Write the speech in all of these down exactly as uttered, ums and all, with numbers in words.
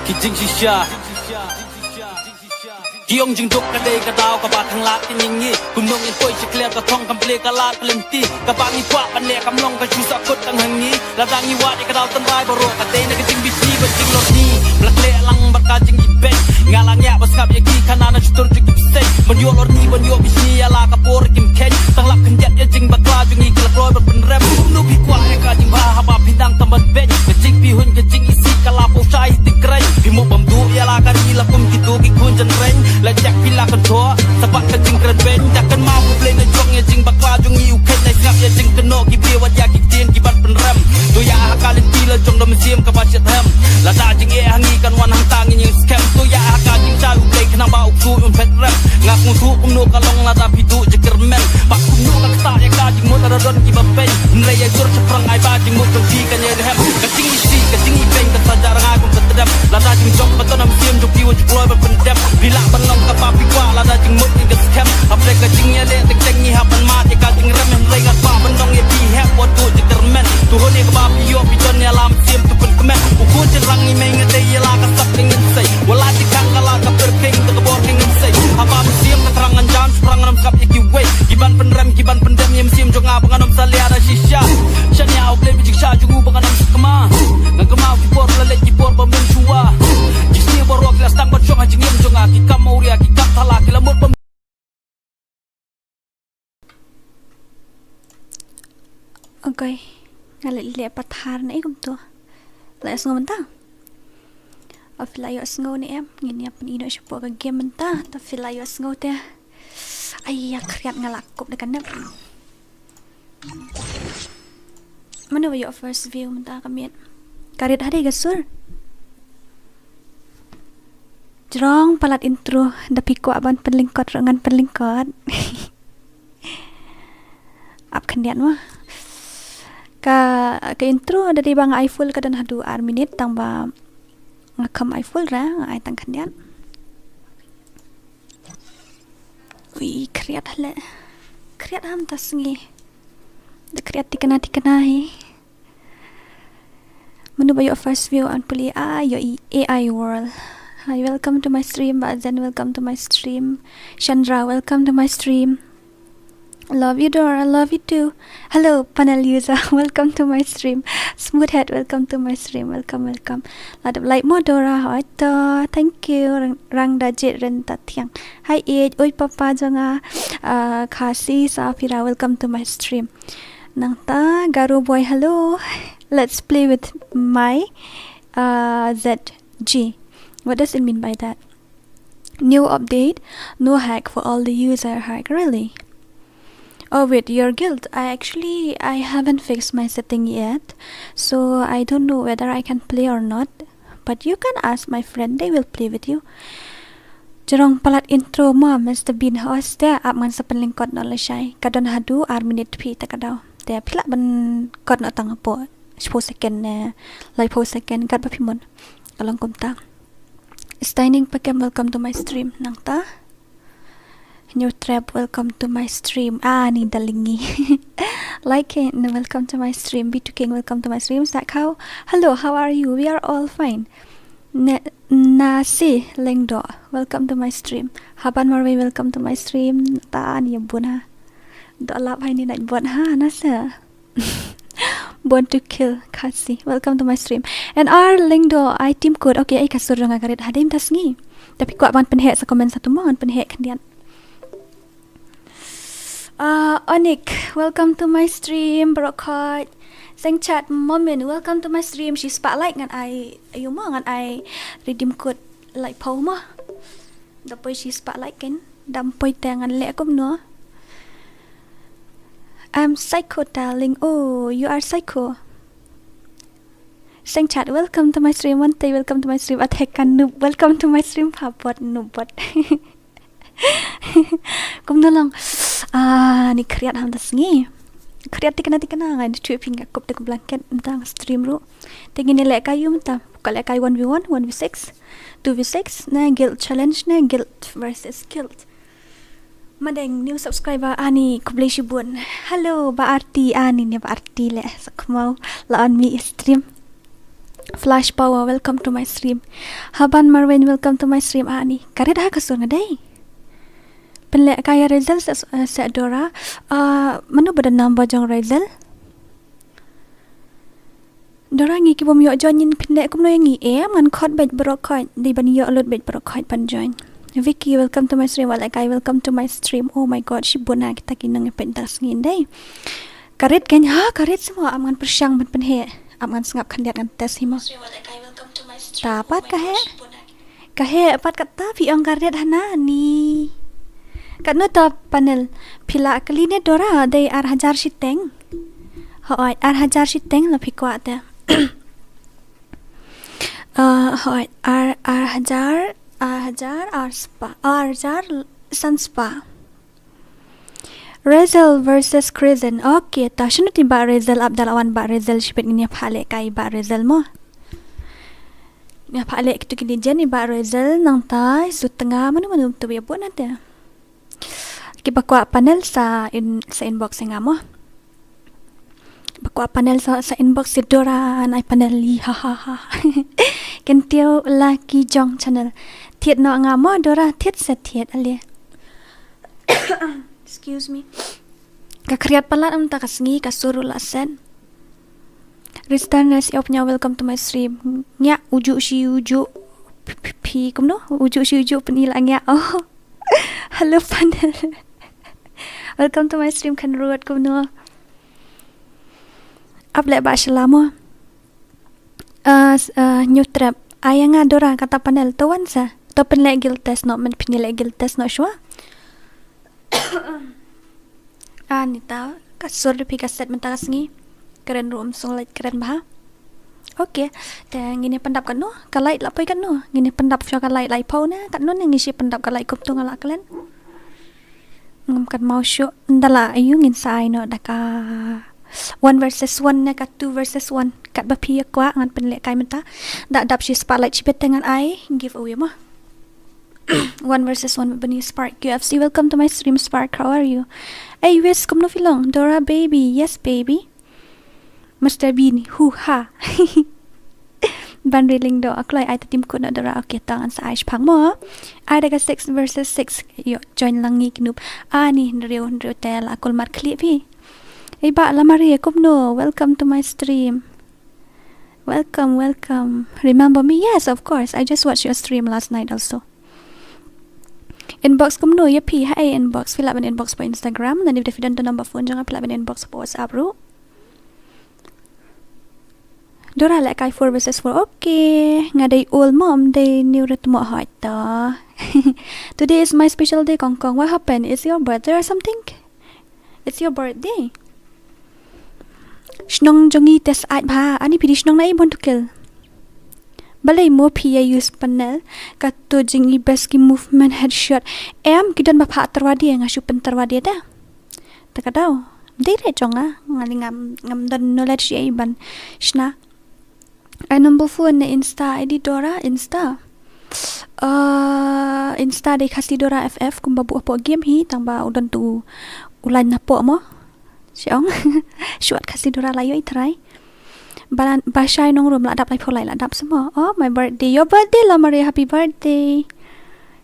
Ki jingshisha. Ki ong jingduk ka dei ka daw kaba khanglad ka jingïeit. Kumno ngin poi sha khlieh ka thong kam plie ka lad ka lynti. Kaba ngi kwah ban leh kam long ka shu sahkut tang ha ngi. Lada ngi wad ïa ka daw tynrai baroh ka dei na ka jingbishni bad jinglorni. Ba la khleh lang bad ka jingibeiñ. Nga la ngiah ba sngap ïa ki khana na shutur jong ki bseiñ. Ban ïoh lorni ban ïoh bishni ïa la ka por kim kheiñ. Tang lap khyndiat ïa jingbakla jong ngi ki la kloi ban pynrem. Kumno phi kwah ïa ka jingbha haba phi dang tam ban beiñ. Ka jingpyrhuh ka jingisih ka la pynshai hi tik kreiñ. Phi mut ban duh ïa la ka ri la kum kito ki khun jynreng. La jak phi la kyntoh sa bad ka jingkren beiñ. Da kynmaw U Blei na jong ïa jingbakla jong ngi u kheiñ. Nai sngap ïa jingkynnoh ki briew wat ïa ki ktien ki ban pynrem. To ïa ha ka lynti la jong da mynsiem kaba shitrhem. Lada jingeh ha ngi kan wan hangta ngin ïeng skhem. To ïa ha ka jingshai U Blei khnang ba u ksuid un phet rem. Nga sngewthuh kumno ka long lada phi duh jingkyrmen. Bad kumno ka ktah ïa ka jingmut lada don kiba peiñ. Hynrei ïa jur shaphrang ai ba jingmut jong phi kan ïai rhem. Ka jingisih ka jingibeiñ ka saja rngai kum ka tdem. Lada jingjop ba don ha mynsiem jong phi wat ju kloi ban pyndep. Phi lah ban long kaba phi kwah lada jingmut ngi ka skhem. Hapdeng ka jingïaleh teng teng ngi hap ban mad ïa ka jingrem. Hynrei ngan kwah ban ong ïa phi hep wat duh jingkyrmen. To hynne kaba phi ïoh phi don ïa la mynsiem to pynkmen. U khun jynrang ngi mei nga dei ïa la ka sap ka ngin sei. Wat la jingkhang ka la ka pyrkhing to ka bor ka ngin sei. Haba mynsiem ka thrang ngan jam shaphrang ngan ym sngap ïa kiwei. Ki ban pynrem ki ban pyndem ïa mynsiem jong nga ba ngan ym salia da shisha. Shaniah U Blei ba jingshisha jong u ba ngan ym sakma. Ngan kynmaw ki por la leit ki por ba mynshuwa. Ki sniew baroh ki la sdang ban shong ha jingim jong nga. Ki kam awria ki kam thala ki la mut ba Okay. Nga leh leh pathar na i kumto. La ïohsngew mynta? O phi la ïohsngew ne em? Ngin ïa pyni noh shapoh ka game mynta. Ta phi la ïohsngew te. Ai ïa khriat nga la kup da ka nep. Mano ba ïoh first view mynta ka miet? Ka rit hadei ka sur. Jrong palat intro da phi kwah ban pynlyngkot ruh ngan pynlyngkot. Ap khyndiat mo. Ka, ka intro da dei ba nga ai full ka don haduh ar minit tang ba nga kham ai full ra nga ai tang khyndiat. Ui, khriat hale. Khriat ham ta sngi. Da khriat tikna tikna hi. Manu ba ïoh first view an puli a ïoh i A I world. Hi, welcome to my stream. Ba Zen, welcome to my stream. Chandra, welcome to my stream. Love you, Dora. Love you too. Hello, panel user. Welcome to my stream. Smoothhead, welcome to my stream. Welcome, welcome. Ladap like mo Dora. Hoi to. Thank you. Rang, rang da jit ren ta thiang. Hi, Age. Oi, papa jonga. Uh, Khasi Safira. Welcome to my stream. Nangta Garo boy, hello. Let's play with my uh, Z G. What does it mean by that? New update, no hack for all the user hack, really? Oh wait, your guild. I actually I haven't fixed my setting yet, so I don't know whether I can play or not. But you can ask my friend, they will play with you. Jrong palat intro mo, Mister Bean host te ap ngan sa pynlyngkot noh lashai. Ka don haduh ar minit phi ta ka daw. Te phi lah ban kot noh tang hapoh shiphew second ne laiphew second kat ba phi mon. Ka long kumta. Staining Pakem, welcome to my stream. Nangta New Trap, welcome to my stream. Ah, ni da lingi. Like it, welcome to my stream. B two King, welcome to my stream. Stack How, hello, how are you? We are all fine. Ne, Nasi Lengdo, welcome to my stream. Haban Marwei, welcome to my stream. Ta ni bun ha. Do lap hai ni nai bun ha, nasa. Born to Kill Khasi, welcome to my stream. And R Lengdo, I team code. Okay, ai ka sur jong nga ka rit hadien ta sngi. Tapi kwah ban pynheh sa comment sa tu mo ngan pynheh khyndiat. Uh, Onik, welcome to my stream, bro Khot. Sengchat Momin, welcome to my stream. Shi spah like ngan ai, ayu mo ngan ai redeem code laiphew mo. Da poi shi spah like kan. Dam poi te ngan leh kumno. I'm psycho, darling. Oh, you are psycho. Sengchat, welcome to my stream. Wante, welcome to my stream. Atheka Noob, welcome to my stream. Phabot Noob bot. Kumno long. Ah, ni khriat ham ta sngi. Khriat tikna tikna ngan tu ping ka kup te ka blanket tang stream ruh. Te ngin leh kai um ta. Ka leh kai one v one, one v six, two v six, ne guild challenge, ne guild versus guild. Madeng, new subscriber, ani, khublei shibun. Hello, Ba Arti, ani, ne Ba Arti leh, sakmau, la on mi stream. Flash Power, welcome to my stream. Haban Marwin, welcome to my stream. Ani, ka rit ha ka sur nga dei. Pynleh kai ïa Razel sa, sa Dora. Ah, mano ba don number jong Razel? Dora, ngi ki bym ïoh join, ngin pynleh kumno ïa ngi? Em, ngan khot beit baroh khoit, dei ban ïoh lut beit baroh khoit ban join. Vicky, welcome to my stream. Wat leh kai, welcome to my stream. Oh my God, shibun na kita ki nongïapeit mynta ka sngi dei. Ka rit kein, ha, ka rit seh mo, ap ngan pyrshang ban pynheh. Ap ngan sngap khyndiat, ngan test hi mo. Ta pat ka heh. Ka heh pat kata, phi ong ka rit hana ni. Katno ta panel? Phi la kylli ne Dora, dei ar hajar shiteng. Hooid, ar hajar shiteng la phi kwah te. Ah, hooid, ar, ar hajar, ar hajar, ar spah, ar hajar san spah. Razel versus Crescent. Okay, ta shano te Bah Razel, ap da la wan Bah Razel, shibit ngin ïa phah leh kai Bah Razel mo. Ngin ïa phah leh kitu ki legend, i Bah Razel, nangta i Sutnga, mano mano tu ïa bun na te. Kiba kwah panel sa in, sa inbox ïa nga mo. Ba kwah panel sa, sa inbox ïa Dora, nai panel hi, ha ha ha. Kyntiew Lucky Jong channel. Thied noh nga mo Dora, thied sa thied ale. Excuse me. Ka khriat palat mynta ka sngi, ka sur ruh la set. Ristan Nasi Opnya, welcome to my stream. Ngiah uju shi uju. Phi, phi, phi, kumno? Uju shi uju pynila ngiah. Oh. Hello panel. Welcome to my stream, Khanrut, kumno? Ap leh Bah Shala mo. Uh, s-, uh, New Trap. Ai ïa nga Dora kata panel, to wan sa. To pynleh guild test noh, men pynleh guild test noh shuwa. Ah, nita ka sur da phi ka set mynta ka sngi. Kren ruh ym sngewlait kren bha. Okay, te ngin ïa pyndap katno? Ka light la poi katno? Ngin ïa pyndap shuwa ka light, la poi ne katno ne, ngin sa pyndap ka light kumto nga la klet. Ngam kynmaw shuh, ynda la ïoh ngin sa ai noh da ka one versus one ne ka two versus one. Katba phi ïa kwah ngan pynleh kai mynta. Da dap shi spotlight shibit te ngan ai giveaway mo. One versus one, Bunny Spark U F C. Welcome to my stream, Spark. How are you? Hey, Wes, kumno phi long? Dora baby, yes baby. Mister Bean, hoo ha. Ban riling do, a kloi ai ta tim kut na Dora, okay, tang an sa ai shipang mo. Ai da ka six versus six, ïoh join lang ngi ki noob. Ani, hynriew, hynriew te la kulmar khlieh phi. Ei Bah Lamaria, kumno, welcome to my stream. Welcome, welcome. Remember me? Yes, of course. I just watched your stream last night also. Inbox kumno ïa phi, ha ei inbox, phi lah ban inbox pa Instagram, lane da phi don number phone jong nga phi lah ban inbox pa WhatsApp ruh. Dora leh kai four versus four. Okay, nga dei old mom, dei new rit mo hoi ta. Today is my special day, Kong Kong. What happened? Is your birthday or something? It's your birthday. Shnong jong ngi te syaid bha, ani phi dei shnong na i Bontukel. Balei mo phi ïa use panel, kato jong ngi best ki movement headshot. Em ki don ba phah tyrwa de, nga shu pyntrwa de da. Ta ka daw. Dei re jong nga, nga li ngam, ngam don knowledge ïa i ban shna. Ai number phone ne Insta I D Dora, Insta. Uh, Insta dei Khasi Dora F F, kumba buh hapoh game hi, tang ba u don tu u line na poh mo. Shi ong. Shuat Khasi Dora la ïoh i trai. Balan, ba shai nong rum la dap lai pholai la dap semo. Oh, my birthday. Your birthday, Lamaria. Happy birthday.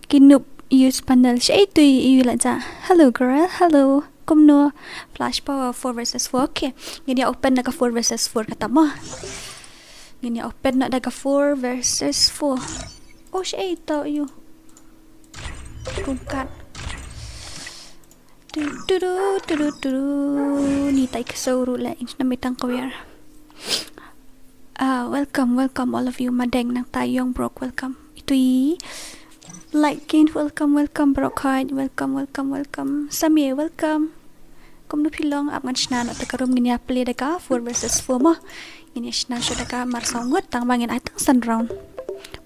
Ki noob use panel. Shi ei tu i la ja. Hello, girl. Hello. Kumno? Flash Power four versus four. Okay. Ngin ïa open na ka four versus four kata mo. Ngin ïa open na da ka four versus four. Oh, shi ei tau ïu. Rungkat. Tu, tu, tu, tu, tu, tu. Ni tai ka sauru la in na mitang kawir. Ah, welcome, welcome all of you. Madeng nang ta Young Broke, welcome. Itu i. Like Ken, welcome, welcome, Brokhait, welcome, welcome, welcome. Samir, welcome. Kumno phi long, ap ngan shna noh ta ka rum, ngin ïa play da ka four versus four mo. Ngin ïa shna shuh da ka mar saw ngut, tang ba ngin ai tang san round.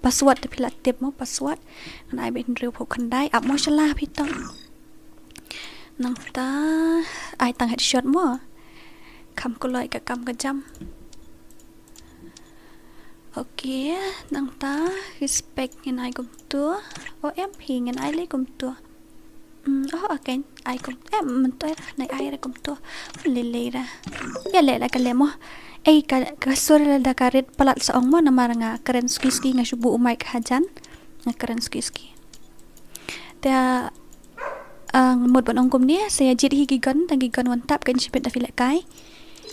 Password te phi la tip mo, password. Ngan ai beit hynriew phew khyndai, ap mo shala phi tang. Nangta ai tang headshot mo. Kham kloi ka kam ka jam. Okay, nangta respect ngin ai kumtu. O M P ngin ai lei kumtu. Hmm, oh, okay, ai kum, eh, mynta ai ra, nai ai ra kumtu. Lei lei ra. Ïa leh la ka leh mo. Ei, ka, ka sur lada ka rit palat sa ong mo, namar nga kren suki suki, nga shu buh u mic hajan. Nga kren suki suki. Te, ah, nga mut ban ong kumne, sa ïa jied hi ki gun, tang ki gun wan tap, kan shibit da phi lehkai.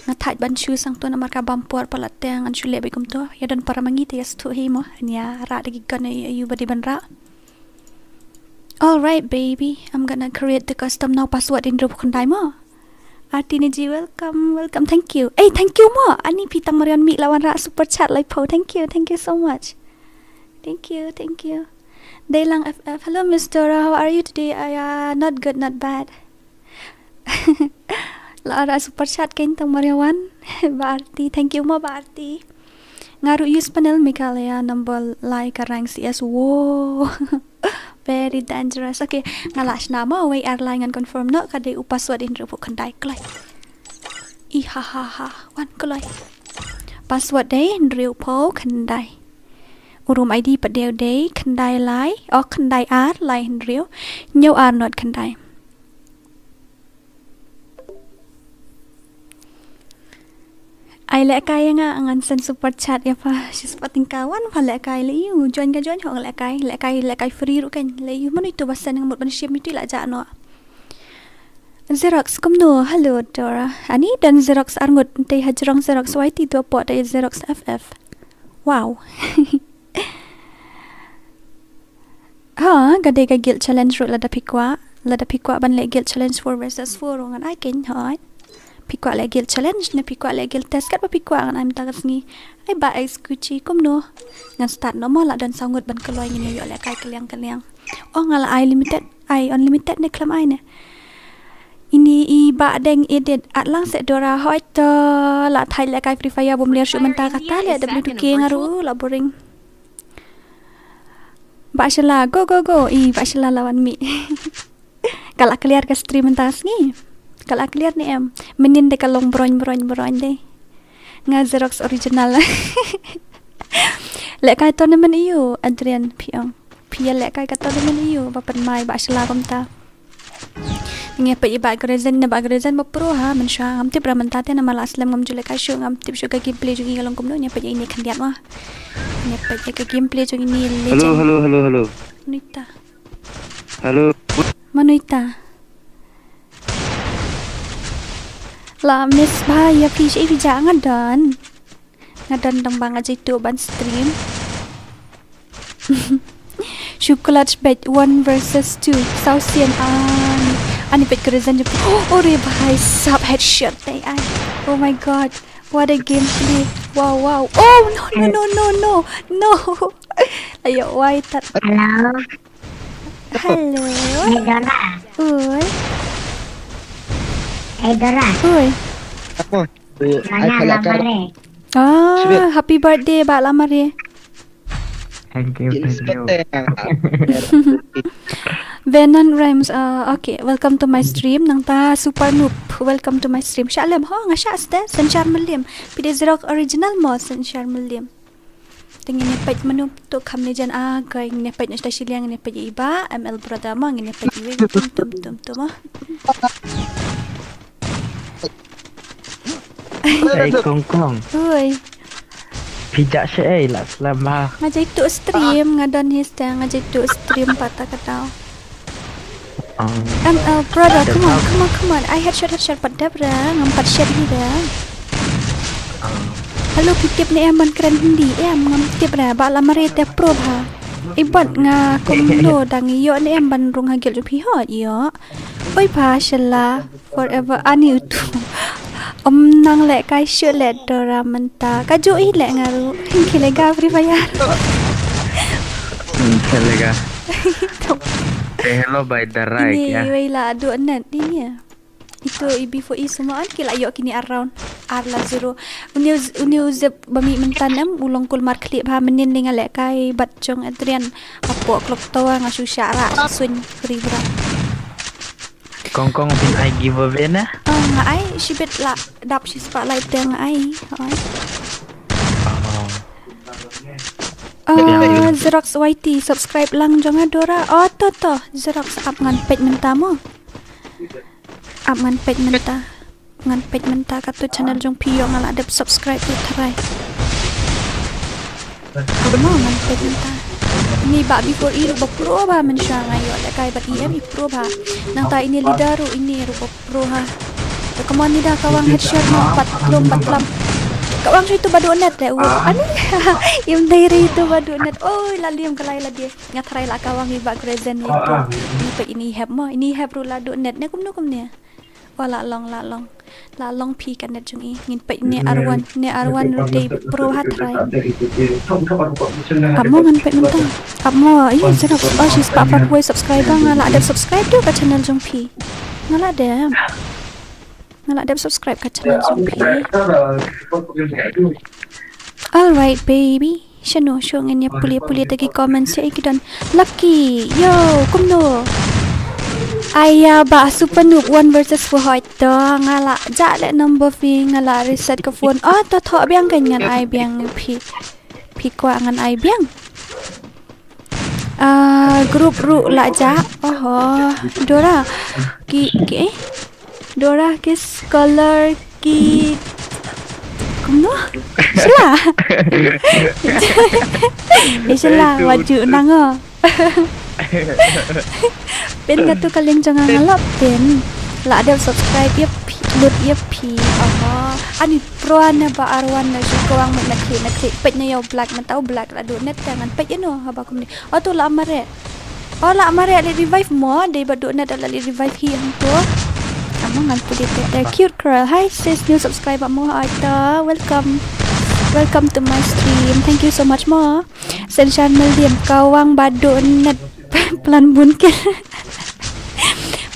Nga thait ban shu sangto namar ka bam por palat te ngan shu leh beit kumto. Ïa don para ma ngi te ïa sngewthuh hi mo. Ïa rah da ki gun ïa u ba dei ban rah. All right, baby. I'm gonna create the custom now. Password hynriew phew khyndai mo. Arti Niji, welcome, welcome. Thank you. Ei, thank you mo. Ani phi tang marion mi la wan rah super chat laiphew. Thank you, thank you so much. Thank you, thank you. Deilang F F. Hello, Miss Dora. How are you today? I, uh, not good, not bad. La wan rah super chat kein tang marion wan. Ba Arti. Thank you mo, Ba Arti. Nga ruh use panel Meghalaya number lai ka rank C S. Wow. Very dangerous. Okay, nga lah shna mo, wei ar lai ngan confirm noh, ka dei u password hynriew phew khyndai kloi. I ha ha ha, wan kloi. Password dei hynriew phew khyndai. U room I D pat dei dei khyndai lai, oh khyndai ar lai hynriew, hynñiew ar not khyndai. Ai lehkai ïa nga, ngan send super chat ïa pha shispah tyngka, wan pha lehkai lei ïa u, join ka join, hok lehkai, lehkai, lehkai free ruh kan lei ïa u, mano ito ba send, nga mut ban shim ito i la jah noh. Xerox kumno, hello Dora. Ani don Xerox arngut, te hajrong Xerox Y T tu apo te Xerox F F. Wow. Ha, ka dei ka guild challenge ruh lada phi kwah. Lada phi kwah ban leh guild challenge four versus four ruh ngan ai kein hoi. Phi kwah leh guild challenge ne phi kwah leh guild test, kat ba phi kwah ngan ai mynta ka sngi. Ai ba ai skuchi kumno. Ngan start noh mo, la don saw ngut ban kloi, ngin ïoh lehkai kylliang kylliang. Oh nga la ai limited, ai unlimited ne khlem ai ne. Ini i Bah Deng edit, at lang seh Dora, hoi to, la thait lehkai Free Fire bym ler shuh mynta, kata leh W two K nga ruh la boring. Bah Shala, go, go, go. I, Bah Shala la wan mih. Ka la clear ka stream mynta sngi. Ka la clear ne em. Mynnin de ka long broin, broin, broin de. Nga Xerox original. Lehkai tournament ïa u, Adrian phi ong. Phi ïa lehkai ka tournament ïa u, ba pynmai Bah Shala kumta. Ngi peit ïa Bah Grezen, ne Bah Grezen ba pro ha, mynshuwa ngam tip ra mynta te namar la slem ngam ju lehkai shuh, ngam tip shuh ka gameplay jong i ka long kumno, ngi peit ïa ine khyndiat wa. Ngi peit ïa ka gameplay jong ine legend. Hello, hello, hello, hello. Mano ita? Hello. Mano ita? La miss bha ïa phi, shaei phi jah? Nga don. Nga don tang ba nga jaituh ban stream. Shu clutch bad one versus two. Saw sien ani. Ani peit ka Grezen jong phi. Oh, ore bhai sab, headshot te ai. Oh my god. What a gameplay. Wow, wow. Oh no, no, no, no, no. No. Ayo, why that? Hello. Hello. Hey, Dora. Oi. Hey, Dora. Oi. Apa? Mana ai phalak kar. Lamare? Ah, happy birthday, Bah Lamare. Thank you, thank you. Venom Rhymes, uh, okay, welcome to my stream. Nangta Super Noob, welcome to my stream. Shah lem ho, nga shah ste, Senshar Mylliem. Phi dei Xerox original mo, Senshar Mylliem. Te ngin ïa peit mano to kham ne jan, ah, ka ngin ïa peit na shata shiliang, ngin ïa peit ïa i Bah M L Brother mo, ngin ïa peit ïa i tum tum tum tum mo. Ei Kong Kong. Oi. Phi jah shaei, la slem bha? Nga jaituh stream, nga don hi ste, nga jaituh stream pat ta ka daw. Oh. M L Brother, come on, come on, come on. Ai headshot, headshot, pat dep re, ngam pat shet hi re. Oh. Hello, phi tip ne em ban kren Hindi? Em, ngam tip re, Bah Lamare te pro bha. I bot nga kumno dang ïoh ne em ban rung ha guild jong phi? Hooid ïoh. Oi Bah Shala. Forever ani utu. Ym nang lehkai shuh leh Dora mynta. Kajuh i leh nga ruh. Khie leh ga Free Fire. Hmm, khie leh ga. Say hello by the right, ya. Ini wei la adu net ini. Itu i before i semua an ki la ïoh kini ar round. Ar la zero. Uni u, uni u zip ba mih mynta em, u long kulmar khlieh bha, mynnin nga lehkai bad jong Adrian. Hapoh clock tower nga shu shah rah, sha suiñ Free Fire. Kong Kong phin ai giveaway na? Oh, nga ai shibit la dap shi spotlight te nga ai. Oi. Oh. Oh, Xerox Y T, subscribe lang jong nga Dora. Oh, to to, Xerox ap ngan peit mynta mo. Ap ngan peit mynta. Ngan peit mynta katto channel jong phi ïoh nga la dep subscribe ïa tharai. Mo ngan peit mynta. Ni ba before i ruh ba pro bha mynshuwa nga ïoh lehkai bad i em i pro bha. Nangta ine leader ruh ine ruh ba pro ha. Te kumno ni da ka wang headshot mo pat lum bat lam. Ka wang shu itu ba duk net te u. Ani im dei ri itu ba duk net. Oi la liam ka lai la die. Nga tharai la ka wang i ba crescent itu. Ni peit ini hep mo ini hep ruh la duk net ne kumno kumne. Oh la long la long. La long phi ka net jong i ngin peit ne arwan ne arwan ruh dei pro ha tharai. Ap mo ngan peit mynta. Ap mo i sera oh shi spah phra phew subscriber nga la dep subscribe tu ka channel jong phi. Nga la dep. Nga la dep subscribe ka channel jong phi. Alright baby. Shano shu ngin ïa pule pule ta ki comment sha ki don. Lucky, yo, kumno? Aya ba super noob one versus four hoi to nga la ja le number phi nga la reset ka phone. Oh to tho biang kan ngan ai biang phi. Phi kwah ngan ai biang. Ah, group ruh la ja. Oho. Dora. Ki ki eh. Dora ki scholar ki kumno? Shala. Eh shala waju nango. Pin ka tu ka link jong nga la pin. La dep subscribe ïa phi, lut ïa phi. Aha. Ani pro ne ba arwan na shu kawang met na kli na kli pet na ïa u black na tau black la du net tangan pet ïa no haba kumni. Oh tu la mare. Oh la mare le revive mo dei ba du net la le revive hi hangtu. Amo ngan put it there. Cute girl. Hi sis, new subscriber mo aita. Welcome. Welcome to my stream. Thank you so much mo. Senshan Meldim kawang ba du net plan bun kel.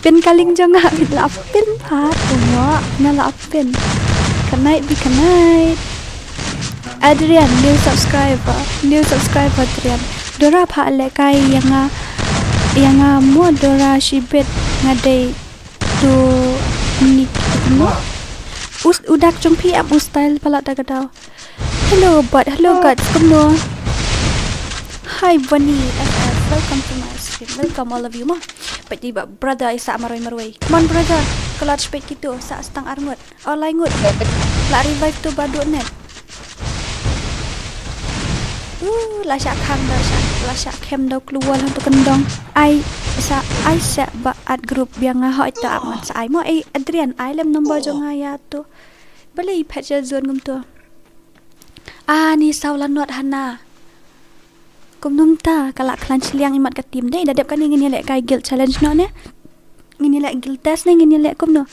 Pin ka link jong nga bit la pin pha tu mo na la pin. Kanai bi kanai. Adrian, new subscriber. New subscriber Adrian. Dora pha le kai ïa nga ïa nga mo Dora shibit nga dei tu ni mo. Us udak jong phi ap us style pala ta ka dau. Hello bot, hello guys, kumno? Hi Bonnie F F, welcome to my stream. Welcome all of you mo. Pati ba brother isa maroi maroi. Come on brother. Clutch pet kitu sa stang arngut. Oh lai ngut. La revive tu ba du net. Uh, la sha khang da sha la sha khem da kluwal tu kendong. Ai sa ai sa ba at group biang nga hoi ta aman sa ai mo ai Adrian ai lem number jong nga ïa tu. Bale i pet ja zon ngum tu. Ah, ni saw la not hana. Kum num ta ka la klan shiliang imat ka team dei da dep kane ngin ïa leh kai guild challenge no ne. Ngin ïa leh guild test ne ngin ïa leh kum no.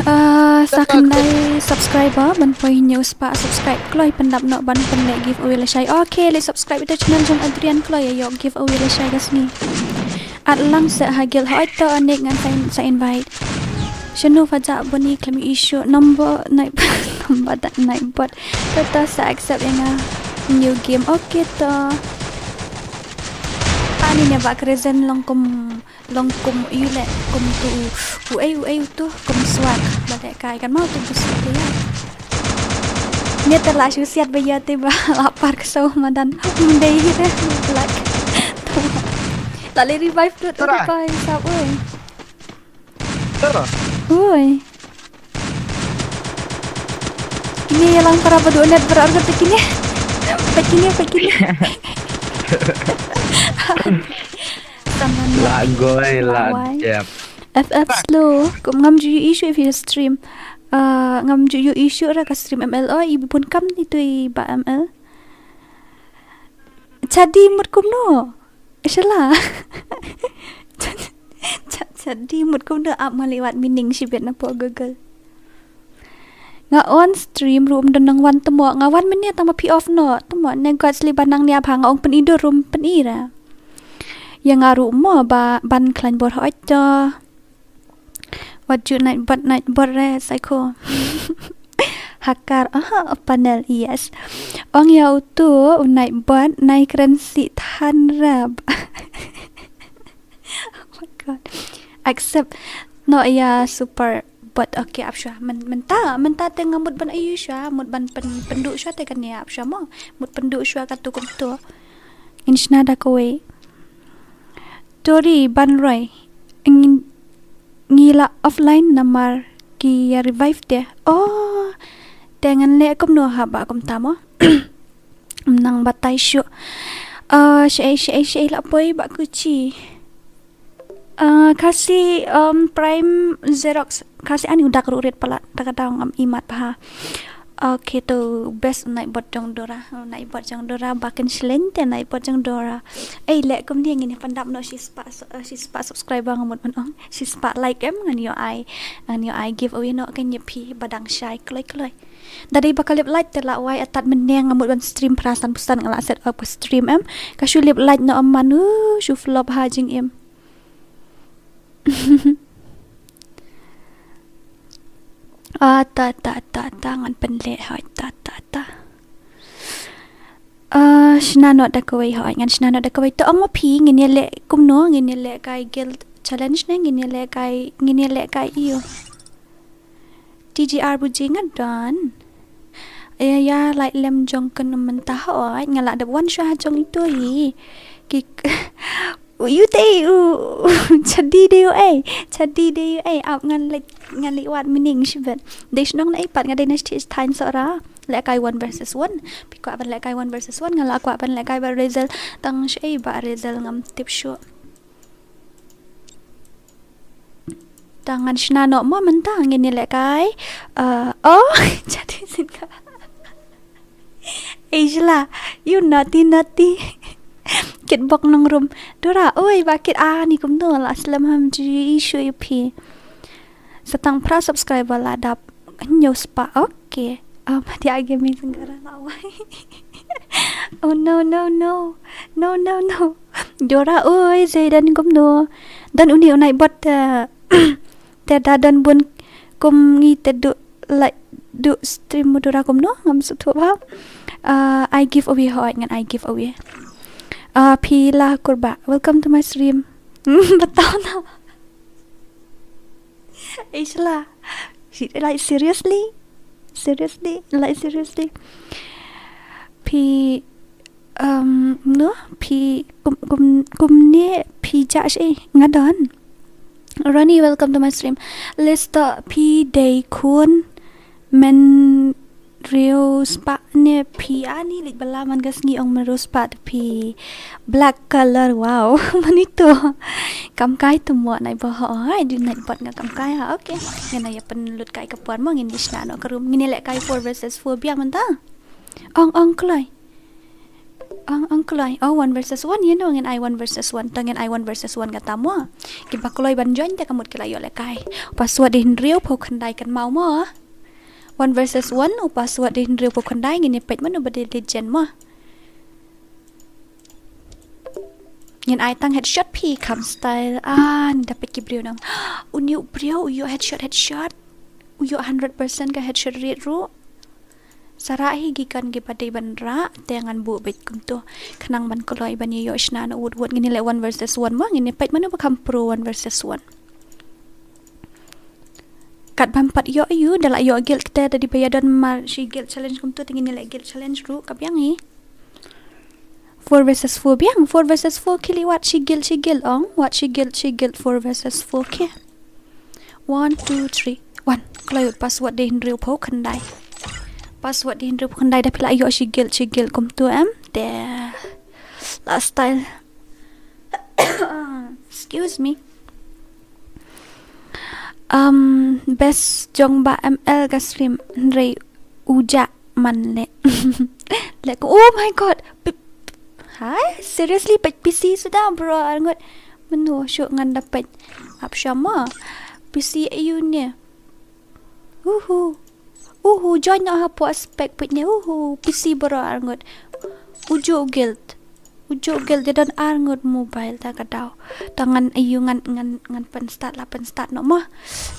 Ah, sa khyndai subscriber ban poi hynñiew spah subscribe kloi pyndap noh ban pynleh giveaway lashai. Okay, leh subscribe ïa channel jong Adrian kloi ïa ïoh giveaway lashai ka sngi. At lang seh ha guild hooid to anik ngan sa invite. Shano pha jah Bonnie khlem issue number night number dat night bot. To to sa accept ïa nga new game. Okay to. Ani ne ba crescent long kum long kum yu le kum tu u ei u ei tu kum swat ba de kai kan mau tu bus tu ya. Nge te la shu siat ba ïa te ba la par ka so madan. Mdei hi re black. La le revive tu tu kai sa oi. Oi. Kine ïa lang para ba du net para argat kine. Pekine pekine. La goi la jep. F F slow. Kum ngam ju issue if you stream. Ah, ngam ju issue ra ka stream M L o i bun kam ni tu i ba M L. Chadi mut kumno. Shala. Chadi mut kumno ap maliwat meaning shibit na po Google. Nga on stream rum don nang wan temo nga wan mene tang ma phi off no temo ne got sli banang nia pha nga ong pen idur rum pen ira. Ya nga rum mo ba ban klan bor hoi to. Wat ju night bot night bot re psycho. Hakar aha panel yes. Ong ya utu night bot nai kren si than rap. Oh my god. Accept. No ya super. But okay ap shwa mynta mynta te nga mut ban ayu shwa mut ban pen pendu shwa te kan ya ap shwa mo mut pendu shwa ka tu kum tu. Inshna da kawei. Tori Banroi. Ngi, ngi la offline namar ki ïa revive te. Oh, te ngan leh kumno haba kumta mo. Nang batai shuh. Uh, shei, shei, shei la poi ba kuchi. Uh, Khasi, um, Prime Xerox. Khasi ani u dak ruh rit palat. Ta ka daw ngam imat bha. Okay, to best u Nightbot jong Dora. U Nightbot jong Dora, ba kin shleng te Nightbot jong Dora. Ei, leh kumne ngin ïa pyndap noh shi spah, uh, shi spah subscriber nga mut ban ong. Shi spah like em ngan ïoh ai. Ngan ïoh ai giveaway noh kan ïa phi ba dang shai kloi kloi. Da dei ba ka lip light te la wai atat mynne nga mut ban stream phra san phew san nga la set up ka stream em. Ka shu lip light noh em manu, shu flop ha jingim. Ah, ta, ta, ta, ta, ngan pynleh hoi, ta, ta, ta. Ah, shna noh da kawei hoi, ngan shna noh da kawei. To ong ma phi, ngin ïa leh kumno, ngin ïa leh kai guild challenge ne, ngin ïa leh kai, ngin ïa leh kai ïa u. T G R buji nga don. Ïa, ïa, lai lem jong ka mynta hoi, nga la dep wan shuwa jong ito hi. Ki, u yu te u, u, chadi de u ei, chadi de u ei, ap ngan leh, ngan leh wat mining shibet. Dei shnong na i pat nga dei na stage time sora. Leh kai one versus one. Phi kwah ban leh kai one versus one, nga la kwah ban leh kai ba result tang shei ba result ngam tip shuh. Tang ngan shna noh mo mynta ngin ïa leh kai. Uh, oh, jadi sin ka. Angela, you naughty, naughty. Kit bok nong rum. Dora, oi, ba kit ani kumno la slem ham ji issue ïa phi. Sa tang phra subscriber la dap. Hynñiew spah, okay. Um, dia age mi sengkara la wai. Oh no, no, no. No, no, no. Dora, oi, Zaidan kumno. Dan uni unai bot, uh, te da dan bun kum ngi te du, like, du stream mo Dora kumno. Ngam suk thup ha. Uh, I give away hoi, ngan I give away. Uh, phi la kurba. Welcome to my stream. Bataw na. Angela. Like, seriously? Seriously? Like, seriously? Phi, um, no? Phi, kum, kum, kumne phi jah shi nga don. Ronnie, welcome to my stream. List phi dei khun men riewspah ne phi ani leit bala man ka sngi ong men riewspah te phi black color, wow. Mani to. Kam kai to mo nai ba ha ai du nai bot nga kam kai ha. Okay. Ngin ïa pynlut kai ka por mo ngin ïa shna noh ka room. Ngin ïa leh kai four versus four biang mynta. Ong ong kloi. Ong ong kloi. Oh, one versus one, you know, ngin ai one versus one. To ngin ai one versus one kata mo. Ki ba kloi ban join te ka mut ki la ïoh leh kai. Password dei hynriew phew khyndai kan mau mo. One versus one, u password dei hynriew phew khyndai, ngin ïa peit mano ba dei legend mo. Ngin ai tang headshot phi kham style. Ah, ni da peit ki briew nang. U ni u briew, u ïoh headshot, headshot. U ïoh hundred percent ka headshot rate ruh. Sa rah hi ki gun ki ba dei ban rah, te ngan buh beit kumto. Khnang ban kloi ban ïoh shna na wut wut ngin ïa leh one versus one mo, ngin ïa peit mano ba kham pro one versus one. Kat bam pat ïoh ïa u, da la ïoh guild kata da dei ba ïa don mar shi guild challenge kumto te ngin ïa leh guild challenge ruh ka biang hi. Four versus four biang, four versus four ki leh wat shi guild shi guild ong, wat shi guild shi guild four versus four ki. One, two, three, one. Kloi ut password dei hynriew phew khyndai. Password dei hynriew phew khyndai da phi la ïoh shi guild shi guild kumto em. Te last style. Excuse me. Um, best jong ba M L ka stream hynrei u ja man leh. Leh ko, oh my god. P-, p-, hai, seriously, peit P C suda bro, arngut. Mano shu ngan da peit. Ap shama. P C ayu ne. Uhu. Uhu, join noh ha po aspect peit ne. Uhu, P C bro arngut. Uju guild. Uju guild da don arngut mobile ta ka daw. Ta ngan ayu ngan, ngan, ngan pynstart la pynstart noh mo.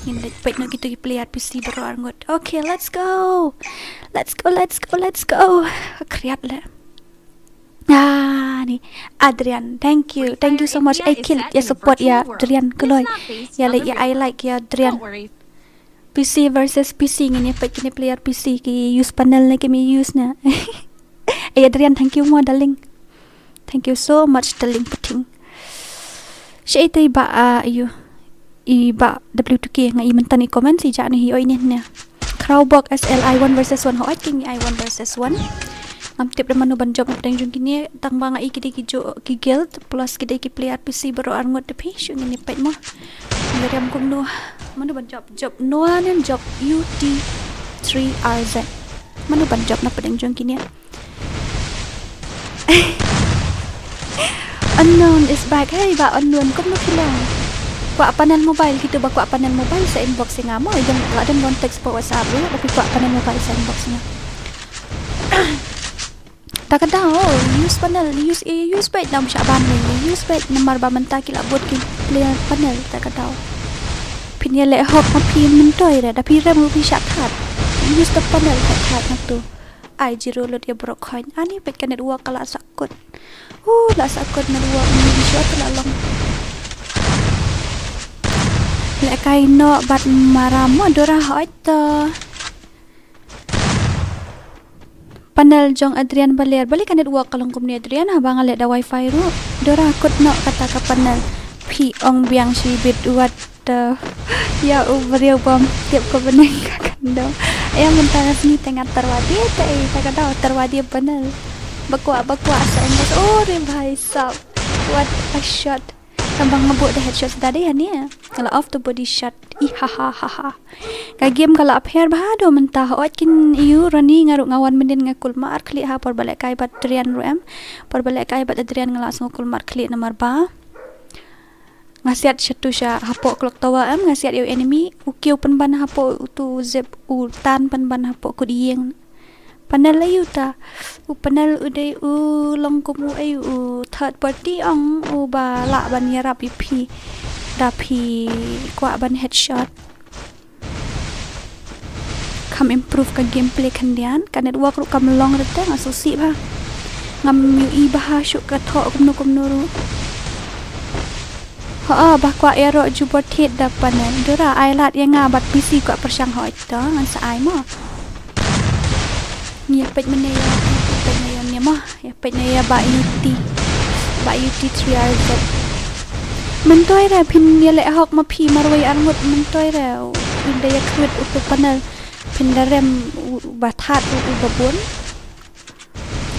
Ngin leit peit noh kito ki player P C bro arngut. Okay, let's go. Let's go, let's go, let's go. Kriat leh. Ah, ni. Adrian, thank you. Thank you so much. Ai kill ïa support ïa Adrian kloi. Ïa leh ïa ai like ïa Adrian. P C versus P C ngin ïa peit kine player P C ki use panel ne ki mi use ne. Ai Adrian, thank you mo darling. Thank you so much darling puting. Sha ita i ba a yu i ba W two K nga i mynta i comment i ja ni hi oi ni ne. Crowbog S L I one versus one, hooid ki ngi ai one versus one. Ngam tip da mano ban jop na pdeng jong kine, tang ba nga i ki dei ki jo ki guild plus ki dei ki player P C baroh arngut da phi shu ngin ïa peit mo. Ngi riam kumno mano ban jop, jop Noah nen jop U T three R Z. Mano ban jop na pdeng jong kine. Unknown is back. Hey ba Unknown, kumno phi long? Kwah panel mobile, kito ba kwah panel mobile sa inbox ïa nga mo. Ïa nga don ban text pa WhatsApp ruh, tapi kwah panel mobile sa inbox ïa nga. Ta ka daw, use panel, use, eh, use bad nam sha ban ni, use bad namar ba mynta ki la bud ki player panel, ta ka daw. Phin ïa leh hok ma phi myntoi re, da phi rem phi sha that. Use the panel ka that na tu. Ai zero lut ïa baroh coin. Ani peit ka network ka la sakut. Uh, la sakut network ni, short la long. Leh kai noh bad maram mo Dora hooid to. Panel jong Adrian Baler. Balei ka network ka long kumne Adrian, haba nga leh da wifi ruh. Dora kut noh kata ka panel. Phi ong biang shibit wat. Te ïa u briew bym tip ka bneng ka khyndew. Ïa mynta nga sngi te nga tyrwa die te, eh, ta ka daw tyrwa die panel. Ba kwah ba kwah sa inbox. Oh re bhai sab. What a shot. Tang ba nga buh da headshot da dei hane. Nga la off the body shot. Ih ha ha ha ha. Ka game ka la pher bha do mynta, hooid kin ïa u Rani nga ruh nga wan mynnin nga kulmar khlieh ha por ba leh kai bad Adrian ruh em. Por ba leh kai bad Adrian nga la sngew kulmar khlieh namar ba nga siat sha tu sha hapoh clock tower em, nga siat ïa u enemy, u kiew pynban hapoh utu u zip, u tan pynban hapoh kut ïing. Panel aïu ta, u panel u dei u long kum u aïu, u third party ong, u ba lah ban ïarap ïa phi da phi kwah ban headshot. Kham improve ka gameplay khyndiat, ka network ruh kam long rete, nga sngewsih bha. Ngam ïohi bha shuh ka thoh kumno kumno ruh. Ho, ba kwah ïaroh jubor thied da panel. Dora ai lad ïa nga bad P C kwah pyrshang hooid to ngan sa ai mo. Ngi peit mynne ïa, peit mynne ïa mo. Ïa peit na ïa ba U T. Ba U T three R Z. Myntoi re phin ïa leh hok ma phi marwei arngut myntoi re. Ynda ïa khwit utu panel. Phin da rem u, u ba thad u, u ba bun.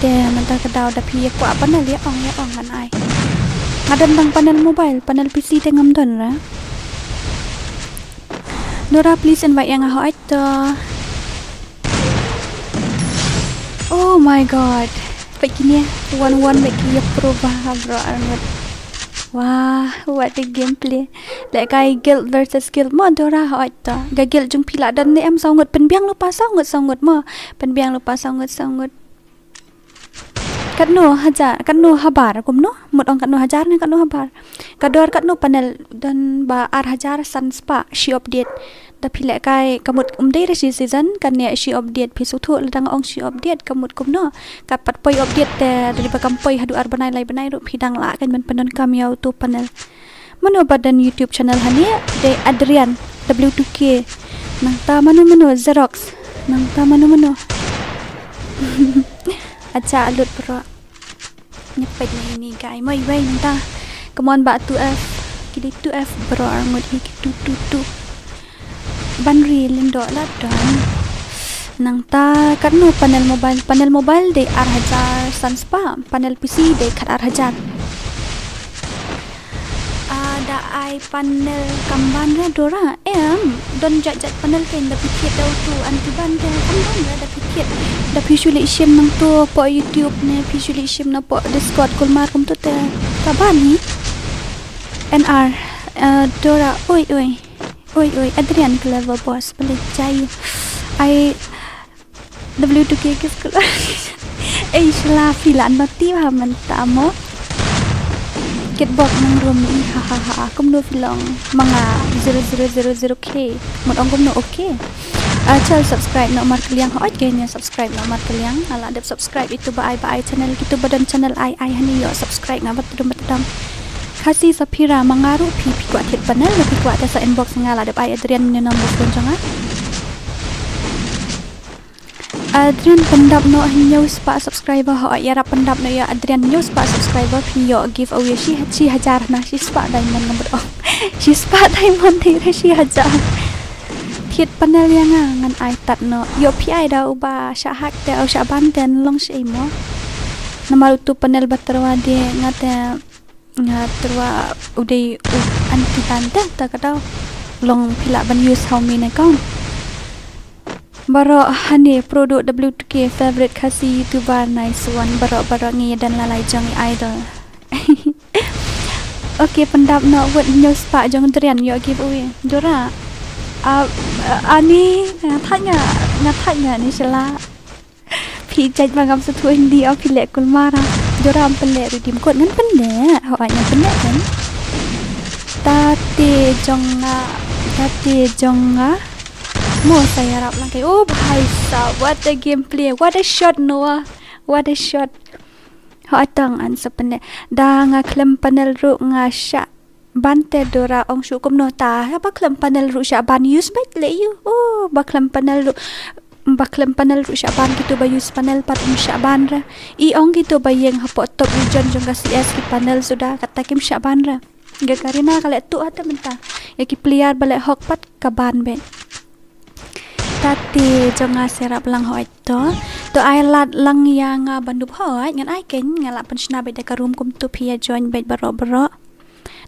Te mynta ka daw da phi ïa kwah panel ïa ong ïa ong ngan ai. Nga don tang panel mobile, panel P C te ngam don re. Dora please invite ïa nga hooid to. Oh my god. Peit kine, one one bad ki ïa pro bha bro arngut. Wah, what a gameplay. Leh kai guild versus guild mo Dora hooid to. Ka guild jong phi la don ne em saw ngut, pynbiang lypa saw ngut saw ngut mo. Pynbiang lypa saw ngut saw ngut. Katno hajar, katno habar kumno? Mut ong katno hajar ne katno habar. Ka dor katno panel don ba ar hajar san spah shi update. Da phi leh kai ka mut um dei re shi season kane shi update phi sngewthuh lada nga ong shi update ka mut kumno. Kat pat poi update te da dei ba kam poi haduh ar bnai lai bnai ruh phi dang lah kan ban pyndonkam ïa utu panel. Mano ba don YouTube channel hane? Dei Adrian W two K. Nangta mano mano Xerox. Nangta mano mano. Acha alut bro. Nyepet ni ini guy. Mai wei nangta. Come on ba two F. Kidi two F bro armut hi ki two two two. Ban ri lindo la don. Nangta katno panel mobile, panel mobile dei ar hajar san spah, panel P C dei khat ar hajar. Ah, da ai panel kam ban re Dora em, don jat jat panel kein da phi thied da utu anti ban te kam ban re da phi thied. Da phi shu leit shim nangtu poh YouTube ne phi shu leit shim na poh Discord kulmar kumtu te ka ban hi. N R, eh, Dora, oi oi. Oi oi, Adrian Clever Boss, beli jai. Ai W two K kiss ko. Ei, shala phi la noti ha mynta mo. Kitbok nang room i ha ha ha. Kumno phi long manga zero zero zero zero K. Mut ong kumno okay. Ah, chal subscribe noh markylliang, hooid kein ïa subscribe noh markylliang. Nga la dep subscribe itu ba ai ba ai channel, kitu ba don channel ai ai hani ïoh subscribe nga ba tudum ba tudum. Khasi Safira, ma nga ruh phi, phi kwah thied panel ne phi kwah te sa inbox nga, la dep ai Adrian ne number phone jong nga. Adrian pyndap noh hynñiew spah subscriber, ho ïarap pyndap noh ïa Adrian hynñiew spah subscriber phin ïoh giveaway shi, shi hajar na, shi spah diamond ngam bad ong. Shi spah diamond te re shi hajar. Thied panel ïa nga ngan ai tad noh. Ïoh phi ai da uba shah hack te, u shah ban te, long shi mo. Namar utu panel ba tyrwa de nga te, nga tyrwa u dei u anti ban te, ta ka daw. Long phi lah ban use ha u main account. Baroh hangne Pro Dude W two K favorite Khasi YouTuber, nice one. Baroh baroh ngi ïa don la lai jong i idol. Okay, pyndap noh wut hynñiew spah jong Adrian ïoh giveaway. Dora. Ah, ah, ani nga thait nga, nga thait nga ni shala. Phi jait ma ngam sngewthuh Hindi, o phi leh kulmar. Dora, ym pynleh ruh dim kot, ngan pynleh. Ho, ngan pynleh kan. Tate jong nga, tate jong nga. Mo sa ïarap lang kai. Oh bhai sahab, what a gameplay. What a shot, Noah. What a shot. Ho, tang an sa pynleh. Da nga khlem panel ruh nga shah ban te, Dora ong shu kumno ta. Ba khlem panel ruh shah ban, use beit leh ïa u. Oh, ba khlem panel ruh, ba khlem panel ruh shah ban, kito ba use panel pat ym shah ban re. I ong kito ba ïeng hapoh top region jong ka C S ki panel suda, kata kim shah ban re. Ka Karina ka leh tuh ata mynta. Ïa ki player ba leh hok pat ka ban beit. Tate jong nga sa ïarap lang, hooid to. To ai lad lang ïa nga ban dup, hooid ngan ai keiñ, nga lah pynshna beit da ka room kumto, phi ïa join beit baroh baroh.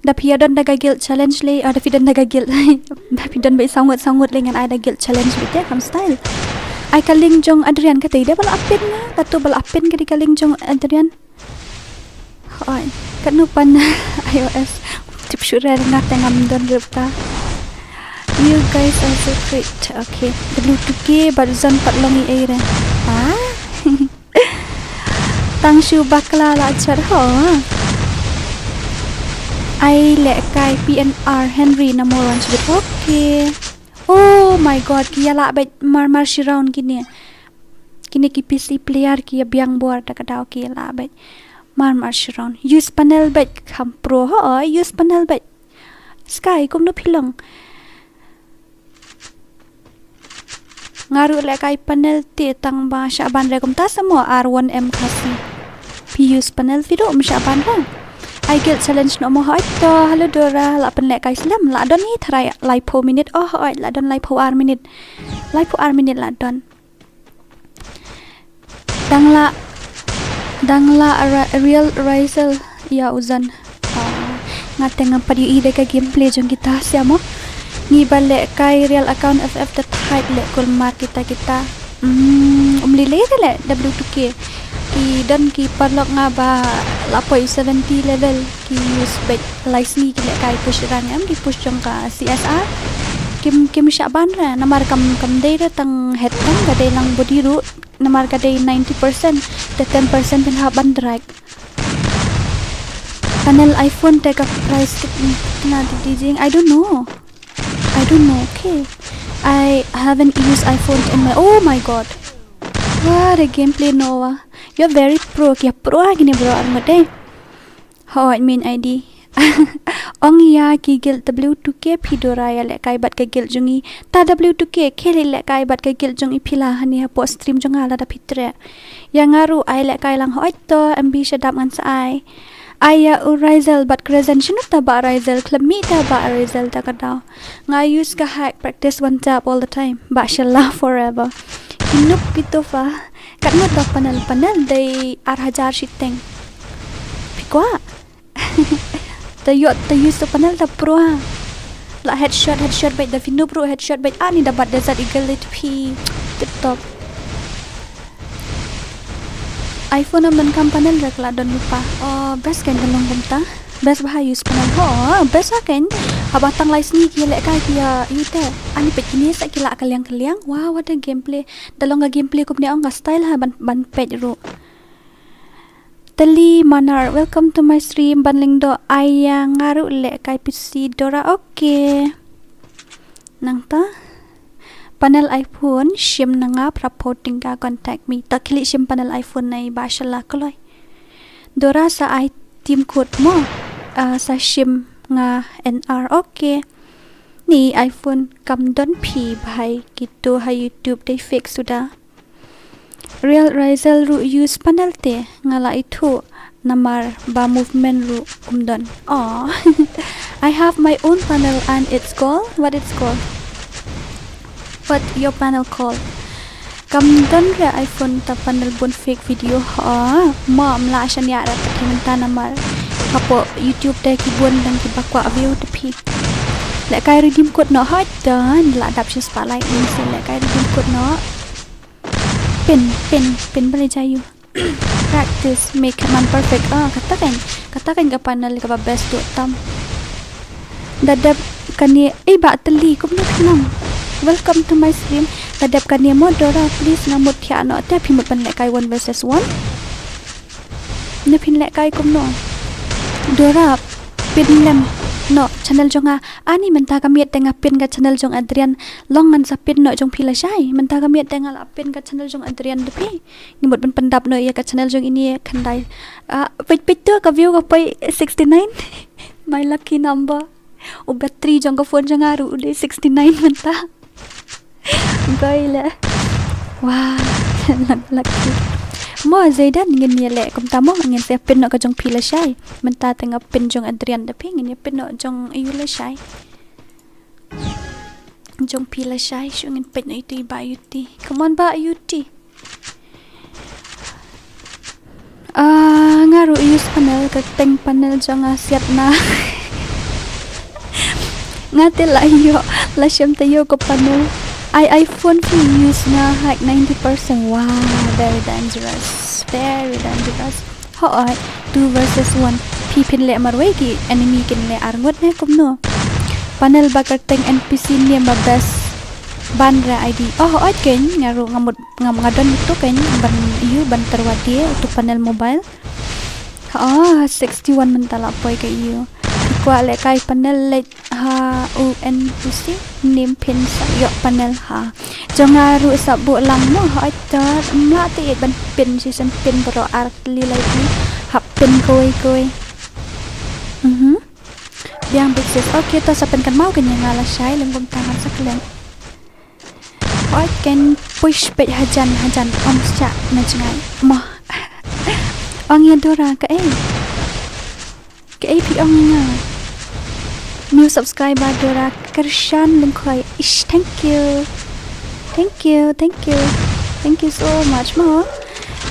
Da phi ïa don da ka guild challenge lei, ah, da phi don da ka guild. Da phi don beit saw ngut saw ngut lei ngan ai da guild challenge beit te, kam style. Ai ka link jong Adrian, kata dei ba la pin nga, kato ba la pin ka dei ka link jong Adrian. Hooid, katno pan iOS. Tip shuh re, nga te ngam don ruh ta. You guys are so great. Okay. W two K bad Zon pat long i ei re. Ah? Tang shu bakla la chat ho. Ai lehkai P N R Henry na mo wan shu. Okay. Oh my god, ki ïa lah beit mar mar shi round kine. Kine ki P C player ki ïa biang bor da ka daw, ki ïa lah beit. Mar mar shi round. Use panel beit, kham pro ho, use panel beit. Sky, kumno phi long? Nga ruh lehkai panel te, tang ba shah ban re kumta sa mo, R one M Khasi. Phi use panel phi ruh ym shah ban re. Ai guild challenge noh mo, hooid to. Hello Dora, lah pynlehkai slem, lah don hi tharai laiphew minit, oh hooid, lah don laiphew ar minit. Laiphew ar minit lah don. Dang la, dang la ra-, real Razel ïa u Zon. Ah, nga te ngam pat ïohi da ka gameplay jong kita, sha mo. Ngi ba lehkai real account F F te thait leh kulmar kita kita. Hmm, um lei lei re leh W two K. Ki don ki paralok nga ba la poi seventy level. Ki use beit lai sngi ki lehkai push rank em, ki push jong ka C S R. Kim, kim shah ban re, namar kam, kam dei re tang head em, ka dei lang body ruh, namar ka dei ninety percent, te ten percent phin hap ban drag. Panel iPhone te ka price kit-, na di, di jing, I don't know. I don't know, okay. I haven't used iPhone in my, oh my god. What a gameplay, Noah. You're very pro, kya pro agini bro, armut eh. Hooid, main I D. Ong ïa ki guild W two K phi Dora ïa lehkai bad ka guild jong i. Ta W two K, khie lehkai bad ka guild jong i phi la hangne hapoh stream jong nga lada phi treh. Ïa nga ruh ai lehkai lang, hooid to, M B sha dap ngan sa ai. Ai ïa u Razel bad Crescent, shano ta Bah Razel, khlem mih ta Bah Razel ta ka daw. Nga use ka hack, practice one tap all the time. Bah shala forever. Ki noob kito fa. Katno da panel, panel dei ar hajar shiteng. Phi kwah? Ta ïoh, ta use ta panel ta pro ha. La headshot, headshot beit, da phi noob ruh headshot beit. Ani da bat Desert Eagle leit phi. Tip top. iPhone ym donkam panel re, ka la don lypa. Oh, best kan ka long kumta. Best bha use panel ho. Best ha kan. Haba tang lai sngi ki lehkai ki ïa ite. Ani peit kine sa ki la kylliang kylliang. Wow, what a gameplay. Da long ka gameplay kumne ong ka style ha ban, ban peit ruh. Tali Manar, welcome to my stream. Ban lyngdoh ai ïa nga ruh lehkai P C Dora. Okay. Nangta panel iPhone shim na nga phra phew tyngka, contact me. Ta khie leit shim panel iPhone na i Bah shala kloi. Dora sa ai team code mo. Ah, sa shim nga N R. Okay. Ni iPhone kam don phi bhai, kito ha YouTube dei fake suda. Real Rizel ruh use panel te, nga la ithuh namar ba movement ruh kum don. Oh. I have my own panel and it's called, what it's called? What your panel called? Kam don re iPhone ta panel bun fake video ha. Ma mla shania ra ta ki mynta namar. Hapoh YouTube te ki bun dang ki ba kwah view te phi. Lehkai redeem code noh hot don la dap shi spotlight ni se lehkai redeem code noh. Pin, pin, pin bale jayu. Practice make man perfect. Ah, kata kan, kata kan ka panel ka ba best tu tam. Da dep kane, eh, ba teli kumno phi nang. Welcome to my stream. Da dep kane mo Dora, please nga mut thiah noh te phi mut ban lehkai one versus one. Ne phin lehkai kumno. Dora, pin lem noh channel jong nga. Ani mynta ka miet te nga pin ka channel jong Adrian. Long ngan sa pin noh jong phi lashai. Mynta ka miet te nga la pin ka channel jong Adrian te phi. Ngi mut ban pyndap noh ïa ka channel jong ini khyndai. Ah, peit peit tu ka view ka poi sixty-nine. My lucky number. U battery jong ka phone jong nga ruh u dei sixty-nine mynta. Goi le. Wah, lucky. Mo Zaidan ngin ïa leh kumta mo ngin sa pin noh ka jong phi lashai. Mynta te nga pin jong Adrian te phi ngin ïa pin noh jong ïa u lashai. Jong phi lashai shu ngin peit noh itu i Bah Yuti. Come on Bah Yuti. Ah, nga ruh use panel ka teng panel jong nga siat na. Nga te la ïoh la shem te ïoh ka panel. Ai iPhone phi use nga hack ninety percent. Wow, very dangerous. Very dangerous. Hooid, two versus one. Phi phin leh marwei ki enemy kin leh arngut ne kumno. Panel ba kyrteng N P C name ba best ban re I D. Oh, hooid ken nga ruh nga mut nga nga don tu ken ban ïoh ban terwadi tu panel mobile. Oh, sixty-one mynta la poi ka ïoh. Phi kwah lehkai panel leh ha U N P C nim pin sa ïoh panel ha. Jong nga ruh sa buh lang mo ha ita mla te ban pin season pin bro ar li lai li ha pin koi koi. Mhm. Biang big sis. Okay, to sa pin kan mau kan nga lashai leng bum tangan sa klen. Oi ken push peit hajan hajan om scha na jngai. Mo. Ong ïa Dora ka ei. Ka A P ong nga. New subscriber Dora Kershan Lengkhoi. Ish, thank you. Thank you, thank you. Thank you so much mo.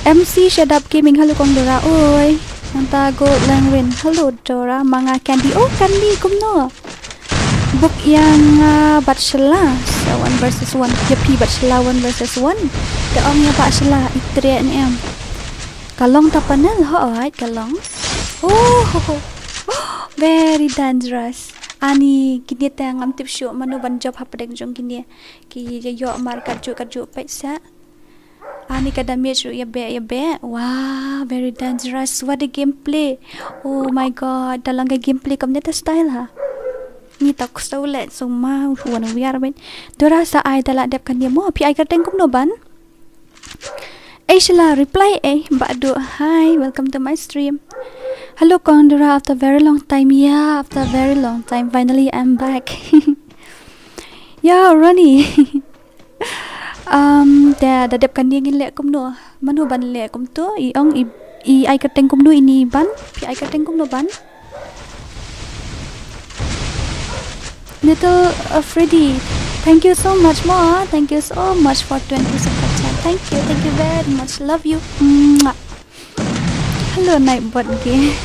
M C Shadap Gaming, hello kong Dora. Oi. Nangta Gold Langwin. Hello Dora, manga Candy. Oh, Candy kumno. Buk ïa nga bat shela. So one versus one. Ïa phi bat shela one versus one. Te ong ïa bat shela itre ne em. Ka long ta panel hooid ka long. Oh, ho, ho. Very dangerous. Ani kine te ngam tip shuh mano ban jop hapdeng jong kine. Ki ïa ïoh mar ka ju ka ju peit sa. Ani ka damage ruh ïa beh ïa beh. Wow, very dangerous. What a gameplay. Oh my god, da long ka gameplay kam ne ta style ha. Ni ta kusaw le so ma wan wiar ben. Dora sa ai da la dep kan ïa mo. Phi ai ka teng kumno ban. Ei shela reply ei ba du hi, welcome to my stream. Hello kong Dora, after very long time. Yeah, after very long time finally I'm back. Yeah, Ronnie. Um, da da dep kan ngin leh kumno. Mano ban leh kumto i ong i i ai ka teng kumno ini ban. Phi ai ka teng kumno ban. Little uh, Freddy, thank you so much mo. Thank you so much for twenty super chat. Thank you, thank you very much. Love you. Mwah. Hello Nightbot Gay.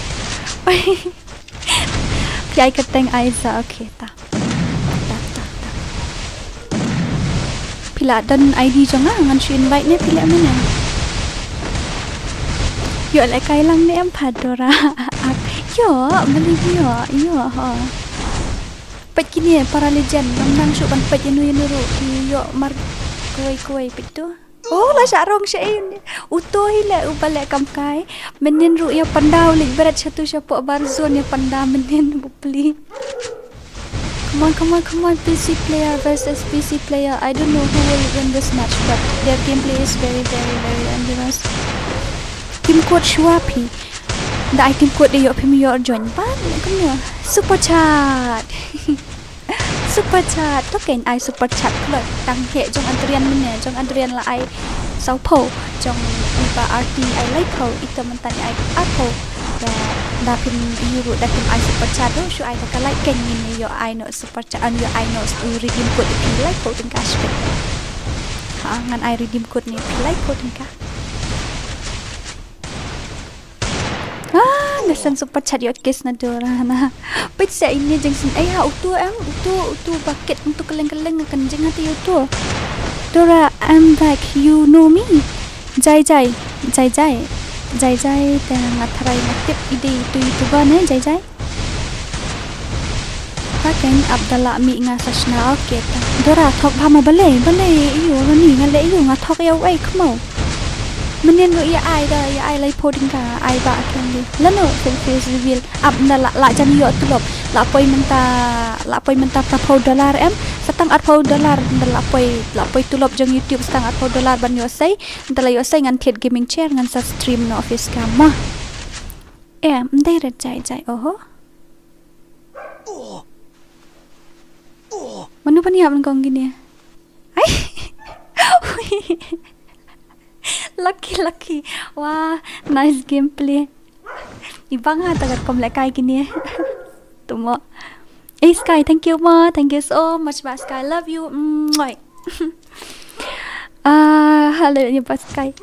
Phi ai ka teng Aiza, okay ta. Ta, ta, ta. Phi la don I D jong nga ngan shu invite ne phi leh mynne. Ïoh lehkai lang ne em Phadora. Ïoh, beli ïoh, ïoh ha. Peit kine para legend, ngam nang shuh ban peit ïano ïano ruh ki ïoh mar kawei kawei peit tu. Oh, la shah rong sha ei. Uto hi leh uba leh kam kai. Mynnin ruh ïa panda u leit bret shatu shapoh bar zone ïa panda mynnin bupli. Come on, come on, come on, P C player versus P C player. I don't know who will win this match, but their gameplay is very, very, very dangerous. Team code shuwa phi. Da ai team code de ïoh phim ïoh join. Ba, come on. Super chat. Super chat. To ken ai super chat kloi. Tang heh jong Adrian mynne, jong Adrian la ai saw phew. jong i Bah Arti ai laiphew, ito mynta ngi ai arphew. Ïa, da phim ïoh ruh, da phim ai super chat ruh, shu ai da ka like kan ngin ïoh ai noh super chat, an ïoh ai noh redeem code ïa phi laiphew tyngka shiphew. Ha, ngan ai redeem code ne ïa phi laiphew tyngka. Ah, nga send super chat ïa u Kes na Dora na. Peit sa ine jingsngew, ai ha utu em, utu, utu bucket, utu kylleng kylleng kan jing hati utu. Dora, I'm back, you know me? Jai jai, jai jai, jai jai, te nga tharai nga tip i dei utu YouTuber ne, jai jai. Ka keiñ ap da lah mih nga sa shna, okay ta. Dora, thok bha mo, balei, balei, ïa u Ronnie, nga leh ïa u, nga thok ïa u ei khmo. Mynnin ruh ïa ai da, ïa ai laiphew tyngka, ai ba keiñ di. Lano, selfish reveal, ap da lah, lah jan ïoh tulop. Lah poi mynta, lah poi mynta phraphew dollar em. Sa tang arphew dollar, da lah poi, lah poi tulop jong YouTube sa tang arphew dollar ban ïoh sei. Da lah ïoh sei ngan thied gaming chair, ngan sa stream na office ka mo. Em, ndei ret jai jai, oho. Mano ban ïap nyngkong kine? Ai. Lucky, lucky. Wah, nice gameplay. I bang ha ta katkum lehkai kine. Tumo. Eh, Sky, thank you mo. Thank you so much, Bah Sky. Love you. Mwah. Ah, hello, ïa Bah Sky.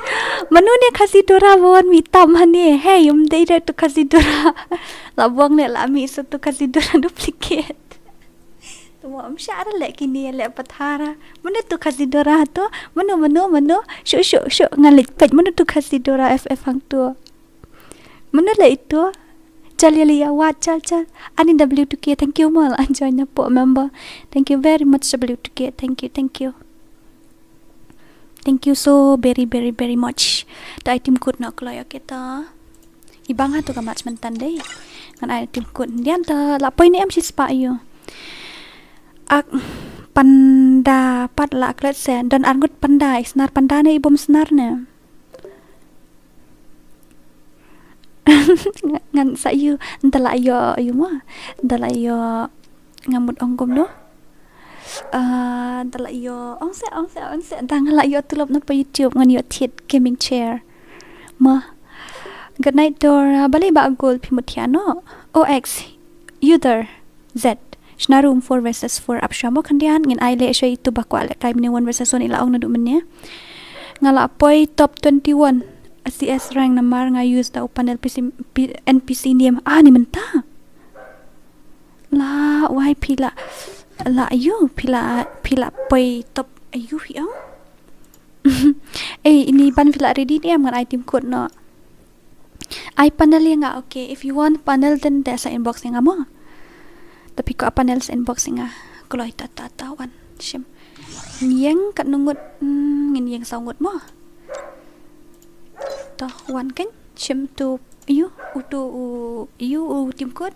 Mano ne Khasi Dora ba wan mih tam hangne? Hey, um dei da tu Khasi Dora. La buang ne la mih sa tu Khasi Dora duplicate. Tu mo, um shah ra leh kine, leh pathara. Mano tu Khasi Dora tu? Mano, mano, mano? Shu, shu, shu. Nga leh peit mano tu Khasi Dora F F hangtu. Mano leh itu? Chal ïa leh ïa wat, chal, chal. Ani W two K, thank you mo, la join na po member. Thank you very much W two K. Thank you, thank you. Thank you so very, very, very much. Ta ai tim kut na kloi, okay ta. I bang ha tu ka match mynta dei. Ngan ai tim kut. Dian ta la poi ne em shi spah ïa u. Ak panda pat la klet se. Don arngut panda, i snar panda ne i bom snar ne. Ngan sa ïoh, nda la ïoh, ïoh mo. Nda la ïoh, nga mut ong kumno. Ah, nda la ïoh, ong se, ong se, ong se, nda nga la ïoh tulop na pa YouTube, ngan ïoh thied gaming chair. Ma. Good night Dora, balei ba gol phi mut thiah noh. O X, user Z. Shna room four versus four, ap shwa mo khyndiat, ngin ai leh shwa itu ba kwah lehkai mynne one versus one, i la ong naduh mynne. Nga la poi top twenty-one C S rank namar nga use da u panel P C, P, N P C name. Ah, ni mynta. La, wai phi la, la ayu, phi la, phi la poi top ayu phi ong. Eh, ini ban phi la ready ne em, ngan ai tim kut noh. Ai panel ïa nga, okay. If you want panel then te sa inbox ïa nga mo. Tapi ko panel sa inbox ïa nga. Kloi ta ta ta wan. Shim. Ngin ïeng katno ngut, hmm, ngin ïeng saw ngut mo. To wan kan. Shim tu ïa u, utu u, ïa u tim kut.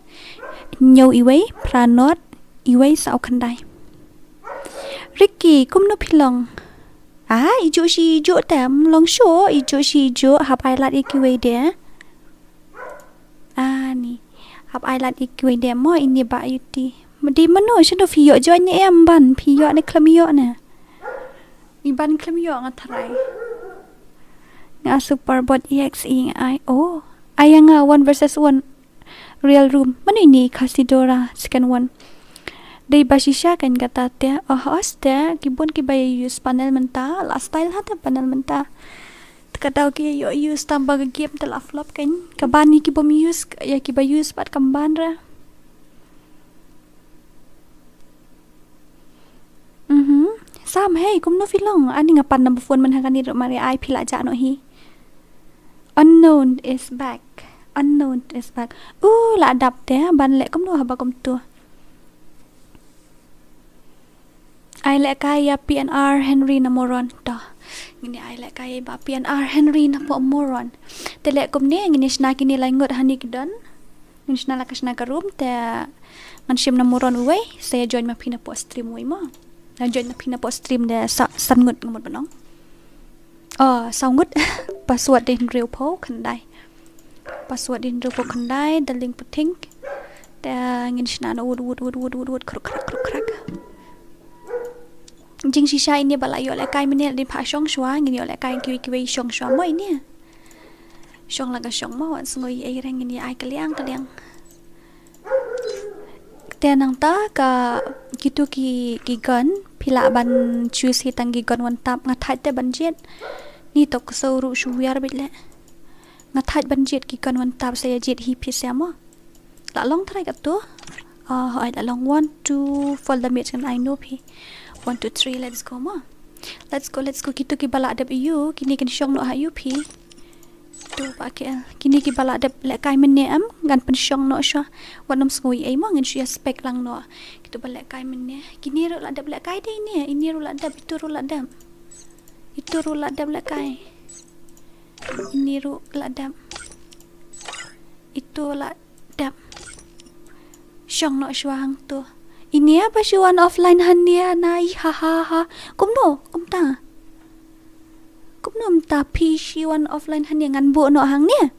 Hynñiew iwei, phra not, iwei saw khyndai. Ricky, kumno phi long? Ah, i juh shi i juh te, ym long shuh, i juh shi i juh, hap ai lad ïa kiwei de. Ah, ni. Hap ai lad ïa kiwei de mo, ini ba ïa ti. Dei mano, shano phi ïoh join ne em ban, phi ïoh ne khlem ïoh ne. I ban khlem ïoh nga tharai. Nga super bot E X E nga ai. Oh. Ai ïa nga one versus one. Real room. Mano ini Khasi Dora second one. Dei ba shisha kan kata te. Oh, os te. Ki bun kiba ïa use panel mynta. La style ha te panel mynta. Te ka daw ki ïa use tang ba ka game te la flop kan. Ka ban ïa ki bym use, ïa kiba use pat kam ban ra. Mhm. Sam, hey, kumno phi long? Ani nga pan number phone man ha kane ruh mar ïa ai phi la jah noh hi. Unknown is back. Unknown is back. Uh, la dap te, ban leh kumno haba kumtu. Ai lehkai ïa P N R Henry na Moron. To. Ngin ïa ai lehkai ïa i Bah P N R Henry na poh Moron. Te leh kumne, ngin ïa shna kine lai ngut hani ki don. Ngin shna la ka shna ka room te ngan shim na Moron uwei, sa ïa join ma phi na poh stream uwei mo. Ngan join ma phi na poh stream de sa, san ngut nga mut ban ong. Oh, saw ngut. Password de hynriewphew khyndai. Password de hynriewphew khyndai, da link puting. Te ngin shna na wut, wut, wut, wut, wut, wut, kruk krak, kruk krak. Jingshisha ine ba la ïoh lehkai mynne, la dei phah shong shuwa, ngin ïoh lehkai kiwei kiwei shong shuwa mo ine. Shong la ka shong mo, wat sngew ei ei re, ngin ïa ai kylliang kylliang. Te nangta ka kitu ki, ki gun, phi lah ban choose hi tang ki gun one tap, nga thait te ban jied. Ni tok so ruh shu wiar bit leh. Nga thait ban jied ki gun one tap, sa ïa jied hi phi sa mo. La long trai katto. Ah, hooid, la long one, two, full damage ngan ai noh phi. One, two, three, let's go mo. Let's go, let's go. Kitu kiba la dep ïa u, kine kin shong noh ha ïa u phi. Tu ba ke, kine kiba la dep lehkai mynne em, ngan pynshong noh shuwa. Wat nym sngew ei ei mo, ngin shu ïa spec lang noh. Kitu ba lehkai mynne. Kine ruh la dep lehkai de ine, ine ruh la dep, itu ruh la dep. Itu ruh la dep lehkai. Ine ruh la dep. Itu la dep. Shong noh shuwa hangto. Ine ba shu wan offline hangne nai, ha ha ha. Kumno, kumta. Kumno mynta phi shu wan offline hangne, ngan buh noh hangne.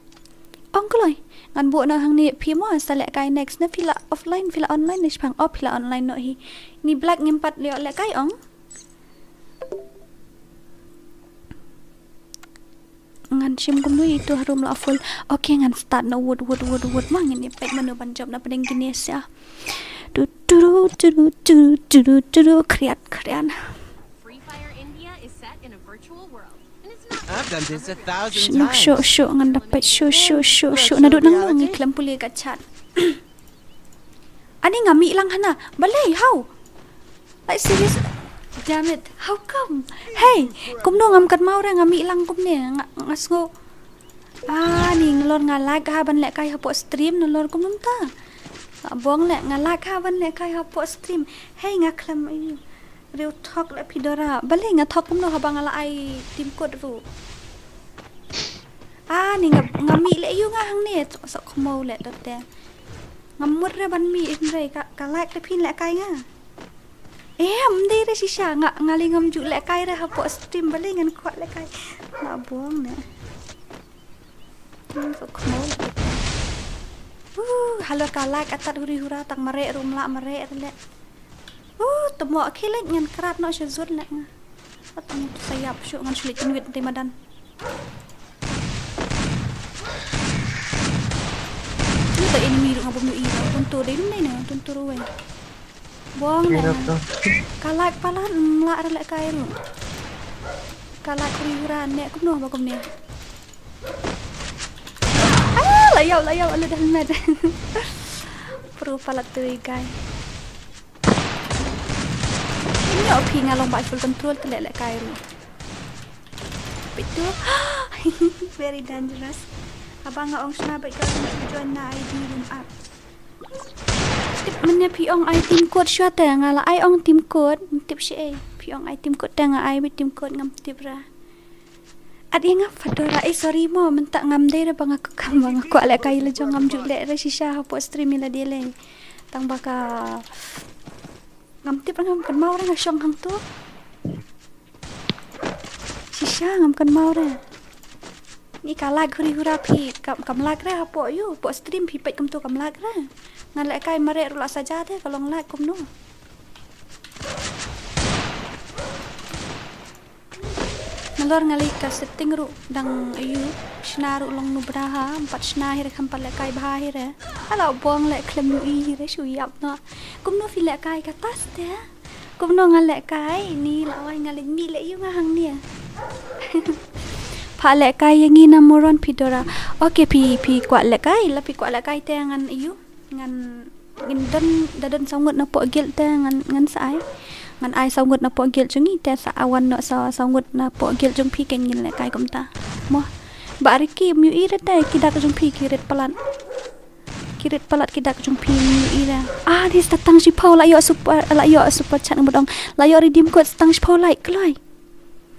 Ong kloi. Ngan buh noh hangne phi mo, sa lehkai next ne phi la offline, phi la online ne shipang. Oh, phi la online noh hi. Ni black ngim pat leh lehkai ong. Ngan shim kumno itu harum la full. Okay, ngan start na wood, wood, wood, wood. Ma ngin ïa peit mano ban jop na pdeng kine sha. Tu tu tu tu tu tu tu tu kriat kriat. Free Fire India is set in a virtual world. And it's not I've done this a thousand Shu times. Shu shu ngan da peit shu shu shu shu. Naduh nangno ngi khlem pule ka chat. Ani nga mih lang hana. Balei, how? Like, serious. Damn it. How come? Hey, kumno ngam kynmaw re nga mih lang kumne. Nga, nga sngew. Ani nalor nga lag ha ban lehkai hapoh stream nalor kumno mynta. Nga bong leh nga lag ha ban lehkai hapoh stream. Hey, nga khlem, ayu. Riew thok leh phi Dora. Balei nga thok kumno haba nga la ai team code ruh. Ani nga, nga mih leh ïa u nga hangne. Sok khmo leh dote. Ngam mut re ban mih hynrei ka, ka lag te phin lehkai nga. Em, ym dei re shisha nga, nga lei ngam ju lehkai re hapoh stream balei ngan kwah lehkai. Nga bong ne. Hmm, sok khmo leh. Uh, halor ka lag atat huri hura tang mareh ruh mlah mareh re leh. Uh, temo khie leh ngan krat noh sha zut leh nga. Atang tu sayap shu ngan shu leh kinwit te madan. Ni ta enemy ruh nga bom ïohi ruh. Tuntu dei nai na, tuntu ruh wei. Bong leh ngan. Ka lag palat mlah re lehkai ruh. Ka lag huri hura ne kumno ba kumne. Ah, la ïaw, la ïaw, ala da helmet. Pro palat tu guy. Ïoh phi nga long ba full control te leh lehkai ruh. Peit tu. Very dangerous. Haba nga ong shna bad ka join na I D room up. Tip mynne phi ong ai team code shuwa te nga la ai ong team code. Tip shi ei. Phi ong ai team code te nga ai beit team code ngam tip ra. At ïa nga Fedora, eh, sorry mo, mynta ngam dei re ba nga kwah, ba nga kwah lehkai la jong ngam ju leh re shisha hapoh stream ïa lade lei. Tang ba ka ngam tip re ngam kynmaw re nga shong hangto. Shisha ngam kynmaw re. Ni ka lag huri hura phi, kam, kam lag re hapoh ïa u, hapoh stream phi peit kumto kam lag re. Nga lehkai mareh ruh la saja te ka long lag kumno. Nalor nga leit ka setting ruh dang ayu, shna ruh long nu bra ha, ym pat shna hi re kham pat lehkai bha hi re. Ala bong leh khlem ïohi hi re shu ïap noh. Kumno phi lehkai kata ste? Kumno nga lehkai ni la wai nga leit mih leh ïa u nga hangne. Pha lehkai ïa ngi na moron phi Dora. Okay phi, phi kwah lehkai, la phi kwah lehkai te ngan ayu. Ngan, ngin don, da don saw ngut na poh guild te ngan, ngan sa ai. Ngan ai saw ngut na poh guild jong ngi te sa awan noh sa, saw ngut na poh guild jong phi kein ngin lehkai kumta. Mo. Ba Ricky ym ïohi re te ki dak jong phi ki rit palat. Ki rit palat ki dak jong phi ym ïohi re. Ah, ni sa tang shiphew la ïoh super, la ïoh super chat ngan ong. La ïoh redeem code sa tang shiphew like kloi.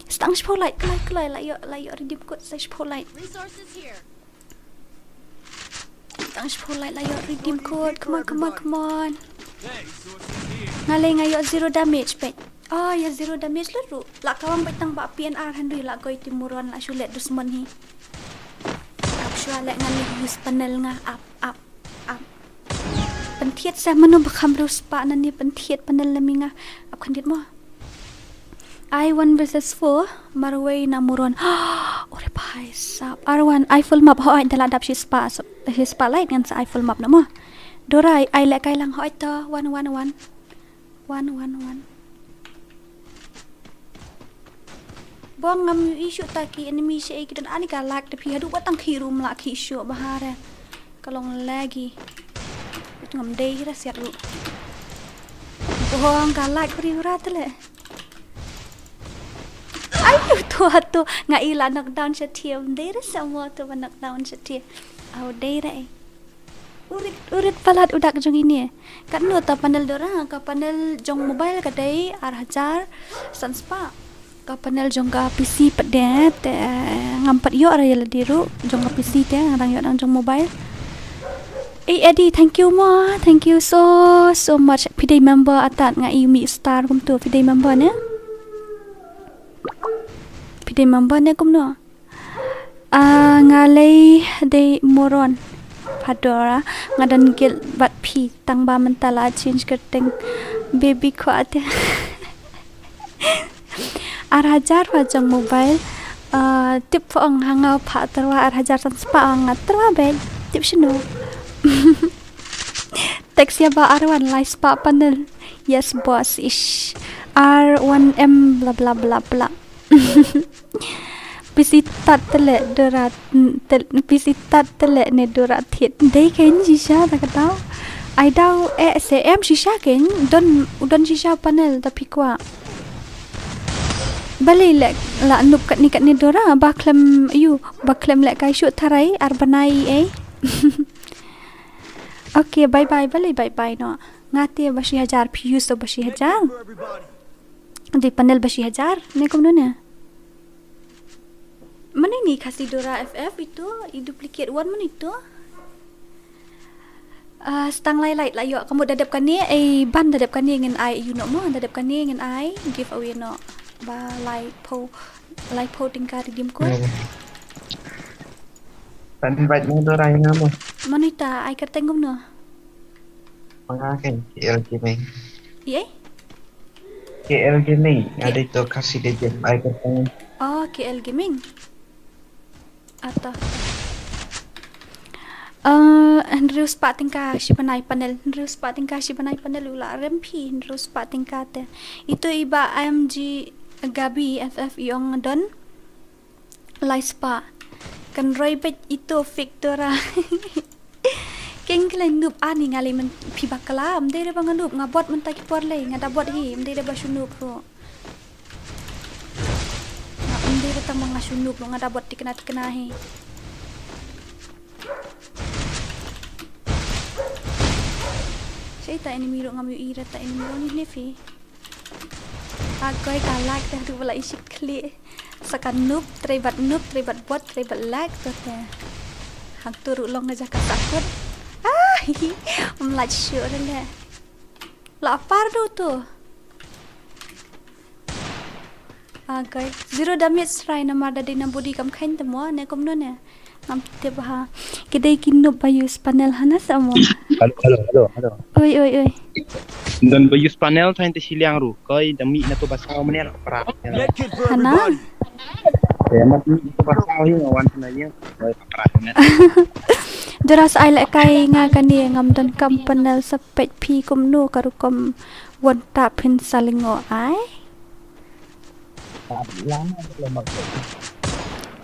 Sa tang shiphew like kloi kloi la ïoh, la ïoh redeem code sa shiphew like. Resources here. Tang shiphew like la ïoh redeem code. Come on, come on, come on. Nga lei nga ïoh zero damage peit. Oh, ïa zero damage lut ruh. La kawang peit tang ba P N R hynrei la koi te moron la shu leh dusmon hi. Ap shuwa leh ngan leh use panel nga ap, ap, ap. Pynthied sa mano ba kham rus pa nani pynthied panel la mi nga. Ap khyndiat mo. Ai one versus four, marwei na muron. Ore bhai sab. Ar wan, ai full map hoi, da la dap shi spah, shi spah light ngan sa ai full map na mo. Dora, ai leh kai lang hoi to, one, one, one. One, one, one. Bong ngam ïohi shuh ta ki enemy sha ei ki don ani ka lag te phi haduh ba tang khi rum la khi shuh ba hare. Ka long lagi. Itu ngam dei ra siat ru. Bong ka lag pri ura te le. Ayu tu tu nga i la knockdown sha thiam dei ra sa mo tu ba knockdown sha thiam. Au dei ra ei. Urit, urit palat u dak jong ine. Katno ta panel Dora, ka panel jong mobile ka dei ar hajar san spah. Ka panel jong ka P C pat de te ngam pat ïoh ra ïa lade ruh jong ka P C te nga dang ïoh dang jong mobile. Eh Eddie, thank you mo, thank you so so much. Phi dei member atat nga i mi star kumtu, phi dei member ne? Phi dei member ne kumno? Ah, nga lei dei muron. Padora, nga don guilt bad phi tang ba mynta la change kyrteng. Baby kwah te. Ar hajar pha jong mobile. Ah, tip pha ong ha nga pha tyrwa ar hajar san spah ong nga tyrwa bad. Tip shino. Text ïa ba ar wan lai spah panel. Yes boss ish. Ar wan em bla bla bla bla. Pisi tat tele Dora, tel-, pisi tat tele ne Dora thied. Dei kein shisha ta ka dau. Ai dau eh se em shisha kein. Don, don shisha panel ta phi kwah. Balei leh la nup katni katni Dora ba khlem ïu, ba khlem leh kai shu tharai ar bnai ei. Okay, bye bye, balei bye bye no. Nga te ba shi hajar phi use ba shi hajar. Dei panel ba shi hajar ne kumno ne. Mane ni Khasi Dora F F itu, i duplicate one mane itu. Ah, stang lai light la ïoh ka mut da dep kane, ei ban da dep kane ngin ai ïu no mo, da dep kane ngin ai giveaway no. Ba lai phew, lai phew tyngka redeem code. Hmm. Ban invite mo Dora ïa nga mo. Mane ta ai kyrteng kumno. Manga kan K L Gaming. Ye? K L Gaming. K- Ada itu Khasi Legend ai kyrteng. Oh, K L Gaming. Ata. Eh, hynriew spah tyngka shi bnai panel, hynriew spah tyngka shi bnai panel u la rem phi, hynriew spah tyngka te. Itu i ba I M G Gabi F F i ong don lai spah. Kan roi beit itu fake Dora. Keng khlem nup ani nga lei men phi bakla, ym dei re ba nga nup, nga bot mynta ki por lei, nga da bot hi, ym dei re ba shu nup ro. Nga ym dei re tang ba nga shu nup ro, nga da bot tikna tikna hi. Shei ta enemy ro ngam ïohi re ta enemy ro ni lei phi. Hagoi ka lag te haduh ba la i shit khlieh. Sa ka noob, trei bad noob, trei bad bot, trei bad lag to te. Hangto ruh long ka jaka sakut. Ah, hi hi. Ym lait shuh re leh. La par du to. Hagoi. Zero damage try namar da dei na body kam kheiñ te mo ne kumno ne. Ngam tip ha. Ki dei ki noob ba use panel hana sa mo. Hello, hello, hello, hello. Oi, oi, oi. Don ba use panel thaiñ te shiliang ruh. Koi da mih na to ba saw mane la pra. Hana? Te mat mih to ba saw hi wan na ye. Koi pra ne. Dora sa ai leh kai nga kane ngam don kam panel sa peit phi kumno ka rukom wan ta phin sa lingo ai.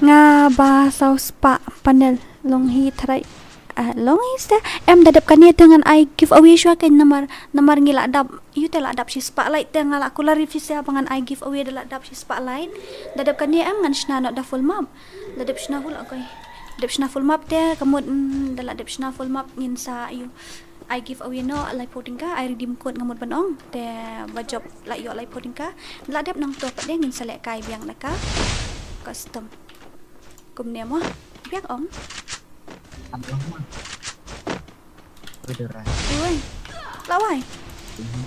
Nga ba saw spah panel long hi tharai. Ah, long hi ste. Em da dep kane te ngan ai giveaway shuwa kein namar, namar ngi la dap, ïu te la dap shi spah light te nga la kular ri phi sa ba ngan ai giveaway da la dap shi spah light. Da dep kane em ngan shna noh da full map. Da dep shna full, okay. Dep shna full map te ka mut, mm, da la dep shna full map ngin sa ïu. Ai giveaway noh laiphew tyngka, ai redeem code nga mut ban ong. Te ba jop la ïoh laiphew tyngka. La dep nangto pat de ngin sa leh kai biang na ka custom. Kumne mo. Biang ong. Oi, Dora. Oi. La wai. Mhm.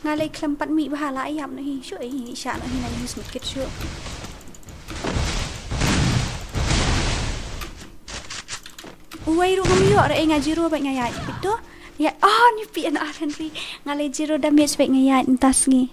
Nga lei khlem pat mih bha la ïap noh hi. Shu ei hi sha noh hi na use mih kit shu. Uwei ruh ngam ïoh re nga zero bad nga ïaid. Itu. Ya, ah, ni pi an ar Henry. Nga lei zero damage bad nga ïaid ntas ngi.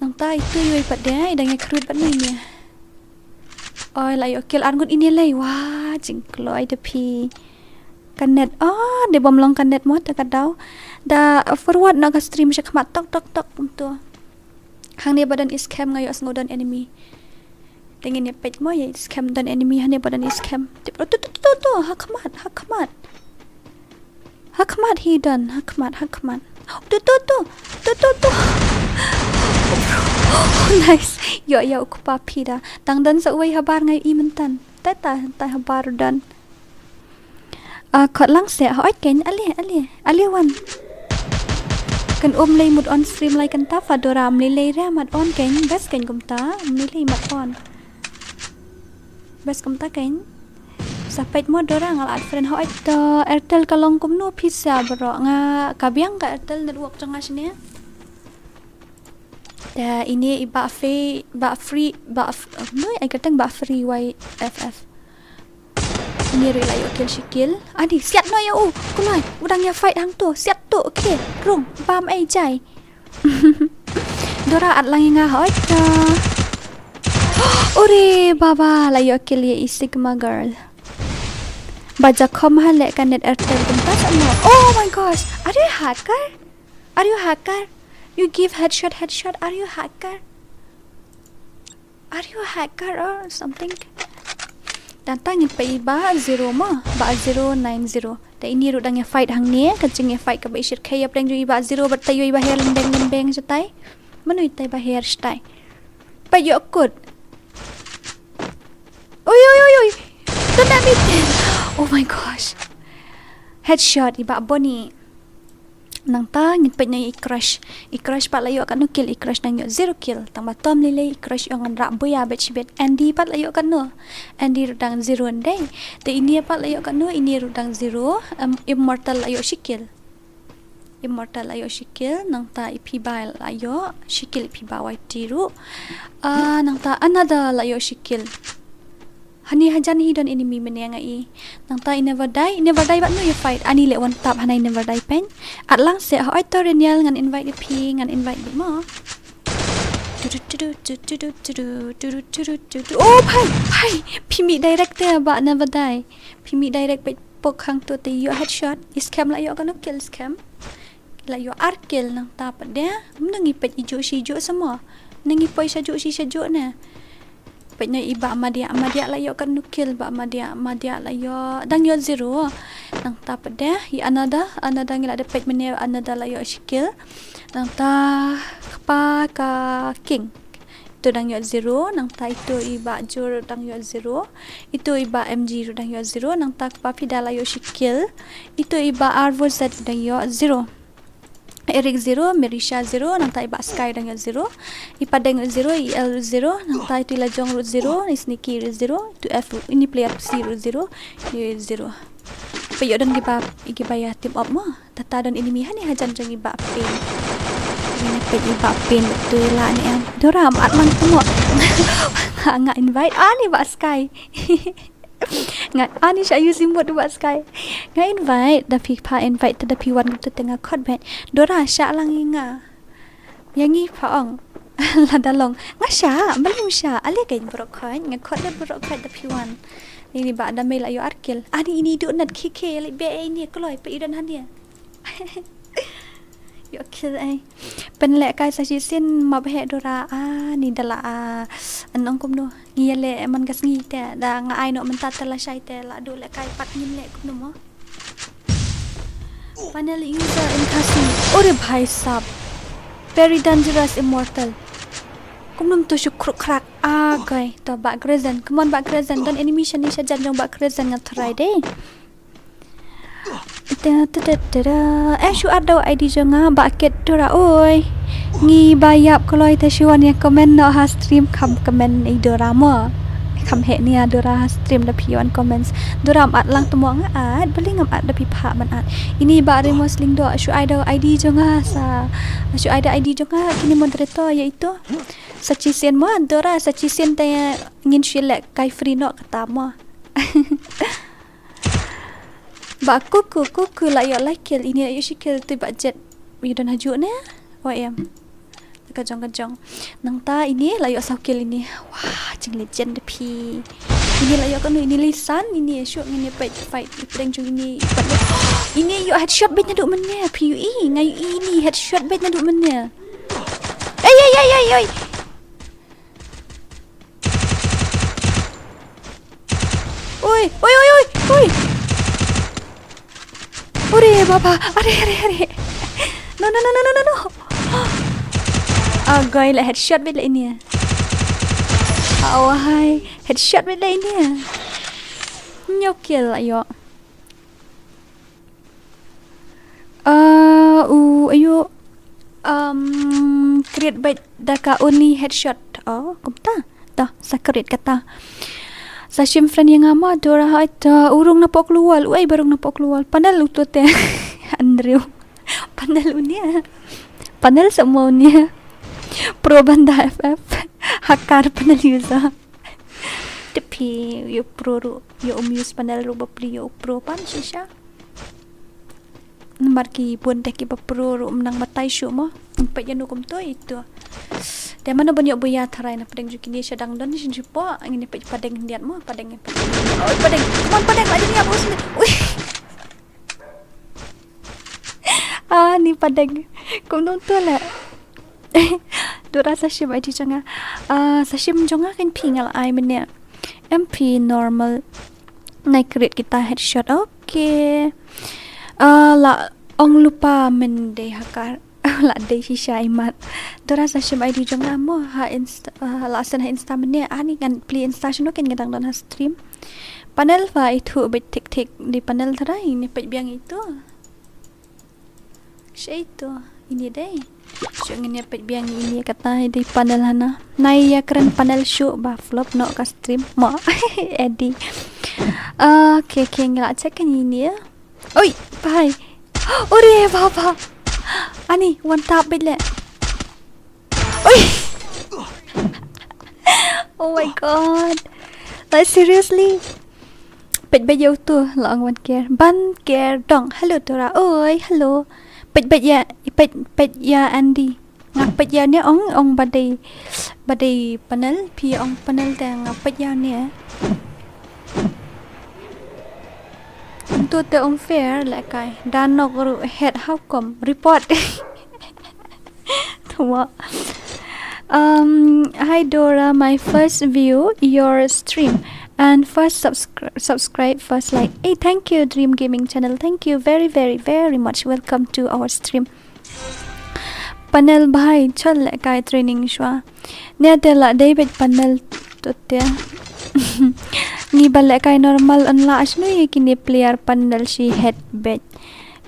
Nangta itu iwei pat de, i dang ïa khrut pat ni ne. Oi, la ïoh kill ar ngut ine lei, wa, jingkloi da phi. Ka net, oh, de bym long ka net mo, ta ka daw. Da forward noh ka stream sha khmat, tok, tok, tok, kumto. Hangne ba don i scam nga ïohsngew don enemy. Te ngin ïa peit mo ïa i scam don enemy hangne ba don i scam. Tip, oh, tu, tu, tu, tu, tu, ha khmat, ha khmat. Ha khmat hi don, ha khmat, ha khmat. Tu, tu, tu, tu, tu, tu. Oh, nice. Ïoh, ïoh, u kpa phi da. Tang don sa uwei habar nga ïohi myntan. Tai, tai, tai habar don. Ah, khot lang seh, hooid kein, ale, ale, ale wan. Kan um lei mut on stream lai kan ta fa Dora, um lei lei re mat on kein, best kein kumta, um lei lei mat on. Best kumta kein. Sa peit mo Dora nga la add friend, hooid to, Airtel ka long kumno phi sa bro, nga ka biang ka Airtel network jong nga shane. Te ine i ba free, ba free, ba f-, no, ai kyrteng ba free Y F F. Ine ruh i la ïoh kill shi kill. Ani, siat noh ïa u. Kumai, u dang ïa fight hangto. Siat to, okay. Rung, bam ei jai. Dora at lang ïa nga hoi ta. Ore, baba, la ïoh kill ïa i Sigma girl. Ba ja khom ha leh ka net Airtel kumta sa mo. Oh my gosh, are you hacker? Are you hacker? You give headshot, headshot. Are you hacker? Are you hacker or something? Tang tang ngin peit ba zero mo, ba zero nine zero. Te ine ruh dang ïa fight hangne, ka jingïa fight kaba i shyrkhei ïa pdeng jong i ba zero, bad te ïoh i ba her lembeng lembeng shatai. Mano itai ba her shatai? Peit ïoh kut. Oi, oi, oi, oi. Don't let me kill. Oh my gosh. Headshot i ba Bonnie. Nangta ngin peit noh i Crush. I Crush pat la ïoh katno kill, i Crush dang ïoh zero kill. Tang ba tom lei lei i Crush ïoh ngan rah buia bet shibet. Andy pat la ïoh katno. Andy ruh dang zero ndei. Te ine pat la ïoh katno, ine ruh dang zero. Em, Immortal la ïoh shi kill. Immortal la ïoh shi kill, nangta i Phi Ba la ïoh shi kill, i Phi Ba Y T ruh. Ah, nangta Another la ïoh shi kill. Hani hajan hi don enemy mynne nga i. Nangta i Never Die, i Never Die ba no ïa fight. Ani leh wan tap hana i Never Die pen. At lang seh hoi to Renial ngan invite ïa phi, ngan invite bit mo. Tudu, tudu, tudu, tudu, tudu, tudu, tudu, tudu. Oh, bhai, bhai. Phi mih direct te ba Never Die. Phi mih direct peit pok hangto te ïoh headshot. I Scam la ïoh katno kill Scam. La ïoh ar kill nangta pat de. Mynne ngi peit i juh shi juh sa mo. Ngi poi sha juh shi sha juh ne. Peit noh i Bah Madiah, Madiah la ïoh katno kill Bah Madiah, Madiah la ïoh, dang ïoh zero. Nangta pat de, i Another, Another ngi la dep peit mynne Another la ïoh shi kill. Nangta kpa ka King. Ito dang ïoh zero, nangta ito i Bah Jur dang ïoh zero. Ito i Bah M G ruh dang ïoh zero, nangta kpa Fida la ïoh shi kill. Ito i Bah Arvo Z dang ïoh zero. Eric zero, Merisha zero, nangta i Bah Sky dang ïoh zero. I Padeng zero, i El zero, nangta ito i Lajong ruh zero, i Sneaky ruh zero, ito F ruh, ini player C ruh zero, i zero. Peit ïoh don kiba, kiba ïa team up mo. Tata don enemy hani hajan jong i Bah Pin. Ini peit i Bah Pin tu la ni em. Dora mat lang tu mo. Nga, nga invite ani Bah Sky. Nga ani sha use emote Bah Sky. Nga invite da phi pha invite da phi wan tu te nga khot bet. Dora sha lang i nga. Ïa ngi pha ong. Lada long. Nga sha, balei sha. Ale ka in borok khot. Nga khot da borok khot da phi wan. Ini ba da mei la ïoh ar kill. Ani ini du nat khie khie lei be ini kloi peit i don hania. Ïoh kill ai. Pynleh kai sa shisien map heh Dora ani da la a. An ong kumno. Ngi ïa leh man ka sngi te da nga ai noh mynta te la shai te la du leh kai pat ngin leh kumno mo. Panel user in Khasi. Ore bhai sab. Very dangerous immortal. Kumno to shu kruk krak. Ah, kai. To Bah Crescent. Come on, Bah Crescent. Don enemy shani sha jan jong Bah Crescent nga try de. Te, te, te, te, te. Eh, shu ar da I D jong nga, Bah Kit Dora, oi. Ngi ba ïap kloi te shu wan ïa comment noh ha stream kham comment i Dora mo. Kham heh nia Dora ha stream da phi wan comments. Dora mat lang te mo nga at, beli ngam at da phi pha ban at. Ini Bah Remos Lyngdoh, shu ai da I D jong nga sa. Shu ai da I D jong nga, kini moderator ïa ito. Sa chisien mo, Dora, sa chisien te ngin shu leh kai free noh kata mo. Bah Kuku, Kuku la ïoh lai kill, ini la ïoh shi kill tu Bah Jet. Ïoh don hajuh ne? O em. Ka jong, ka jong. Nangta ini la ïoh saw kill ini. Wah, jing legend da phi. Ini la ïoh kano ini, lisan ini, shuh ngin ïa peit fight ïa pdeng jong ini. Ini ïoh headshot beit naduh mynne, phi ïohi, nga ïohi ini headshot beit naduh mynne. Ei, ei, ei, ei, ei. Oi, oi, oi, oi, oi. Ore baba, are, are, are. No, no, no, no, no, no, no. Ah, goi la headshot beit la ini. Ah, wahai, headshot beit la ini. Hynñiew kill la ïoh. Ah, u, ayu, um, create beit da ka only headshot. Oh, kumta. Ta, sa create kata. Sa shim friend ïa nga ma, Dora, hai ta, u rung na pok luwal, u ei ba rung na pok luwal. Panel uto te. Andrew. Panel unia. Panel semua unia. Pro banda F F. Hakar panel user. Te phi, ïoh pro ruh, ïoh um use panel ruh bapli, ïoh pro pan shisha. Namar ki bun te kiba pro ruh ym nang batai shuh mo. Peit ïa no kumto ito. Te mano ban ïoh buia tharai na pdeng jong kine sha dang don shisha po, ngin peit padeng diat mo, padeng, padeng. Oi, padeng. Come on, padeng, la jin ïa bos ni. Ui. Ah, ni padeng. Kumno to la. Dora sa shim I D jong nga. Ah, sa shim jong nga kan phi nga la ai mynne. M P normal. Nai create kita headshot. Okay. Ah, la ong lypa mynde hakar. La dei shisha imat. Dora sa shim I D jong nga mo ha Insta, ah, la send ha Insta mynne. Ani ngan plie Insta shano kan nga dang don ha stream. Panel fa ithuh beit thik thik di panel tharai ne peit biang ito. Sha ito, ini dei. Shu ngin ïa peit biang ini kata dei panel hana. Nai ïa kren panel shu ba flop noh ka stream. Mo, Eddie. Ah, okay, okay, ngi la check kan ini ïa. Oi, bye. Ore, baba. Ani, one tap beit le. Oi. Oh my god. Like seriously. Peit beit ïa uto la ong ban ker. Ban ker dong. Hello Dora. Oi, hello. Peit beit ïa, peit, peit ïa Andy. Nga peit ïa ne ong, ong ba dei, ba dei panel, phi ong panel te nga peit ïa ne. Uto te ong fair le kai. Da nok ruh head how come. Report. Tuma. Um, hi Dora, my first view your stream and first subscri- subscribe, first like. Hey, thank you Dream Gaming Channel. Thank you very very very much. Welcome to our stream. Panel bhai, chal le kai training shwa. Nia te la dei beit panel to te. Ngi ba le kai normal on la asnu ye kini player panel shi head beit.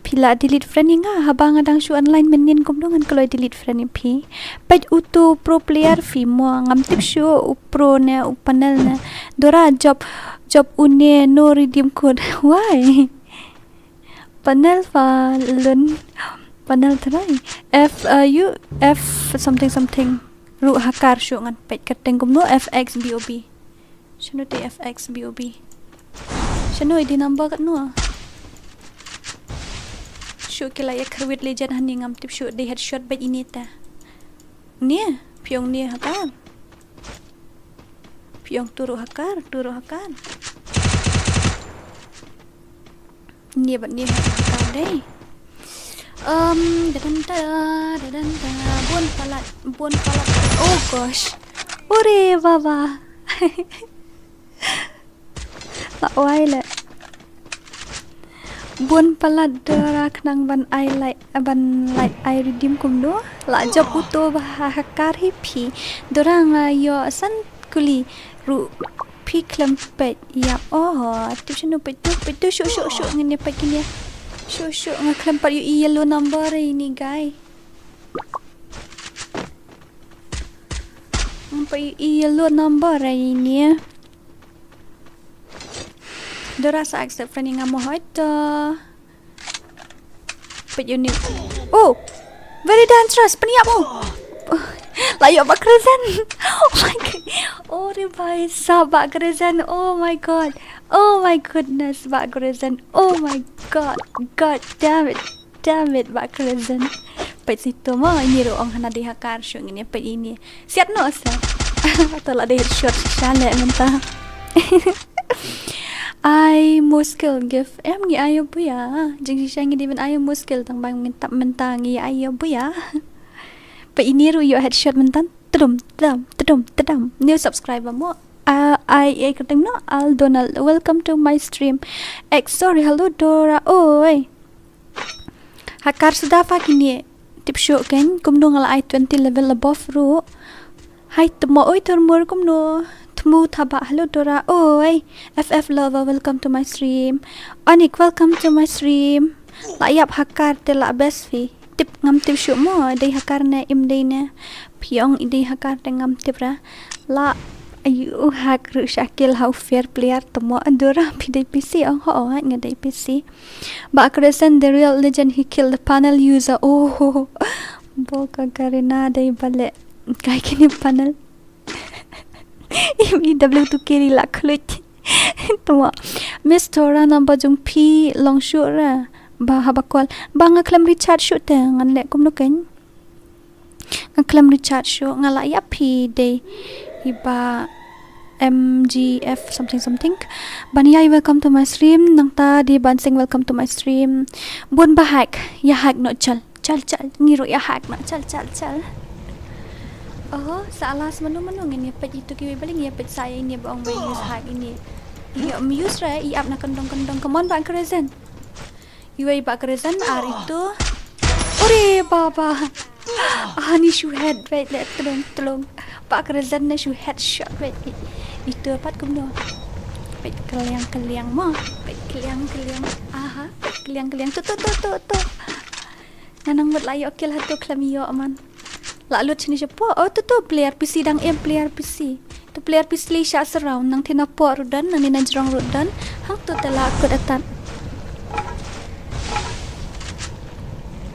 Phi la delete friend ïa nga haba nga dang shu online mynnin kumno ngan kloi delete friend ïa phi. Peit uto pro player phi mo ngam tip shu u pro ne u panel ne. Dora job job une no redeem code. Why? Panel fa lun panel trai. F uh, U F something something. Ruh hakar shu ngan peit kyrteng kumno F X B O B. Shano te F X B O B. Shano I D number kat no. Shu kila ya kharwit legend hani ngam tip shu dei headshot beit ini ta. Ni, piong ni hakar. Piong turu hakar, turu hakar. Ni bat ni hakar dei. Um, dadan da, dadan da, bun palat, bun palat. Oh gosh. Ore baba. La wai le. Bun palat Dora khnang ban ai lai ban lai ai redeem kumno. La jop uto ba ha hakar hi phi. Dora nga ïoh san kuli ruh phi khlem peit ïa. Oh, tip shano peit tu, peit tu shu shu shu ngin ïa peit kine. Shu shu nga khlem pat ïohi yellow number ini guy. Ngam pat ïohi yellow number ini. Dora sa accept friend ïa nga mo hoi to. Peit ïa uni. Oh. Very dangerous. Pynïap oh. Oh. La ïoh ba Crescent. Oh my god. Oh re bhai sa ba Crescent. Oh my god. Oh my goodness ba Crescent. Oh my god. God damn it. Damn it ba Crescent. Peit sito mo, ini ruh ong hana dei hacker shuh ngin ïa peit ini. Siat noh sa. To la dei headshot shisha leh mynta. Ai muskil gift. Em ngi ai ïa buya. Jingshisha ngi dei ban ai ïa muskil tang ba mynta mynta ngi ai ïa buya. Peit ini ruh ïoh headshot mynta. Tedum tedam tedum tedam. New subscriber mo. Ah, ai ai kyrteng no Al Donald. Welcome to my stream. Exor, hello Dora. Oi. Hacker suda fa kine. Tip shuh kein kumno nga la ai twenty level above ruh. Hai tmo oi Turmur kumno. Tmu Thabah, hello Dora. Oi. F F lover, welcome to my stream. Onik, welcome to my stream. La ïap hacker te la best phi. Tip ngam tip shuh mo dei hacker ne im dei ne. Phi ong i dei hacker te ngam tip ra. La ayu hack ruh sha kill ha u fair player tmo Dora phi dei P C ong ho ong nga dei P C. Bah Crescent, the real legend, he killed the panel user. Oh, bo ka Garena dei ba leh kai kine panel. Im i W two K ri la khluit. Tuma. Miss Tora, namba jong phi long shuh ra ba haba call. Ba nga khlem recharge shuh te ngan leh kumno kein. Nga khlem recharge shuh, nga la ïap phi dei i ba M G F something something. Ban ïai welcome to my stream, nangta dei ban sing welcome to my stream. Bun ba hack, ïa hack noh chal. Chal chal, ngi ruh ïa hack noh chal chal chal. Oh, sa alas mano mano ngin ïa peit itu kiwei ba lei ngi ïa peit sa ïa ini ba ong ba use hack ini. Ïa ym use ra, i ap na kendong kendong. Come on, Bah Crescent. Iwei Bah Crescent ar itu. Ore baba. Ah, ni shu head right le tlung tlung. Bah Crescent ne shu headshot right. Itu pat kumno. Peit keliang keliang mo. Peit keliang keliang. Aha, peit keliang keliang. Tu tu tu tu tu. Nga nang mut la ïoh kill hato khlem ïoh man. La lut shane shapoh. Oh, tu tu player P C dang im player P C. Tu player P C lei shah surround, nangtei napoh ruh don, nangne najrong ruh don. Hangto te la kut atat.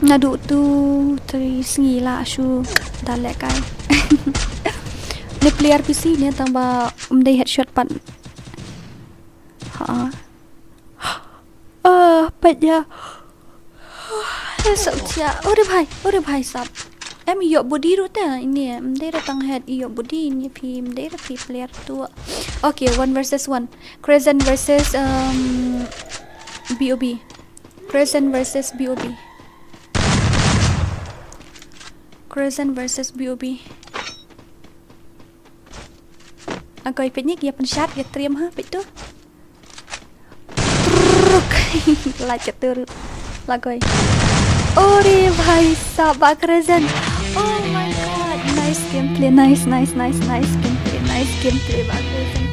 Naduh tu three sngi la shu da lehkai. Ne player P C ne tang ba um dei headshot pat. Ha. Ah, peit ïa. Sop sia. Ore bhai, ore bhai sap. Em ïoh body ruh te ini, em dei ra tang head ïoh body ini phi, em dei ra phi player tu. Okay, one versus one. Crescent versus um, B O B. Crescent versus B O B. Crescent versus B O B. Agoi peit ni ki ïa pynshad ïa trim ha peit tu. Truk. Lait ka tur. Lagoi. Ore bhai sab Bah Crescent. Oh my god. Nice gameplay. Nice, nice, nice, nice gameplay. Nice gameplay Bah Crescent.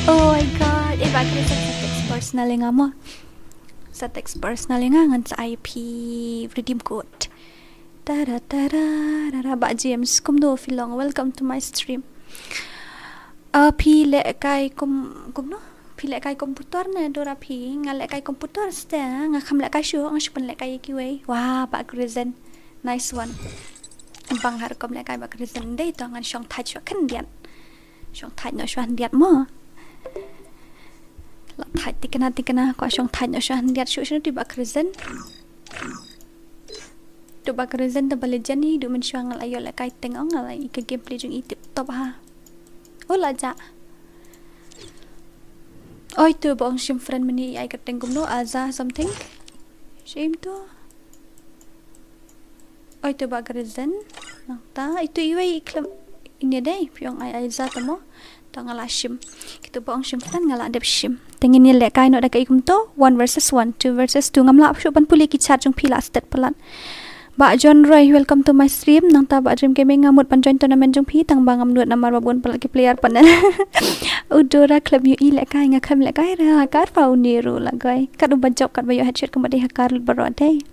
Oh my god. Eh Bah Crescent sa text personal ïa nga mo. Sa text personal ïa nga ngan sa ai phi redeem code. Tara tara tara Bah James kumno phi long, welcome to my stream. Ah, phi lehkai kum kumno? Phi lehkai komputer ne Dora phi? Nga lehkai komputer ste, nga kham lehkai shuh, nga shu pynlehkai ïa kiwei. Wah, Bah Crescent. Nice one. Bang har kom lehkai Bah Crescent dei to ngan shong thait shuh khyndiat. Shong thait noh shuh khyndiat mo. La thait tikna tikna ko shong thait noh shuh khyndiat shuh shuh tu Bah Crescent. Tu Bah Crescent da ba legend hi du mynshuwa nga la ïoh lehkai teng ong nga la i ka gameplay jong i tip top ha. Oh la ja. Oi tu ba ong shim friend mani i ai ka teng kumno Aza something. Shim tu. Oi tu Bah Crescent. Nangta itu iwei i khlem ini dei phi ong ai Aza tamo. To nga la shim. Kitu ba ong shim friend nga la dep shim. Te ngin ïa lehkai noh da kaei kumto. One versus one, two versus two. Ngam lah shuh ban pule ki chat jong phi la stet palat. Bah John Roy, welcome to my stream. Nangta Bah Dream Gaming nga mut ban join tournament jong phi tang ba ngam nud namar ba bun palat ki player panel. U Dora khlem ïohi lehkai nga khlem lehkai ra hacker pa u Neru lagoi. Kat uba jop kat ba ïoh headshot kumba dei hacker lut baroh dei.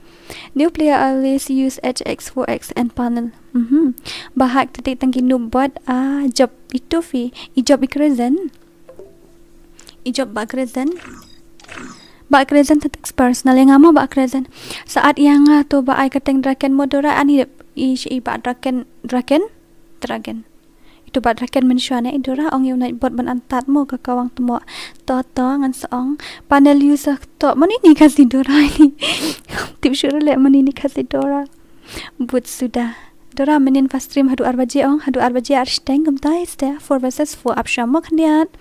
New player always use H X four X and panel. Mhm. Ba hack tadi tang ki noob bot ah jop itu phi. I jop i Crescent. I jop Bah Crescent. Bah Crescent text personal ïa nga mo Bah Crescent. Saat ïa nga to ba ai ka teng Draken mo Dora ani i shi i Bah Draken Draken Dragon. I To bat raken men shwa ne i Dora ong ïa u Nightbot ban antat mo ka kawang tmo. To to ngan sa ong. Panel user to mani ni kasi Dora ni. Tip shuh le mani ni kasi Dora. But suda. Dora menin pa stream haduh ar baje ong, haduh ar baje ar shteng kumta iste four versus four ap shwa mo khyndiat.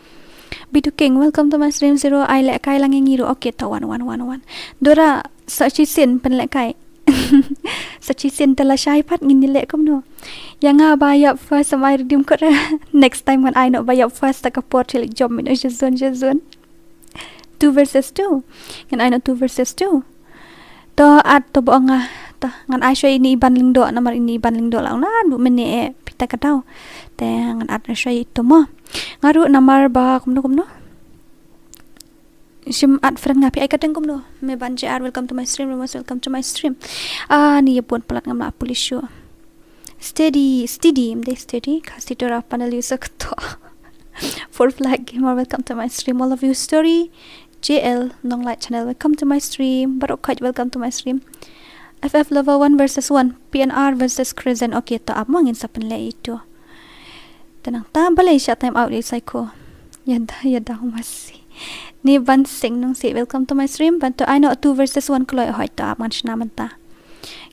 Bitu King, welcome to my stream zero, ai lehkai lang ïa ngi ruh, okay to wan wan wan wan. Dora, sa chisin pynlehkai. Sa chisin te la shai pat ngin ïaleh kumno. Ïa nga ba ïap first am ai redeem code. Next time ngan ai noh ba ïap first ta ka por thil jom min u shizun shizun. Two versus two. Ngan ai noh two versus two. To at to ba ong nga. To ngan ai shwa ini i ban lyngdoh namar ini i ban lyngdoh la ong na du mene e pita ka daw. Te ngan at na shwa ito mo. Nga ruh namar ba kumno kumno. Shim at friend nga phi ai ka deng kumno. Me ban J R, welcome to my stream. Remus, welcome to my stream. Ah, ni ïa bun palat ngam lah pule shuh. Steady, steady, em dei steady. Kasi Dora panel user kto. Four Flag Gamer, welcome to my stream. All of you story. J L Nonglait channel, welcome to my stream. Barok Khaj, welcome to my stream. F F Lover one versus one, P N R versus Crescent. Okay, to ap mo ngin sa pynleh ito. Tenang ta balei sha time out i psycho. Ïada ïada masi. Ni ban sing nung si welcome to my stream. Ban to ai noh two versus one kloi hoi to ap ngan shna mynta.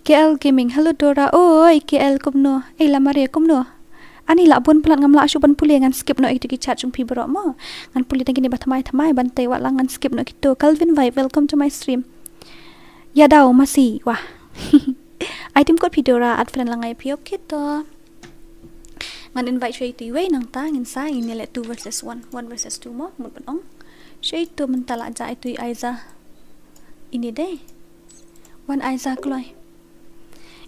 K L Gaming, hello Dora. Oi K L kumno? Ei la Maria kumno? Ani la bun palat ngam lah shu ban pule ngan skip noh ito ki chat jong phi baroh mo. Ngan pule tang kine ba thymmai thymmai ban tei wat la ngan skip noh kito. Calvin Vibe, welcome to my stream. Ïada masi wah. Ai tim kot phi Dora at friend la ngai phi okay to. Ngan invite shwa ito iwei nangta ngin sa ngin ïaleh two versus one, one versus two mo mut ban ong. Shwa ito mynta la ja ito i Aiza. Ini dei. One Aiza kloi.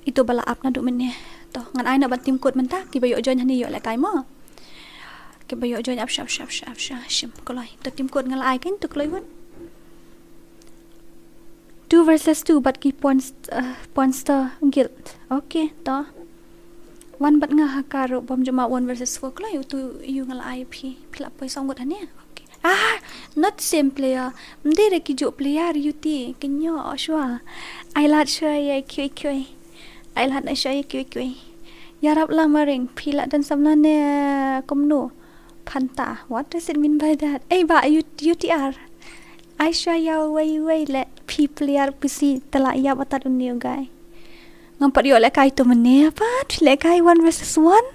Ito ba la ap naduh mynne. To ngan ai na ban tim kot mynta kiba ïoh join hani ïoh lehkai mo. Kiba ïoh join ap shap shap shap shap shim kloi. To tim kot nga la ai kein to kloi wan. Two versus two bad ki pon st- uh, pon star guild. Okay to. Wan bad nga ha ka ruh bom juma one versus four kloi utu yu nga la ai phi phi la poi song ngut hane. Okay. Ah, not same player. Mdei re ki ju player yu ti. Kenyo shwa. Ai lad shwa ya kiwi kiwi. Ai lad na shwa ya kiwi kiwi. Yarap lang maring phi la dan samla ne kumno. Phanta. What does it mean by that? Ei ba U- U T R. Aisha ya wei wei le phi player pisi tala ya batat uni ugai. Ngam pat ïoh lehkai to mene pat lehkai one versus one.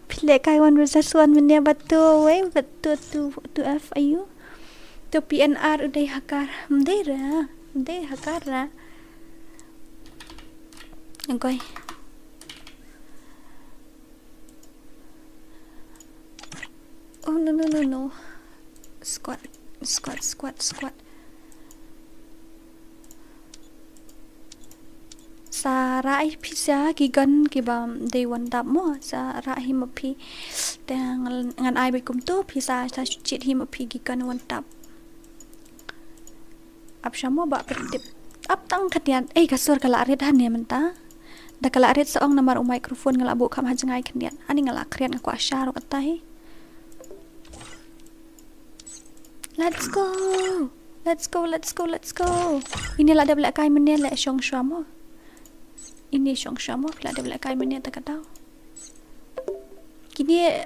Phi lehkai one versus one mene bat to wei bat to two two F ayu. To P N R u dei hakar. Mdei ra. Mdei hakar ra. Ugai. Oh no no no no. Squad, squad, squad, squad. Sa rah hi phi sa ki gun kiba dei one tap mo. Sa rah hi ma phi. Te ngan ai bad kumto phi sa sa chit hi ma phi ki gun one tap. Ap shamo ba pyrtip. Ap tang khyndiat. Ei ka sur ka la rit hane mynta. Da ka la rit sa ong namar u microphone nga la buh kham ha jngai khyndiat. Ani nga la khriat nga kwah shah ruh kata hi. Let's go. Let's go, let's go, let's go. Ini la dep lehkai mynne leh shong shamo. Ini shong shamo phi la dep lehkai mynne ta ka daw. Kine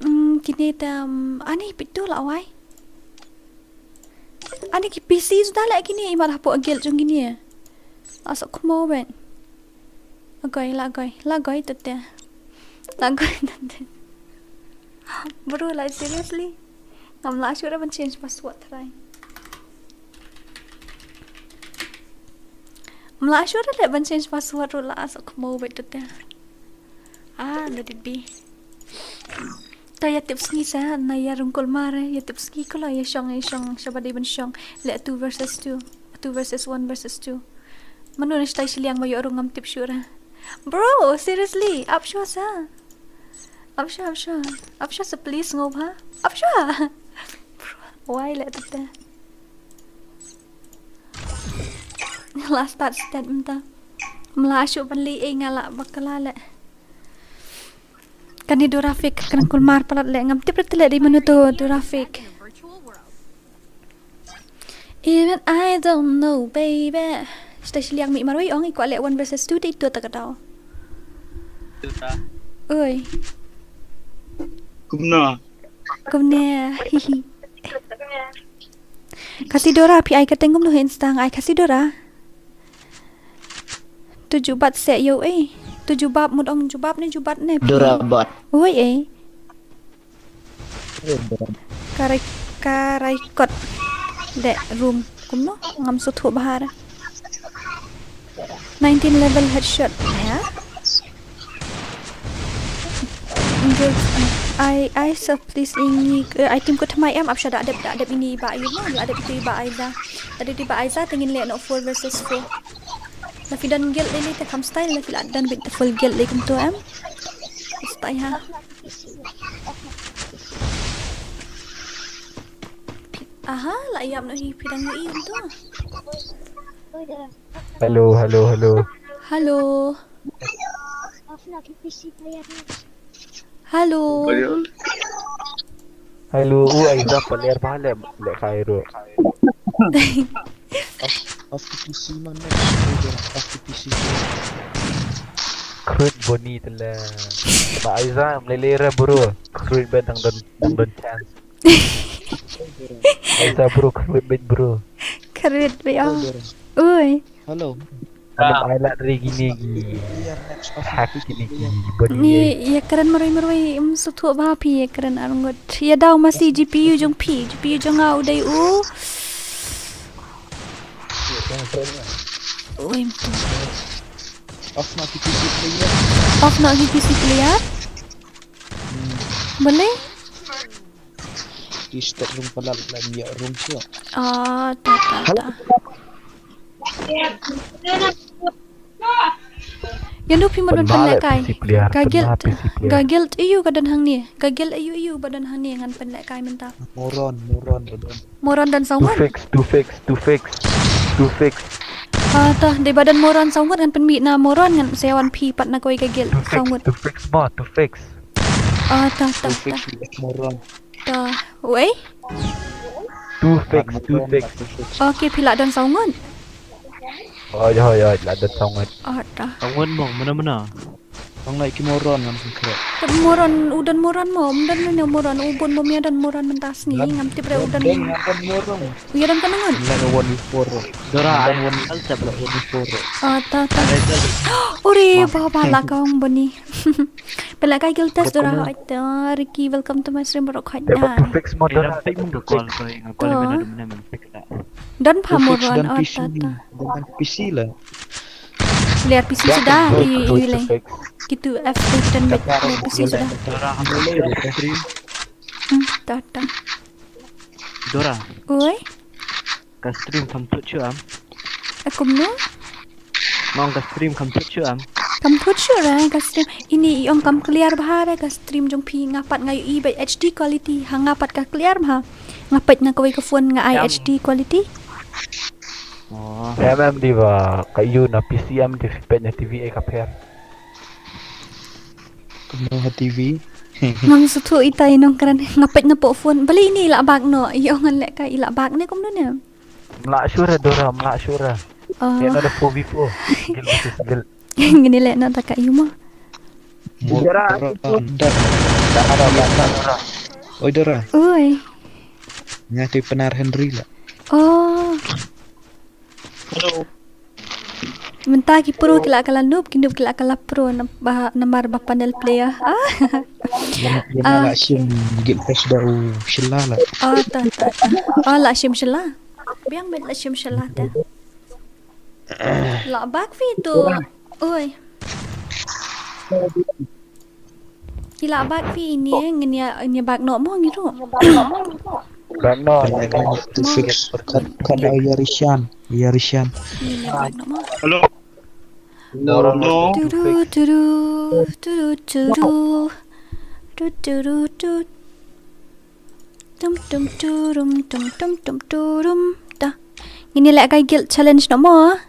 mm, kine tam ani pitu la wai. Ani ki P C suda leh kine imat hapoh guild jong kine. Asok khmo ben. Lagoi, lagoi, lagoi tete. Lagoi tete. Bro, like seriously. Ngam lah sure ban change password try. Ngam lah sure leh ban change password ruh la asok khmo ben tete. Ah, da didi. Ta ïa tip sngi sa na ïa rung kulmar ïa tip sngi ko la ïa shong ïa shong shaba dei ban shong le two versus two, two versus one versus two. Manu na shtai shiliang ba ïoh rung ngam tip shuh ra. Bro, seriously, ap shuh sa. Ap shuh, ap shuh. Ap shuh sa please ngop ha. Ap shuh. Wai le tete. Last start stat mynta. Mla shuh ban li ei nga la bakla le. Kani Dora fake kan kulmar palat le ngam tip rat le di manu to Dora fake. Even I don't know baby. Shtai shiliang mi marwei ong i kwah le one versus two dei to ta ka daw. Oi. Kumno? Kumne, hihi. Khasi Dora, phi ai kyrteng kumno ha Insta, nga ai Khasi Dora. Tu jubab se yo eh. Tu jubab mut ong jubab ne jubab ne phi. Dora bot. Woi eh. Karai, karai kot. De room. Kumno? Ngam sngewthuh bha. Nineteen level headshot. Ya. Good. Ai, ai, so please ini, eh, item ko thymmai em, ap sha da dep, da dep ini ba ayu ma, la dep itu ba Aiza. Da dep itu ba Aiza, te ngin leh noh four versus four. La phi don guild ini te kham style, la phi la don bit full guild leh kumto em. Style ha. Aha, la ïap noh hi phi dang ïohi kumto. Hello, hello, hello. Hello. Hello. Hello, u Aiza player ba le le Cairo. Off, off T P C man, next. Off T P C. Khrut boni tela. Ba Aiza mlele ra bro. Khrut ba dang don, dang don chance. Aiza bro, khrut bet bro. Khrut bet, oh. Oi. Hello. Alam ai la ri gini gi. Hack gini gi. Boni. Ni, ïa kren marwei marwei, em, sngewthuh bha phi ïa kren arngut. Ïa daw masi G P U jong phi, G P U jong nga u dei u. Oi, em tu. Off na G P C player. Off na G P C player? Hmm. Boleh? Ki step room pala la ïa room sio. Ah, ta, ta, ta. Ïa nu phi mut ban pynlehkai. Ka guild, ka guild ayu ka don hangne. Ka guild ayu ayu ba don hangne ngan pynlehkai mynta. Moron, moron ba don. Moron don saw ngut. Two fix, two fix, two fix, two fix. Ah, ta, dei ba don moron saw ngut ngan pynmih na moron ngan sa wan phi pat na kawei ka guild saw ngut. Two fix, two fix mo, two fix. Ah, ta, ta, ta. Two fix moron. Ta, wei? Two fix, two fix. Okay, phi la don saw ngut. Oi, oi, oi, la don saw ngut. Ah, ta. Saw ngut mo, mana, mana? Tang lai ki moron ngam sngewthuh. Moron, u don moron mo, um don ne moron, u bun mo mia don moron mynta sngi, ngam tip re u don. Ngam don moron. U ïa don ka ngut. Ngam don one four. Dora, ngam don one four. Ah, ta, ta. Ore, ba, ba, la ka ong boni. Pynlehkai guild test Dora, hoi ta, Ricky, welcome to my stream, bro, hoi ta. Fix mo Dora. Fix mo Dora. Don pha moron, oh, ta, ta. Don P C la. Player P C suda, i, i le. Kitu F P dan bet player P C suda. Hmm, ta, ta. Dora. Oi? Ka stream kam tut shu am. Akum no? Mong ka stream kam tut shu am. Kam tut shu ra ka stream. Ini i ong kam clear bha ra ka stream jong phi nga pat nga i ba H D quality ha nga pat ka clear bha. Nga peit na kawei ka phone nga ai H D quality. Oh. M M di ba ka yu na P C M di peit na T V e ka pher. Kumno ha T V? Ngam sngewthuh ita i nongkren nga peit na poh phone. Bali ini i la bak no. I ong ngan lehkai i la bak ne kumno ne? Mla sure Dora, mla sure. Oh. Ïa na da four v four. Gil versus gil. Ngini leh na ta ka yu mo. Dora. Oi Dora. Oi. Nga te Pnar Henry la. Oh. Hello. Mynta ki pro ki la ka la noob, ki noob ki la ka la pro na ba, namar ba panel player. Ah. Ïa nga la shim git pas da u shela la. Oh, ta, ta, ta. Oh, la shim shela. Biang met la shim shela ta. La bak phi tu. Oi. Ki la bak phi ini, ngin ïa, ngin ïa bak noh mo ngi ruh. Bak noh. Two fix. Kan, kan ïa Rishan, ïa Rishan. Ngin ïa bak noh mo. Hello. No, no. Turu, turu, turu, turu. Tu, turu, tu. Tum tum turum tum tum tum turum. Ta. Ngin ïa lehkai guild challenge noh mo.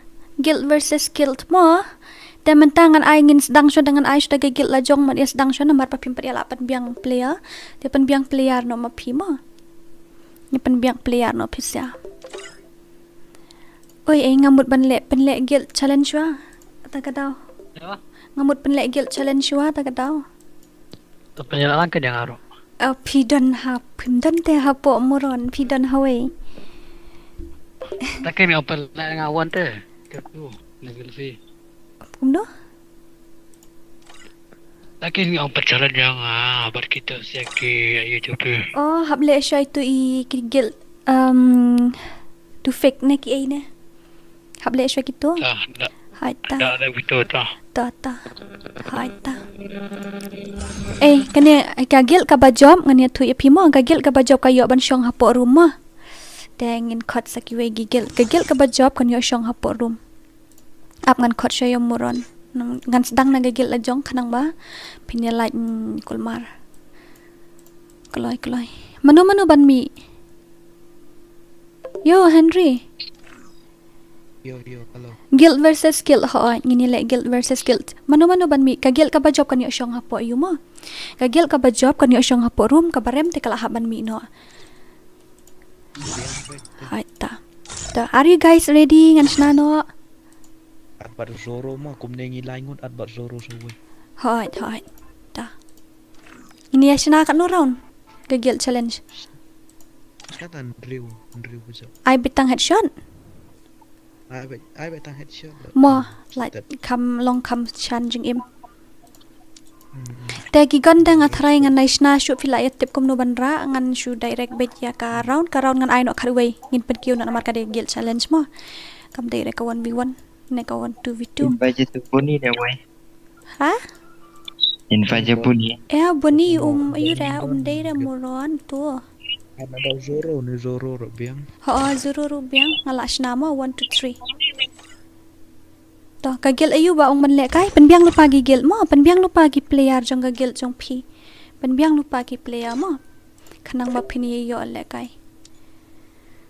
Guild versus guild mo. Te mynta ngan ai ngin sdang shuwa, ngan ai shuwa ka guild la jong, ngan ïa sdang shuwa namar ba phim pat ïa lah pynbiang player. Te pynbiang player noh ma phi mo. Ïa pynbiang player noh phi sha. Oi, eh, nga mut ban leh, pynleh guild challenge shuwa. Ta ka daw. Ïa. Nga mut pynleh guild challenge shuwa ta ka daw. To pynleh lang ka jong nga ruh. Ah, phi don ha, phim don te hapoh Moron, phi don hawei. Ta kane ong pynlait nga wan te. Te tu, na gilfi. Kumno? Ta kane ong pynchallenge ïa nga, bad kita sha ki YouTube. Oh, hap leh shuwa ïa tu i ki guild, um, tu fake ne ki ei ne. Hap leh shuwa kito. Ta, da. Hai ta. Da, da, kito ta. Ta, ta. Hai ta. Eh, kane ka guild kaba jop ngan ïathuh ïa phi mo, ka guild kaba jop ka ïoh ban shong hapoh room mo. Te ngin khot sa kiwei ki guild. Ka guild kaba jop kan ïoh shong hapoh room. Ap ngan khot shuwa ïa u Moron. Ngan sdang na ka guild la jong khnang ba phin ïa lait, mm, kulmar. Kloi, kloi. Mano, mano ban mih? Yo, Henry. Yo, yo, hello. Guild versus guild, hooid, ngin ïa leh guild versus guild. Mano mano ban mih, ka guild kaba jop kan ïoh shong hapoh ïu mo. Ka guild kaba jop kan ïoh shong hapoh room, kaba rem te ka lah hap ban mih noh. Hooid ta. Ta, are you guys ready? Ngan shna noh. At bad Zoro mo, kumne ngi lai ngut at bad Zoro sa wei. Hooid, hooid. Ta. Ngin ïa shna katno round ka guild challenge? Shna hynriew, hynriew bajop. Ai beit tang headshot? Ai beit, ai beit tang headshot. Mo, like, kham long kham shan jingim. Mm, mm. Te ki gun te nga tharai ngan nai shna shuh, phi lah ïa tip kumno ban rah, ngan shu direct beit ïa ka round, ka round ngan ai noh khatwei, ngin pynkiew noh namar ka dei guild challenge mo. Kam dei re ka one v one, ne ka one two v two. Invite to Bonnie ne wei. Ha? Invite ïa Bonnie. Eh, Bonnie, um, ayu re, um dei re Moron tu. Ana da Zoro ne Zoro ruh biang. Ho, Zoro ruh biang, nga lah shna mo, one, two, three. To, ka guild ayu ba ong ban lehkai, pynbiang lypa ki guild mo, pynbiang lypa ki player jong ka guild jong phi. Pynbiang lypa ki player mo. Khnang ba phin ïoh lehkai.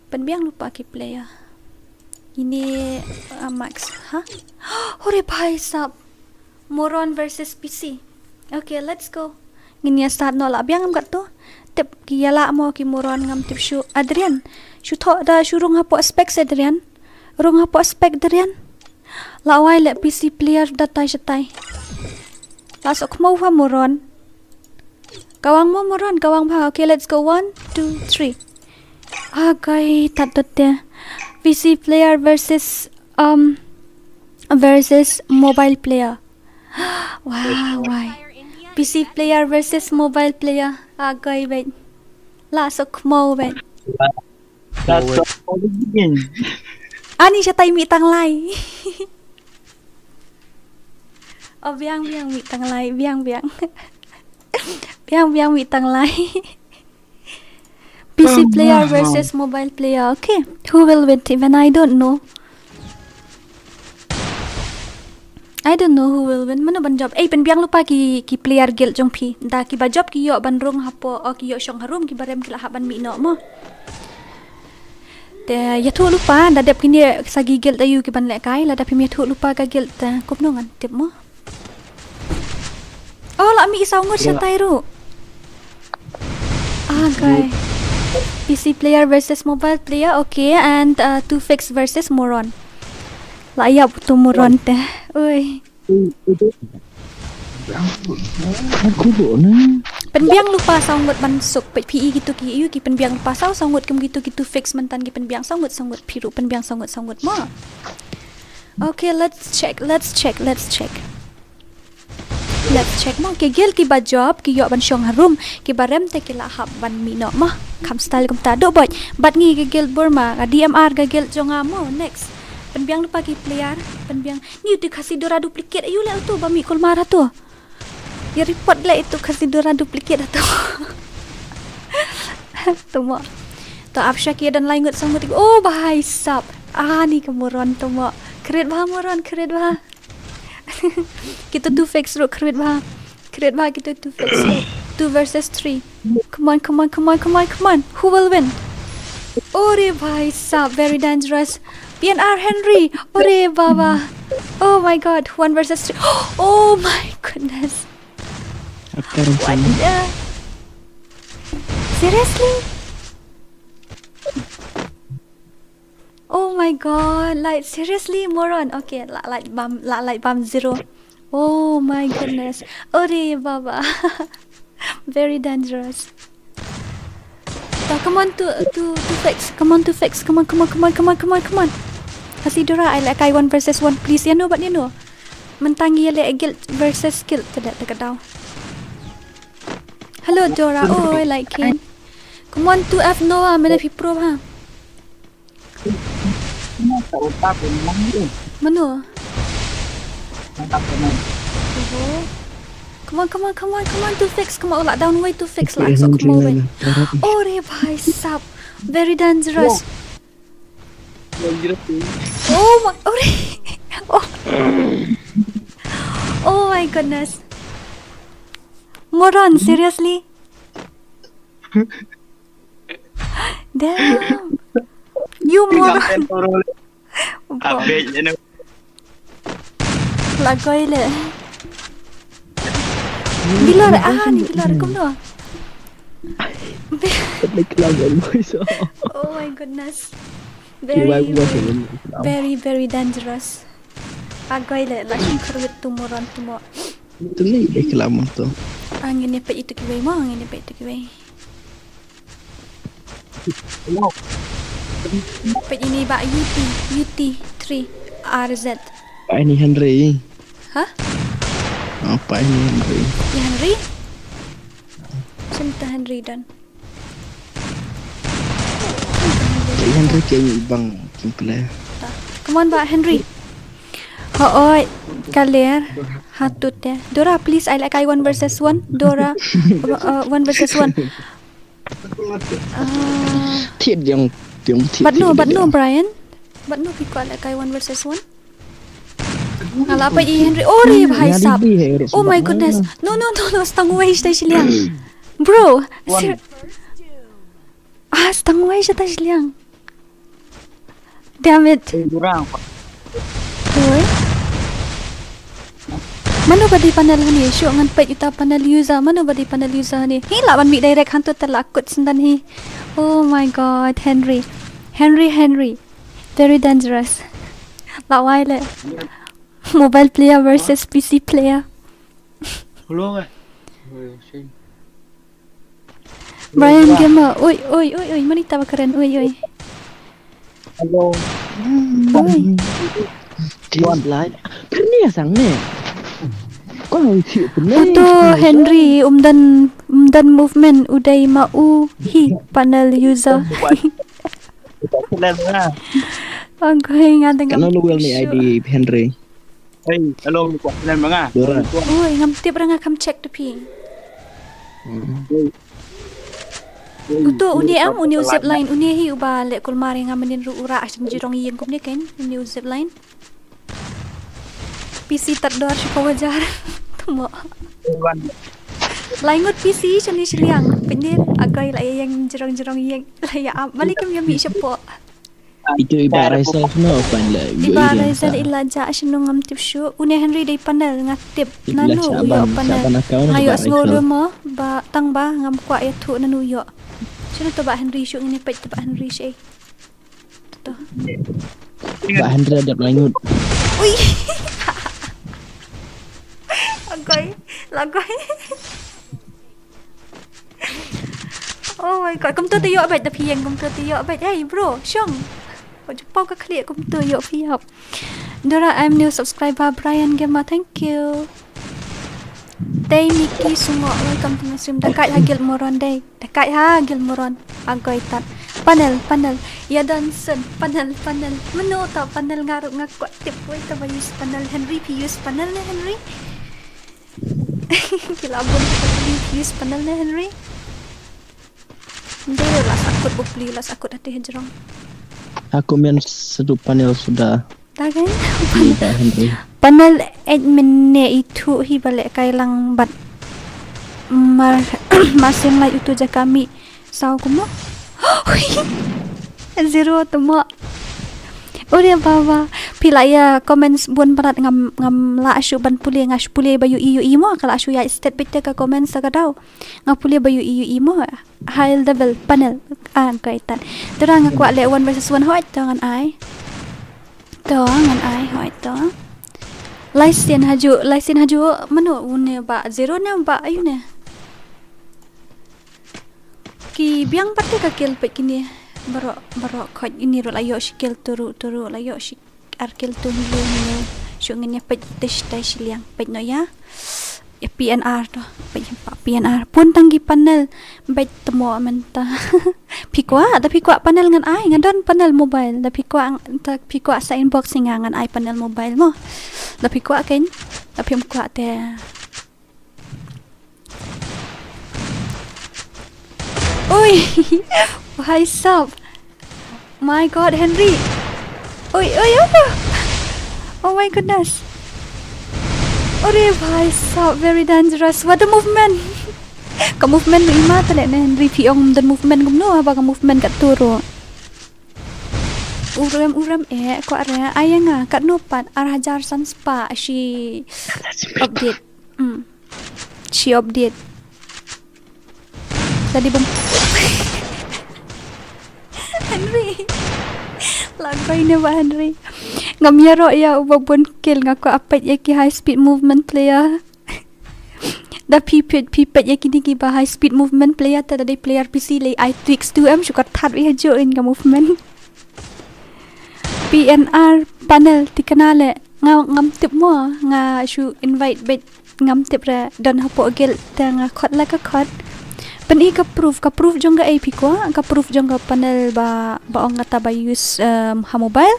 Pynbiang lypa ki player. Ini, uh, Max, ha? Hore bhai sab. Moron versus P C. Okay, let's go. Ngin ïa start noh, lah biang em katto. Tip ki ïa lah mo ki Moron, ngam tip shuh. Adrian, shu thoh da shu rung hapoh spec Adrian. Rung hapoh spec Adrian. Lah wai leh P C player da tai shatai. Lah sok khmo ha Moron. Kawang mo Moron, kawang bha. Okay, let's go. One, two, three. Agai, tat tat te. P C player versus, um, versus mobile player. Wah, wai. P C player versus mobile player. Agai, beit. Lah sok khmo, beit. That's all again. Ani shatai mih tang lai. Oh, biang, biang, mih tang lai, biang, biang. Biang, biang, mih tang lai. P C player versus mobile player. Okay, who will win? Even I don't know. I don't know who will win. Mano ban jop? Eh, pynbiang lypa ki, ki player guild jong phi. Da kiba jop ki ïoh ban rung hapoh, oh, ki ïoh shong ha room, kiba rem ki lah hap ban mih noh mo. Te ïathuh lypa, da dep kine sa ki guild ayu ki ban lehkai, lada phim ïathuh lypa ka guild te, kumno ngan tip mo. Oh, lah mih saw ngut shatai ruh. Ah, guy. P C player versus mobile player, okay, and, uh, Two Fix versus Moron. Lah ïap tu Moron te. Oi. Pynbiang lypa saw ngut ban suk peit phi, kitu ki ïu ki pynbiang lypa saw, saw ngut kum kitu ki Two Fix mynta ki pynbiang saw ngut, saw ngut phi ruh pynbiang saw ngut, saw ngut mo. Okay, let's check, let's check, let's check. Let's check mo, ki guild kiba jop ki ïoh ban shong ha room, kiba rem te ki lah hap ban mih noh mo. Kham style kumta, duh beit. Bad ngi ka guild Burma, ka D M R ka guild jong nga mo. Next. Pynbiang lypa ki player, pynbiang. Ngi utu Khasi Dora duplicate ayu leh utu ba mih kulmar hatu. Ïa report leh itu Khasi Dora duplicate hatu. Tu mo. To ap sha ki don lai ngut saw ngut. Oh, bhai sab. Ah, ni ka Moron tu mo. Kret bha Moron, kret bha. Kitu Two Fix ruh kret bha. Kret bha kitu Two Fix ruh. Two versus three. Come on, come on, come on, come on, come on. Who will win? Ore bhai sab, very dangerous. P N R Henry. Ore baba. Oh my God. One versus three. Oh my goodness. What the? Seriously? Oh my God, like, seriously, Moron. Okay, lah, like, bam, lah, like, bam zero. Oh my goodness. Ore baba. Very dangerous. Come on to, to, to fix. Come on to fix. Come on, come on, come on, come on, come on, come on. Hasi Dora, ai lehkai one versus one, please. Ïano bad ïano. Mynta ngi ïaleh guild versus guild te leh te ka daw. Hello Dora. Oh, I like it. Come on to F Noah, mynta phi pro ha. Mano? Oho. Come on, come on, come on, come on, to fix. Come on, la down way to fix, la so come on way. Oh, re bhai sahab. Very dangerous. Oh my, oh, re. Oh. Oh my goodness. Moron, seriously? Damn. You moron. Abej, you know. Lagoi le. Bilor, ah, ni bilor, kumno? Like lagoi, boys. Oh my goodness. Very, very, very dangerous. Agoi le, la shu kharwit tu moron tu mo. Tu ni de klam tu. Angin ni pe itu kiwei mo, angin ni pe itu kiwei. Peit ini ba U T, U T three R Z. Apa ini Henry? Hah? Apa ini Henry? Ya Henry? Cinta Henry dan. Henry kayaknya ibang player. Come on ba Henry. Hooid, kaler. Hatut ya. Dora, please, ai lehkai one versus one. Dora, uh, one versus one. Ah. Thied jong, jong thied. Bad no, thied bad no, jong. Brian. Bad no phi kwah lehkai one versus one. Nga la peit i Henry. Oh, re bhai sahab. Oh my goodness. No, no, no, no. Stang wei sha shiliang. Bro. One. Sir. Ah, stang wei sha shiliang. Damn it. Oi. Mano ba dei panel hangne? Shuh ngan peit uta panel user. Mano ba dei panel user hangne? Hi lah ban mih direct hangto te lah kut syndan hi. Oh my god, Henry. Henry, Henry. Very dangerous. Lah wai le. Mobile player versus P C player. Hello, eh. Brian Gamer, oi, oi, oi, oi, mano ita ba kren, oi, oi. Hello. Oi. Just like, pyrni asang ne. Kong oi thiu pyrni. Uto Henry, umdan, umdan movement, u dei ma u hi, panel user. Agoi nga dang. Kano lu wel ni I D Henry. Hey, hello, ni kwah snem nga. Dora. Oi, ngam tip ra nga kam check to phi. Uto une am, une u zip line, une hi uba leh kulmar ïa nga mynnin ruh u rah sha jingjrong ïing kumne kein, une u zip line. P C tad dor shu ko bajar. Tamo. Lai ngut P C shane shiliang. Pyndir agoi la ïa ïeng jingjrong ïing la ïa ap. Malik kem ïa mih shapoh. Itu i Bah Raisal kano pan la. I Bah Raisal i la jah shano ngam tip shuh. Une Henry dei panel nga tip. Nano u ïoh panel. Nga ïohsngew lem mo ba tang ba ngam kwah ïathuh nano u ïoh. Shano to Bah Henry shuh ngin ïa peit to Bah Henry shuh. To. Bah Henry dep langut. Ui. Agoi, lagoi. Oh my god, kumto te ïoh bad da phi ïeng, kumto te ïoh bad. Hey bro, shong. Ko ju pau ka khlieh kumto ïoh phi ïap. Dora, I'm new subscriber, Brian Gamer, thank you. Tei Nikki Sungo, welcome to my stream. Da kait ha guild moron dei. Da kait ha guild moron. Agoi tat. Panel, panel. Ïa Donson, panel, panel. Mano ta panel nga ruh nga kwah tip wei ta ba use panel. Henry phi use panel ne Henry? Ki la bun ki phi use panel ne Henry? Nde la sakut bukli la sakut hati hajrong. Aku men sedu panel suda. Tagan. Panel admin ne itu hi balik kai lang bat. Mar masin lai utu jaka mi. Saw kumno? Zero tuma. Ore baba, phi la ïa comments bun palat ngam, ngam la shu ban pule, nga shu pule ba ïohi ïohi mo, ka la shu ïa stet bit ka comments ka daw. Nga pule ba ïohi ïohi mo. High level panel. Ah, kaitan. Tera nga kwah leh one versus one, hoi to ngan ai. To ngan ai, hoi to. Lai sien haju, lai sien haju, mano une ba zero ne ba ayu ne. Ki biang pat te ka kill peit kine. Baroh, baroh khoit kine ruh la ïoh shi kill tu ruh, tu ruh la ïoh shi ar kill tu hynriew hynriew. Shu ngin ïa peit te shi tai shiliang. Peit noh ïa. Ïa P N R to. Peit ïa pa P N R. Pun tang ki panel. Beit te mo mynta. Phi kwah, da phi kwah panel ngan ai, ngan don panel mobile. Da phi kwah, da phi kwah sa inbox ïa nga ngan ai panel mobile mo. Da phi kwah kein. Da phim kwah te. Oi, bhai sab. My God, Henry. Oi, oi, oh. Oh my goodness. Ore bhai sab, very dangerous. What a movement. Ka movement i ma tale ne Henry, phi ong don movement kumno, haba ka movement kat tu ruh. Urem, urem, eh, kwah re, ai ïa nga, katno pat, ar hajar san spah, shi update. Hmm. Shi update. Tadi bym. Henry. Lagoi ne ba Henry. Ngam ïaroh ïa uba bun kill, nga kwah peit ïa ki high speed movement player. Da phi peit, phi peit ïa kine kiba high speed movement player te da dei player P C lei ai tweaks tu em, shu kyrthat ïa jong ka movement. P N R panel thikna leh nga ngam tip mo, nga shu invite beit, ngam tip re don hapoh guild te nga khot la ka khot. Pyni ka proof, ka proof jong ka A P ko, ka proof jong ka panel ba, ba ong kata ba use, em, ha mobile.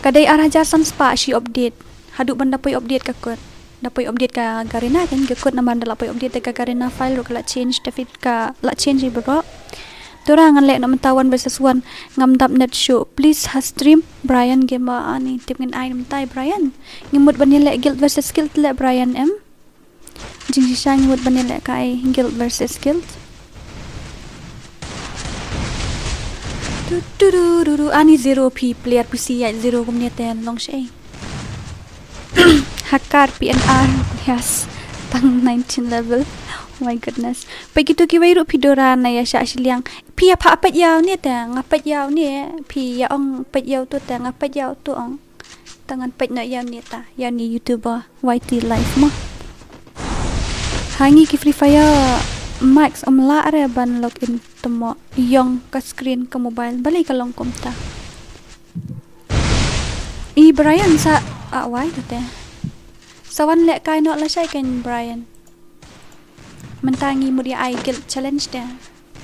Ka dei ar hajar san spah shi update. Haduh ban da poi update ka kot. Da poi update ka Garena kan, ka kot namar da la poi update ka Garena file ruh ka la change, da fit ka la change baroh. Tura ngan leh na mynta one versus one, ngam dap net shuh. Please ha stream Brian Gamer ani tip ngin ai mynta Brian. Ngi mut ban ïaleh guild versus guild leh Brian em. Jingshisha ngi mut ban ïaleh kai guild versus guild. Tu tu tu tu tu ani zero P player P C ya zero kumne ten long shei. Hakar P N R, yes. Tang nineteen level. Oh my goodness. Peit kitu kiwei ruh phi dura na ïa shah shiliang. Phi ïa pha peit ïa une te, nga peit ïa une, phi ïa ong peit ïa utu te, nga peit ïa utu ong. Te ngan peit noh ïa une ta, ïa une YouTuber, Y T Live mo. Ha ngi ki Free Fire Max ym lah re ban login te mo, ïong ka screen ka mobile, balei ka long kumta. I Brian sa, ah, wai tu te. Sa wan leh kai noh lashai kan Brian. Mynta ngi mut ïa ai guild challenge te.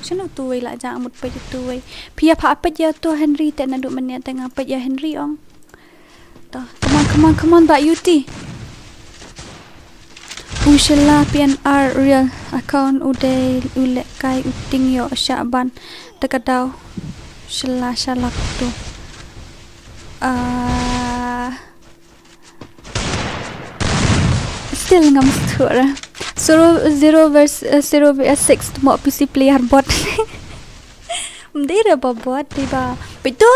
Shano tu wei la jang mut peit tu wei. Phi ïa pha peit ïa tu Henry te naduh mynne te nga peit ïa Henry ong. To, come on, come on, come on, ba U T. U shylla P N R real account u dei u leh kai u ting ïoh shah ban te ka daw shylla shalak tu. Ah, still ngam sure. Zero, zero versus, uh, zero versus six mo P C player bot. Mdei re ba bot, dei ba. Peit tu,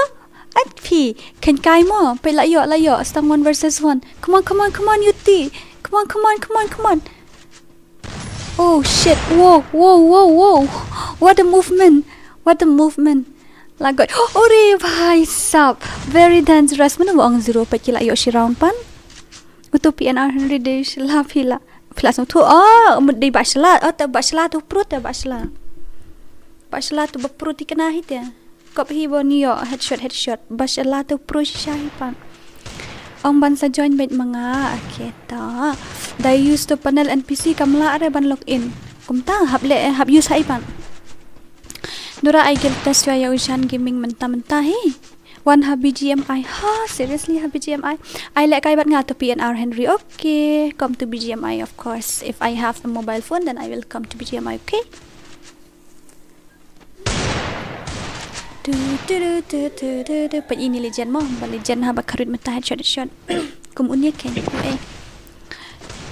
at phi, khein kai mo, peit la ïoh, la ïoh, stang one versus one. Come on, come on, come on, U T. Come on, come on, come on, come on. Oh shit, wow, wow, wow, wow. What a movement, what a movement. Lagot, ore bhai sab, very dangerous. Mano ba ong zero peit ki la ïoh shi round pan. Utu P N R Henry dei shylla phi la. Phi la sngewthuh, oh, mut dei ba shylla, oh, te ba shylla tu pro te ba shylla. Ba shylla tu ba pro thikna hi te. Kop hi ba ngi ïoh headshot, headshot. Ba shylla tu pro shisha hi pat. Ong ban sa join beit ma nga, okay ta. Da use tu panel N P C kam lah re ban login. Kumta hap leh, hap use ha i pat. Dura ai guild test ïa u Shan Gaming mynta mynta hi. Wan ha B G M I. Ha, seriously ha B G M I. Ai leh kai bad nga tu P N R Henry. Okay, come to B G M I of course. If I have a mobile phone then I will come to B G M I, okay? Tu tu tu tu tu tu tu. Peit ini legend mo, ba legend ha ba kharit mynta headshot headshot. Kum unie ken. Eh.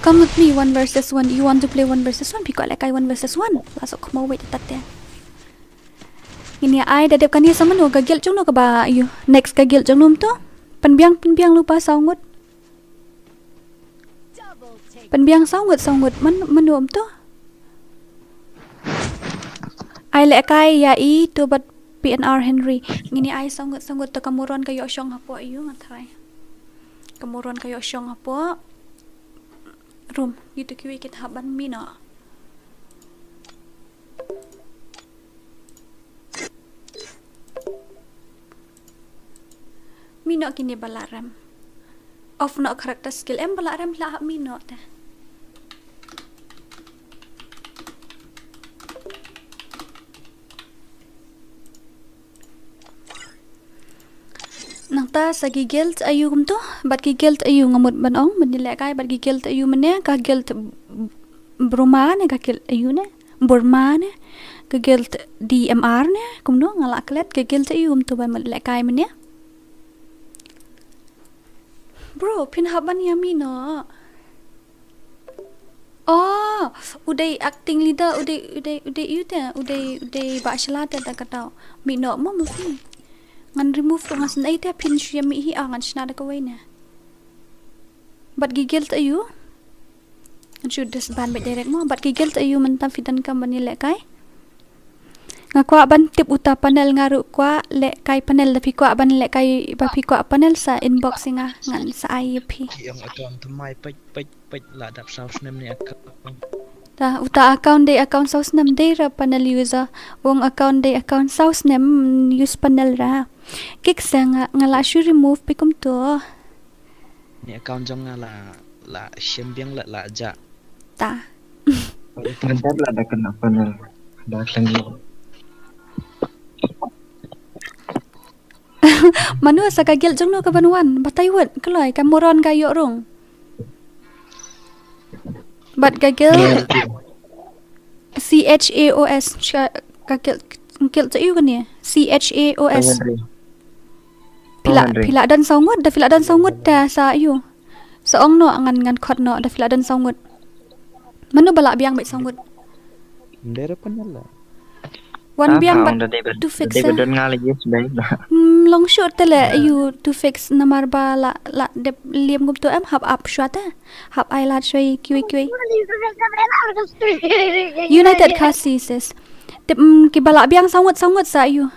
Come with me one versus one. You want to play one versus one? Phi kwah leh kai one versus one. La sok khmo wei tat te. Ngin ïa ai da dep kane sa mano ka guild jong no kaba ïoh. Next ka guild jong no mynta. Pynbiang pynbiang lypa saw ngut. Pynbiang saw ngut saw ngut man mano mynta. Ai leh kai ïa i tu bad P N R Henry. Ngin ïa ai saw ngut saw ngut, te ka moron ka ïoh shong hapoh ïa u nga trai. Ka moron ka ïoh shong hapoh. Room, ïa tu kiwei ki hap ban mih noh. Noh kine ba la rem. Off noh character skill, em ba la rem la hap mih noh te. Nangta sa ki guild aïu kumto, bad ki guild aïu nga mut ban ong, ban ïalehkai, bad ki guild aïu mynne, ka guild Bruma ne, ka guild aïu ne, Burma ne, ka guild D M R ne, kumno nga la klet, ka guild aïu kumto ban mut lehkai mynne. Bro, phin hap ban ïa mih noh. Oh, u dei acting leader, u dei, u dei, u dei ïu te, u dei, u dei ba shala te da ka dau. Mih noh mo mo phi. Ngan remove ruh nga sngewsih te phin shu ïa mih hi, ah, ngan shna da kawei ne. Bad ki guild aïu? Ngan shu disband beit direct mo. Bad ki guild aïu mynta phi donkam ban ïalehkai? Nga kwah ban tip uta panel, nga ruh kwah lehkai panel, da phi kwah ban lehkai, ba phi kwah panel sa inbox ïa nga, ngan sa ai ïa phi. Ki ong account thymmai, peit, peit, peit, la dap saw snem ne account. Ta, uta account dei account saw snem, dei re panel user. Ong account dei account saw snem, use panel ra. Kik sa nga, nga la shu remove phi kumto. Ni account jong nga la, la shem biang la, la ja. Ta. Mynta la da kane panel. Da khlem. Mano sa ka guild jong no ka ban wan? Batai wat, kloi ka moron ka ïoh rung. Bad ka guild C H A O S, cha-, ka guild, guild cha ïu kane. C H A O S. Phi la, phi la don saw ngut, da phi la don saw ngut da sa ïu. Sa ong noh ngan, ngan khot noh, da phi la don saw ngut. Mano ba la biang beit saw ngut? Ndera panel la. Wan biang bad two fix. Dei ba don nga la yes dei. Hmm, long shuh te le ïu two fix namar ba la, la dep liam kumto, em hap ap shuwa te. Hap ai lad shuwa kiwi kiwi. United Khasi sis. Tip, mm, ki ba la biang saw ngut, saw ngut sa ïu.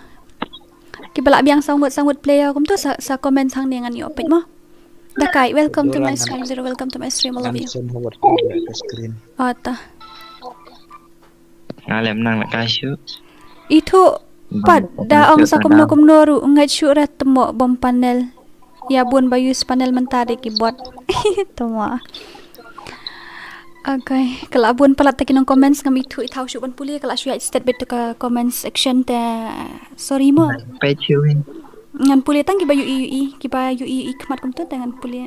Ki ba la biang saw ngut, saw ngut player kumto sa, sa comment hangne ngan ïoh peit mo. Da kai, welcome to my stream, Zero, welcome to my stream, all of you. Ata. Nga lem nang la kai shu. Ithuh pat da ong sa kumno kumno ruh ngeit shuh ra te mo bom panel. Ïa bun ba use panel mynta dei ki bot. Te mo. Okay, ka la bun palat ta ki nong comments, ngam ithuh ithaw shuh ban pule, ka la shu ïa stet beit to ka comment section te, sorry mo. Peit shuh. Ngan pule tang ki ba ïohi ïohi, ki ba ïohi ïohi khmat kumto te ngan pule.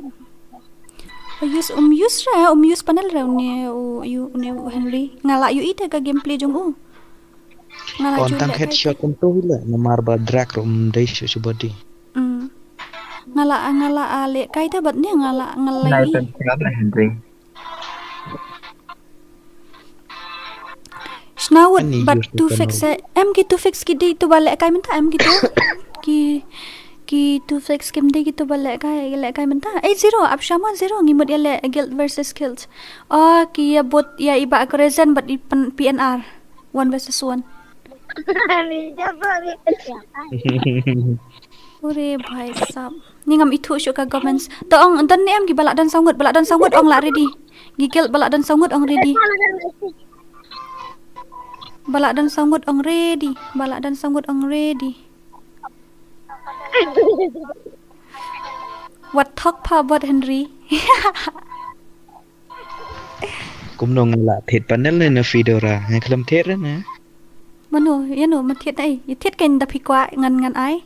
Ba use, um use re, um use panel re une u, u, une u Henry. Nga la ïohi te ka gameplay jong u. Nga la ju tang headshot kumto hi le, namar ba drag ruh um dei shuh shuh body. Hmm. Nga la, nga la, ah, lehkai te bad ne nga la, nga la ïohi. Sniper Henry. Shnawut bad two fix, eh, em ki two fix ki dei tu ba lehkai mynta, em ki tu. Ki, ki two fix kim dei ki tu ba lehkai, lehkai mynta. Eh, Zero, ap sha mo Zero, ngi mut ïa leh guild versus guild. Oh, ki ïa bot ïa i Bah Crescent bad i pen-, P N R. One versus one. Ure bhai sab. Ni ngam ithuh shuh ka comments. To ong don ne em ki ba la don saw ngut, ba la don saw ngut ong la ready. Ki guild ba la don saw ngut ong ready. Ba la don saw ngut ong ready. Ba la don saw ngut ong ready. Wat thok pha bot Henry. Kumno nga la thied panel ne na Fedora, nga khlem thied re na. Mano, ïa no, ma thied ai. Ïa thied kein da phi kwah ngan ngan ai.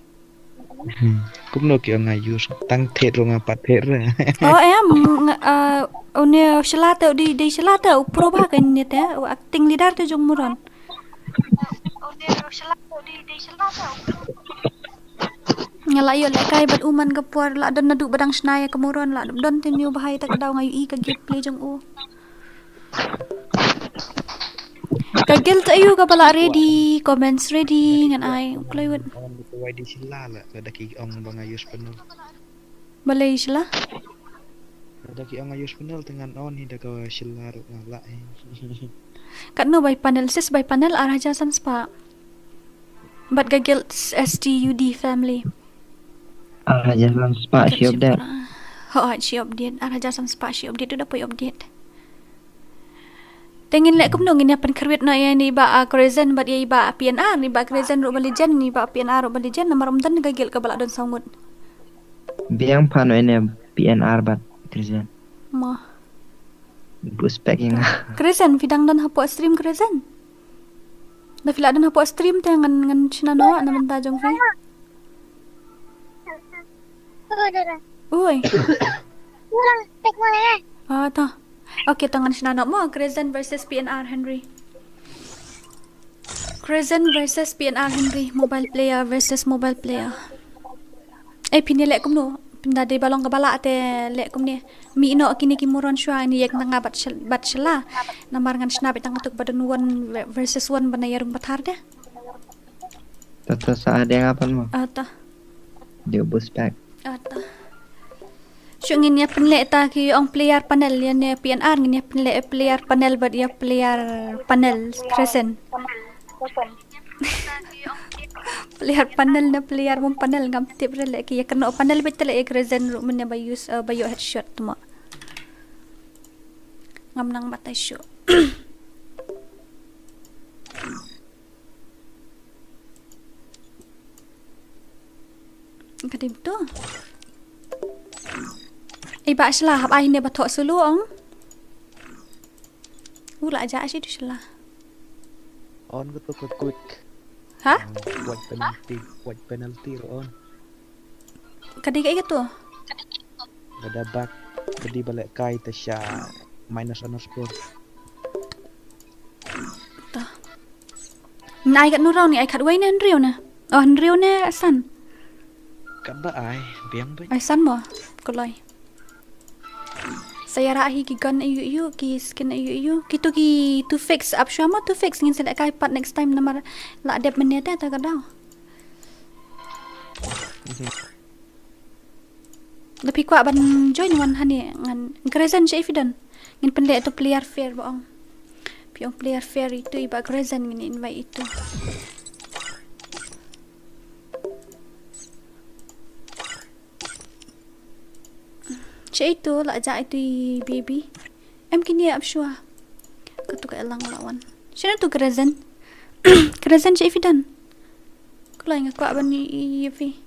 Hmm. Kumno ki ong nga use, tang thied ruh nga pat thied re. Oh, em, nga, ah, une shala te, dei, dei shala te, u pro ba kein ne te, u acting leader te jong moron. Nga la ïoh lehkai bad u man ka por la don naduh ba dang shna ïa ka moron la don te ñiew bha ïa ta ka daw nga ïohi ka gameplay jong u. Ka guild aïu ka ba la ready, comments ready, ngan ai u kloi wut. Wai di sila la, la da ki ong ba nga use panel. Balei sila? Da ki ong use panel te ngan on hi da ka sila ruh nga la hi. Katno bai panel, sis bai panel ar hajar san spah. Bad ka guild S T U D family. Ar hajar san spah shi update. Ho, shi update. Ar hajar san spah shi update tu da poi update. Te ngin leh kumno ngin ïa pynkhrwit noh ïa ni ba, ah, Crescent bad ïa i ba P N R, ni ba Crescent ruh ba legend, ni ba P N R ruh ba legend, namar um don ka guild ka ba la don saw ngut. Biang pha no ene P N R bad Crescent. Ma. Bus packing. Crescent, phi dang don hapoh stream Crescent? Da phi la don hapoh stream te ngan ngan shna noh na bynta jong phi. Oi. Ah, ta. Okay, ta ngan shna noh mo Crescent versus P N R Henry. Crescent versus P N R Henry, mobile player versus mobile player. Eh, phi ne leh kumno? Pynda dei ba long kaba lah te leh kumne. Mih noh kine ki moron shuwa, ini ïa tang nga bad shel-, bad shela. Namar ngan shna beit tang katuk ba don one versus one ban ïa rung pathar de. Ta ta sa deng apan mo. Ah, ta. Dia bus pack. Ah, ta. Shu ngin ïa pynleh ta ki ong player panel ïa ne P N R, ngin ïa pynleh player panel bad ïa player panel Crescent. Player panel ne player mum panel ngam tip re leh ki ïa kano panel beit te leh ïa Crescent ruh mynne ba use, eh, ba ïoh headshot tu mo. Ngam nang batai shu. Ka dei to. Ei, ba shela hap ai ne ba thoh sulu ong. U la ja shi tu shela. On ka to ka quick. Ha? White penalty, white penalty ro on. Ka dei ka ei ka to. Lada bak, lada ba leh kai ta sha minus underscore. Ta. Nai kat nurau ni ai kat wai ne hynriew ne. Oh, hynriew ne san. Kat ba ai, biang ba. Ai san mo, kuloi. Sa ïa rah hi ki gun ayu ayu, ki skin ayu ayu. Ki tu ki tu fix, ap shwa mo tu fix ngin sa leh kai pat next time namar la dep mynne te ta ka daw. Da phi kwah ban join wan hangne ngan Crescent sha i phi don. Ngin pynleh tu player fair ba ong. Phi ong player fair itu i ba Crescent ngin invite itu. Sha itu la ja itu i baby. Em kini ap shwa. Ka tu ka elang la wan. Shana tu Crescent. Crescent sha i phi don. Kulai nga kwah ban i, i, i phi.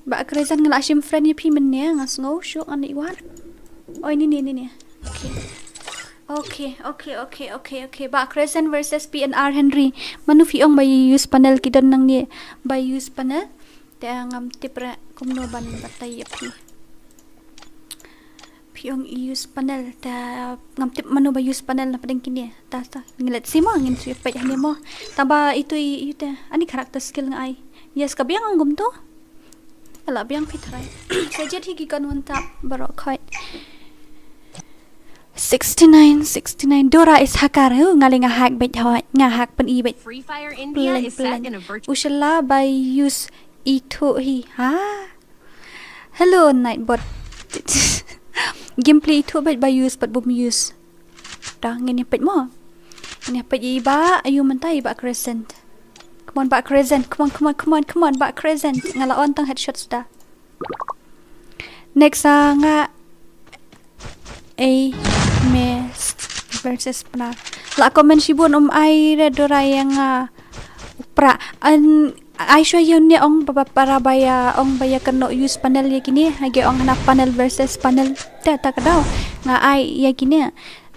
Ba Crescent nga la shim friend ïa phi mynne nga sngew shuh ngan ïa wat. Oi ni ni ni ni. Okay. Okay, okay, okay, okay, okay. Ba Crescent versus P N R Henry. Mano phi ong ba use panel ki don nangne ba use panel. Te ngam tip re kumno ban batai ïa phi. Phi ong i use panel, ta ngam tip mano ba use panel na pdeng kine. Ta, ta, ngin let's see mo, ngin shu peit hangne mo. Tang ba itu i, i te, ani character skill nga ai. Yes, ka biang ong kumto. Ala biang phi try. Sa jet hi ki kon wan tap, baroh khoit. Sixty-nine, sixty-nine. Dora is hacker. Huh, nga leh nga hack beit hoi. Nga hack pyn-i beit. Free Fire India Pleng, is set pleng. In a virtual U shla ba use itu hi. Ha? Hello, Nightbot. Gameplay itu beit ba use, bad bum use. Da, ngin ïa peit mo. Ngin ïa peit i ba, ayu mynta i ba Crescent. Come on, ba Crescent. Come on, come on, come on, come on, ba Crescent. Nga la on tang headshot suda. Next, ah, nga Ei, me versus Pnar. La comment shibun um ai re Dora ïa nga, ah, pra. An ai shwa ïa une ong ba, ba para ba ïa ong ba ïa kano use panel ïa kine. Hagi ong hana panel versus panel. Te ta ka daw. Nga ai ïa kine.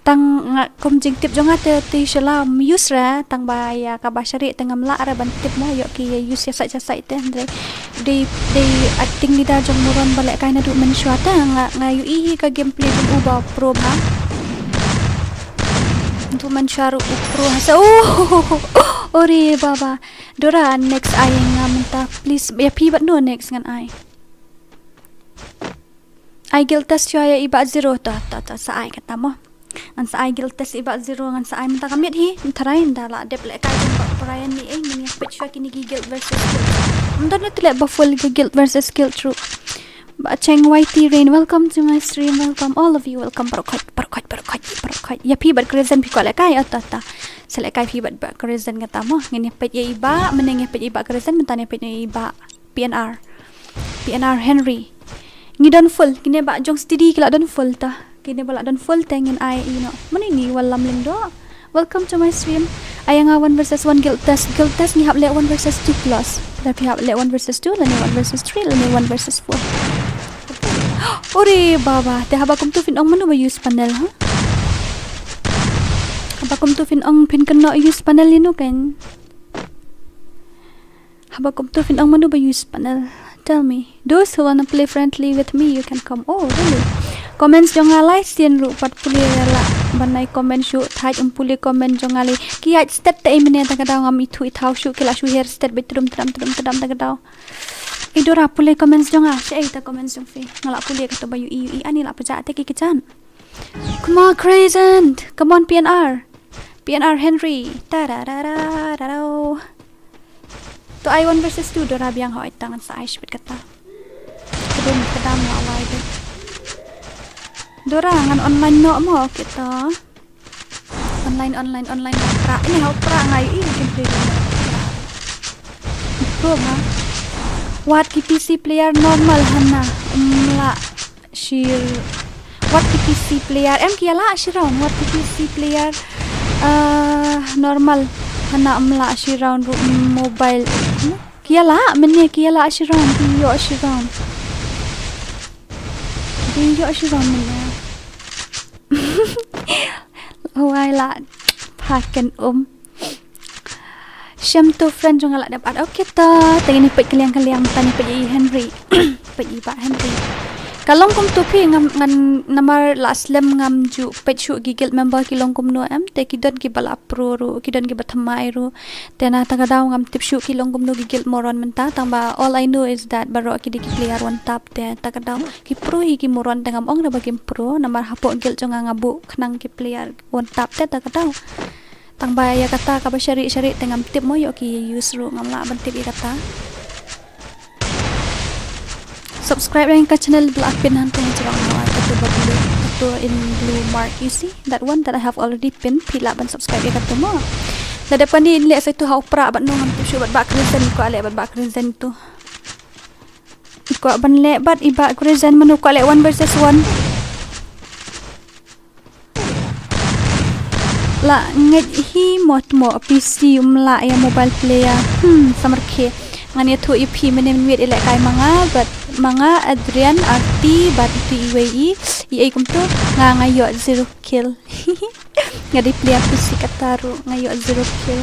Tang nga kum jingtip jong nga te te shala ym use re. Tang ba ïa kaba shari te ngam lah re ban tip mo ïoh ki ïa use ïa sait ïa sait. Te hynrei dei, dei acting leader jong moron ba lehkai naduh mynshuwa te nga, nga ïohi hi ka gameplay jong u ba pro bha. Naduh mynshuwa ruh u pro ha sa. Oh, ori baba. Dora next ai nga mynta please. Ïa phi bad no next ngan ai. Ai guild test shuwa ïa i ba zero to, to, to, sa ai kata mo. Ngan sa ai guild test i ba zero, ngan sa ai mynta ka miet hi, ngan tharai ynda la dep lehkai jong ba Brian ni ei, ngin ïa peit shuwa kine ki guild versus guild. Ym don te leh ba full ki guild versus guild ruh. Ba Cheng Y T Rain, welcome to my stream, welcome all of you, welcome baroh khoit, baroh khoit, baroh khoit, baroh khoit. Ïa phi bad Crescent phi kwah lehkai, ata, ata. Sa lehkai phi bad ba Crescent kata mo, ngin ïa peit ïa i ba, mynne ngin ïa peit ïa i ba Crescent, mynta ngin ïa peit ïa i ba P N R. P N R Henry. Ngi don full, kine ba jong steady ki la don full ta. Kine ba la don full te ngin ai ïa no. Mane ni Wallam Lyngdoh. Welcome to my stream. Ai nga one versus one guild test, guild test ngi hap leh one versus two plus. Da phi hap leh one versus two, lane one versus three, lane one versus four. Ore baba, te haba kumtu phin ong mano ba use panel, ha? Haba kumtu phin ong phin kynnoh use panel ïa no kan. Haba kumtu phin ong mano ba use panel. Tell me. Those who wanna play friendly with me, you can come. Oh, really? Comments jong nga lai sien ruh pat pule ïa la ban ai comment shuh, thait um pule comment jong nga lai. Ki ïaid stet te ei mynne ta ka daw ngam ithuh ithaw shuh, ki la shu her stet beit trum tram trum tram ta ka daw. Ei Dora pule comments jong nga, sha ei ta comments jong phi. Nga la pule kato ba ïohi ïohi, ani la pajah te ki ki jan. Come on, Crescent. Come on, P N R. P N R Henry. Ta ra ra ra ra ra. To ai one versus two, Dora biang hoi tang sa ai shibit kata. Kedum kedam la wai de. Dora ngan online noh mo kita. Online, online, online, hau pra. Ini hau pra ngai i gameplay dulu. Pro ha. Wat ki P C player normal hana. Mla shir. Wat ki P C player. Em ki ïa la shi round. Wat ki P C player. Uh, normal. Hana mla shi round ru mobile. Ki ïa la, mynne ki ïa la shi round. Ki ïoh shi round. Ki ïoh shi round mynne. Wai la. Phaken um. Shem to friend jong nga la dep add. Okay ta. Tang ini peit kaliang kaliang tang ini peit i Henry. Peit i ba Henry. Ka long kumtu phi ngam ngan namar la slem ngam ju peit shuh ki guild member ki long kumno em. Te ki don ki ba la pro ru, ki don ki ba thymmai ru. Te na ta ka daw ngam tip shuh ki long kumno ki guild moron mynta. Tang ba all I know is that baroh ki dei ki player one tap te ta ka daw. Ki pro hi ki moron te ngam ong re ba kim pro. Namar hapoh guild jong nga nga buh khnang ki player one tap te ta ka daw. Tang ba ïa kata kaba shari shari te ngam tip mo ïoh ki use ru ngam lah ban tip ïa kata. Subscribe ïa ka channel ba la pin hangto jrong mo ai katu ba blue katu in blue mark you see that one that I have already pin phi lah ban subscribe ïa katu mo. Da dep kani in leh sa itu ha u pra bad no ngam tip shuh bad ba Crescent ko ale bad ba Crescent tu. Ko ban leh bad i ba Crescent mano ko ale one versus one. La ngeit hi mot mo P C um la ïa mobile player. Hmm, samar khe. Ngan ïathuh ïa phi mynne mynmiet i lehkai ma nga bad ma nga Adrian Arti bad iti iwei i. I ei kumto nga nga ïoh zero kill. Nga dei player P C kata ruh nga ïoh zero kill.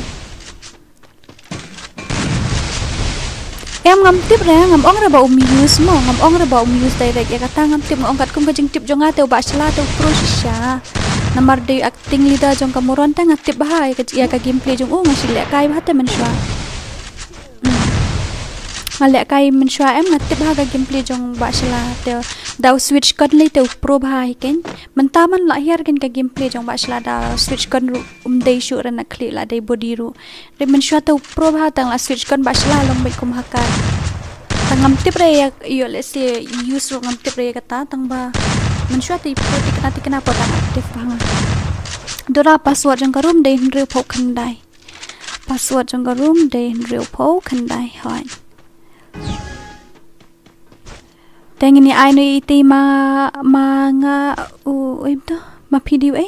Em ngam tip re, ngam ong re ba um use mo, ngam ong re ba um use direct ïa kata ngam tip, nga ong katkum ka jingtip jong nga te u Bah Shla te u pro shisha. Namar dei u acting leader jong ka moron te nga tip bha ïa ka, ïa ka gameplay jong u nga shu lehkai bha te mynshuwa. Hmm. Nga lehkai mynshuwa em nga tip bha ka gameplay jong u Bah Shla te da u switch gun lei te u pro bha hi ken. Mynta man la hiar ken ka gameplay jong u Bah Shla da switch gun ruh um dei shuh re na khlieh la dei body ruh. Re mynshuwa te u pro bha tang la switch gun Bah Shla long beit kum hacker. Tang ngam tip re ïa ïoh lehse use ruh ngam tip re ïa kata tang ba mynshuwa te i pro tikna tikna po tang active bha nga. Dora password jong ka room dei hynriew phew khyndai. Password jong ka room dei hynriew phew khyndai hoi. Te ngin ïa ai noh ïa iti ma, ma nga u, u im to, ma P D U A.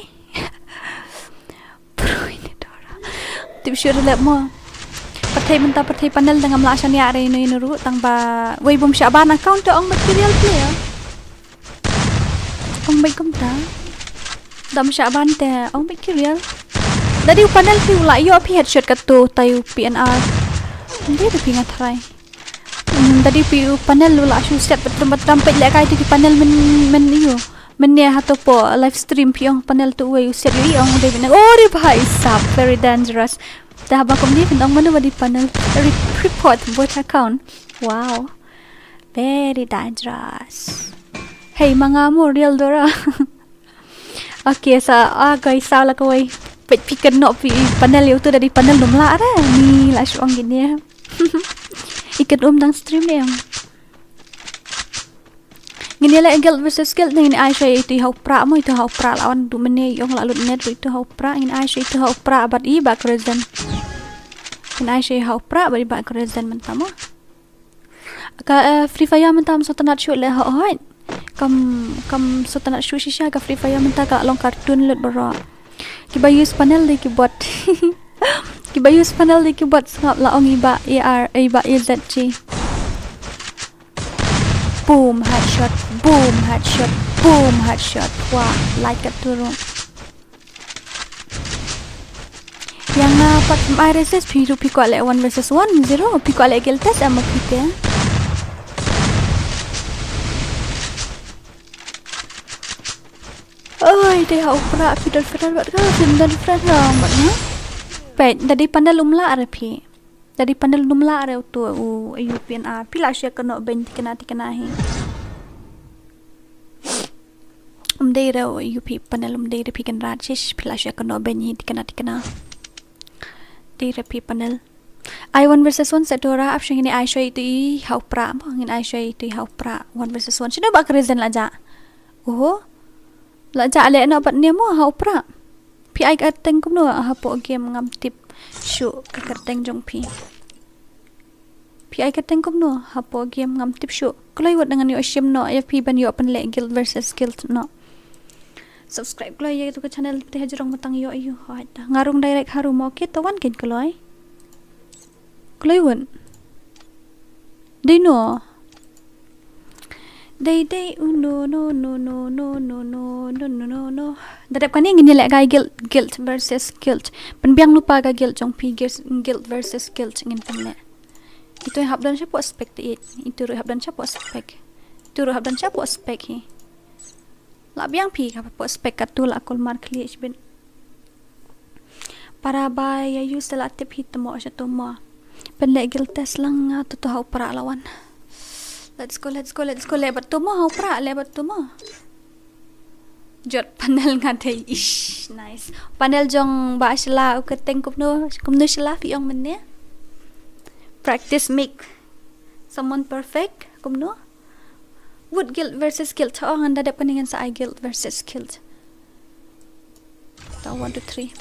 Pyrthei ni Dora. Tip shuh re lep mo. Pyrthei mynta pyrthei panel da ngam lah shaniah re ino ino ruh tang ba wei bym shah ban account te ong bad ki real player. Ong bad kumta. Dam shah ban te ong bad ki real. Da dei u panel phi u la ïoh phi headshot katto tai u P N R. Dei da phi nga tharai. Hmm, da dei phi u panel u la shu set patram patram peit lehkai tu ki panel men, men ïoh. Men ne hato po live stream phi ong panel tu wei u set ïoh i ong dei bina. Oh, re bhai sab, very dangerous. Da haba kumne phin ong mano ba dei panel. Re-, report bot account. Wow. Very dangerous. Hey, ma nga mo real Dora. Okay, sa, ah, guys, sa la kawei. Peit phi kynnoh phi panel ïa utu da dei panel num lah re. Ni la shu ong gini. I kynnoh dang stream em. Ngin ïa leh guild versus guild ne ngin ai sha itu i ha u pra mo itu ha u pra la wan du mene i ong la lut net itu ha u pra ngin ai sha itu ha u pra bad i ba Crescent. Ngin ai sha i ha u pra bad i ba Crescent mynta mo. Ka, eh, Free Fire mynta kam sngewtynnat shuh leh hooid. Kam, kam sngewtynnat shuh shisha ka Free Fire mynta ka long cartoon lut baroh. Kiba use panel dei ki bot. Kiba use panel dei ki bot sngap la ong i Bah A R, i Bah A Z G. Boom, headshot, boom, headshot, boom, headshot. Wah, like katto ruh. Ïa nga pat phim ai resist, phi ruh phi kwah leh one versus one, zero, phi kwah leh guild test em ma phi te. Oi, te ha u Prah phi don friend bad ka, phim don friend lang bad nga. Peit, da dei panel um lah re phi. Da dei panel um lah re uto u, u P N R. Phi lah shu ïa kynnoh beiñ tikna tikna hi. Um dei re u, u phi panel um dei re phi Kynrad shish, phi lah shu ïa kynnoh beiñ hi tikna tikna. Dei re phi panel. Ai one versus one sa Dora, ap shu ngin ai shuwa ito i ha u Prah mo, ngin ai shuwa ito i ha u Prah one versus one. Shano ba ka Raisin la jah? Oho. La jah leh noh bad ne mo ha u Prah. Phi ai kyrteng kumno hapoh game ngam tip shuh ka kyrteng jong phi. Phi ai kyrteng kumno hapoh game ngam tip shuh. Kloi wut ngan ïoh shim noh ïa phi ban ïoh pynleh guild versus guild noh. Subscribe kloi ïa tu ka channel te hajrong matang ïoh ïoh hoi ta. Nga rung direct harum mo, okay, to wan kein kloi. Kloi wut. Dei no. Dei dei u no no no no no no no no no no no. Da dep kane ngin ïa leh kai guild, guild versus guild. Pynbiang lypa ka guild jong phi, guild, guild versus guild ngin pynleh. Ito hap don shapoh spec te it. Ito ruh hap don shapoh spec. Ito ruh hap don shapoh spec hi. Lah biang phi ka post spec ka tu la kol mar khlieh shibit. Para ba ïa use la tip hi tmo sha tmo. Pynleh guild test lang nga tu tu ha u Prah la wan. Let's go, let's go, let's go. Leh bad tmo ha u Prah, leh bad tmo. Jot panel nga dei, ish, nice. Panel jong ba shla u kyrteng kumno, kumno shla phi ong mynne. Practice make someone perfect, kumno. Wut guild versus guild. Oh, ngan da dep kane ngan sa ai guild versus guild. Ta one, two, three.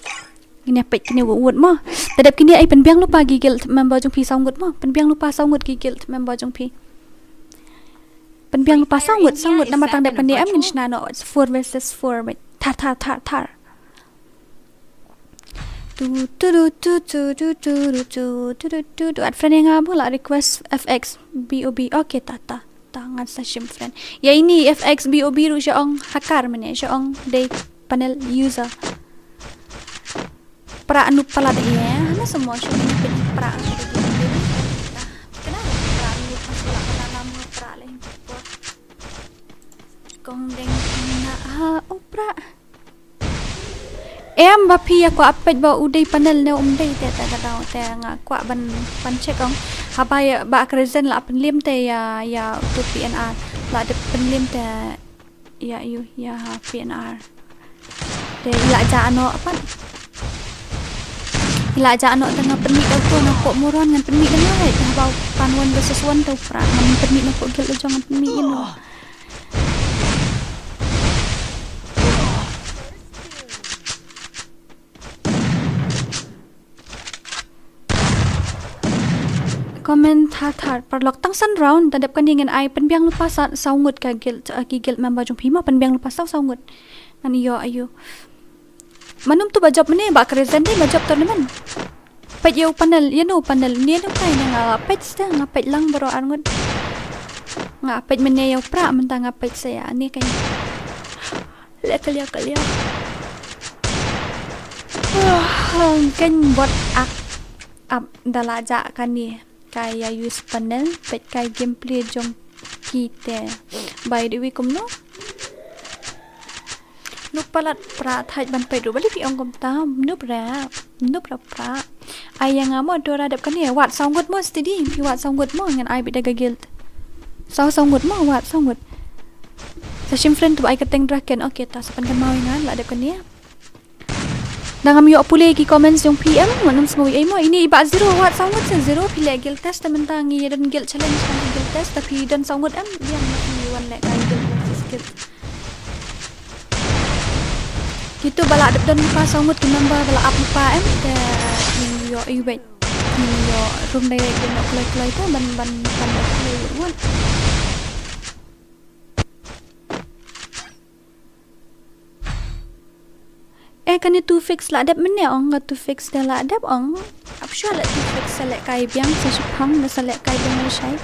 Ngin ïa peit kine wut, wut mo. Da dep kine ai pynbiang lypa ki guild member jong phi saw ngut mo. Pynbiang lypa saw ngut ki guild member jong phi. Pynbiang lypa saw ngut, saw ngut namar tang dep kane em ngin shna noh four versus four. Wait. Thar, thar, thar, thar. Tu tu du tu tu du tu du tu tu du tu du. Add friend ïa nga mo, la request F X B O B. Okay, ta ta ta ngan sa shim friend. Ïa ini F X B O B ruh sha ong hacker mane, sha ong dei panel user. Prah nu palat ïa hana samo sha ini pin prah. Kena prah nu pas la kena nam prah leh. Kong deng na ha u Prah. Em ba phi ïa kwah peit ba u dei panel ne um dei te, te ka dau te nga kwah ban, ban check ong. Haba ïa ba ka Raisin la pynlim te ïa, ïa u P N R la dep pynlim te ïa u ïa P N R. Te i la jah noh pat. I la jah noh te nga pynmih da u to na pok moron ngan pynmih da nga. Haba pan one versus one te u Prah ngan pynmih na pok guild la jong ngan pynmih ïa u. Comment thar thar paralok tang san round, da dep kane ngan ai pynbiang lypa sa, saw ngut ka guild, uh, ki guild member jong phi mo, pynbiang lypa saw, saw ngut. Ngan ïoh ayu. Manum tu ba jop mane ba ka Raisin dei ba jop tournament. Peit ïa u panel, ïa no panel, ne no kai ne nga peit sa, nga peit lang baroh ar ngut. Nga peit mane ïa u Prah mynta nga peit sa ïa ne kai. Leh ka liang ka liang. Kan bot ak ap da la jah kane. Ka ïa use panel peit ka gameplay jong ki te. By the way kumno? Nuk palat Prah thait ban peit ruh ba lei phi ong kumta. Nuk Prah, nuk Prah Prah. Ai ïa nga mo Dora dep kane. Wad saw ngut mo steady. Phi wad saw ngut mo ngan ai beit da ka guild. Saw saw ngut mo wad saw ngut. Sa shim friend tu ba ai kyrteng Draken. Okay ta sa pan kan mau ïa nga la dep kane. Dang ngam ïoh pule ki comments jong phi em, ngan ym sngewbha ei mo. Ini i Bah Zero, wat saw ngut sa Zero, phi leh guild test te mynta ngi ïa don guild challenge, ngan guild test te phi don saw ngut em, ïa ngi wan leh kai guild versus guild. Kitu ba la dep don pa saw ngut ki member ba la ap pa em, te ngi ïoh ïa beit. Ngi ïoh room direct ban ïoh kloi kloi te ban ban ban ïoh kloi wan. Eh, kane two fix la dep mynne ong, ka two fix te la dep ong. Shuwa la tip fix sa lehkai biang sa shipang na sa lehkai biang lashai.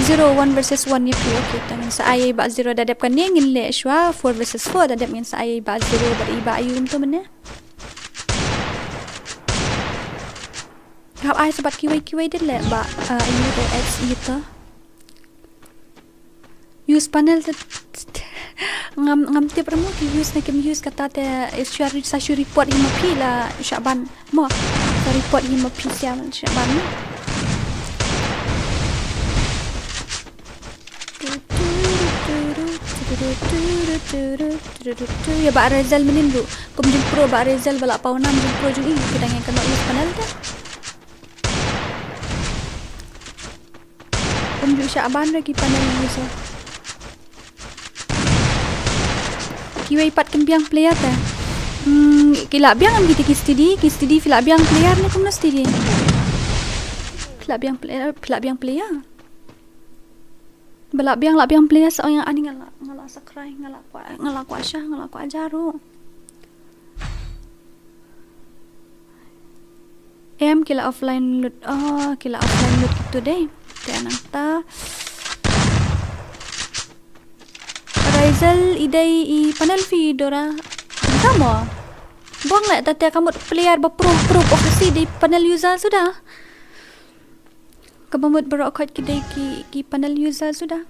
Zero, one versus one ïa phi, okay, tang ngin sa ai ba zero da dep kane ngin leh shuwa, four versus four da dep ngin sa ai ba zero bad i ba ayu kumto mynne. Hap ai sa bad kiwei kiwei de leh ba, uh, ayu de X ito. Use panel te, te, ngam, ngam tip re mo ki use ne kim use kata te, eh, shuwa ri-, sa shu report hi ma phi la Shahban mo. Sa report hi ma phi siam Shahban mo. Ïa ba Razel mynnin ruh. Kum jingpro ba Razel ba la paw nam jingpro jong i, ki dang ïa kano use panel te. Kum ju Shahban re ki panel user. Kiwei pat kin biang player te. Hmm, ki la biang em kita ki steady, ki steady phi la biang player ne kumno steady. Phi la biang player, phi la biang player. Ba la biang, la biang player sa ong ïa ani nga la, nga la sakrai, nga la kwah, nga la kwah sha, nga la kwah jaru. Em ki la offline lut, oh, ki la offline lut kito de. Te nangta. Razel i dei i panel phi Dora. Tamo. Bong le ta te ka mut player ba pro, pro, ba Khasi dei panel user suda. Kaba mut baroh khoit ki dei ki, ki panel user suda.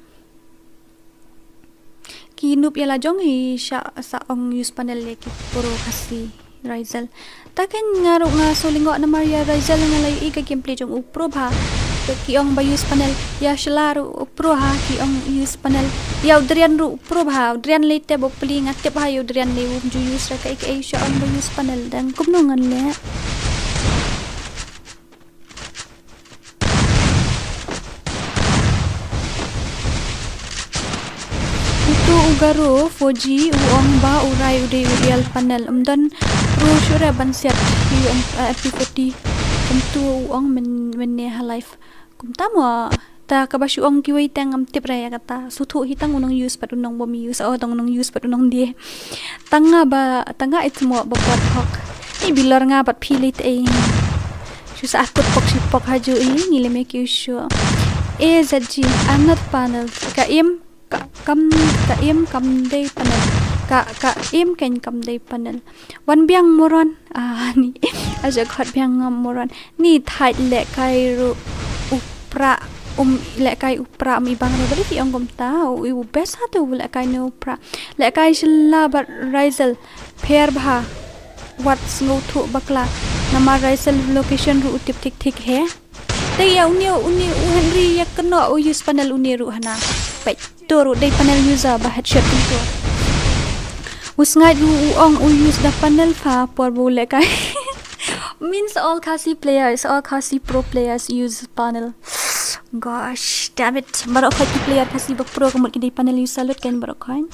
Ki noob ïa la jong hi sha, sa ong use panel ïa ki pro Khasi Razel. Ta ken nga ruh nga shu lyngngoh namar ïa Razel nga la ïohi ka gameplay jong u pro bha. Ki ong ba use panel ïa shala ruh u pro ha ki ong use panel. Ïa u Drian ruh u pro bha, u Drian lei te ba pli nga tip ha ïa u Drian lei um ju use ra kaei kaei sha ong ba use panel dang kumno ngan leh. Uto u Garo four G u ong ba u Rai u dei u real panel. Ym don ruh shuh re ban siat hi, um, eh, F P forty. Kumto u ong myn, mynne ha live. Kumta mo ta kaba shu ong kiwei tang ngam tip re ïa kata. Sngewthuh hi tang u nong use bad u nong bym use. Oh, tang u nong use bad u nong die. Tang nga ba, tang nga itmo ba bad hok. Ni bilor nga bad phi leit ei. Shu sa akut pok shi pok ha ju i ngi lem ïa ki u shu. A Z G, another panel. Ka im, ka, kam, ka im kam dei panel. Ka, ka im kein kam dei panel. Wan biang moron. Ah, ni. Aja khot biang ngam moron. Ni thait lehkai ruh u pra, um, lehkai u pra um i bang re bali ki ong kumta. U, u best ha tu lehkai ne u pra. Lehkai shala bad Razel. Pher bha. Wat sngewthuh bakla. Namar Raisel location ruh u tip thik thik he. Te ïa une, une u Henry ïa kano u use panel une ruh hana. Peit to ruh dei panel user ba headshot kumto. U Sngaid ruh u ong u use da panel pha por ba u lehkai. Means all Khasi players, all Khasi pro players use panel. Gosh, damn it. Baroh khoit ki player Khasi ba pro ka mut ki dei panel user lut kan baroh khoit.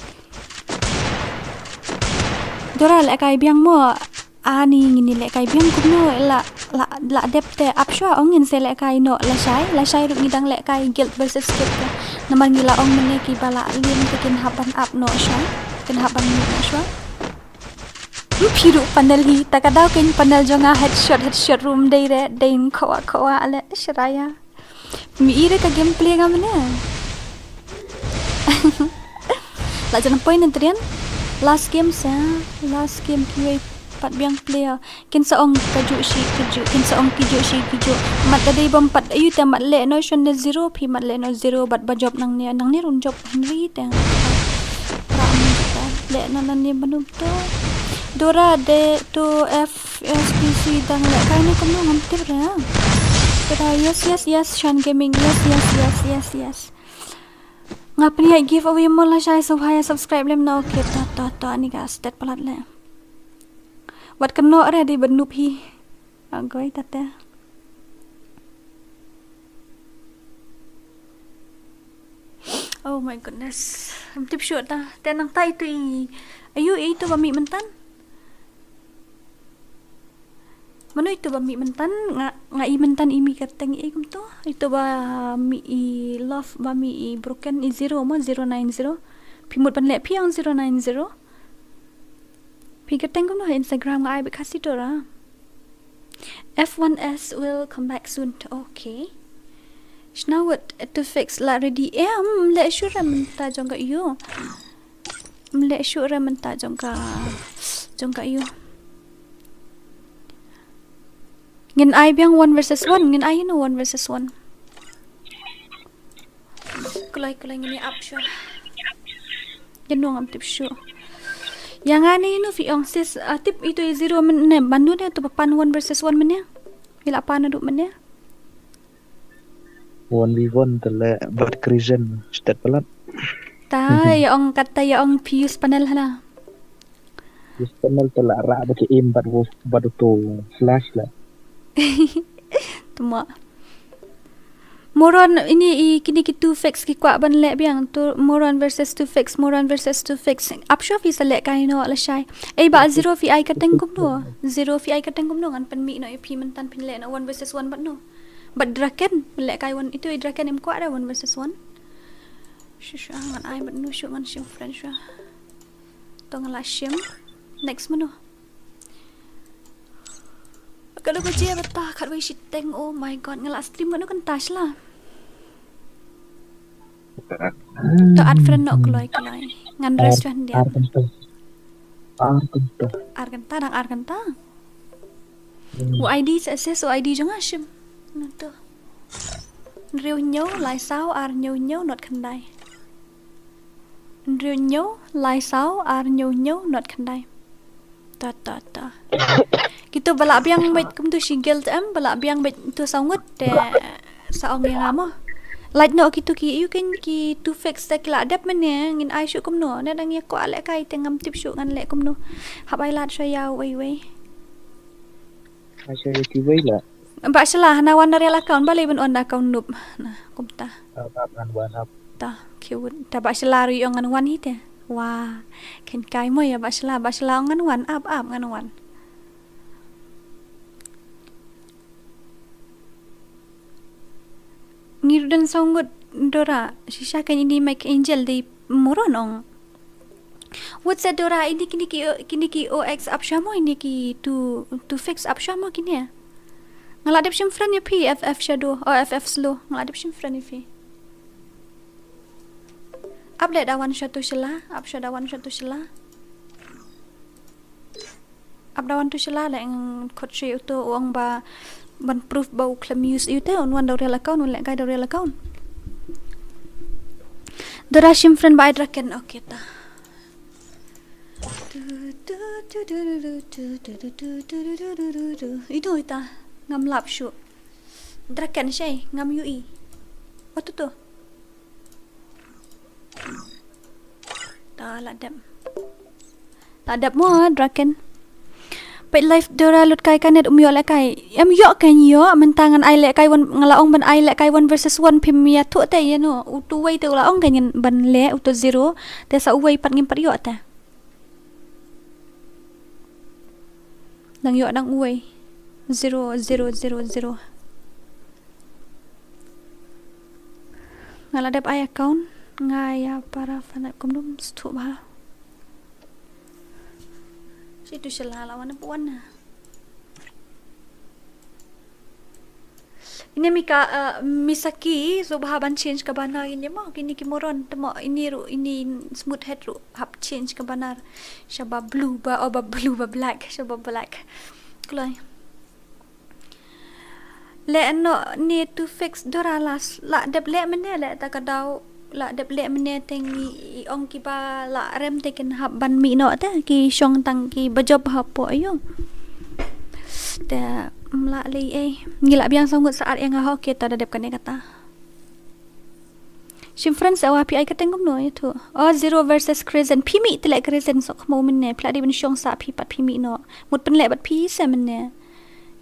Dora lehkai biang mo. Ani ngin ïa lehkai biang kumno la, la, la dep te ap shuwa ong ngin sa lehkai noh lashai, lashai ruh ngi dang lehkai guild versus guild te. Namar ngi la ong mynne kiba la liem te kin hap ban ap noh shuwa, kin hap ban mut noh shuwa. Ym phi ruh panel hi, ta ka daw kein panel jong nga headshot, headshot ruh ym dei re, dei khowa khowa ale shraya. Mi ire ka gameplay nga mene. La jan point na trian. Last game sa, last game kiwei pat biang player. Kin sa ong ka ju shi ka ju, kin sa ong ki ju shi ki ju. Mat ka dei bom pat ayu te mat leh no shon ne zero phi mat leh no zero bat ba job nang ne, nang ne run job Henry te. Pra am ta leh na nan ne banum to. Dora de to F S P C dang lehkai ne kumno ngam tip re. Tada, yes, yes, yes, Shan Gaming, yes, yes, yes, yes, yes. Nga pynïaid giveaway mo lashai, sngewbha ïa subscribe lem na, okay, to, to, to, ani ka stet palat le. Wat kynnoh re dei ba noob hi. Agoi tate. Oh my goodness. Ym tip shuh ta. Te nangta itu i. Ayu itu ba mih myntan. Mano itu ba mih myntan nga, nga i myntan i mih kyrteng i kumto. Itu ba mih i love ba mih i broken i zero mo zero nine zero. Phi mut ban leh phi ong zero nine zero. Phi kyrteng kumno ha Instagram nga ai bad Khasi Dora. F one S will come back soon. Okay. Shna wat to fix la ready. Em, leh shuh re mynta jong ka ïu. Mleh shuh re mynta jong ka, jong ka ïu. Ngin ai biang one versus one, ngin ai ïa no one versus one. Kloi, kloi ngin ïa ap shuh. Ïa no ngam tip shuh. Ïa nga ne ïa no phi ong sis, ah, tip ito i zero mynne, ban no ne to ba pan one versus one mynne. Ila pan adu mynne. One v one te leh bad Crescent stet palat. Ta, ïa ong kata ïa ong phi use panel hana. Use panel te la rah ba ki aim bad wo-, bad uto flash la. Tuma. Moron ini i kini ki two fix ki kwah ban leh biang tu Moron versus two fix, Moron versus two fix. Ap shuh phi sa leh kai no lashai. Ei ba zero phi ai ka teng kumno. Zero phi ai ka teng kumno ngan pynmih no ïa phi myntan phin leh no one versus one bad no. Bad Draken, leh kai one, ito i Draken im kwah da one versus one. Shu shu ngan ai bad no shu ngan shim friend shu. To nga la shim. Next mano. Ka dei ka jia bata khatwei shiteng, oh my god, nga la stream kano kan tash la. To add friend no kloi kloi. Ngan rest wan dia. Ar kynta. Ar kynta. Ar kynta dang ar kynta. Hmm. U I D sa ses u I D jong nga shim. Nang to. Hynriew hynñiew lai saw ar hynñiew hynñiew not khyndai. Hynriew hynñiew lai saw ar hynñiew hynñiew not khyndai. Ta ta ta. Kito ba la biang beit kumtu shi gel te em, ba la biang beit tu saw ngut te sa ong ïa nga mo. Lait noh kito ki ïu ken ki two fix te ki la dep mynne ngin ai shuh kumno. Ne dang ïa kwah leh kai te ngam tip shuh ngan leh kumno. Hap ai lad shuwa ïa uwei uwei. Ai shuwa ïa kiwei la. Ba shala hana wan na real account ba lei ban on account noob. Na kumta. Ap ap ngan wan ap. Ta cute. Ta ba shala ruh ong ngan wan hi te. Wa. Ken kai mo ïa ba shala, ba shala ong ngan wan ap ap ngan wan. Ngi ruh don saw ngut Dora, shisha kan ini Mike Angel dei moron ong. What's that Dora? Ini kini ki, kini ki O X ap shuwa mo, ini ki two, two fix ap shuwa mo kini. Nga la dep shim friend ïa phi F F Shadow, oh F F Slow. Nga la dep shim friend ïa phi. Ap leh da wan shuwa tu shala, ap shuwa da wan shuwa tu shala. Ap da wan tu shala leh eng khot shuwa uto u ong ba ban proof ba u khlem use ïa uto un wan da u real account, un leh kai da u real account. Dora shim friend ba ai Draken, okay ta. Ito ita ngam lap shuh. Draken shei ngam ïohi. Oto to. Ta la dep. La dep mo Draken. Peit live Dora lut kai ka net um ïoh leh kai. Em ïoh kan ïoh mynta ngan ai leh kai one, nga la ong ban ai leh kai one versus one phim ïathuh te ïa no. Utu wei te u la ong kan ngan ban leh utu zero. Te sa uwei pat ngim pat ïoh te. Nang ïoh nang uwei. Zero zero zero zero. Nga la dep ai account nga ïa para fan kumdum stu ba. Situ shala la wan buan na. Ini Mika, uh, Misaki, so ba ban change ka banner ini mo, kini ki moron, temo ini ruh, ini smooth head ruh, hap change ka banner. Shaba blue ba, oh ba blue ba black, shaba black. Kloi. Le no ni two fix Dora las, la dep le mene le ta ka dau. La dep leh mynne te ngi ong kiba la rem te kin hap ban mih noh te ki shong tang kiba jop hapoh ïu. Te mlah lei ei. Ngi la biang saw ngut sa ar ïa nga ho, kita da dep kane kata. Shim friend sa wa phi ai ka teng kumno ïa tu. Oh, Zero versus Crescent. Phi mih te leh Crescent sok mo mynne. Phi la dei ban shong sa phi pat phi mih noh. Mut pynleh bad phi se mynne.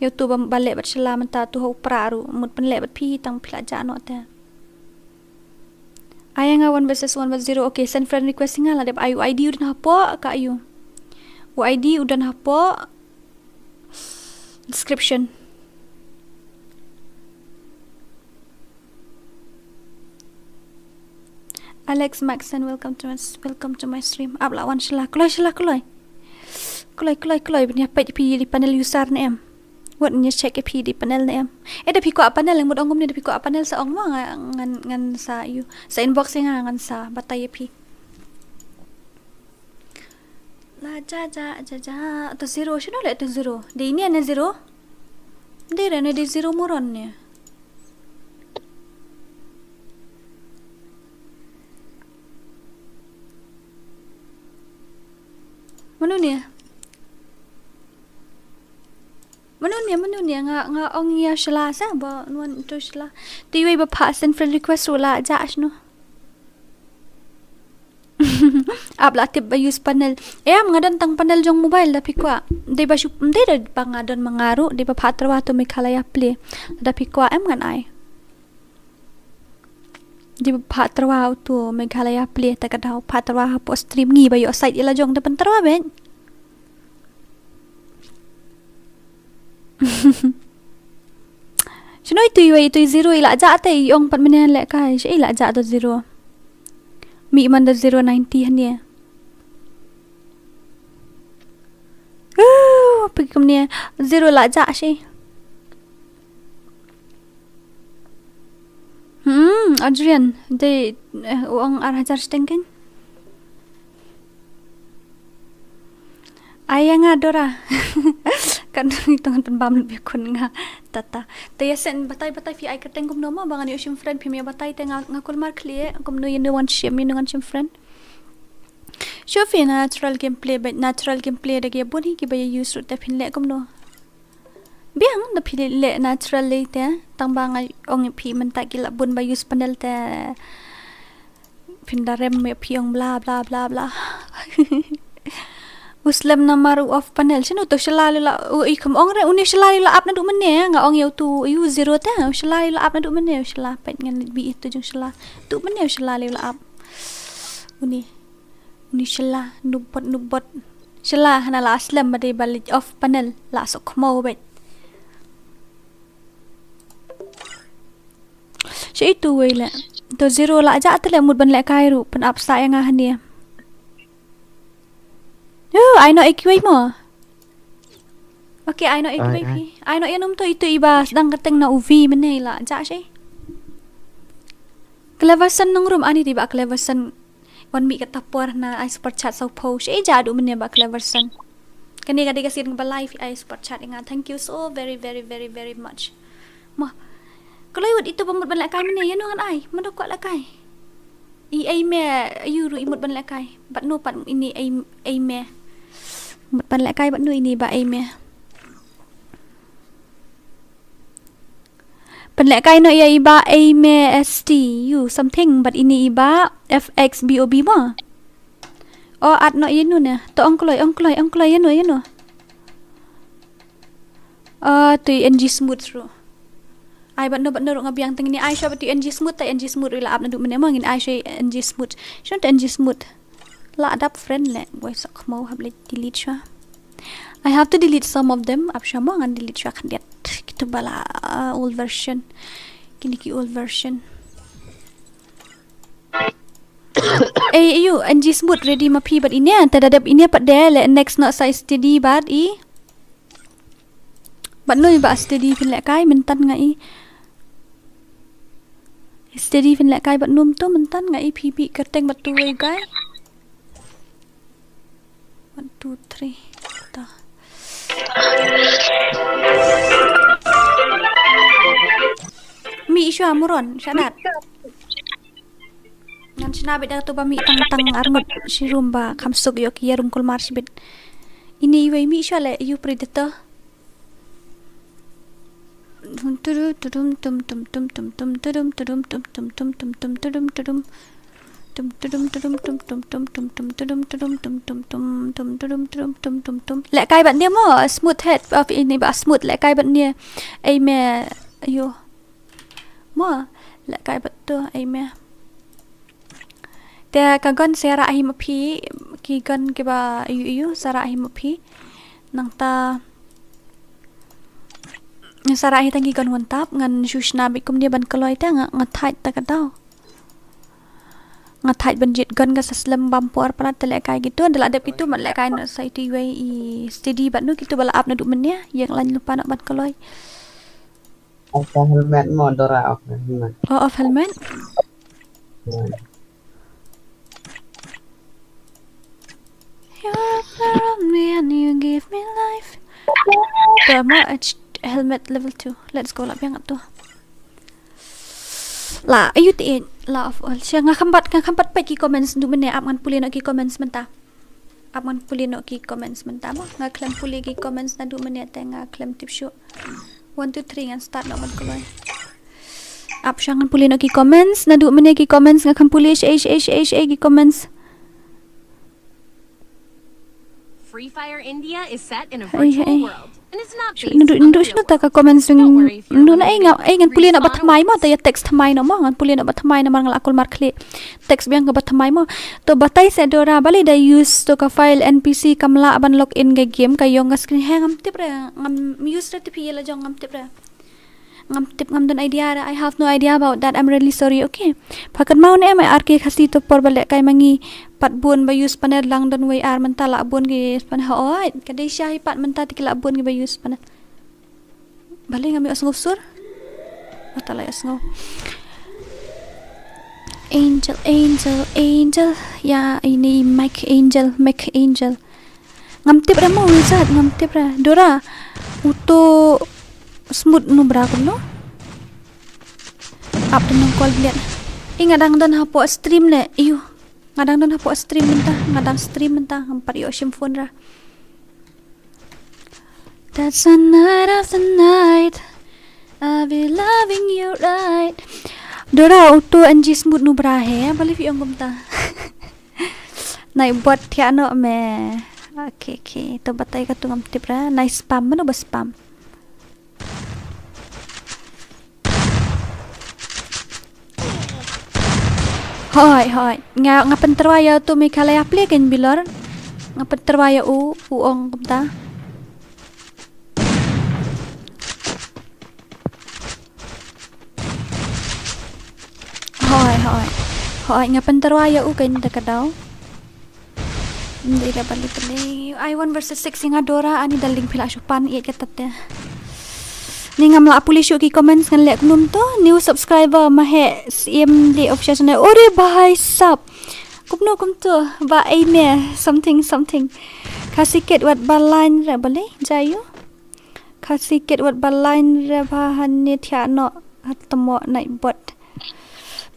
Ïa tu ba, ba leh bad shala mynta tu ho pra ruh. Mut pynleh bad phi tang phi la jah noh te. Ai nga one versus one versus zero. Okay, send friend request nga la dep ai u I D u dang hapoh ka ïu. U I D u dang hapoh description. Alex Maxon, welcome to my, welcome to my stream. Ap la wan shala kloi, shala kloi. Kloi, kloi, kloi. Bini apa pi di panel user ne em. Wat ngi check ïa phi dei panel ne em. Eh, da phi kwah panel, mut ong kumne da phi kwah panel sa ong ma nga, ngan, ngan sa ïa u. Sa inbox ïa nga ngan sa batai ïa phi. La ja ja ja ja. To zero, shano leh to zero? Dei ine ne zero? Dei re ne dei zero moron ne. Mano ne? Mano ne, mano ne, nga, nga ong ïa Shla sa ba, nuan to Shla. Te iwei ba phah send friend request ruh la jah shano. Ap la tip ba use panel. Em, nga don tang panel jong mobile da phi kwah. Dei ba shu, dei da ba nga don ma nga ruh, dei ba phah tyrwa to Meghalaya Play. Da phi kwah em ngan ai. Dei ba phah tyrwa to Meghalaya Play ta ka daw phah tyrwa hapoh stream ngi ba ïoh site ïa la jong da pyn tyrwa beit. Shano itu iwei itu zero i la jah te i ong pat mynne lehkai. Shi i la jah to zero. Mih man to zero ninety hangne. Uh, phi kumne zero la jah shi. Hmm, Adrian, dei, eh, u ong ar hajar shiteng kan? Ai ïa nga Dora. Kan ngi tong pynbam lutbi khun nga. Tata. Te ïa send batai batai phi ai kyrteng kumno mo ba ngan ïoh shim friend phi ïa batai te nga nga kulmar khlieh kumno ïa no wan shim ïa no wan shim friend. Shu phi natural gameplay ba natural gameplay da ki bun hi ki ba ïa use ruh te phin leh kumno. Biang da phi leh natural lei te tang ba nga ong ïa phi mynta ki la bun ba use panel te phin da rem ïa phi ong bla bla bla bla. U slem namar u off panel shano to Shla la u i kham ong re uni Shla la ap naduh mynne nga ong ïa u to u zero te u Shla la ap naduh mynne u Shla peit ngan bi itu jong Shla tu mynne u Shla la ap uni. Uni Shla nubot nubot. Shla hana la slem ba dei ba leit off panel la sok khmo beit. Shi itu wei le. To zero la jah te le mut ban lehkai ruh pyn ap sa ïa nga hangne. Yo, ai no ekiwei mo. Okay, ai no ekiwei phi. Ai no ïa num to itu i ba sdang kyrteng na u V mynne la jah shi. Cleverson nongrum ani dei ba Cleverson. Wan mih kata por na ai super chat saw pho shi ja du mynne ba Cleverson. Kane ka dei ka sien ba live ai super chat nga. Thank you so very very very very much. Ma. Kloi wut itu ba mut ban lehkai mynne ïa no ngan ai. Mano kwah lehkai. I ai me ïa u ruh i mut ban lehkai. Bad no pat ini ai ai me. Mut ban lehkai bad no ini ba ai me. Pynlehkai noh ïa i Bah Aime S T U something bad ini i Bah F X B O B mo. O add noh ïa inu ne. To ong kloi, ong kloi, ong kloi ïa inu, ïa inu. Ah, to i N G Smooth ruh. Ai bad no bad no ruh nga biang teng ini ai shuwa bad to i N G Smooth, to i N G Smooth ruh la ap naduh mynne mo ngin ai shuwa i N G Smooth. Shuwa to i N G Smooth. La ap friend leh, wei sak mo hap leh delete shuwa. I have to delete some of them. Ap shuwa mo ngan delete shuwa khyndiat. Kitu ba la, uh, old version. Kini ki old version. Eh, ayu, N G Smooth ready ma phi bad ine, te da dep ine pat de leh next noh sa i Steady bad i. Bad no i Bah Steady phin lehkai mynta nga i. Steady phin lehkai bad num tu mynta nga i phi bih kyrteng bad tu wei guy. One, two, three. Ta. Mih shuwa muron, shanat. Ngan shna beit da tu ba mih tang tang arngut shi rum ba kham suk ïoh ki ïarum kulmar shibit. Ini iwei mih shuwa leh ïa u Predator. Tum tudum tudum tum tum tum tum tum tudum tudum tum tum tum tum tum tudum tudum. Tum tudum tudum tum tum tum tum tum tudum tudum tum tum tum tum tudum tudum tum tum tum. Lehkai bad ne mo Smooth head of ini ba Smooth lehkai bad ne. Ai me ayo. Mo lehkai bad tu ai me. Te ka gun sa rah hi ma phi, ki gun kiba ïu ïu sa rah hi ma phi. Nangta sa rah hi tang ki gun one tap ngan shu shna beit kumne ban kloi te nga nga thait ta ka daw. Nga thait ban jied gun ka sa slem bam por palat te lehkai kito, da la dep kito mat lehkai na sa iti wei i steady bad nu kito ba la ap naduh mynne, ïeng lain lypa noh ban kloi. Off helmet mo, Dora, off helmet. Oh, off helmet? Hmm. You're around me and you give me life. Dora mo, ach helmet level two. Let's go, la biang tu. La, ayu ti la of all. Sha nga kham pat, nga kham pat peit ki comments naduh mynne, ap ngan pule noh ki comments mynta. Ap ngan pule noh ki comments mynta mo. Nga khlem pule ki comments naduh mynne te nga khlem tip shuh. One, two, three, ngan start noh ban kloi. Ap sha ngan pule noh ki comments naduh mynne, ki comments nga kham pule, eish, eish, eish, eish, eish, ki comments. Free Fire India is set in a virtual world. And it's not based on the real world. Ndu ndu shnu ta ka comments. Ndu na ei nga, ei ngan pule noh ba thymmai mo, ta ïa text thymmai noh mo, ngan pule noh ba thymmai namar nga la kulmar khlieh. Text biang ka ba thymmai mo. To batai seh Dora, balei da use to ka file N P C kam lah ban log in ka game, ka ïong ka screen. He ngam tip re, ngam use re, te phi ïa la jong, ngam tip re. Ngam tip, ngam don idea re. I have no idea about that. I'm really sorry, okay? Pha kynmaw ne em, R K Khasi, to por ba lehkai ma ngi pat bun ba use panel, dang don wei ar mynta la bun ki use panel. Hooid, ka dei sha hi pat mynta te ki la bun ki ba use panel. Balei ngam ïohsngew sur? Ata la ïohsngew. Angel, angel, angel. Ïa, ini Mike Angel, Mike Angel. Ngam tip re mo, Wizard, ngam tip re. Dora, uto Smooth Nubra kumno? Ap te nongkol bliat. I nga dang don hapoh stream ne, iyo. Nga dang don hapoh stream mynta, nga dang stream mynta, ngam pat ïoh shim phone ra. That's the night of the night. I'll be loving you right. Dora, uto N G Smooth Nubra he, balei phi ong kumta? Nai bot thiah noh me. Okay, okay. To batai katu ngam tip re. Nai spam, mano ba spam? Hooid, hooid. Nga, nga pyntyrwa ïa uto Meghalaya player kein Bilor. Nga pyntyrwa ïa u, u ong kumta. Hooid, hooid. Hooid, nga pyntyrwa ïa u kein da ka daw. Ndei da bali tene. Ai one versus six ïa nga Dora, ani darling phi la shu pan ïa kata te. Ni ngam lah pule shuh ki comments, ngan leh kumno to. New subscriber Mahek Syiem Lee official channel. Ore bhai sab. Kumno kumto ba ei me something something. Khasi kit wat ba line re balei jai ïa u. Khasi kit wat ba line re ba hangne thiah noh ha tmo nai bot.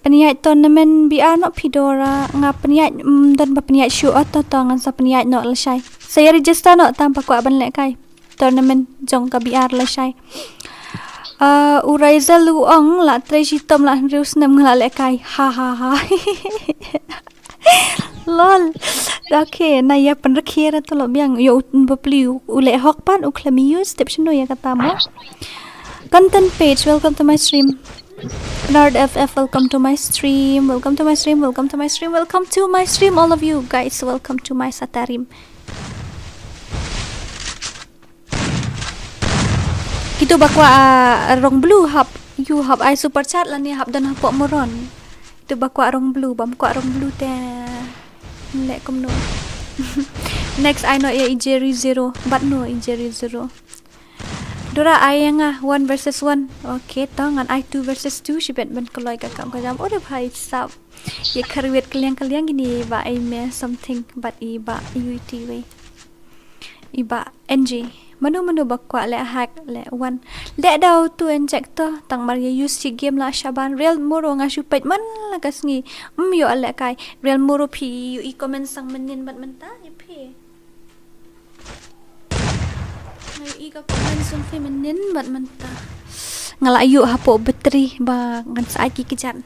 Pynïaid tournament B R noh phi Dora, nga pynïaid, mm, don ba pynïaid shuh, oh to to ngan sa pynïaid noh lashai. Sa ïa register noh tang ba kwah ban lehkai tournament jong ka B R lashai. Ah, u Raizel u ong la trei shitom la hynriew snem nga la lehkai. Ha ha ha. Lol. Okay, na ïa pynrkhie ra to lo biang. Ïa u bapli u leh hok pat u khlem use tip shano ïa kata mo. Content page, welcome to my stream. Bernard F F, welcome to my stream. Welcome to my stream. Welcome to my stream. Welcome to my stream, all of you guys. Welcome to my satarim. Kito ba kwah, ah, rong blue hap, ïoh hap ai super chat lane hap don hapoh moron. Kito ba kwah rong blue, bam kwah rong blue te. Leh kumno. Next ai noh ïa i Jerry Zero. Bad no i Jerry Zero. Dora ai ïa nga one versus one. Okay, to ngan ai two versus two. Shibit ban kloi ka kam ka jam. Ore bhai sab. Ïa kharwit kaliang kaliang ini ba ai me something bad i ba U T wei. I ba N G. Mano mano ba kwah leh hack leh wan. Leh daw tu inject to. Tang mar ïa use shi game la shaban. Real Moro nga shu peit man la ka sngi. Ym ïoh lehkai. Real Moro phi ïoh i comment sang mynnin bad mynta ïa phi. Nga ïoh i ka comment sung phi mynnin bad mynta. Nga la ïoh hapoh battery ba ngan sa ai ki kjat.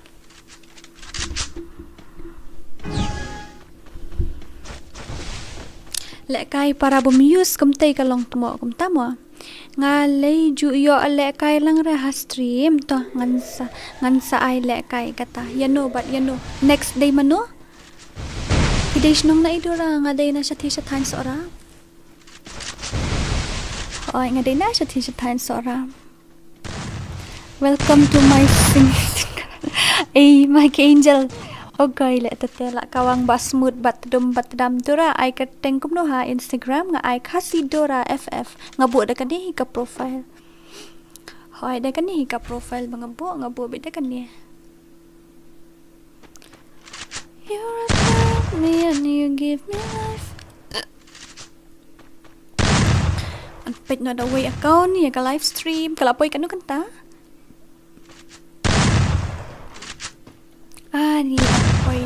Lehkai para bym use kumtei ka long tmo kumta mo. Nga lei ju ïoh lehkai lang re ha stream to ngan sa, ngan sa ai lehkai kata. Ïa no bad ïa no. Next dei mano? Phi dei shnong na i Dora, nga dei na shathie shathaiñ Sohra. Oi, nga dei na shathie shathaiñ Sohra. Welcome to my sing. Ei, Mike Angel. Okay, leh tete la kawang ba smooth, ba tdum, ba tdam. Dora, ai kyrteng kumno ha Instagram? Nga ai Khasi Dora F F. Nga buh da kane hi ka profile. Hooid, da kane hi ka profile ba nga buh, nga buh beit da kane. You respect me and you give me life. Ngan peit noh da uwei account ïa ka live stream. Ka la poi katno kynta? Ah, ni dang poi,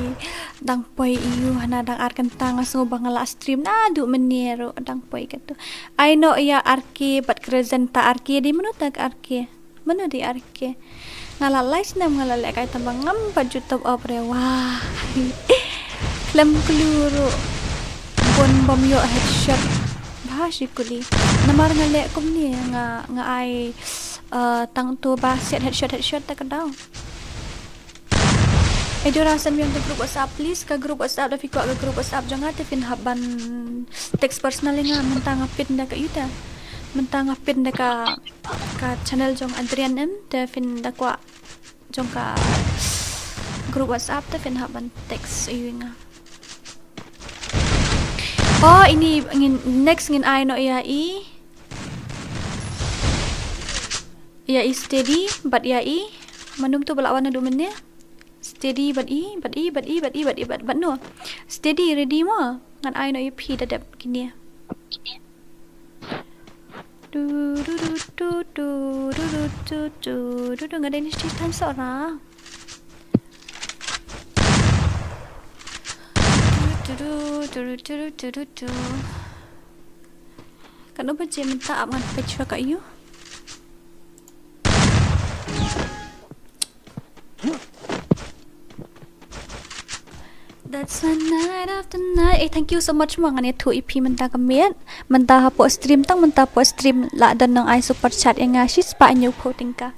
dang poi ïa u hana dang ar kynta, nga sngew ba nga la stream naduh mynne ruh, dang poi katto. Ai noh ïa R K bad Crescenta. R K dei mano ta ka R K? Mano dei R K? Nga la lai snem nga la lehkai tang ba ngam pat ju top up re. Wah. Khlem clue ruh. Bun bym ïoh headshot. Bha shi kuli. Namar nga leh kumne, nga, nga ai, eh, tang uto ba siat headshot, headshot ta ka daw. Ei Dora, send me onto group WhatsApp please. Ka group WhatsApp, da phi kwah ka group WhatsApp jong nga te phin hap ban text personal ïa nga, mynta nga pin da ka ïa u te. Mynta nga pin da ka, ka channel jong Adrian M, te phin da kwah jong ka group WhatsApp te phin hap ban text ïa nga. Oh, ini ngin, next ngin ai noh ïa i. Ïa i Steady bad ïa i. Mano to ba la wan naduh mynne? Steady bad i, bad i, bad i, bad i, bad i, bad, bad no. Steady, ready mo? Ngan ai noh ïa phi da dep kine. Du, du, du, du, du, du, du, du, du, du, nga dei ni sdang tan sora. Du, du, du, du, du, du, du, du. Katno baje mynta, ap ngan peit shuwa ka ïa u. That's one night after night. Eh, thank you so much mo, ngan ïathuh ïa phi mynta ka miet. Mynta hapoh stream, tang mynta hapoh stream la don nong ai super chat ïa nga shispah hynñiewphew tyngka.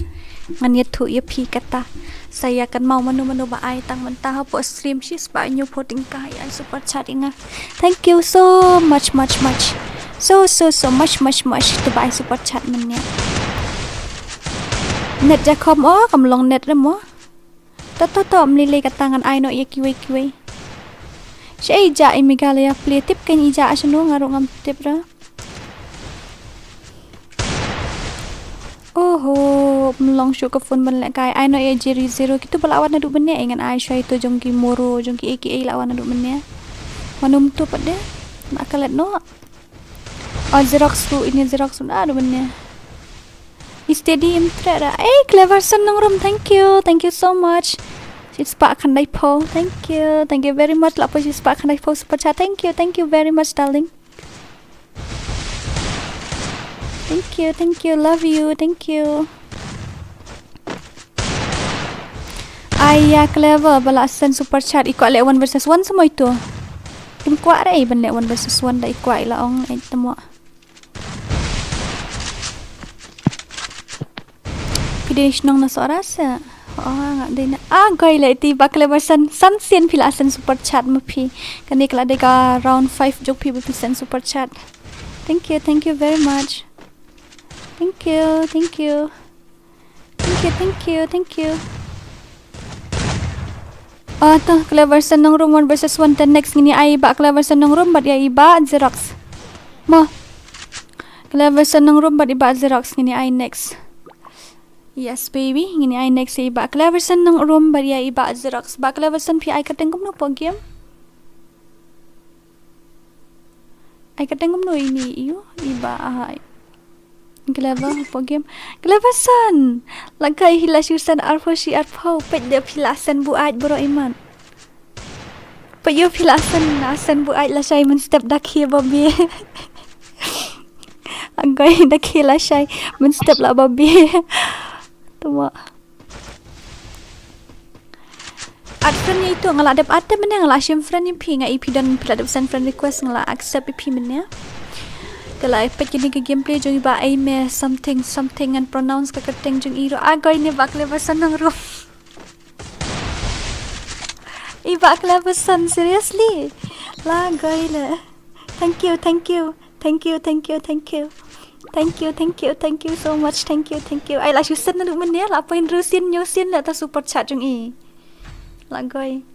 Ngan ïathuh ïa phi kata. Sa ïa kynmaw mano mano ba ai tang mynta hapoh stream shispah hynñiewphew tyngka ïa ai super chat ïa nga. Thank you so much, much, much. So, so, so much, much, much. To ba ai super chat mynne. Net ja kham o, kam long net re mo. To, to, to, ym lei lei kata, ngan ai noh ïa kiwei kiwei. Shaei ja i Meghalaya Play, tip kein i ja shano, nga ruh ngam tip re. Oho, ym long shuh ka phone ban lehkai. Ai noh ïa Jerry Zero, kito ba la wan naduh mynne, eh, ngan ai shuwa ïa to jong ki Moro, jong ki A K A la wan naduh mynne. Mano to pat de? Na ka let noh. Oh, Xerox ruh, ini Xerox ruh naduh mynne. I Steady im treh ra. Eh, Cleverson Nongrum, thank you. Thank you so much. Shispah khyndaiphew. Thank you. Thank you very much. La poi shispah khyndaiphew super chat. Thank you. Thank you very much, darling. Thank you. Thank you. Love you. Thank you. Ai ïa Clever ba la send super chat, i kwah leh one versus one sa mo ito. Kim kwah re ban leh one versus one da, i kwah, i la ong, eh, tamo. Phi dei shnong na Sohra se? Oh, nga dei na. Ah, goi le iti ba Clever san, san sien phi la send super chat ma phi. Kane ka la dei ka round five jong phi ba phi send super chat. Thank you, thank you very much. Thank you, thank you. Thank you, thank you, thank you. Ah, to, Cleverson Nongrum one versus one, te next ngin ïa ai i Bah Cleverson Nongrum bad ïa i Bah Xerox. Mo. Cleverson Nongrum bad i Bah Xerox ngin ïa ai next. Yes, baby, ngin ïa ai next ïa i Bah Cleverson Nongrum bad ïa i Bah Xerox. Bah Cleverson, phi ai kyrteng kumno hapoh game? Ai kyrteng kumno ini ïa u, i Bah, ah, Clever hapoh game. Cleverson! Lehkai hi la shu send arphew shi arphew, peit de phi la send buaid baroh imat. Peit ïoh phi la send, la send buaid lashai mynstep da khie ba beh. Agoi da khie lashai mynstep la ba beh. Tuma. Add friend ïa ito, nga la dep add te mynne, nga la shim friend ïa phi, nga i phi don, phi la dep send friend request, nga la accept ïa phi mynne. Te la peit kine ki gameplay jong i Bah Aime something something, ngan pronounce ka kyrteng jong i ruh. Agoi ne Bah Cleverson Nongrum. I Bah Cleverson, seriously. La goi le. Thank you, thank you. Thank you, thank you, thank you. Thank you, thank you, thank you so much. Thank you, thank you. Ai la shu send naduh mynne, la poi hynriew sien, hynñiew sien la ta super chat jong i. La goi.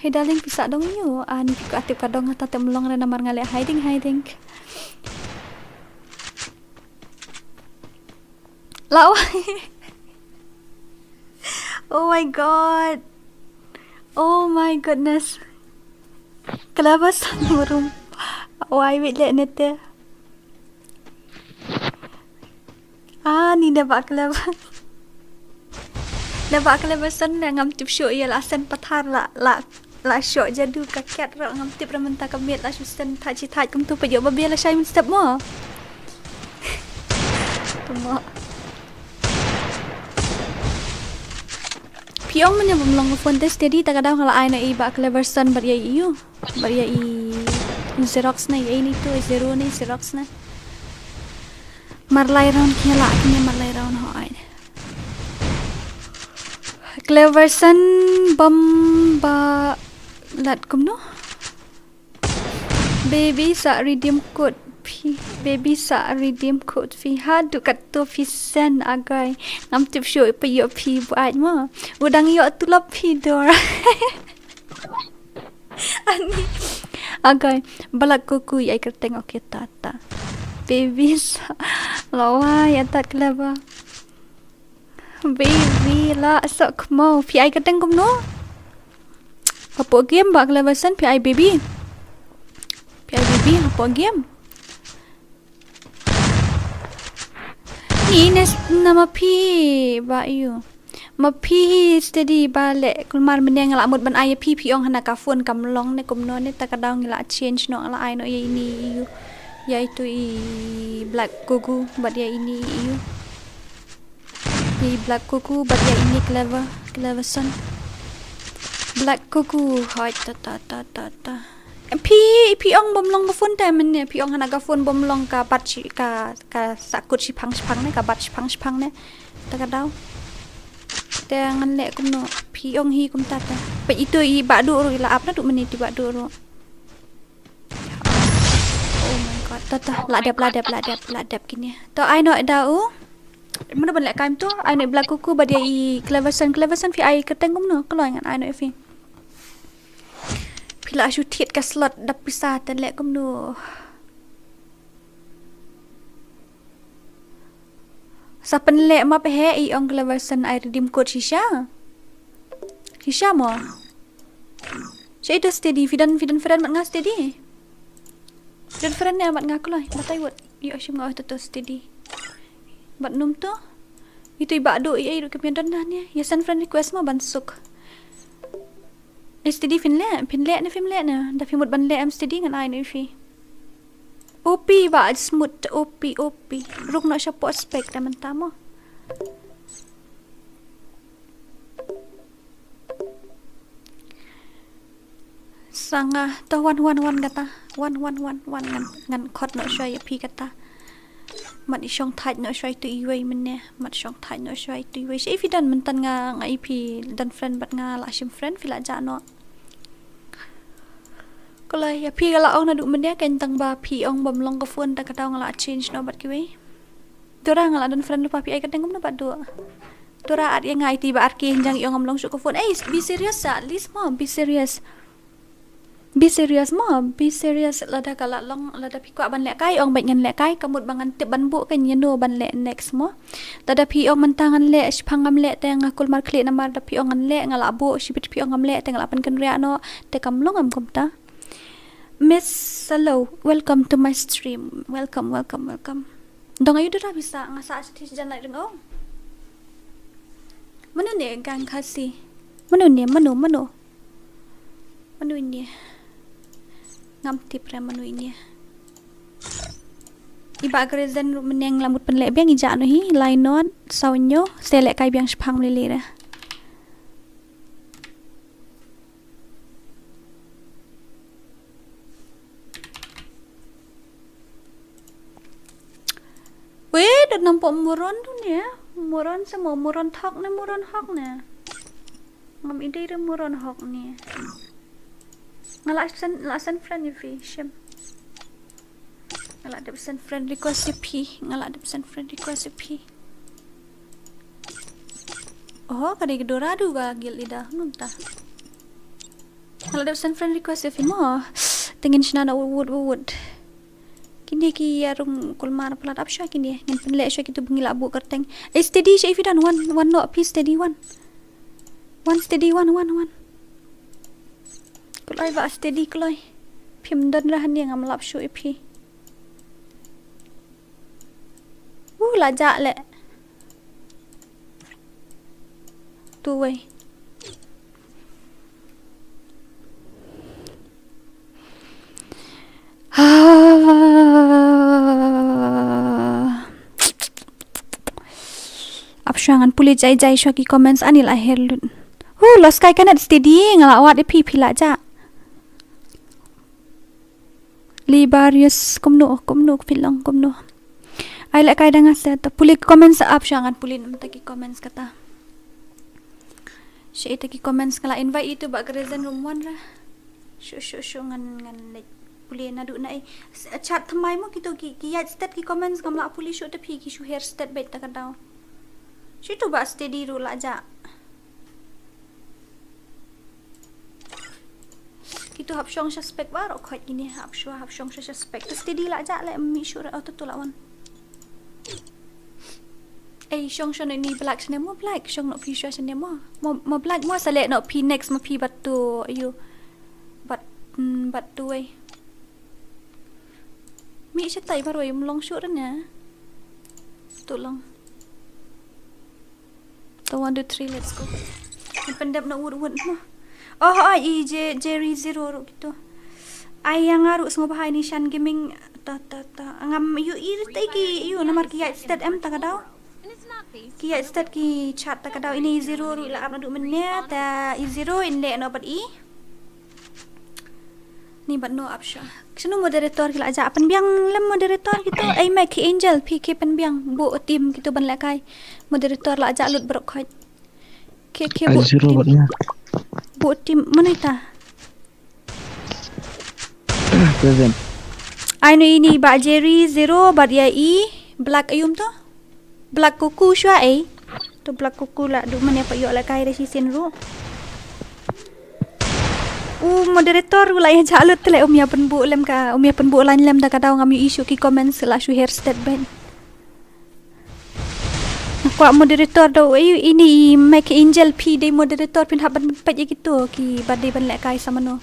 Hey darling, phi sah dong ïa u? Ani phi kwah tip ka dong, hata te ym long re namar nga leh hiding, hiding. Lah, oh. Oh my god. Oh my goodness. Clever Son murum. Wai wit leh ne te. Ah, ni da ba Clever. Da ba Clever Son ne ngam tip shuh ïa la Sen Pathar la, la, la shoh jadu ka kat ruh ngam tip ra mynta ka miet la shu sen thait shi thait kumtu pa ïoh ba bia la shai mynstep mo. Kumno. Phi ong mynne bym long ka phone te steady, ta ka daw nga la ai noh ïa i Bah Clever Son bad ïa i ïu. Bad ïa i Xerox ne, ïa ini tu, i Zero ne, i Xerox ne. Mar lai round ki la, ki mar lai round ho ai. Clever Son bym ba lad kumno. Baby sa redeem code phi. Baby sa redeem code phi. Haduh katto phi sen agai. Ngam tip shuh pa ïoh phi buaid mo. U dang ïoh tulop phi dor. Ani. Agai. Balak kuku ïa kyrteng, okay, tata. Baby sa. Lawa ïa tat Clever. Baby la sok mo. Phi ai kyrteng kumno? Hapoh game Bah Clever Son phi ai baby. Phi ai baby hapoh game. Ni nes nama phi ba ïu. Ma phi steady ba leh kulmar mynne nga la mut ban ai ïa phi, phi ong hana ka phone kam long ne kumno ne, ta ka daw ngi la change noh, nga la ai noh ïa ini ïu. Ïa itu i Black Kuku bad ïa ini ïu. Ïa i Black Kuku bad ïa ini Clever, Clever Son. Black Kuku, hoi ta ta ta ta ta. Phi, phi ong bym long ka phone te mynne, phi ong hana ka phone bym long ka bat shi, ka, ka sakut shipang shipang ne, ka bat shipang shipang ne. Ta ka daw. Te ngan leh kumno, phi ong hi kumta te. Peit itu i Bah Duh ruh i la ap naduh mynne, itu i Bah Duh ruh. Oh my god, ta ta, la dep, la dep, la dep, la dep kine. To ai noh da u. Mano ban leh kai mynta, ai noh Black Kuku bad ïa i Clever Son, Clever Son phi ai kyrteng kumno, kloi ngan ai noh ïa phi. Phi la shu thied ka slot da pisa te leh kumno. Sa pynleh map he i ong Clever Son ai redeem code shisha. Shisha mo. Sha ito steady, phi don, phi don friend bad nga steady. Phi don friend ne bad nga kloi, batai wot. Ïoh shim nga oi to to steady. Bad num to. Itu i Bah Duh i ai ruh kim don na ne. Ïa send friend request mo ban suk. Eh, steady phin leh, phin leh ne phim leh ne. Da phi mut ban leh em steady ngan ai ne phi. O P ba smooth O P O P. Ruk noh shapoh spec da mynta mo. Sanga to wan wan wan kata. Wan wan wan wan ngan, ngan khot noh shuwa ïa phi kata. Mat i shong thait noh shuwa itu iwei mynne. Mat shong thait noh shuwa itu iwei. Shi phi don mynta nga, nga i phi don friend bad nga la shim friend phi la jah noh. Ko la ïa phi ka la ong naduh mynne kan tang ba phi ong bym long ka phone ta ka daw nga la change noh bad kiwei. Dora nga la don friend lypa phi ai ka dang kumno Bah Duh. Dora at ïa nga iti ba ar ki jang i ong ngam long shuh ka phone. Eh, be serious sa, at least mo, be serious. Be serious mo, be serious. Lada ka la long, lada phi kwah ban leh kai, ong bad ngan leh kai, ka mut ba ngan tip ban buh kan ïa no ban leh next mo. Lada phi ong mynta ngan leh, shipang ngam leh te nga kulmar khlieh namar da phi ong ngan leh, nga la buh, shibit phi ong ngam leh te nga la pynkynriah noh, te kam long em kumta. Miss Salo, welcome to my stream. Welcome, welcome, welcome. Dong ayu dara bisa nga sa sati jan lai dong. Mano ne gang Khasi? Mano ne, mano, mano? Mano ne? Ngam tip re mano ne. I Bah Grazen ruh mynne nga la mut pynleh biang i jah noh hi, lai not, saw nyo, se leh kai biang shipang lili re. Weh, dot nampak muron tu ne. Muron sama muron thok ne, muron hok ne. Ngam idea re muron hok ne. Nga la send, la send friend ïa phi, shim. Nga la dep send friend request ïa phi. Nga la dep send friend request ïa phi. Oh, ka dei ka Dora du ka guild leader. Nunta. Nga la dep send friend request ïa phi mo. Te ngin shna na wut wut wut. Kine ki ïa rung kulmar palat ap shuwa kine. Ngin pynleh shuwa kitu ba ngi la buh kyrteng. Eh, steady sha i phi don. Wan, wan noh phi steady wan. Wan steady wan, wan, wan. Kloi ba steady kloi. Phim don ra hangne ngam lap shuh ïa phi. Uh, la jah leh. Tu wei. Ah. Ap shuwa ngan pule jai jai shuwa ki comments ani la her lut. Huh, Los Kai Kanet steady nga la wad ïa phi phi la jah. Libarius kumno kumno phi long kumno. Ai leh kai da nga sa ta pule comments ap shuwa ngan pule namta ki comments kata. Sha ita ki comments nga la invite ito ba ka reason room one ra. Shu shu shu ngan ngan leh pule naduh na ai. S- Chat thymmai mo kito ki ki ïaid stet ki comments ngam la pule shu ta phi ki shu her stet beit ta ka daw. Shu tu ba steady ruh la jah. Kitu hap shong suspect baroh khoit kine hap shuwa hap shong suspect. Te steady la jah leh mi shuwa oh tu la wan. Ei shong shong ni black shane mo black shong no phi shuwa shane mo. Mo mo black mo sa leh no phi next mo phi batu ayu. Bat mm, batu ei. Mi shatai baroh im long shuwa ne. Tu long. To one, two, three, let's go. Ngan pyndep na wut wut mo. Oh, oh, i je Jerry zero ruh kito. Ai yang aru sngewbha ini Shan Gaming ta ta ta. Ngam yu i tai ki yu namar ki ïaid stet em ta ka daw. Ki ïaid stet ki chat ta ka daw ini zero ruh la ap naduh mynne ta i zero in leh no bad i. Ni bad no ap shuwa. Shano moderator ki la jah pynbiang lem moderator kito. Ai mai ki angel phi ki pynbiang bu team kito ban lehkai. Moderator la jah lut brok khoj. Ki ki Ai bu zero team. Bad na. Bu team mano ita? Present. Ai no ini ba Jerry zero bad ïa i black ayum to. Black kuku shuwa eh. Tu black kuku la du mane pa ïoh la kai da shisien ruh. U moderator ruh la ïa jalut te le um ïa pynbuh lem ka um ïa pynbuh lain lem da ka daw ngam ïohi shuh ki comments la shu her stet bad. Nga kwah moderator da u ayu ini i Mike Angel phi dei moderator phin hap ban pynpait ïa kito ki ba dei ban lehkai sa mano.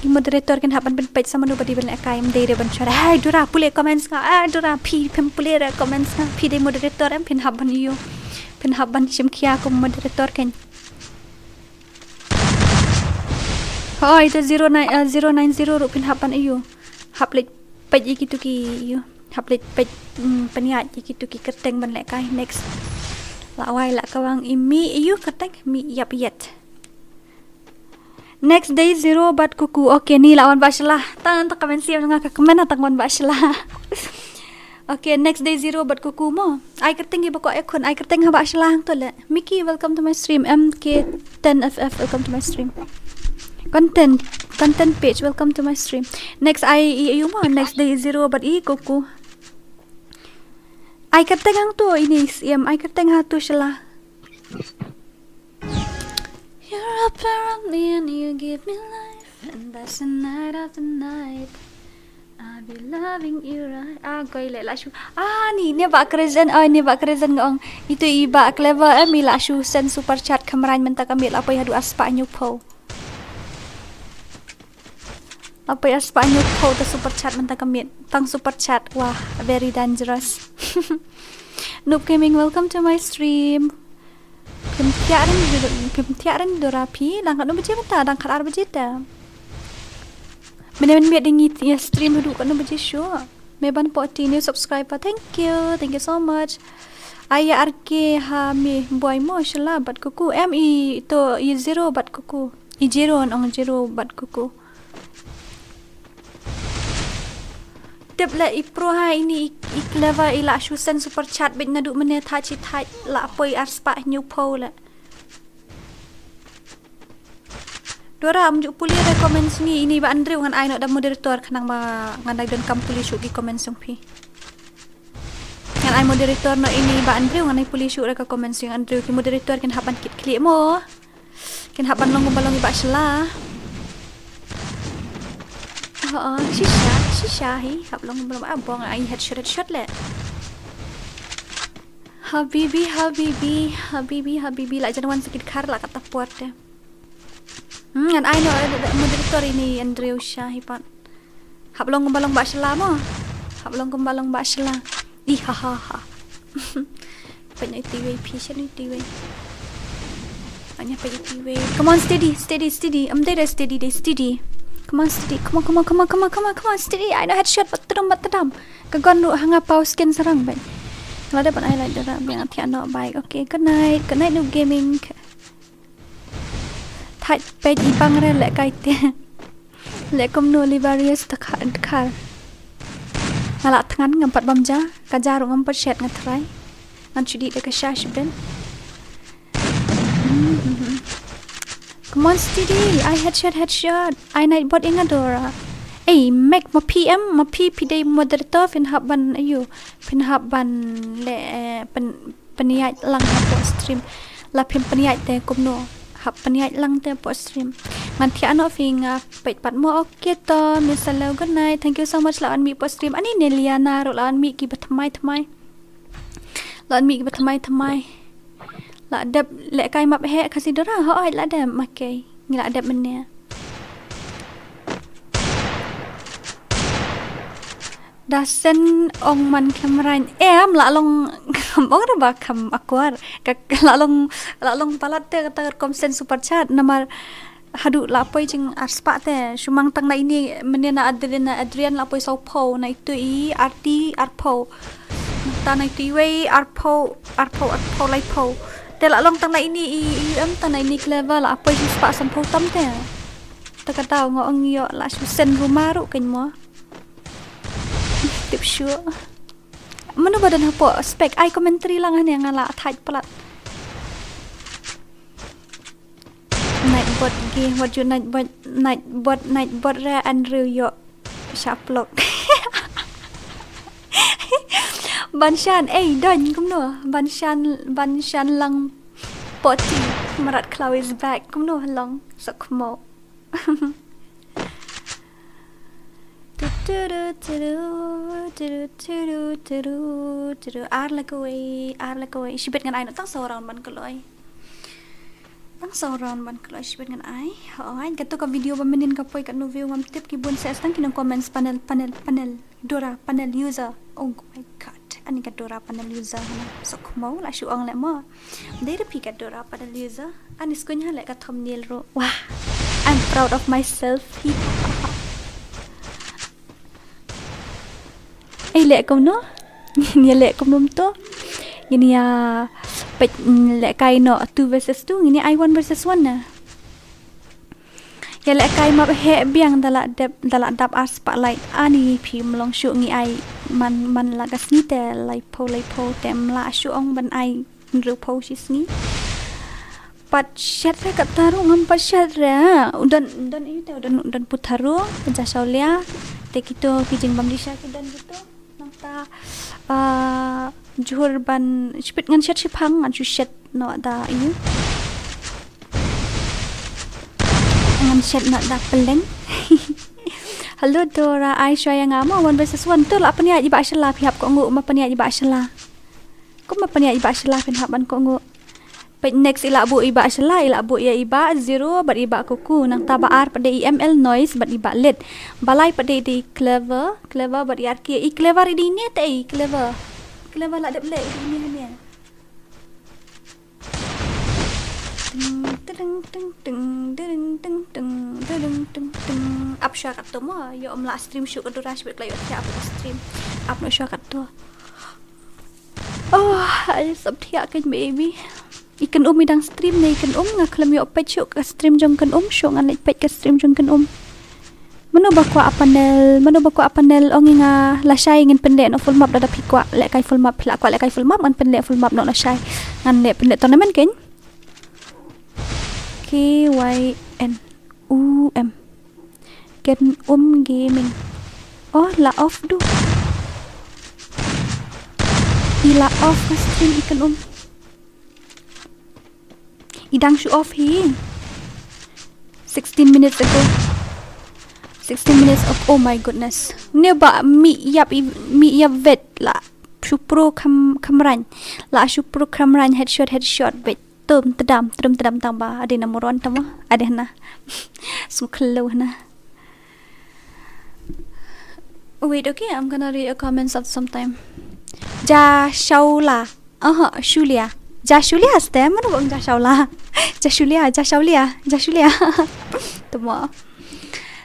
I moderator kin hap ban pynpait sa mano ba dei ban lehkai em dei re ban share. Hai Dura pule comments nga. Ah Dura phi phem pule re comments nga. Phi dei moderator em phin hap ban ïu. Phin hap ban shim khia kum moderator kan. Hoi to zero nine uh, zero nine zero ruh phin hap ban ïu. Hap leh pait ïa kitu ki ïu. Hap leh pait mm, pynïaid ïa kitu ki kyrteng ban lehkai next. La wai la kawang i mi ïu kyrteng mi ïap ïat. Next day zero bad kuku. Okay ni la wan ba shla. Tang ta comment siam nga ka comment tang wan ba shla. Okay next day zero bad kuku mo. Ai kyrteng ki ba ko ekun ai kyrteng ha ba shla hang to le. Mickey welcome to my stream. M K ten F F welcome to my stream. Content content page welcome to my stream. Next ai i ayu mo next day zero bad i kuku. Ai kyrteng hang to ini siam ai kyrteng ha to shla. You're up around me and you give me life, and that's the night after night. I'll be loving you right. Ah, koi le la shu. Ah, ni ne ba kyrzen, ah, ni ba kyrzen ngong. Itu i ba clever em i la shu send super chat khamrain mynta ka miet la poi haduh arspah hynñiew phew. La poi arspah hynñiew phew ta super chat mynta ka miet. Tang super chat. Wah, very dangerous. Noob Gaming, welcome to my stream. Phim thiah ren, phim thiah ren Dora phi, dang katno baje mynta, dang khatar baje te. Mynne mynmiet ngi ïa stream haduh katno baje shuh. Me ban poti new subscriber, thank you, thank you so much. Ai ïa R K ha me buai mo shla bad kuku, em i to i zero bad kuku. I zero ong zero bad kuku. Tip le i pro ha ini i, i clever i la shu send super chat bad naduh mynne thait shi thait la poi arspah hynñiew phew le. Dora am ju pule re comment sngi ini ba Andrew ngan ai noh da moderator khnang ba ngan dai don kam pule shuh ki comment song phi. Ngan ai moderator noh ini ba Andrew ngan ai pule shuh re ka comment song Andrew ki moderator kin hap ban kit khlieh mo. Kin hap ban long kumba long i Bah Shla. Oh, oh, shisha, shisha hi. Hap long kumba long, ah, bong, ai headshot, headshot leh. Habibi, habibi, habibi, habibi, la jan wan sakit khar la kata puat te. Hmm, ngan ai noh, eh, moderator ini Andrew Shah hi pat. Hap long kumba long Bah Shla mo. Hap long kumba long Bah Shla. Ih, ha, ha, ha. Pynai tiwei, patient ni tiwei. Anya pynai tiwei. Come on, steady, steady, steady. Am dei dei steady, dei steady. Come on, steady. Come on, come on, come on, come on, come on, come on, steady. Ai noh headshot, bat tadam, bat tadam. Ka gun ruh hanga pau skin sarang bai. Lada ban ai like dara biang thiah noh bai. Okay, good night. Good night, Noob Gaming. Thait peit i bang re leh kai te. Leh kumno Libarius ta kha-, khar. Nga la thngan ngam pat bam ja, ka ja ruh ngam pat shet nga try. Ngan shu dih da ka sha shibit. Come on, steady. Ai headshot, headshot. Ai night bot ïa nga Dora. Ei, Mac, ma phi em, ma phi phi dei moderator, phin hap ban, ayu. Phin hap ban leh, eh, pyn-, pynïaid lang hapoh stream. La phim pynïaid te kumno. Hap pynïaid lang te hapoh stream. Ngan thiah noh phi nga peit pat mo. Okay to, Miss Hello, good night. Thank you so much la wan mih hapoh stream. Ani ne Liana ruh la wan mih kiba thymmai thymmai. La wan mih kiba thymmai thymmai. La dep leh kai map heh Khasi Dora, hooid la dep, ma kei. Ngi la dep mynne. Da send ong man khlem rain. Em, la long, kham ong re ba kham akwar. Ka, la long, la long palat te kata rukom send super chat namar haduh la poi jing ar spah te. Shu mang tang na ini mynne na Adrian, na Adrian la poi saw phew, na itu i arti ar phew. Ta na itu i wei ar phew, ar phew, ar phew lai phew. Te la long tang na ini i, i em tang na ini Clever la poi jing spah san phew tam te. Ta kata nga ong ïoh la shu send rumah ruh kein mo. Tip shuh. Mano ba don hapoh spec ai commentary lang hane nga la thait palat. Nightbot gi, what you nightbot, nightbot, nightbot re Andrew ïoh. Shaplok. Ban shan, ei, don, kumno? Ban shan, ban shan lang poti. Marat Khlaw is back. Kumno long? Sok mo. Tudu, tudu, tudu, tudu, tudu, tudu. Ar la kawei, ar la kawei. Shibit ngan ai noh tang saw round ban kloi. Tang saw round ban kloi shibit ngan ai. Hooid, kato ka video ba mynnin ka poi katno view ngam tip ki bun seh tang ki nong comments panel, panel, panel. Dora panel user. Oh my god. Ani ka Dora panel user hana. Sok mo la shu ong leh mo. Dei da phi ka Dora panel user. Ani skuin ha leh ka thumbnail ruh. Wah. I'm proud of myself. Ei leh kumno? Ngin ïa leh kumno to? Ngin ïa peit, mm, leh kai noh two versus two, ngin ïa ai one versus one na. Ïa leh kai map heh biang da la dep, da la dap ar spah lai ani phim long shuh ngi ai man, man la ka sngi te lai phew, lai phew te mla shuh ong ban ai hynriew phew shi sngi. Pat shet re kata ruh ngam pat shet re. U don, u don ïa te, u don, u don Putharu, Jasaulia. Te kito ki jingbam disa ki don kito. Nangta, ah, jhur ban shipit ngan shet shiphang, ngan shu shet noh da ïa. Ngan shet noh da peleng. Hello Dora, ai shuwa ïa nga mo one versus one. To la pynïaid i Bah Shala, phi hap kohnguh ma pynïaid i Bah Shala. Kumba pynïaid i Bah Shala phin hap ban kohnguh. Peit next i la buh i Bah Shala, i la buh ïa i Bah Zero bad i Bah Kuku. Nangta ba ar pat dei i M L Noise bad i Bah Lit. Ba lai pat dei i Clever, Clever bad i Arki. I Clever i dei ne te i Clever. Clever la dep leh i dei ne ne. Ting, ting, ting, ting, ting, ting, ting, ting, ting, ting. Ap shuwa katto mo, ïoh ym lah stream shuh ka Dora shibit, ka la ïoh thiah ap ka stream. Ap noh shuwa katto. Oh, ai sap thiah kein baby. I Kynum i dang stream ne i Kynum, nga khlem ïoh peit shuh ka stream jong Kynum, shuh ngan leit peit ka stream jong Kynum. Mano ba kwah a panel, mano ba kwah a panel, ong ïa nga lashai ngin pynleh noh full map, lada phi kwah leh kai full map, phi lah kwah leh kai full map, ngan pynleh full map noh lashai. Ngan leh pynleh tournament kein. K Y N U M. Kynum Gaming. Oh, la off du. I la off ka stream i Kynum. I dang shu off hi. Sixteen minutes ago. Sixteen minutes ago. Oh my goodness. Ne ba mi yap i- mi yap vet la. Shupro kam kamran. La shupro kamran headshot headshot bet. Tum tedam trum tedam tang ba. Ade na moron tama. Ade na. Suklo na. Wait, okay, I'm gonna read your comments at some time. Ja Shaula. Aha, Shulia. Ja Shulia ste, mana bang Ja Shaula. Ja Shulia, Ja Shaulia, Ja Shulia. Tuma.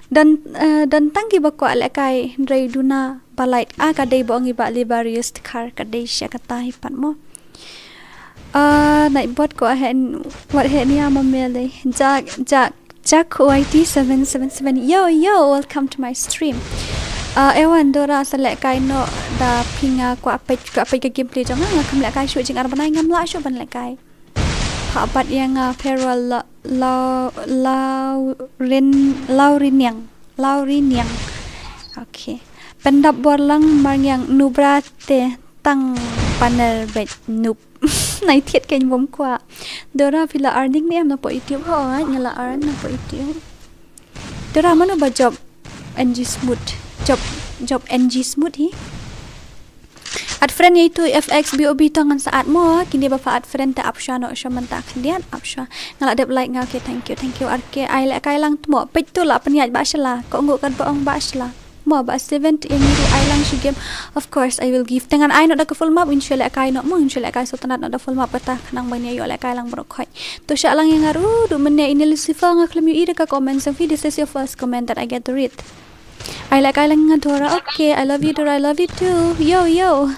Dan uh, dan tangki ba kwah lekai hindrai duna balait a ka dei ba ong i ba libarius tkar ka dei sha ka tai pat mo. Uh, night bot ko ahen wat he nia ma mele. Jack Jack Jack Y T seven seven seven. Yo yo, welcome to my stream. Uh, Ewan Dora sa lekai no da pinga kwah peit kwah peit ka gameplay jong nga kam lekai shu jing ar banai ngam lah shu ban lekai. Pha bat yang uh, Perol la la Laurin Lauriniang Lauriniang. Okay. Pendap borlang marngiang nubra te tang paner bet nup. Nai thiat kein bom kwah. Dora phi la earning ne em na po YouTube? Ho ai nga la earn na po YouTube. Dora mano ba job N G Smooth. Job job N G Smooth hi. Add friend yaitu F X B O B tong ngan sa add mo kini ba pha add friend te ap shwa no shwa menta khlian ap shwa. Nga la dep like nga okay thank you thank you R K ai le kai lang tmo peit tu la pynjat ba shla ko ngu kat ba ong ba shla. Mo ba seven yang ru ai lang shu game. Of course I will give. Tengan ai no da ka full map in shele kai no mo in shele kai so tanat no da full map bata khnang ba ni ayo le kai lang bro khoi. To sha lang yang aru du mene ini Lucifer nga klem yu ida ka comment so fi this is your first comment that I get to read. Ai le kai lang nga Dora. Okay, I love you Dora. I love you too. Yo yo.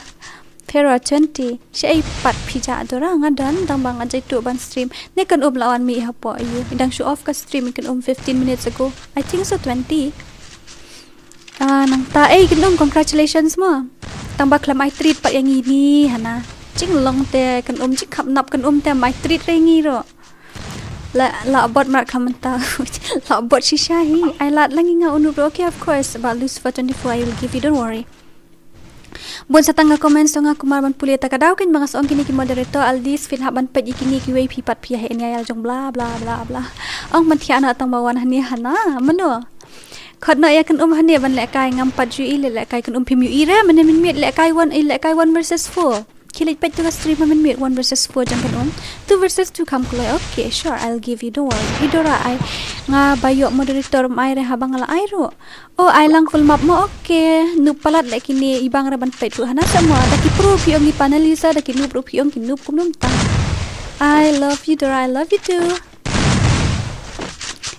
Pero twenty. Sha ai pat pija Dora nga dan dang bang ajai tu ban stream. Ne kan um lawan mi hapo yu. Dang show off ka stream kan um fifteen minutes ago. I think so twenty. Ah, nang ta ei kan um congratulations mo. Tang ba klam ai treat pat yang ini hana. Jing long te kan um jing khap nap kan um te mai treat re ngi ro. La la bot mar klam ta. La bot shisha hi. Ai lat lang nga unu bro. Okay, of course. Ba Lucifer twenty-four I will give you, don't worry. Bun sa tang ka comments to nga kumar ban pule ta ka daw kin bang sa ong kini ki moderator Aldis fin hap ban pet kini ki wei phi pat phi ha nya ya jong bla bla bla bla. Ong ban thia na tang ba wan hane hana mano. Khot no ya kan um hane ban le kai ngam pat ju i le le kai kan um phim yu i re mane min mit le kai one i le kai one versus four. Kilit pet tu ka stream min mit one versus four jang kan um. Two versus two kam kulai. Okay, sure, I'll give you, don't worry. Idora ai nga ba yo moderator mai re ha bang la ai ro. Oh, ai lang full map mo. Okay, nup palat le kini ibang ra ban pet tu hana sa mo. Da ki pro phi ong ki panelist da ki nup pro phi ong ki nup kum num tang. I love you Dora, I love you too.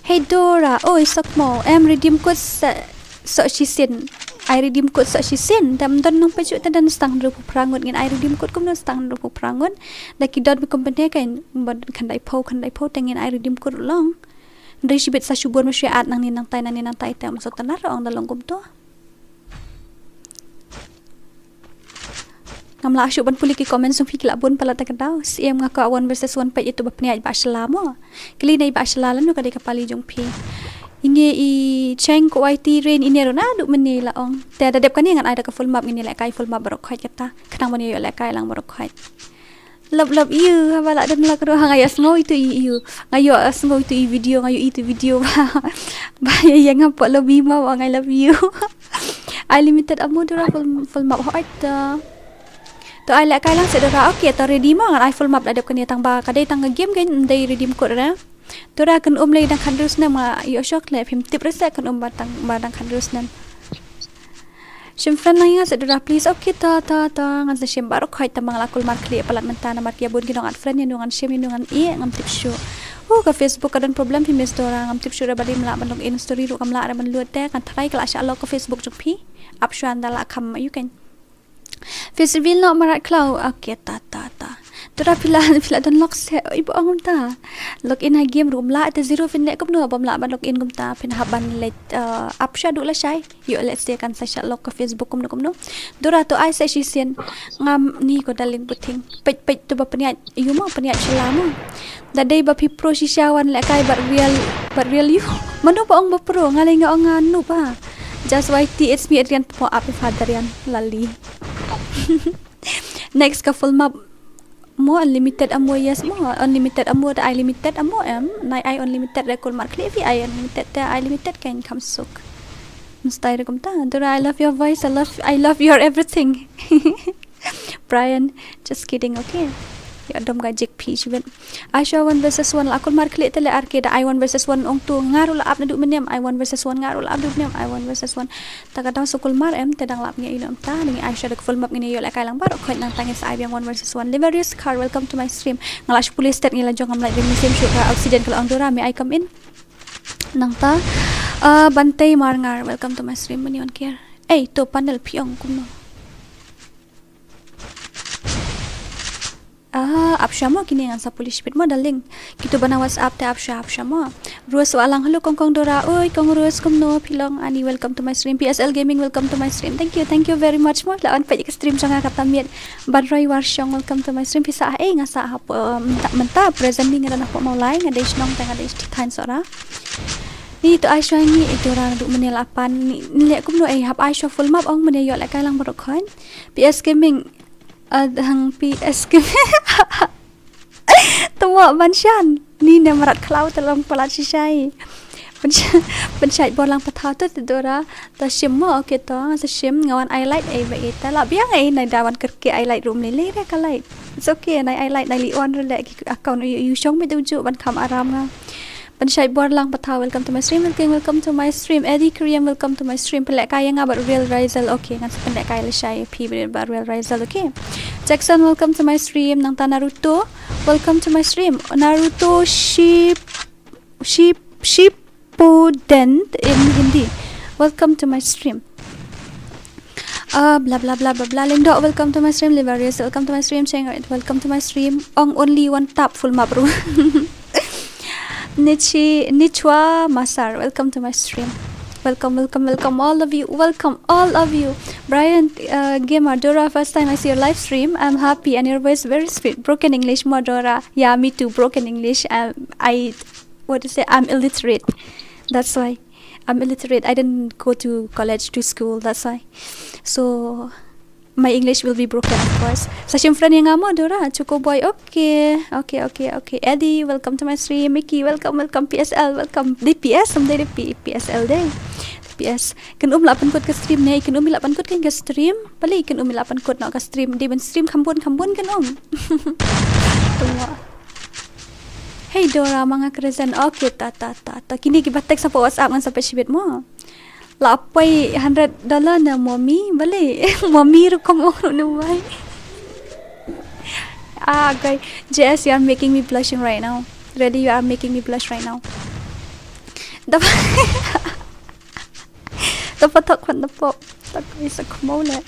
Hey Dora, oh isok mo. Em redeem code sa so shisin. Ai redeem code so shisin. Dam don nang pet tu dan stang dro pu prangun ngin ai redeem code kum don stang dro pu prangun. Da ki don bi company kan ban khandai pau khandai pau tengin ai redeem code long. Dei shibit sa shubun ma shwe at nang ni nang tai nang ni nang tai te ong so tanar ong da long kum to. Ngam la shu ban puli ki comment sung phi ki la bun pala ta ka daw. Siem nga ka one versus one pet itu ba pniat ba shla mo. Kli nei ba shla lanu ka dei ka pali jong phi. Inge i cheng ko ai ti ren ine ro na du mene la ong. Te da dep kane ngan ai da ka full map ngin le kai full map barok khait kata. Khnang mane yo le kai lang barok khait. Love love you haba la dem la kro ha nga ya sngo itu i you. Nga yo sngo itu i video nga yo itu video ba. Ba ya ya ngam po love you ma wa nga love you. I limited amu dura full full map ho ai ta. To ai le kai lang se dura okay to ready ma ngan ai full map da dep kane tang ba ka dei tang game kan dei redeem code ra. Dura kan um lei dang khandus nem nga yo shok le phim tip rese kan um ba tang ba dang khandus nem. Shim friend lang nga sa dura please. Okay ta ta ta ngan sa shim barok khoi ta mangla kul mar khli palat menta na mar kia bun ki nong at friend inu ngan shim inu ngan i ngam tip shu. Uh ka Facebook ka don problem phi miss dura ngam tip shu ra bali mla ban log in story ru kam la ra ban lut te kan try ka la sha log ka Facebook jong phi. Ap shuan da la kham ayu kan. Festival no marat klau. Okay ta ta ta. Dura pila pila don log se oi bo ngam ta. Log in ha game ru mla te zero fin le kum no bom la ban log in kum ta phin hap ban let ap sha du la shai. Yo let's say kan sa sha lok ka Facebook kumno kumno. Dura to ai sa shi sien ngam ni ko darling puting. Pet pet to ba peniat yu mo peniat shila mo. Da dei ba phi pro shisha wan le kai but real but real yu. Manu ba ong ba pro nga le nga ong nga nu ba. Just wait it's me Adrian po ap father yan lali. Next ka full map. Mo unlimited amo, yes mo. Unlimited amo da ai limited amo em. Nai ai unlimited re kulmar klik vi ai unlimited da ai limited kan kam suk. Mesti re kumta. Dora, I love your voice. I love I love your everything. Brian, just kidding, okay? Ya dom ga jik pi shibit. Aisha one versus one la kulmar klik tele arke da ai one versus one ong tu ngaru la ap na du menem ai one versus one ngaru la ap du menem ai one versus one. Ta ka dang sukul mar em te dang lap ngi ino em ta ngi Aisha da full map ngi yo la kai lang baroh khoit nang tangin sa ai biang one versus one. Liverius Car, welcome to my stream. Nga la shu police state ngi la jong ngam lai bing musim shu ka oxygen ka la ong Dora, may I come in? Nang ta uh, Bantei Marngar, welcome to my stream. Many on care. Ei, to panel piong kumno. Ah, ap sha mo kini ngan sa polish bit mo darling. Kitu bana WhatsApp te ap sha ap sha mo. Rose Walang, hello kong kong Dora. Oi kong Rose, kumno phi long? Ani, welcome to my stream. P S L Gaming, welcome to my stream. Thank you, thank you very much mo. La on page stream jong nga kata miet. Ban Roy Warshong, welcome to my stream. Pisa eh nga sa hap um, menta present ni nga dan hap mau lai nga dei shnong te nga dei than sora. Ni tu Aisha ni itu orang duk menel apan ni lek kumno eh hap Aisha full map ong menel yok lek kai lang baroh khoit. P S Gaming, uh, hang P S Gaming. Tuwa ban shan. Ni ne marat khlau te long palat shishai. Ban shait bor lang pathaw tu te Dora. Ta shim mo, okay to, sa shim nga wan ai light ei ba ei ta la biang ei nai da wan kerke ai light room lele re ka light. It's okay, nai ai light nai li on re le ki account yu shong me du ju ban kham aram nga. Ban shait bor lang pathaw, welcome to my stream. Welcome, welcome to my stream. Eddie Korean, welcome to my stream. Pelek kaya nga bat Real Rizal. Okay, ngan sa pelek kaya le shai phi bat Real Rizal. Okay. Jackson, welcome to my stream. Nang ta Naruto, welcome to my stream. Naruto Ship Ship Shippuden in Hindi. Welcome to my stream. Uh, blah blah blah blah blah. Lindok, welcome to my stream. Liberius, welcome to my stream. Cheng, welcome to my stream. Ong only one tap full map ru. Nichi Nichwa Masar, welcome to my stream. Welcome, welcome, welcome all of you. Welcome all of you. Brian uh, Gamer, Dora, first time I see your live stream. I'm happy and your voice very sweet. Broken English, more Dora. Yeah, me too. Broken English. Um, I what to say? I'm illiterate. That's why. I'm illiterate. I didn't go to college, to school. That's why. So my English will be broken, of course. Sashim friend yang amo Dora, Choco Boy. Okay, okay, okay, okay. Eddie, welcome to my stream. Mickey, welcome, welcome. P S L, welcome. D P S, someday the P- PSL day. P S. Kan um la pankut ka stream ne, kan um la pankut kan ka stream. Pali kan um la pankut no ka stream. Di ban stream khambun khambun kan um. Tunggu. Hey Dora, manga kresent. Okay, ta ta ta ta. Kini ki batek sa pa WhatsApp ngan sa pa shibit mo. La poi hundred dollar na mommy bale. Mommy rukom ong no mai. Ah, guy. J S, you are making me blushing right now. Really, you are making me blush right now. Dapat dapat tak kuat dapat tak bisa kemau le.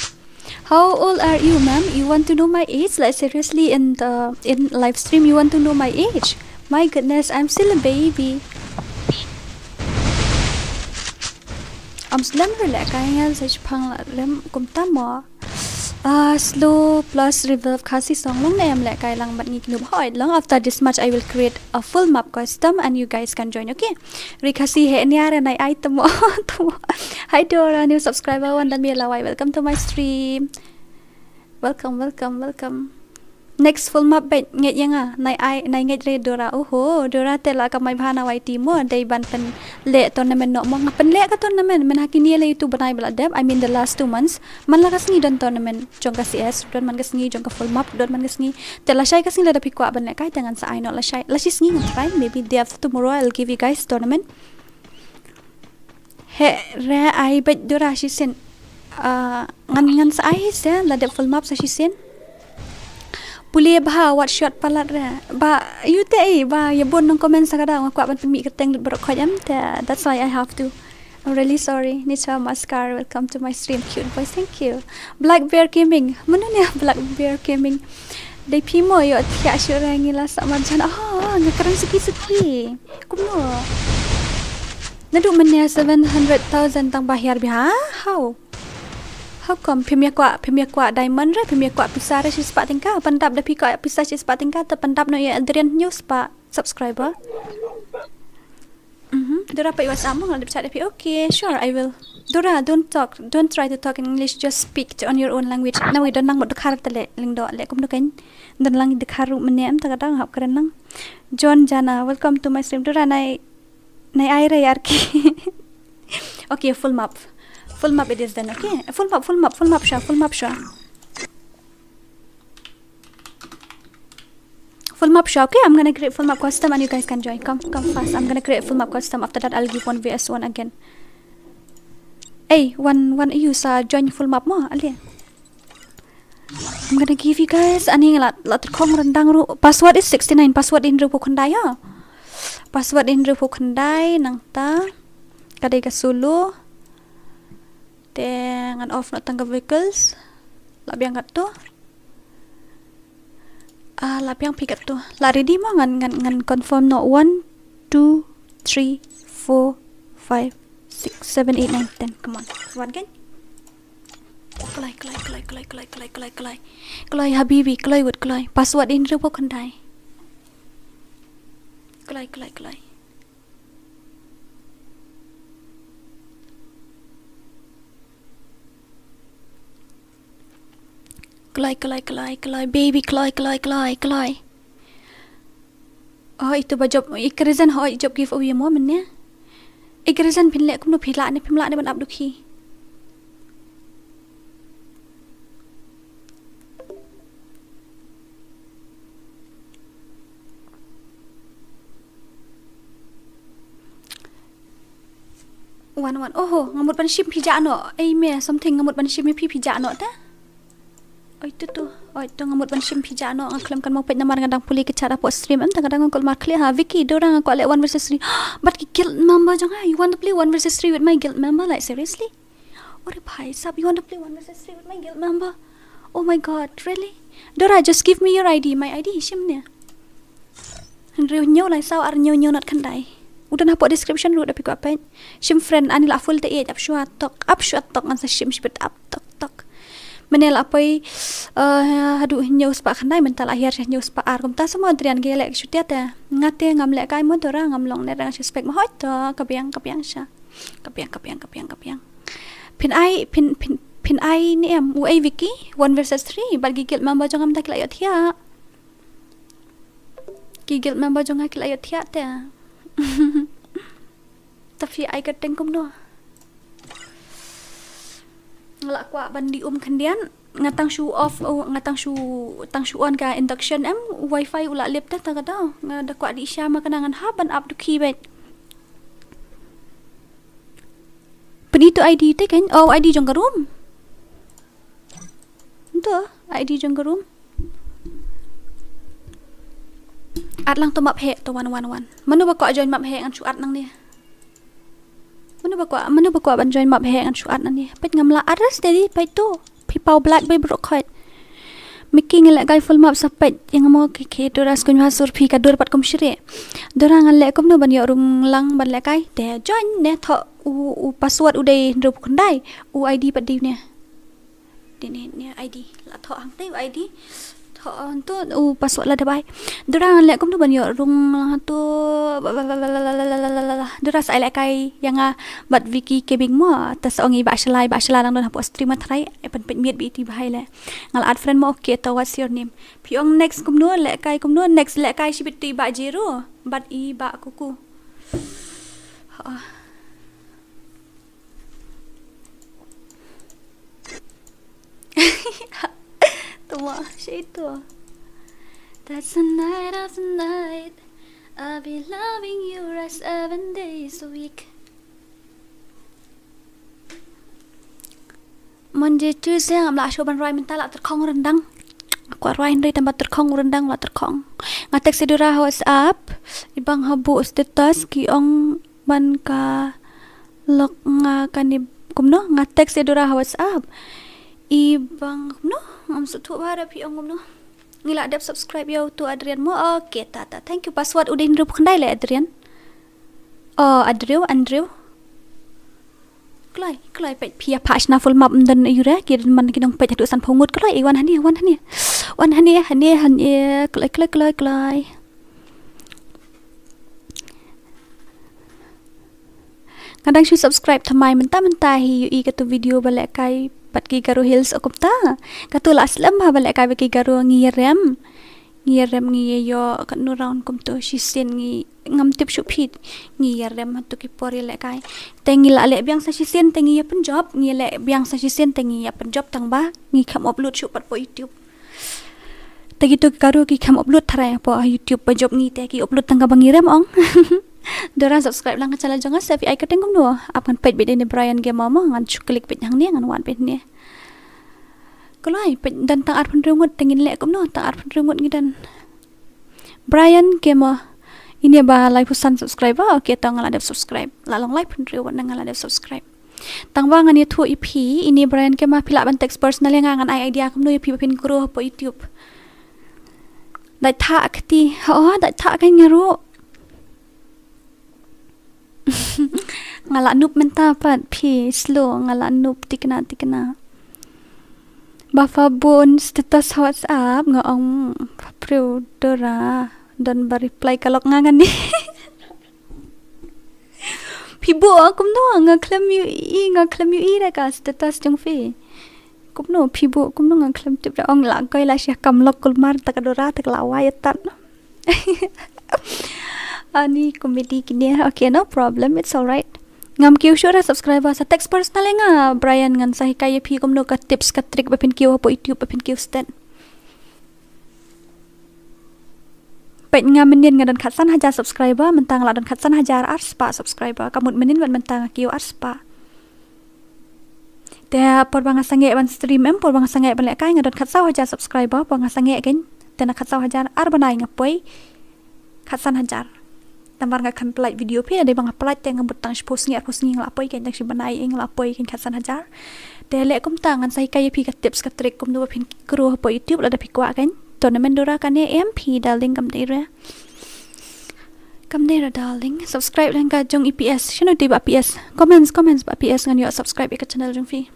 How old are you, ma'am? You want to know my age? Like seriously, in the in live stream, you want to know my age? My goodness, I'm still a baby. Am slem re le kai ngal sa chipang la rem kum tamo. Ah, slow plus reverb Khasi song long ne em le kai lang mat ngi kinu hoi long. After this match, I will create a full map custom and you guys can join, okay? Ri Khasi he nia re nai ai tamo tamo. Hi Dora, new subscriber one dan mi lawai. Welcome to my stream. Welcome, welcome, welcome. Next full map bet nget yang ah nai ai nai nget re Dora. Oho, Dora te la ka mai bhana wai ti mo dei ban pen le tournament no mo nga pen le ka tournament men hakini le itu banai bela dep. I mean the last two months man la ka sngi don tournament jong ka C S don man ka sngi jong ka full map don man ka sngi. Te la shai ka sngi la da phi kwah ban le kai te ngan sa ai no la shai la shi sngi ngan try maybe day after tomorrow I'll give you guys tournament. He re ai bet Dora shisien. Ah, ngan ngan sa ai se la dep full map sa shisien. Pule bha wat shot palat re. Ba yu te ei ba ya bon nong comment sa kada nga kwah ban pynmih kyrteng lut baroh khoit em te that's why I have to. I'm really sorry. Nicha Maskar, welcome to my stream. Cute boys, thank you. Black Bear Gaming. Mano ne Black Bear Gaming? Dei phi mo yo thiah shu re ngi la sa marjan. Ah, nga kren suki suki. Kumno? Nadu menya seven hundred thousand tang bahiar biha. How? How come? Phim ya kwah, phim ya kwah diamond re, phim ya kwah pisa re shi spah tingka. Pandap da phi kwah pisa shi spah tingka, te pandap no ya Adrian News pa subscriber. Mhm. Dora, peit WhatsApp mo, nga la dep chat ïa phi. Okay, sure, I will. Dora, don't talk, don't try to talk in English, just speak on your own language. Nawi, don lang mut dkhar te leh, lyngdoh leh kumno kan. Don lang dkhar ruh mynne em, ta ka dang hap kren lang. John Jana, welcome to my stream. Dora, nai, nai ai re arki. Okay, full map. Full map it is then, okay? Full map, full map, full map sha, full map sha. Full map sha, okay? I'm gonna create full map custom and you guys can join. Come, come fast. I'm gonna create full map custom. After that, I'll give one V S one again. Ei, one, one, you sa join full map mo, ale. I'm gonna give you guys, ani la, la tyrkhong ryndang ruh. Password is sixty-nine. Password hynriewphew khyndai, ha. Password hynriewphew khyndai, nangta. Ka dei ka solo. Te ngan off noh tang ka vehicles. La biang katto. Ah, la biang phi katto. La ready mo, ngan, ngan, ngan confirm noh. One, two, three, four, five, six, seven, eight, nine, ten. Come on. Wan kan? Kloi, kloi, kloi, kloi. Kloi habibi, kloi wut, kloi. Password hynriewphew khyndai. Kloi, kloi, kloi. Kloi, kloi, kloi, kloi, baby, kloi, kloi, kloi, kloi. Oh, itu ba jop, i Crescent ho, i jop giveaway mo mynne. I Crescent phin leh kumno, phi lah ne, phim lah ne ban ap dukhi. Wan, wan. Oho, nga mut ban shim phi jah noh. Ei me, something nga mut ban shim phi, phi jah noh te. Oi tu tu. Oi tu nga mut ban shim phi jah noh. Nga khlem kan mo peit namar nga dang pule ka chat hapoh stream. Em, tang ka dang nga kulmar khlieh ha. Vicky, Dora, nga kwah leh one versus three. Bad ki guild member jong nga. You want to play one versus three with my guild member? Like, seriously? Ore bhai sahab, you want to play one versus three with my guild member? Oh my god, really? Dora, just give me your I D. My I D shim ne. Hynriew hynñiew lai saw ar hynñiew hynñiew nod khyndai. U don hapoh description ruh da phi kwah peit. Shim friend, ani la full te ïeit, ap shuwa tok, ap shuwa tok, ngan sa shim shibit ap tok tok. Mynne la poi, eh, haduh hynñiew spah khyndai, mynta la hiar sha hynñiew spah ar. Kumta sa mo Adrian, ki leh shutia te. Nga te ngam lehkai mo Dora, ngam long ne rang suspect mo. Hoi to, ka biang, ka biang sha. Ka biang, ka biang, ka biang, ka biang. Phin ai, phin, phin, phin ai ne em, u ei Vicky, one versus three, bad ki guild member jong nga mynta ki la ïohthiah. Ki guild member jong nga ki la ïohthiah te. Ta phi ai kyrteng kumno? Nga la kwah ban dih um khyndiat. Nga tang shu off, oh, nga tang shu, tang shu on ka induction em, wifi u la lip te, ta ka daw. Nga da kwah dih sha ma ka nang ngan hap ban ap dukhi beit. Pyni tu I D te kan, oh, I D jong ka room. Tu, I D jong ka room. Add lang tu map heh, tu wan wan wan. Mano ba kwah join map heh ngan shu add nangne. Mano ba kwah, mano ba kwah ban join map heh ngan shu add nangne. Peit ngam lah add re steady, peit tu. Phi paw black ba bro khot. Miki ngan lehkai full map sa peit ïa nga mo ki ki Dora skun ha sur phi ka dur pat kum shrieh. Dora ngan leh kumno ban ïoh rung lang ban lehkai. Te join ne thoh u, u password u dei hynriewphew khyndai. U I D pat dei ne. Dei ne, ne I D. La thoh hangtei u I D. Thoh, uh, tu u password la da bai. Dora ngan leh kumno ban ïoh rung lang tu. Dora sa ai lehkai ïa nga bad Vicky Kebing mo. Ta sa ong i Bah Shalai, Bah Shalai dang don hapoh stream ma tharai. Ai pynpeit miet ba iti bha ïa leh. Nga la add friend mo, okay, to what's your name? Phi ong next kumno, lehkai kumno, next lehkai shibit tu i Bah Jero bad i Bah Kuku. Ha. Tuma, shi tu. That's the night of the night. I'll be loving you right seven days a week. Monday, Tuesday ngam lah shuh ban rwai mynta, la tyrkhong ryndang. Kwah rwai hynrei tang ba tyrkhong ryndang, la tyrkhong. Nga text ïa Dora ha WhatsApp. I bang ha buh status ki ong ban ka lok nga kane kumno, nga text ïa Dora ha WhatsApp. I bang kumno, ngam sngewthuh ba da phi ong kumno. Ngi la dep subscribe ïa uto Adrian mo. Okay, ta ta. Thank you. Password u dei hynriewphew khyndai le Adrian. Oh, Adrian, Andrew. Kloi, kloi, peit phi ïa pha shna full map, ym don ïa re, ki don man ki nongpeit haduh sanphew ngut, kloi, eh, wan hangne, wan hangne. Wan hangne, hangne, hangne, kloi, kloi, kloi, kloi. Nga dang shu subscribe thymmai mynta mynta hi, ïohi katu video ba lehkai bad ki Garo Hills, o kumta. Katu la slem bha ba lehkai bad ki Garo, ngi ïarem. Ngi ïarem, ngi ïoh katno round kumtu shisien, ngi ngam tip shuh phi. Ngi ïarem hatu ki por ïalehkai. Te ngi la leh biang sa shisien te ngi ïa pynjop, ngi leh biang sa shisien te ngi ïa pynjop, tangba ngi khlem upload shuh pat hapoh YouTube. Te kitu ki Garo ki khlem upload tharai hapoh YouTube, ba jop ngi te ki upload tang kaba ngi rem ong. Dora, subscribe lang ka channel jong nga, sa phi ai kyrteng kumno? Ap ngan peit beit ine Brian Gamer mo, ngan shu klik beit hangne, ngan wad beit ne. Kulai peit, don tang arphew hynriew ngut, te ngin leh kumno, tang arphew hynriew ngut ngi don. Brian Gamer. Ine ba laiphew san subscriber, okay, to nga la dep subscribe. La long laiphew hynriew wat na nga la dep subscribe. Tangba ngan ïathuh ïa phi, ine Brian Gamer, phi lah ban text personal ïa nga, ngan ai idea kumno ïa phi ba phin grow hapoh YouTube. Dait thah kti, ho, dait thah ka nga ruh. Nga la noob mynta pat phi, slow, nga la noob tikna tikna. Ba pha bun status WhatsApp, nga ong pha briew Dora, don ba reply ka lok nga ngan ni. Phi buh kumno, nga khlem ïohi, nga khlem ïohi da ka status jong phi. Kumno phi buh, kumno nga khlem tip da, ong la koi la sha kam lok kulmar ta ka Dora ta ka la wai tat. Ani comedy kine, okay, no problem, it's all right. Ngam kiew shuh da subscriber, sa text personal ïa nga Brian, ngan sa hikai ïa phi kumno ka tips ka trick ba phin kiew hapoh YouTube, ba phin kiew stet. Peit nga mynnin nga don khatsan hajar subscriber, mynta nga la don khatsan hajar arspah subscriber. Ka mut mynnin bad mynta nga kiew arspah. Te por ba nga sangeh ban stream em, por ba nga sangeh ban lehkai nga don khatsaw hajar subscriber, por nga sangeh kein. Te na khatsaw hajar ar bnai nga poi khatsan hajar. Namar nga khlem pynlait video phi, dei ba nga pynlait te nga mut tang shiphew sngi arphew sngi nga la poi kein, tang shi bnai nga la poi kein khatsan hajar. Te leh kumta ngan sa hikai ïa phi ka tips ka trick kumno ba phin grow hapoh YouTube lada phi kwah kein. To na mendora kane em phi darling, kam dei re. Kam dei re darling, subscribe leng ka jong i P S. Shano dei ba P S? Comments, comments ba P S, ngan ïoh subscribe ïa ka channel jong phi.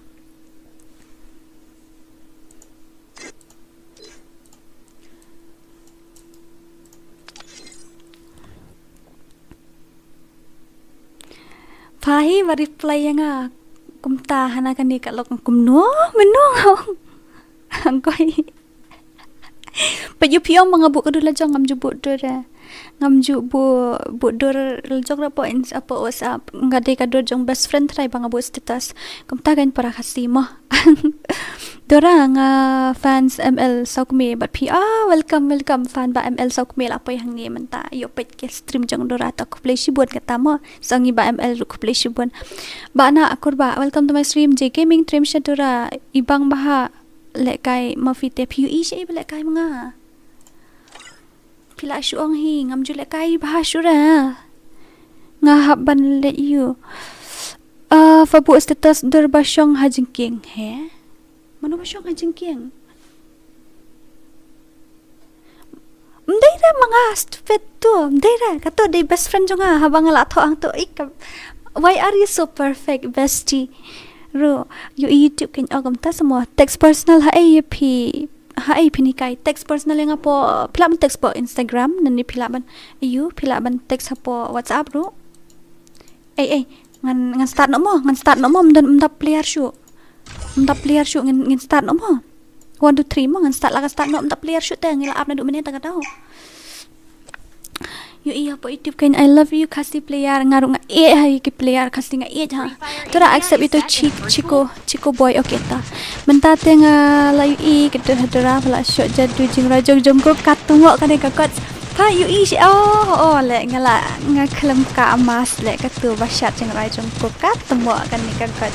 Pha hi ba reply ïa nga kumta hana kane ka lok, kumno mynno. Hangkoi. Peit ïa phi ong ba nga buh ka dur la jong, ngam ju buh dur re. Ngam ju buh, buh dur la jong re hapoh Ins-, hapoh WhatsApp. Nga dei ka dur jong best friend trai ba nga buh status. Kumta kein para Khasi mo. Dora, nga fans M L Sawkmie bad phi. Ah, welcome, welcome fan ba M L Sawkmie, la poi hangne mynta. Ïoh peit ki stream jong Dora, to khublei shibun kata mo. Sa ngi ba M L ruh khublei shibun. Ba na akur ba, welcome to my stream. J Gaming, trim sha Dora. Ibang bha lehkai ma phi te, phi ïohi sha i ba lehkai ma nga. Phi lah shu ong hi, ngam ju lehkai bha shuh re. Nga hap ban leit ïoh. Ah, pha buh status dur ba shong ha jingkieng, he? Mano ba shong ha jingkieng? Ym dei re ma nga, stupid tu, ym dei re. Kato dei best friend jong nga, haba nga la thoh hangto, ik, why are you so perfect, bestie? Ro, ïohi YouTube kein, o kumta sa mo. Text personal ha ei ïa phi. Ha ei phin hikai, text personal ïa nga hapoh, phi lah ban text hapoh Instagram, nangne phi lah ban, aiu, phi lah ban text hapoh WhatsApp ruh. Ei, ei, ngan, ngan start noh mo, ngan start noh mo, ym don, ym dap player shuh. Ym dap player shuh, ngin, ngin start noh mo. One, two, three mo, ngan start la ka start noh, ym dap player shuh te, ngi la ap naduh mynne tang ka daw. Ïohi hapoh YouTube kein, I love you Khasi player, nga ruh nga ïeit ha ki player Khasi, nga ïeit ha. To da accept ito Chi-, Chico, Chico boy, okay ta. Mynta te nga la ïohi ka Dora, Dora ba la shoh jadu jingrwai jong Jungkook, katto mo kane ka kot. Pha ïohi shi, oh, oh, leh nga la, nga khlem ka amas leh kato ba shad jingrwai Jungkook, katto mo kane ka kot.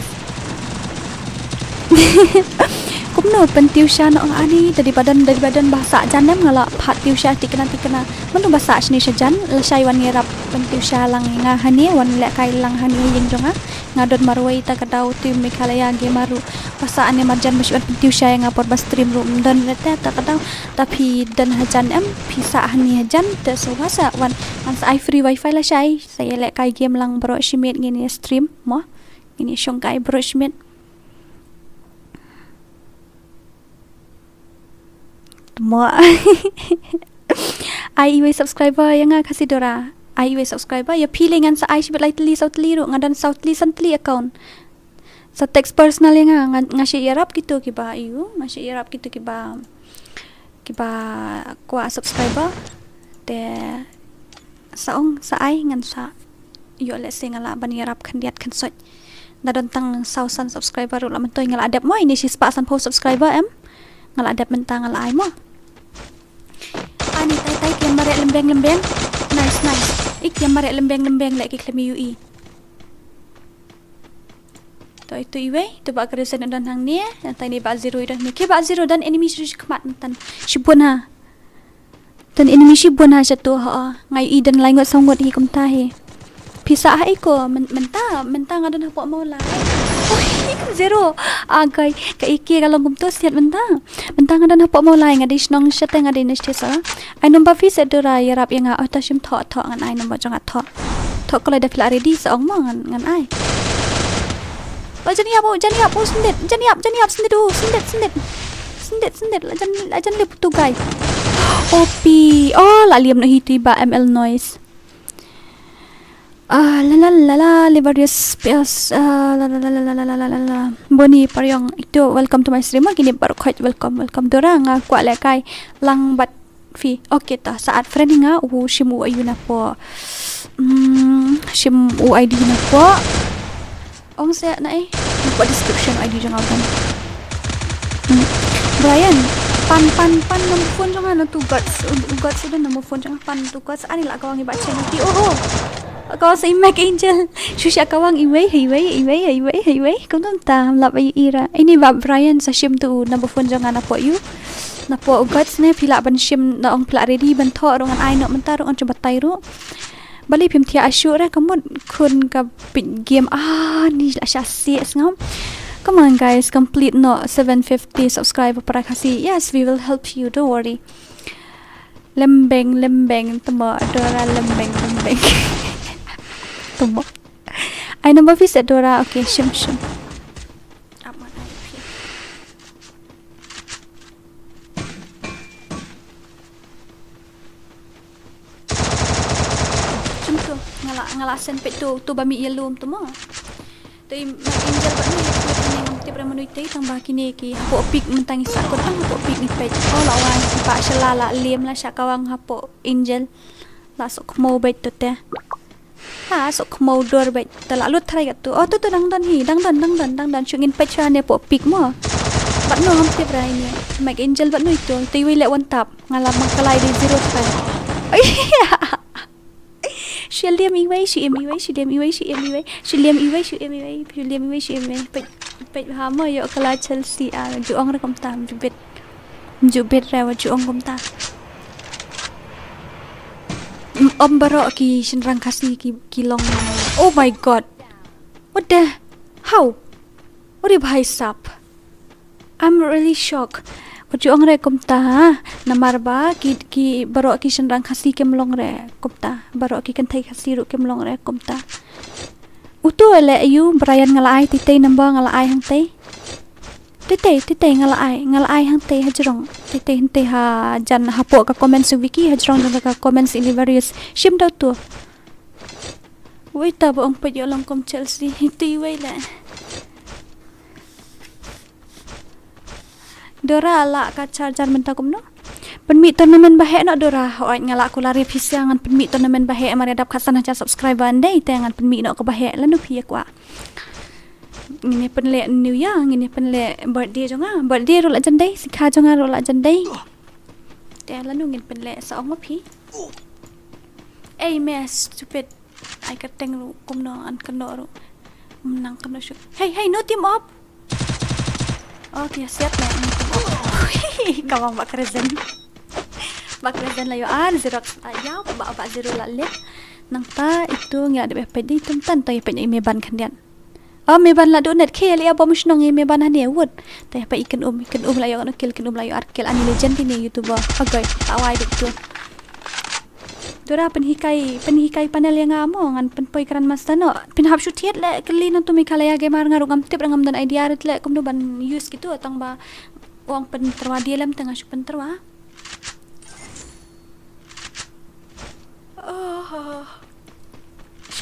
Kumno pyntiew sha noh nga ani, da dei ba don, da dei ba don ba sah jan em, nga la phah tiew sha tikna tikna. Mano ba sah shane sha jan, lashai wan ïarap pyntiew sha lang ïa nga hangne, wan lehkai lang hangne ïing jong nga. Nga don marwei ta ka daw, team Meghalaya Gamer ruh. Ba sah hangne marjan ba shu wan pyntiew sha ïa nga por ba stream ruh ym don re te ta ka daw. Ta phi don hajan em, phi sah hangne hajan te, so ba sah wan. Ngan sa ai free wifi lashai, sa ïalehkai game lang baroh shi miet, ngin ïa stream mo. Ngin ïa shongkai baroh shi miet. Mo. Ai iwei subscriber ïa nga Khasi Dora. ai iwei subscriber. Ïa phi lei ngan sa ai shibit lai tylli saw tylli ruh, nga don saw tylli san tylli account. Sa text personal ïa nga, nga, nga shu ïarap kito kiba ïoh, nga shu ïarap kito kiba, kiba kwah subscriber. Te sa ong sa ai ngan sa ïoh lehse nga lah ban ïarap khyndiat khynsoit. Nga don tang saw san subscriber ruh la mynta nga lah dep mo, ine shispah sanphew subscriber em. Nga lah dep mynta nga lah ai mo. Ani tai tai ki ïa mareh lembeng lembeng. Nice nice. Ik ïa mareh lembeng lembeng leh ki khlem ïohi. To itu iwei, to ba khresen don hangne, nangta ini ba zero don hangne. Ki ba zero don enemy shu khmat mynta. Shibun ha. Don enemy shibun ha shatu ha. Ngai i don lai ngut saw ngut hi kumta hi. Pisa ha iko, men-, mynta, mynta nga don hapoh Mawlai. Oi, zero. Agai, ka iki ka long kumto siat mynta. Mynta nga don hapoh Mawlai, nga dei shnong shate, nga dei nesti sa. Ai number phi set Dora ïarap ïa nga, oh ta shim thoh thoh ngan ai number jong nga thoh. Thoh ko lada phi la ready sa ong mo ngan, ngan ai. Oh jan ïap, oh jan ïap, oh sendit, jan ïap, jan ïap sendit, oh sendit, sendit. Sendit, sendit, la jan, la jan lip tu guy. Oh pi, oh la liam no hi tu ba M L noise. Ah, la la la la, Liberius Pias, ah, la la la la la la la la la. Boni Pariong itu, welcome to my stream. Kini baru khot, welcome, welcome. Dora nga kwah lehkai lang bad phi. Okay ta, saat friend nga u shim u ayu napo. Hmm, shim u I D napo. Ong se na eh. Napo description I D jong nga kan. Hmm. Brian, pan pan pan number phone jong nga na tu guts. U guts udah number phone jong nga pan tu guts. Ani lah kawang iba channel ti. Oh oh. Kawang sa i Mac Angel. Shusha kawang iwei, iwei, iwei, iwei, iwei. Kau tu ta lap ai ira. Ini ba Brian sa shim tu number phone jong nga napo yu. Napo u guts ne phi lah ban shim na ong phi lah ready ban thoh ruh ngan ai noh mynta ruh ngan cuba tai ruh. Balei phim thiah ashu re ka mut khun ka pit game ah ni la sha si sngam. Come on guys, complete no seven fifty subscriber para Khasi. Yes, we will help you, don't worry. Lembeng lembeng temo Dora lembeng lembeng. Temo. Ai number phi set Dora, okay, shim shim. Amat ai phi. Chim tu, nga la, nga la send peit tu, tu ba mih ïalum tu mo. Te i Mike Angel bad nu, i Mike Angel ngam tip re mano ite, tang ba kine ki hapoh pik mynta ngi sah kut tang hapoh pik ngi peit. Oh la wai, ki ba shala la lem la sha kawang hapoh Angel. La sok mo beit tu te. Ha, sok khmaw dor beit. Te la lut tharai katto. Oh, to to dang don hi, dang don, dang don, dang don. Shu ngin peit shuwa ne poh pik mo. Bad no ngam tip ra ine. Mike Angel bad no ito. Te iwei leh one tap. Nga la mangkalai dei zero tharai. Shu liam iwei, shu im iwei, shu liam iwei, shu im iwei. Shu liam iwei, shu im iwei. Shu liam iwei, shu im iwei. Peit, peit ha mo ïoh kala Chelsea ah. Ju ong ra kumta, ju bet. Ju bet ra wa ju ong kumta. Ym, ym baroh ki shynrang Khasi ki, ki long. Oh my God. What the? How? What the bhai sahab? I'm really shocked. Wat ju ong re kumta, ha? Namar ba ki, ki baroh ki shynrang Khasi kim long re kumta. Baroh ki kynthei Khasi ruh kim long re kumta. Uto ele ayu Brian nga la ai tei tei number nga la ai hangtei. Tei tei, tei tei nga la ai, nga la ai hangtei hajrong. Tei tei hangtei hajan hapoh ka comments u Vicky, hajrong jong ka comments i Liberius. Shim da uto. Wei ta ba ong peit ïoh long kum Chelsea. Hiti wei le. Dora la ka charger mynta kumno? Pynmih tournament ba heh noh Dora. Hooid nga la kular ïa phi sha ngan pynmih tournament ba heh, mar ïa dap khatsan hajar subscriber ndei te ngan pynmih noh ka ba heh lano phi ïa kwah. Ngin ïa pynleh New Year, ngin ïa pynleh birthday jong nga. Birthday ruh la jan dei, sikha jong nga ruh la jan dei. Te lano ngin pynleh sa ong ma phi. Ei me stupid. Ai kyrteng ruh kumno an kynnoh ruh. Nang kynnoh shuh. Hey hey no team up. Oh ki siat ne. Ka wang ba kyrzen. Ba kyrzen la ïoh ar zero, ah, ïa ba, ba zero la leh. Nangta itu ngi la dep peit dei tum tan to ïa peit ïa me ban khyndiat. Oh me ban la duh net khie leh ïa bom shnong ïa me ban hane wut. Te ïa peit i Kynum, i Kynum la ïoh no kill, Kynum la ïoh ar kill ani legend ine YouTuber. Agoi, ta wai duk tu. Dora pynhikai, pynhikai panel ïa nga mo ngan pynpoi Grandmaster noh. Pynhap shu thied leh kylli nangtu Meghalaya Gamer nga ruh ngam tip re ngam don idea re leh kumno ban use kitu tang ba ong pyntyrwa die lem te nga shu pyntyrwa. Oh,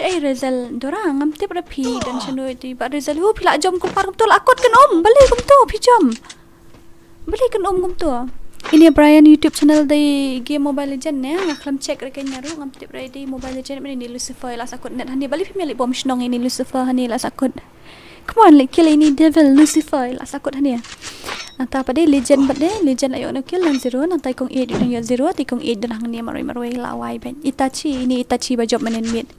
Eh, Rizel, Dora, ngam tip re phi don shano iti ba Rizel. Hu, phi la jom kumbar kumto, la kot kan um, balei kumto phi jom. Balei kan um kumto. Ini Brian YouTube channel dei game Mobile Legend ne, nga khlem check re kane ruh, ngam tip re dei Mobile Legend, mane ini Lucifer la sakut net hani, balei phi meli bom shnong ini Lucifer hani la sakut. Come on, like, kill ini devil Lucifer la sakut hani. Nangta pat dei Legend pat dei, Legend la ïoh no kill nang zero, nangta i kong eight dang ïoh zero, i kong eight dang hangne marwei marwei la wai ben. Itachi, ini Itachi ba jop manen miet.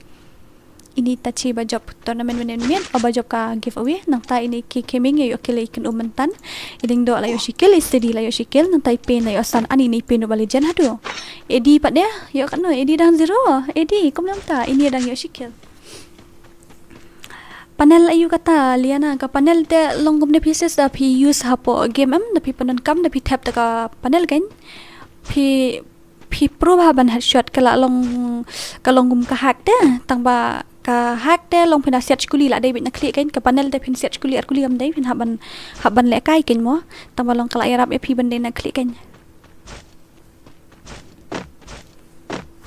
Ini Itachi ba jop tournament manen miet, o ba jop ka giveaway, nangta ini K Gaming ïoh kill i kan um myntan. I Ding Dok la ïoh shi kill, i Steady la ïoh shi kill, nangta i Pain la ïoh san, ani ini i Pain ba Legend haduh. Eddie pat dei, ïoh kano, Eddie dang zero, Eddie, kum nangta, ini dang ïoh shi kill. Panel ayu kata, Liana, ka panel te long kumne phi sys da phi use hapoh game em, da phi pyndonkam, da phi thep da ka panel kan. Phi, phi pro bha ban headshot ka la long, ka long kum ka hack te, tang ba ka hack te long phin da siat skuli la dei bit na khlieh kan, ka panel te phin siat skuli ar kuli kam dei, phin hap ban, hap ban lehkai kan mo, tang ba long ka la ïarap ïa phi ban dei na khlieh kan.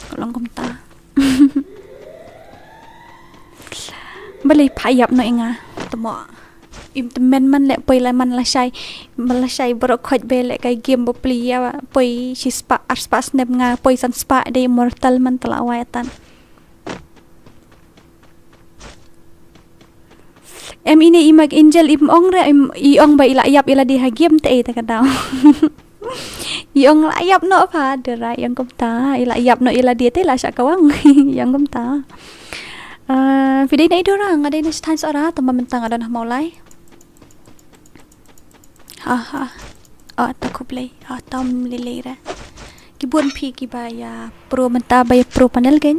Ka long kumta. Balei pha ïap noh ïa nga. Tamo. Im tymmen man leh poi la man lashai. Man lashai baroh khoit ba lehkai game ba plie ïa poi shi spah ar spah snem nga poi san spah dei immortal man tala wai atan. Em ini i Mark Angel im ong re, im, i ong ba i la ïap ïa lade ha game te ei ta ka daw. I ong la ïap noh pha Dora, i ong kumta, i la ïap noh ïa lade te la shah kawang. I ong kumta. Ah, phi dei na i Dora, nga dei na Stan Sora, tang ba mynta nga don ha Mawlai. Ha ha. Ah, ta khublei. Ah, tam lilei re. Ki bun phi kiba ïa pro mynta ba ïa pro panel kan.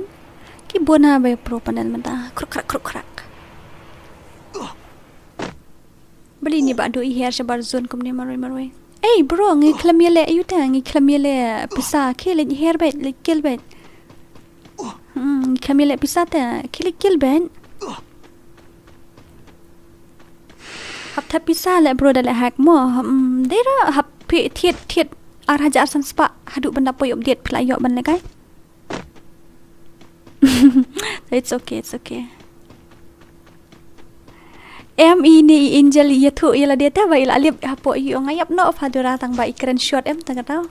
Ki bun ha ba ïa pro panel mynta. Kruk krak kruk krak. Balei ini Bah Duh i her shabar zone kumne marwei marwei. Ei bro, ngi khlem ïaleh ayu te, ngi khlem ïaleh pisa, khie leit her beit, leit kill beit. Hmm, ngi khlem ïaleh pisa te, khie leit kill beit. Hap thep pisa leh bro da leh hack mo. Hmm, dei ra hap phi thied thied ar hajar san spah haduh ban da poi update phi la ïoh ban lehkai. It's okay, it's okay. Em ini i Angel ïathuh ïa lade te ba i la dep hapoh i ong ïap noh pha Dora tang ba i kren short em ta ka daw.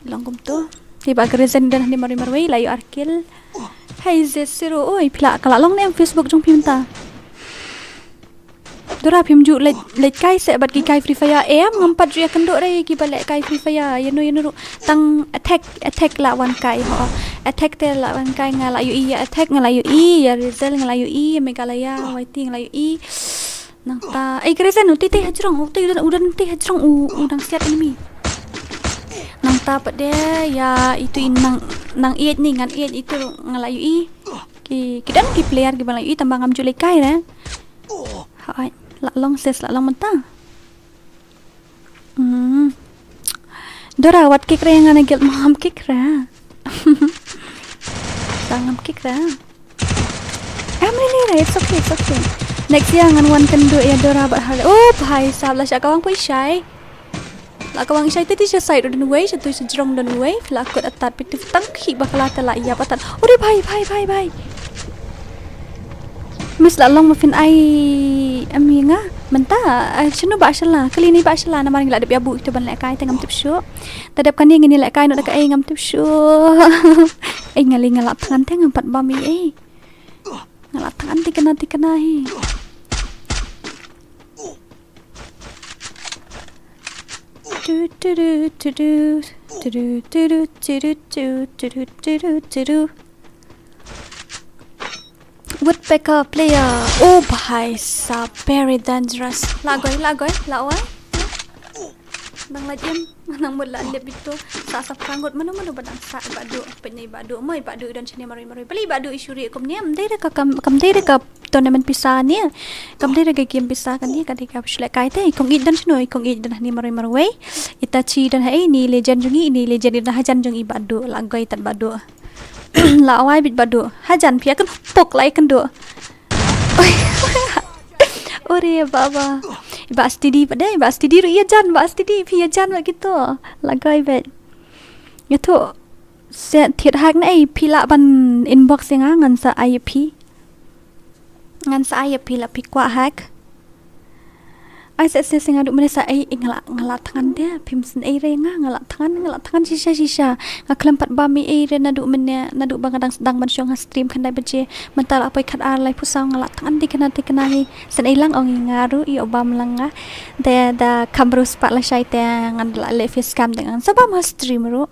Long kumto. Te ba ka reason don hangne marwei marwei la ïoh ar kill. Hai Z zero oi phi la ka la long ne em Facebook jong phi mynta. Dora phim ju leit, leit kai seh bad ki kai Free Fire em ngam pat ju ïakynduh re kiba leh kai Free Fire ïano ïano ruh tang attack, attack la wan kai ho. Attack te la wan kai nga la ïohi ïa attack nga la ïohi ïa Rizal nga la ïohi ïa Meghalaya Y T nga la ïohi. Nangta ei ka Rizal u tei tei hajrong u tei u don u don tei hajrong u u dang siat enemy. Nangta pat de ïa itu i nang nang eight ni ngan eight itu nga la ïohi. Ki ki don ki player kiba la ïohi tang ba ngam ju leit kai re. Hooid, la long sis, la long mynta. Hmm. Dora, wat kick re nga na guild mo ngam kick re. Sa ngam kick re. Em re re re, it's okay, it's okay. Next year ngan wan kynduh ïa Dora bad Harley. Oh, bhai sahab la shah kawang poi shai. La kawang shai te te sha side don wei, sha tu sha jrong don wei, phi la kut atat phi tu tang khi bakla te la ïap atat. Ore bhai, bhai, bhai, bhai. Miss la long ma phin ai em ïa nga. Mynta, eh, shano ba shala, kali ni ba shala namar ngi la dep ïa buh ito ban lehkai te ngam tip shuh. Ta dep kane ngin ïa lehkai noh da kaei ngam tip shuh. Ei nga li nga la thngan te ngam pat bam ei ei. Nga la thngan tikna tikna hi. Tu, tu, tu, tu, tu. Tu, tu, tu, tu, tu, tu, tu, tu, tu, tu, tu, tu. Woodpecker player. Oh bhai sahab, very dangerous. La goi, la goi, la oi. Nang la jem, nang mut la lep ito. Sa sa prangut mano mano ba dang sa i Bah Duh, pynai i Bah Duh, mo i Bah Duh i don shane maroi maroi. Bali i Bah Duh i shuri kumne, kam dei re ka kam, kam dei re ka tournament pisa ne. Kam dei re ka game pisa kane, ka dei ka shu lehkai te. I kong ïeit don shano, i kong ïeit don hani maroi maroi. Itachi don ha ei, ini legend jong ngi, ini legend i don hajan jong i Bah Duh, la goi tat Bah Duh. La wai bit Bah Duh. Hajan phi ïa kynduh, la ïa kynduh. Ore baba. I Bah Steady pat de, i Bah Steady ruh ïa jan, Bah Steady phi ïa jan bad kito. La goi bit. Ïathuh. Sa thied hack na ei, phi lah ban inbox ïa nga, ngan sa ai ïa phi. Ngan sa ai ïa phi lada phi kwah hack. Ai sa sa sa nga duh mynne sa ei, nga la, nga la thngan de, phim sngewsih ei re nga, nga la thngan, nga la thngan shisha shisha. Nga khlem pat bam ei ei re naduh mynne, naduh ba nga dang sdang ban shong ha stream khyndai baje. Mynta la poi khat ar lai phew saw, nga la thngan tikna tikna hi. Sngewsih ei lang ong ïa nga ruh, ïoh bam lang nga. Te da kham ruh spah lashai te ngan la leh face cam te ngan sa bam ha stream ruh.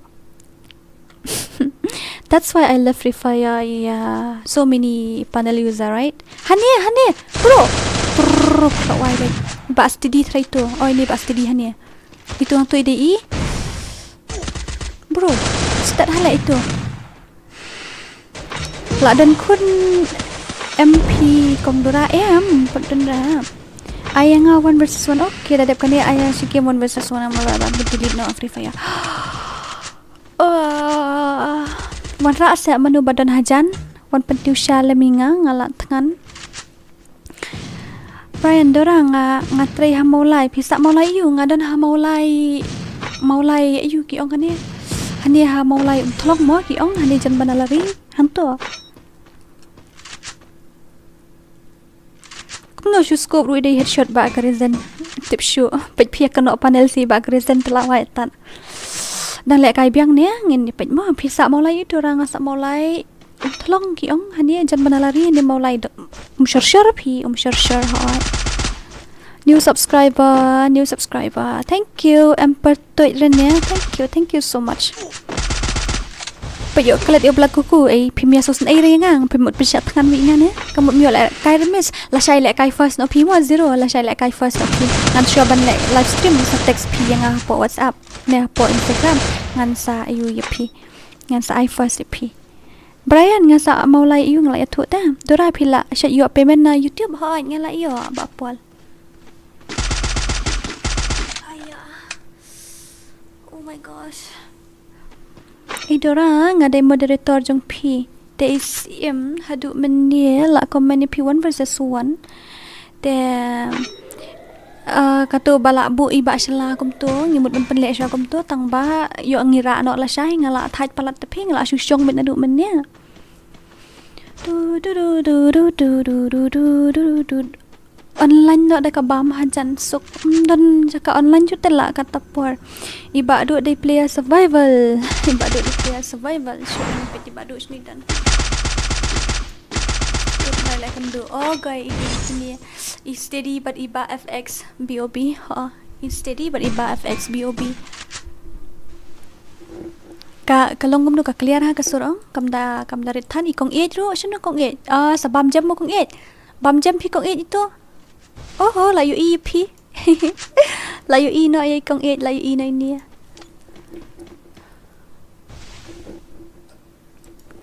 That's why I love Free Fire, yeah. So many panel user, right? Hane, hane, bro. Brrr, ka wai dai. Ba steady try to. Oi, ni ba steady hane. Itu ang tu ide i. Bro, start hala itu. La don khun M P kong Dora em, pat don ra. Aya nga one versus one. Okay, da dep kane aya shi game one versus one, am ba ba delete no Free Fire. Uh, wan rah seh mano ba don hajan, wan pyntiew sha lem ïa nga, nga la thngan. Brian Dora nga, nga trei ha Mawlai, phi sah Mawlai ïu, nga don ha Mawlai, Mawlai ïu ki ong hane. Hane ha Mawlai Umthlong mo ki ong, hane jan ba na lari, hangto. Kumno shu scope ruh dei headshot ba ka reason. Tip shu. Peit phi ka nok panel si ba ka reason te la wai tat. Dang leh kai biang ne ngin ni peit mo phi sah Mawlai itu rang sah Mawlai. Thlong ki ong hane jan ba na lari ne Mawlai do. Um shor shor phi, um shor shor hoi. New subscriber, new subscriber. Thank you. Em per Tuid ren ne. Thank you, thank you so much. Pa ïoh klet ïoh bla kuku ei phi mia sos ei re ngang phi mut phi shat thngan wi ngan ne. Ka mut mio le kai remis la shai le kai first no phi mo zero la shai le kai first no phi. Ngan shuwa ban le live stream sa text phi ïa nga hapoh WhatsApp ne hapoh Instagram. Ngan sa ayu ïa phi. Ngan sa ai first ïa phi. Brian nga sa Mawlai ïa nga la ïathuh te. Dora phi la sha ïoh payment na YouTube hoi nga la ïoh ba pol. Aya. Oh my gosh. Ei Dora, nga dei moderator jong phi. Te i sim haduh mynne la comment ïa phi one versus one. Te ah, kato ba la buh i ba shala kumto, ngi mut ban pynleh sha kumto, tang ba ïoh ngi rah noh lashai, nga la thait palat te phi, nga la shu shong beit naduh mynne. Du, du, du. Online noh da ka bam hajan suk. Mm, don jaka online ju te la kata por. I ba duh dei player survival. I ba duh dei player survival. Shu ni peit i ba duh shu ni dan. Kut lai lai kan duh. Oh, guy, i dei ni. I steady bad i ba F X B O B. Ha, i steady bad i ba F X B O B. Ka, ka long kumno ka clear ha ka sur ong. Kam da, kam da rit than i kong eight ruh. Shano kong eight? Ah, sa bam jam mo kong eight. Bam jam phi kong eight itu. Oho, la ïohi phi. La ïohi noh ïa i kong eight, la ïohi noh ïa ni.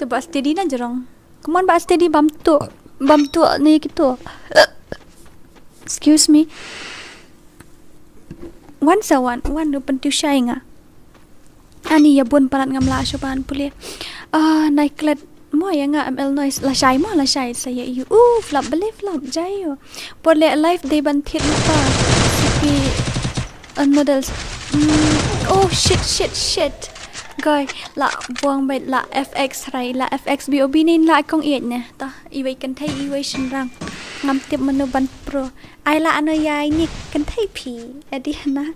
Te ba steady na jrong. Come on ba steady bam tu. Bam tu ni kitu. Excuse me. Wan sa wan, wan ruh pyntiew shai nga. Ani ïa bun palat ngam lah shuh ban pule. Ah, nai klet mo ïa nga M L noise lashai mo lashai sa ïa ïu. Uh, flop beli flop jai ïu. Por leh live dei ban thied lypa. C P uh, noodles. Mm, oh shit shit shit. Guy, la buang bad la F X rai la F X B O B nin la kong eight ne. Ta, iwei kynthei iwei shynrang. Ngam tip mano ban pro. Ai la ano ïa ini kynthei phi. Adi na.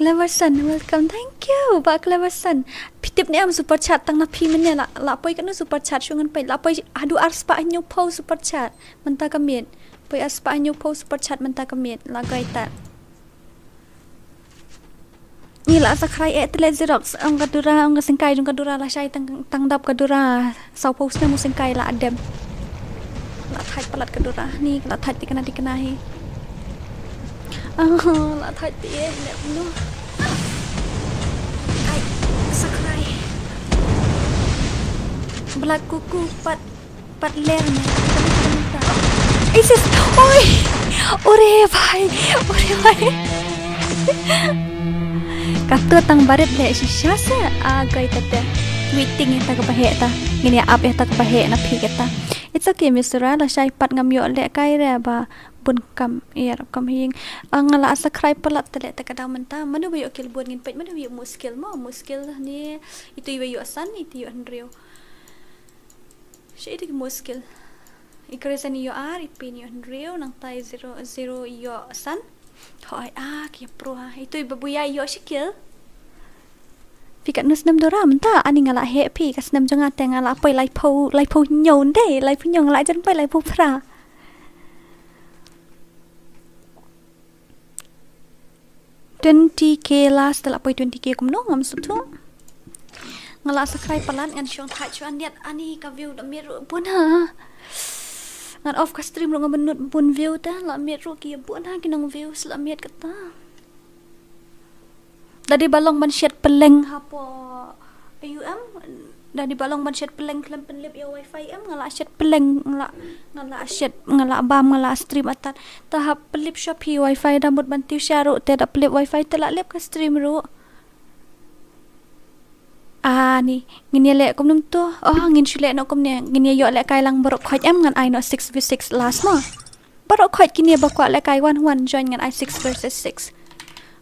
Cleverson, welcome. Thank you. Ba Cleverson. Phi tip ne em super chat tang na phi mynne la la poi kano super chat shu ngan poi la poi haduh ar spah hynñiew phew super chat mynta ka miet. Poi ar spah hynñiew phew super chat mynta ka miet la gai tat. Ni la sa khrai eh tele Xerox ong ka Dura ong ka sengkai jong ka Dura lashai tang tang dap ka Dura. Saw phew snem u sengkai la adem. La thait palat ka Dura ni la thait tikna tikna hi. Ah, la thait ti eh ne lu. Ai, sakrai. Bla kuku pat pat ler ne. Isis, oi. Ore bhai, ore bhai. Kato tang barit le shisha se a gai tete. Waiting ita ka bahek ta. Ngin ïa ap ita ka bahek na phi kata. It's okay, Miss Ra, lashai pat ngam ïoh lehkai re ba bun kam, ïa, kam hiing. Ah, nga la subscribe palat te leh te ka dang mynta. Mano ba ïoh kill bun ngin peit, mano ba ïoh muskil mo, muskil ni itu iba ïoh san, itu ïoh hynriew. Shi itu ki muskil. I Kristen ïoh ar, i Pin ïoh hynriew, nangta i zero, zero ïoh san. Hoi, ah, ki pro ha. Itu iba buya ïoh shi kill. Phi katno snem Dora mynta, ani nga la heh phi, ka snem jong nga te nga la poi laiphew, laiphew hynñiew nde, laiphew hynñiew nga la jan poi laiphew phra. Twenty K last, te la poi twenty K kumno, ngam sngewthuh. Nga la subscribe palat ngan shong thait shuwa, aniat ani ka view la miet ruh bun ha. Ngan off ka stream ruh nga bynnud bun view te, la miet ruh ki bun ha ki nong view, la miet kata. Da dei ba long ban shet pylleng hapoh U M, da dei ba long ban shet pylleng khlem pynlip ïa wifi em, nga la shet pylleng, nga la, nga la shet, nga la bam, nga la stream atat. Te hap pynlip shuwa phi wifi, da mut ban tiew sha ruh te da pynlip wifi te la lip ka stream ruh. Ani, ngin ïa leh kumno to? Oh, ngin shu leh noh kumne, ngin ïa ïoh lehkai lang baroh khoit em, ngan ai noh six v six last mo. Baroh khoit kine ba kwah lehkai one one join ngan ai six versus six.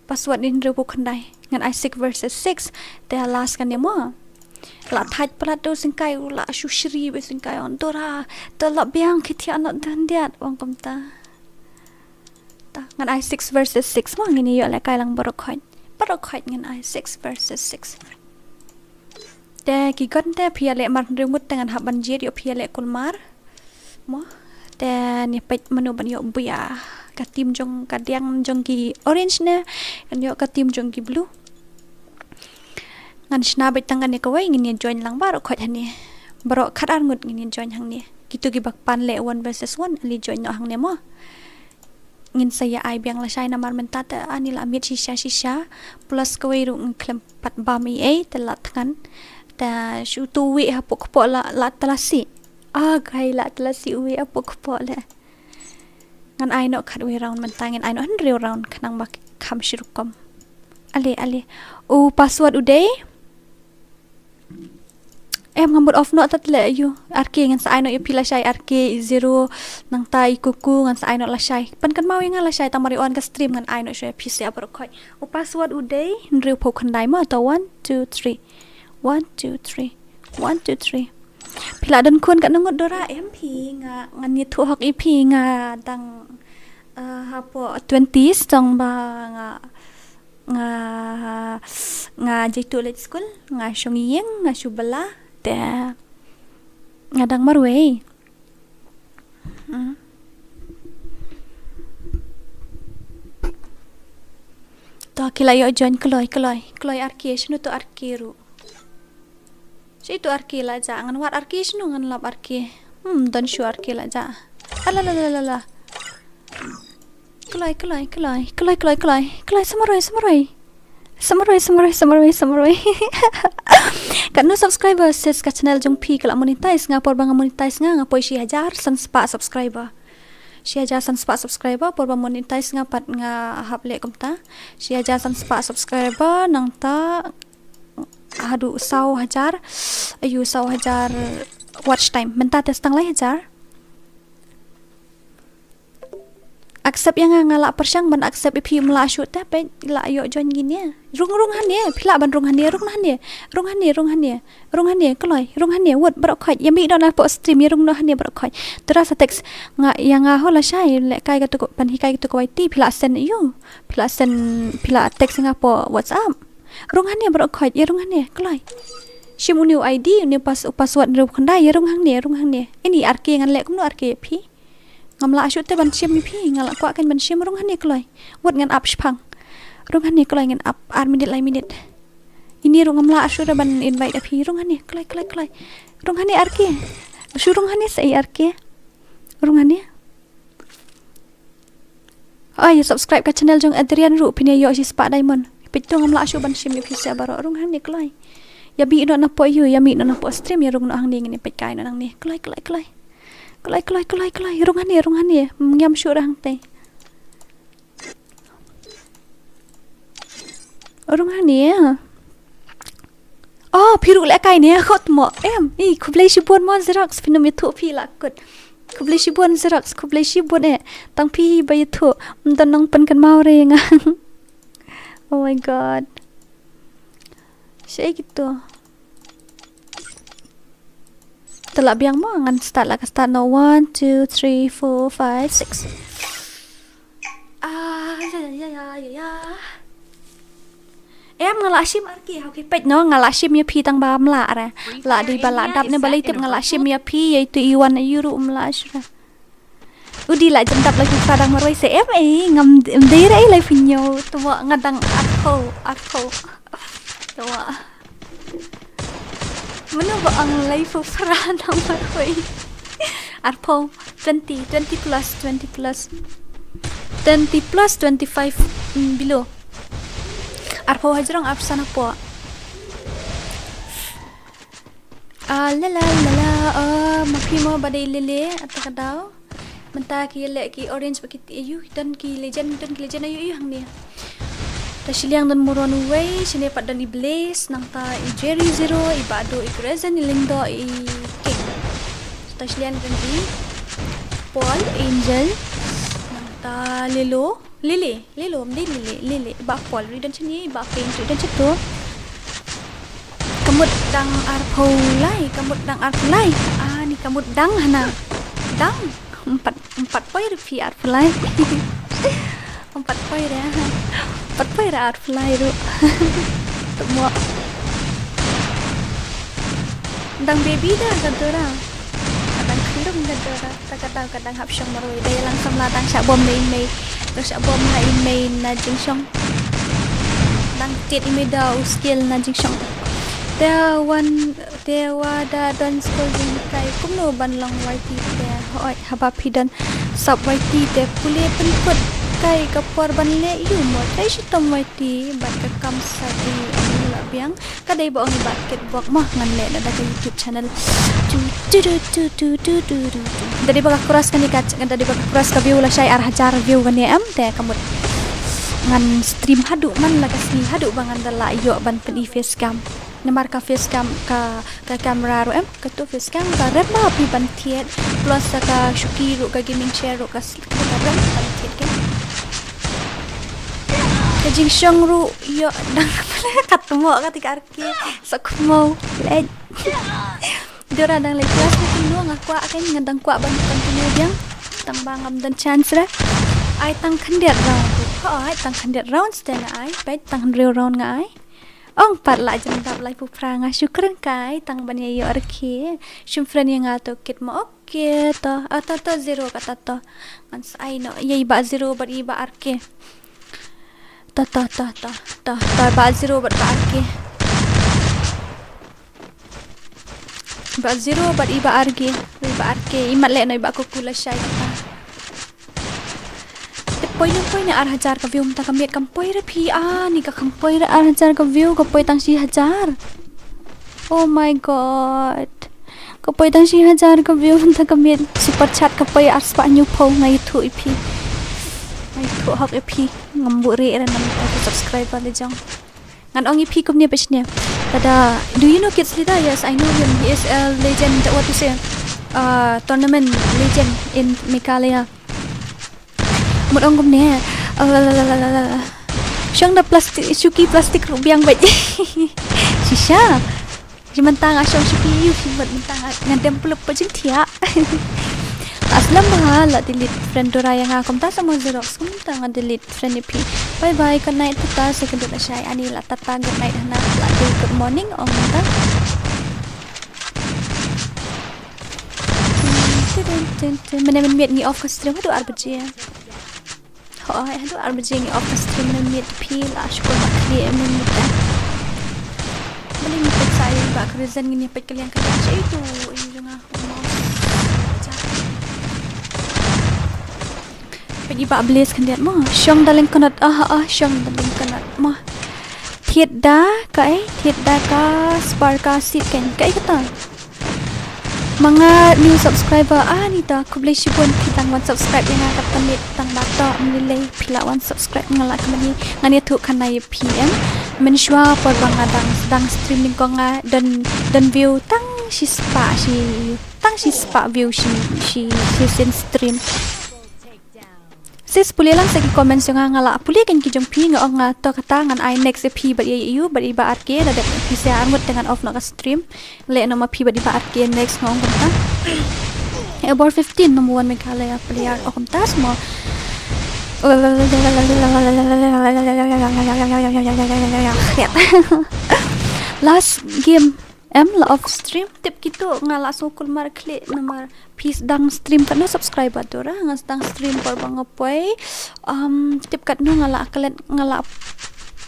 Password ni hynriewphew khyndai. Ngan ai six versus six. Te last kane mo. La thait palat u syngkai, u la shu shri ba syngkai, ong Dora, te la biang, ki thiah noh dyndiat, ong kumta. Ta, ngan ai six versus six mo, ngin ïa ïoh lehkai lang baroh khoit. Baroh khoit ngan ai six versus six. Te ki gon te phi ïa leh mar hynriew ngut te ngan hap ban jied ïoh phi ïa leh kulmar. Mo. Te ngi peit mano ban ïoh buya. Ka team jong ka diang jong ki orange ne ngan ïoh ka team jong ki blue. Ngan shna beit tang kane kawei, ngin ïa join lang baroh khoit hangne. Baroh khatar ngut ngin ïa join hangne. Kito kiba pan leh one versus one, ale join noh hangne mo. Ngin sa ïa ai biang lashai namar mynta te ani la miet shisha shisha. Plus kawei ruh ngi khlem pat bam ei ei te la thngan. Te shu tu wei hapoh kpoh la, la talasi. Ah, kai la talasi wei hapoh kpoh le. Ngan ai noh khatwei round mynta, ngin ai noh hynriew round khnang ba kham shi rukom. Ale, ale. U password u dei. Em, ngam mut off noh tat le ïa u. Arke ngan sa ai noh ïa phi lashai, arke i zero nangta i kuku ngan sa ai noh lashai. Pan kan mau ïa nga lashai tang mar ïa on ka stream ngan ai noh shuwa ïa phi sha baroh khoit. U password u dei hynriewphew khyndai mo, to one two three. One two three. One two three. Phi la don khun katno ngut Dora? Em phi, nga ngan ïathuh hok ïa phi, nga dang, eh, hapoh twenties tang ba nga, nga, nga jai tuh leit skul, nga shong ïing, nga shu bylla te nga dang marwei. Hmm. To ki la ïoh join kloi, kloi, kloi arke, shano to arke ruh. Shi to arke la ja, ngan wad arke shano, ngan lap arke. Hmm, don shu arke la ja. Ala la la la la. Kloi, kloi, kloi. Kloi, kloi, kloi. Kloi, sa marwei, sa marwei. Sa marwei, sa marwei, sa marwei, sa marwei. Katno subscriber, sis, ka channel jong phi ka la monetize, nga por ba nga monetize nga, nga poi shi hajar san spah subscriber. Shi hajar san spah subscriber, por ba monetize nga pat nga hap leh kumta. Shi hajar san spah subscriber, nangta haduh saw hajar, ayu saw hajar watch time. Mynta te sa tang lai hajar. Accept ïa nga, nga la pyrshang ban accept ïa phi, ym lah shuh te peit la ïoh join kine. Rung, rung hangne, phi lah ban rung hangne, rung hangne. Rung hangne, rung hangne. Rung hangne, kloi, rung hangne, wut baroh khoit. Ïa mih noh napoh stream, ïa rung noh hangne baroh khoit. Te ra sa text nga, ïa nga ho lashai, lehkai kato ko, pynhikai kato ko Y T, phi lah send ïa u. Phi lah send, phi lah text ïa nga hapoh WhatsApp. Rung hangne baroh khoit, ïa rung hangne, kloi. Shim une u I D, une u pass-, u password hynriewphew khyndai, ïa rung hangne, rung hangne. Ini arke ngan leh kumno arke ïa phi. Ngam lah shuh te ban shim ïa phi, nga la kwah kan ban shim, rung hangne kloi. Wut ngan ap shipang. Rung hangne kloi ngan ap ar minit lai minit. Ini ruh ngam lah shuh te ban invite ïa phi, rung hangne kloi, kloi, kloi. Rung hangne arke. Shu rung hangne sa ei arke. Rung hangne. Ai, subscribe ka channel jong Adrian ruh, phin ïa ïoh shi spah diamond. Peit to ngam lah shuh ban shim ïa phi sha baroh, rung hangne kloi. Ïa mih noh napoh ïa u, ïa mih noh napoh stream, ïa rung noh hangne ngin ïa peit kai noh nangne. Kloi, kloi, kloi. Kloi, kloi, kloi, kloi. Rung hangne, rung hangne. Ngiam shuh ra hangtei. Rung hangne. Oh, phi ruh leh kai ne, khot mo. Em, i, khublei shibun mo Xerox, phi nym ïathuh phi la kut. Khublei shibun Xerox, khublei shibun eh. Tang phi ba ïathuh, ym don nongpyn kynmaw re nga. Oh my God. Shaei kito. Te lah biang mo, ngan start lah ka start noh. One, two, three, four, five, six. Ah, ya, ya, ya, ya, ya, ya. Em, nga la shim ar ki, okay, peit noh, nga la shim ïa phi tang ba ym lah re. La dei ba la dap ne balei tip nga la shim ïa phi, ïa itu i wan ïa u ruh ym lah shuh re. U dei la jan dap la ki pradang marwei se em, eh, ngam dei re, eh, lai phi ñiew, tu mo nga dang arphew, arphew. Tu mo. Mano ba ong laiphew phra nang marwei. Arphew, twenty, twenty plus, twenty plus. Twenty plus, twenty-five, mm, below. Arphew hajrong arphew san hapoh. Ah, la la la la, oh, ma phi mo ba dei lele, ata ka daw. Mynta ki leh ki orange ba ki ti ayu, don ki legend, don ki legend ayu ayu hangne. Ta shiliang don Moron uwei, shane pat don i Blaze, nangta i Jerry Zero, i Bado, i Crescent, i Lindo, i King. Ta shiliang don i Paul, Angel, nangta Lilo, Lily, Lilo, ym dei Lily, Lily, i Bah Paul, ri don shane, i Bah Pink, ri don shato. Ka mut dang arphew lai, ka mut dang arphew lai. Ah, ni ka mut dang hana. Dang. Empat, empat poi re phi arphew lai. Empat poi re. Empat poi re arphew lai ruh. Tu mo. Dang baby da ka Dora. Ka dang khyllung ka Dora. Ta ka daw ka dang hap shong marwei. Da ïalang samla dang shah bom na i mei. Dang shah bom ha i mei na jingshong. Dang tied i mei da u skill na jingshong. Te wan Te wa da don skul jinghikai kumno ban long Y T te, hooid haba phi don sap Y T te pule pynkut kai ka por ban leh ïa u mo, trai shitom Y T bad ka kam sait ïa u la biang. Ka dei ba ong i Bah Kitbok mo, ngan leh da ka YouTube channel. Tu tu tu tu tu tu tu tu. Da dei ba ka cross kane ka, da dei ba ka cross ka view lashai ar hajar view kane em, te ka mut ngan stream haduh man la ka sngi haduh ba ngan da lah ïoh ban pyni face cam. Namar ka face cam ka, ka camera ruh em, kato face cam ka rem bha phi ban thied, plus ka shuki ruh ka gaming chair ruh ka sl-, ka rem ban thied kan. Ka jingshong ruh ïoh dang katmo kata ka arke, sa khmo leh. Dora dang leh class na kino nga kwah kan, nga dang kwah ban continue biang. Tang ba ngam don chance re. Ai tang khyndiat round. Hooid, tang khyndiat round ste nga ai, peit tang hynriew round nga ai. Ong pat la jan dap laiphew phra nga shu kren kai tang ban ïa ïoh arke. Shim friend ïa nga to kit mo, okay to. Ah, to to Zero kata to. Ngan sa ai noh ïa i Bah Zero bad i Bah arke. To to to to to to Bah Zero bad Bah arke. Bah Zero bad i Bah arke. I Bah arke. I mat leh noh i Bah kuku lashai kata. Te poi ne poi ne ar hajar ka view mynta ka miet, kam poi re phi, ah, ni ka kam poi re ar hajar ka view, ka poi tang shi hajar. Oh my God. Ka poi tang shi hajar ka view mynta ka miet. Super chat ka poi ar spah hynñiewphew, nga ïathuh ïa phi. Nga ïathuh hok ïa phi. Ngam buh rieh re namar ka subscriber la jong. Ngan ong ïa phi kumne, peit shane. Tada, do you know Kids Leader? Yes, I know him. He is a legend, what to say? Uh, tournament legend in Meghalaya. Mut ong kumne. Uh, la, la, la. Shong da plastik, shuki plastik ruh biang bad. Shisha. Shi mynta nga shong shuki ïa u, shi mynta nga, nga dem puluk pa jingthiah. Aslam ha la delete friend Dora ïa nga, kumta sa mo Xerox, kumta nga delete friend ïa phi. Bye bye, good night, tata, sa ka dut lashai, ani la tata, good night, hana, la dei good morning, ong mynta. Mynne mynmiet ngi off ka stream haduh ar baje. Hooid, haduh ar baje ngi off ka stream mynmiet phi la shukur ba khlieh mynmiet. Balei ngi peit sa ïa ba ka reason ngin ïa peit ka liang ka liang sha itu ïa jong nga. Peit i Bah Blaze khyndiat mo. Shong da lyngkot, ah, ah, shong da lyngkot mo. Thied da kaei, thied da ka spar ka sit kan. Kaei kata? Ma nga new subscriber, ah, nita, khublei shibun phi dang wan subscribe ïa nga, kata miet tang ba to, ym lei lei phi la wan subscribe nga la kmie, ngan ïathuh khana ïa phi em. Mynshuwa por ba nga dang, dang stream nyngkong nga don, don view tang shispah shi, tang shispah view shi, shi, shisien stream. Sis, pule lang sa ki comments jong nga, nga la pule kein ki jong phi, nga ong nga to kata ngan ai next ïa phi bad ïa ïa u bad i Bah R K, da dep phi sa arngut te ngan off noh ka stream. Leh noh ma phi bad i Bah R K next, nga ong kumta. Eh, bor fifteen, number one Meghalaya player, oh kumta mo. Last game. Em, la off stream, tip kito, nga la sngewkulmar khlieh namar phi sdang stream katno subscriber, Dora, nga sdang stream por ba nga poi. Um, tip katno nga la klet, nga la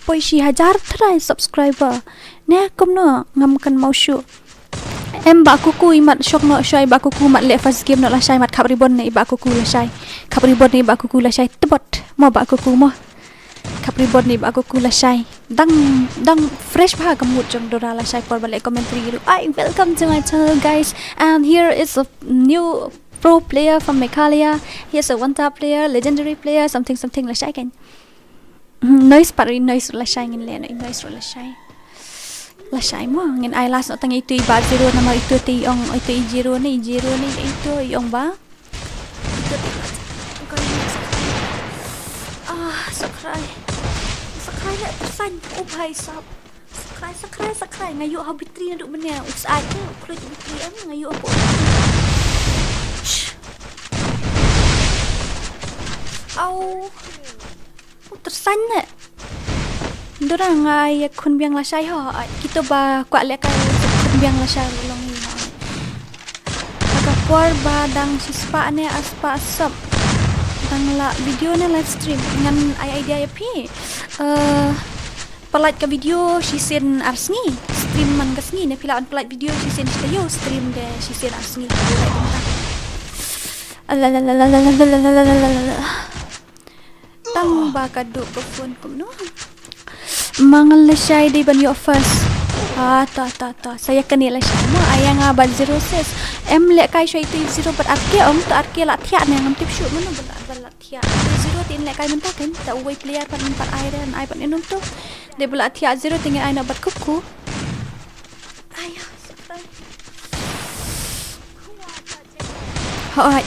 poi shi hajar trai subscriber. Ne kumno ngam kynmaw shuh. Em, Bah Kuku, i mat shong noh shai, Bah Kuku, mat leh first game noh lashai, mat khap ribon ne i Bah Kuku lashai. Khap ribon ne i Bah Kuku lashai, tebot. Mo Bah Kuku mo. Khap ribon ne i Bah Kuku lashai. Dang, dang fresh bha ka mood jong Dora lashai por ba leh commentary ruh. Hi, welcome to my channel, guys. And here is a new pro player from Meghalaya. Here's a one tap player, legendary player, something, something lashai kein. Hmm, noise pat ruh, noise ruh lashai, ngin leh noh noise ruh lashai. Lashai mo, ngin ai last noh tang ito i Bah Zero namar ito te i ong, ito i Zero ne, i Zero ne, ito i ong ba. Ah, sakrai. Sakrai lah tersan. Oh, bhai sahab. Sakrai, sakrai, sakrai. Nga ïoh ha battery naduh mynne. Us ai tu. Khlud battery em. Nga ïoh ha battery. Shh. Au. Oh, tersan ne. Dora nga ïa khun biang lashai ho. Ai, kito ba kwah lehkai khun biang lashai long hi ho. Ka por ba dang shispah ne arspah sop. Dang la video ne live stream. Ngan ai idea ïa phi. Eh, pynlait ka video shisien ar sngi. Stream man ka sngi ne phi lah ban pynlait video shisien shi taïew, stream de shisien ar sngi. Tang ba ka duh ka phone kumno. Mangal lashai dei ban ïoh first. Ah, ta, ta, ta. Sa ïa kane lashai mo, ai ïa nga bad Zero sis. Em lehkai shuwa ito i Zero bad R K, ong to R K la thiah ne, ngam tip shuh mano ba la, ba la thiah. Ito i Zero te in lehkai mynta kein, ta uwei player pat, pat ai re, ai pat ne num to. Dei ba la thiah Zero te ngin ai noh bad Kuku. Ai, sakrai. Hooid.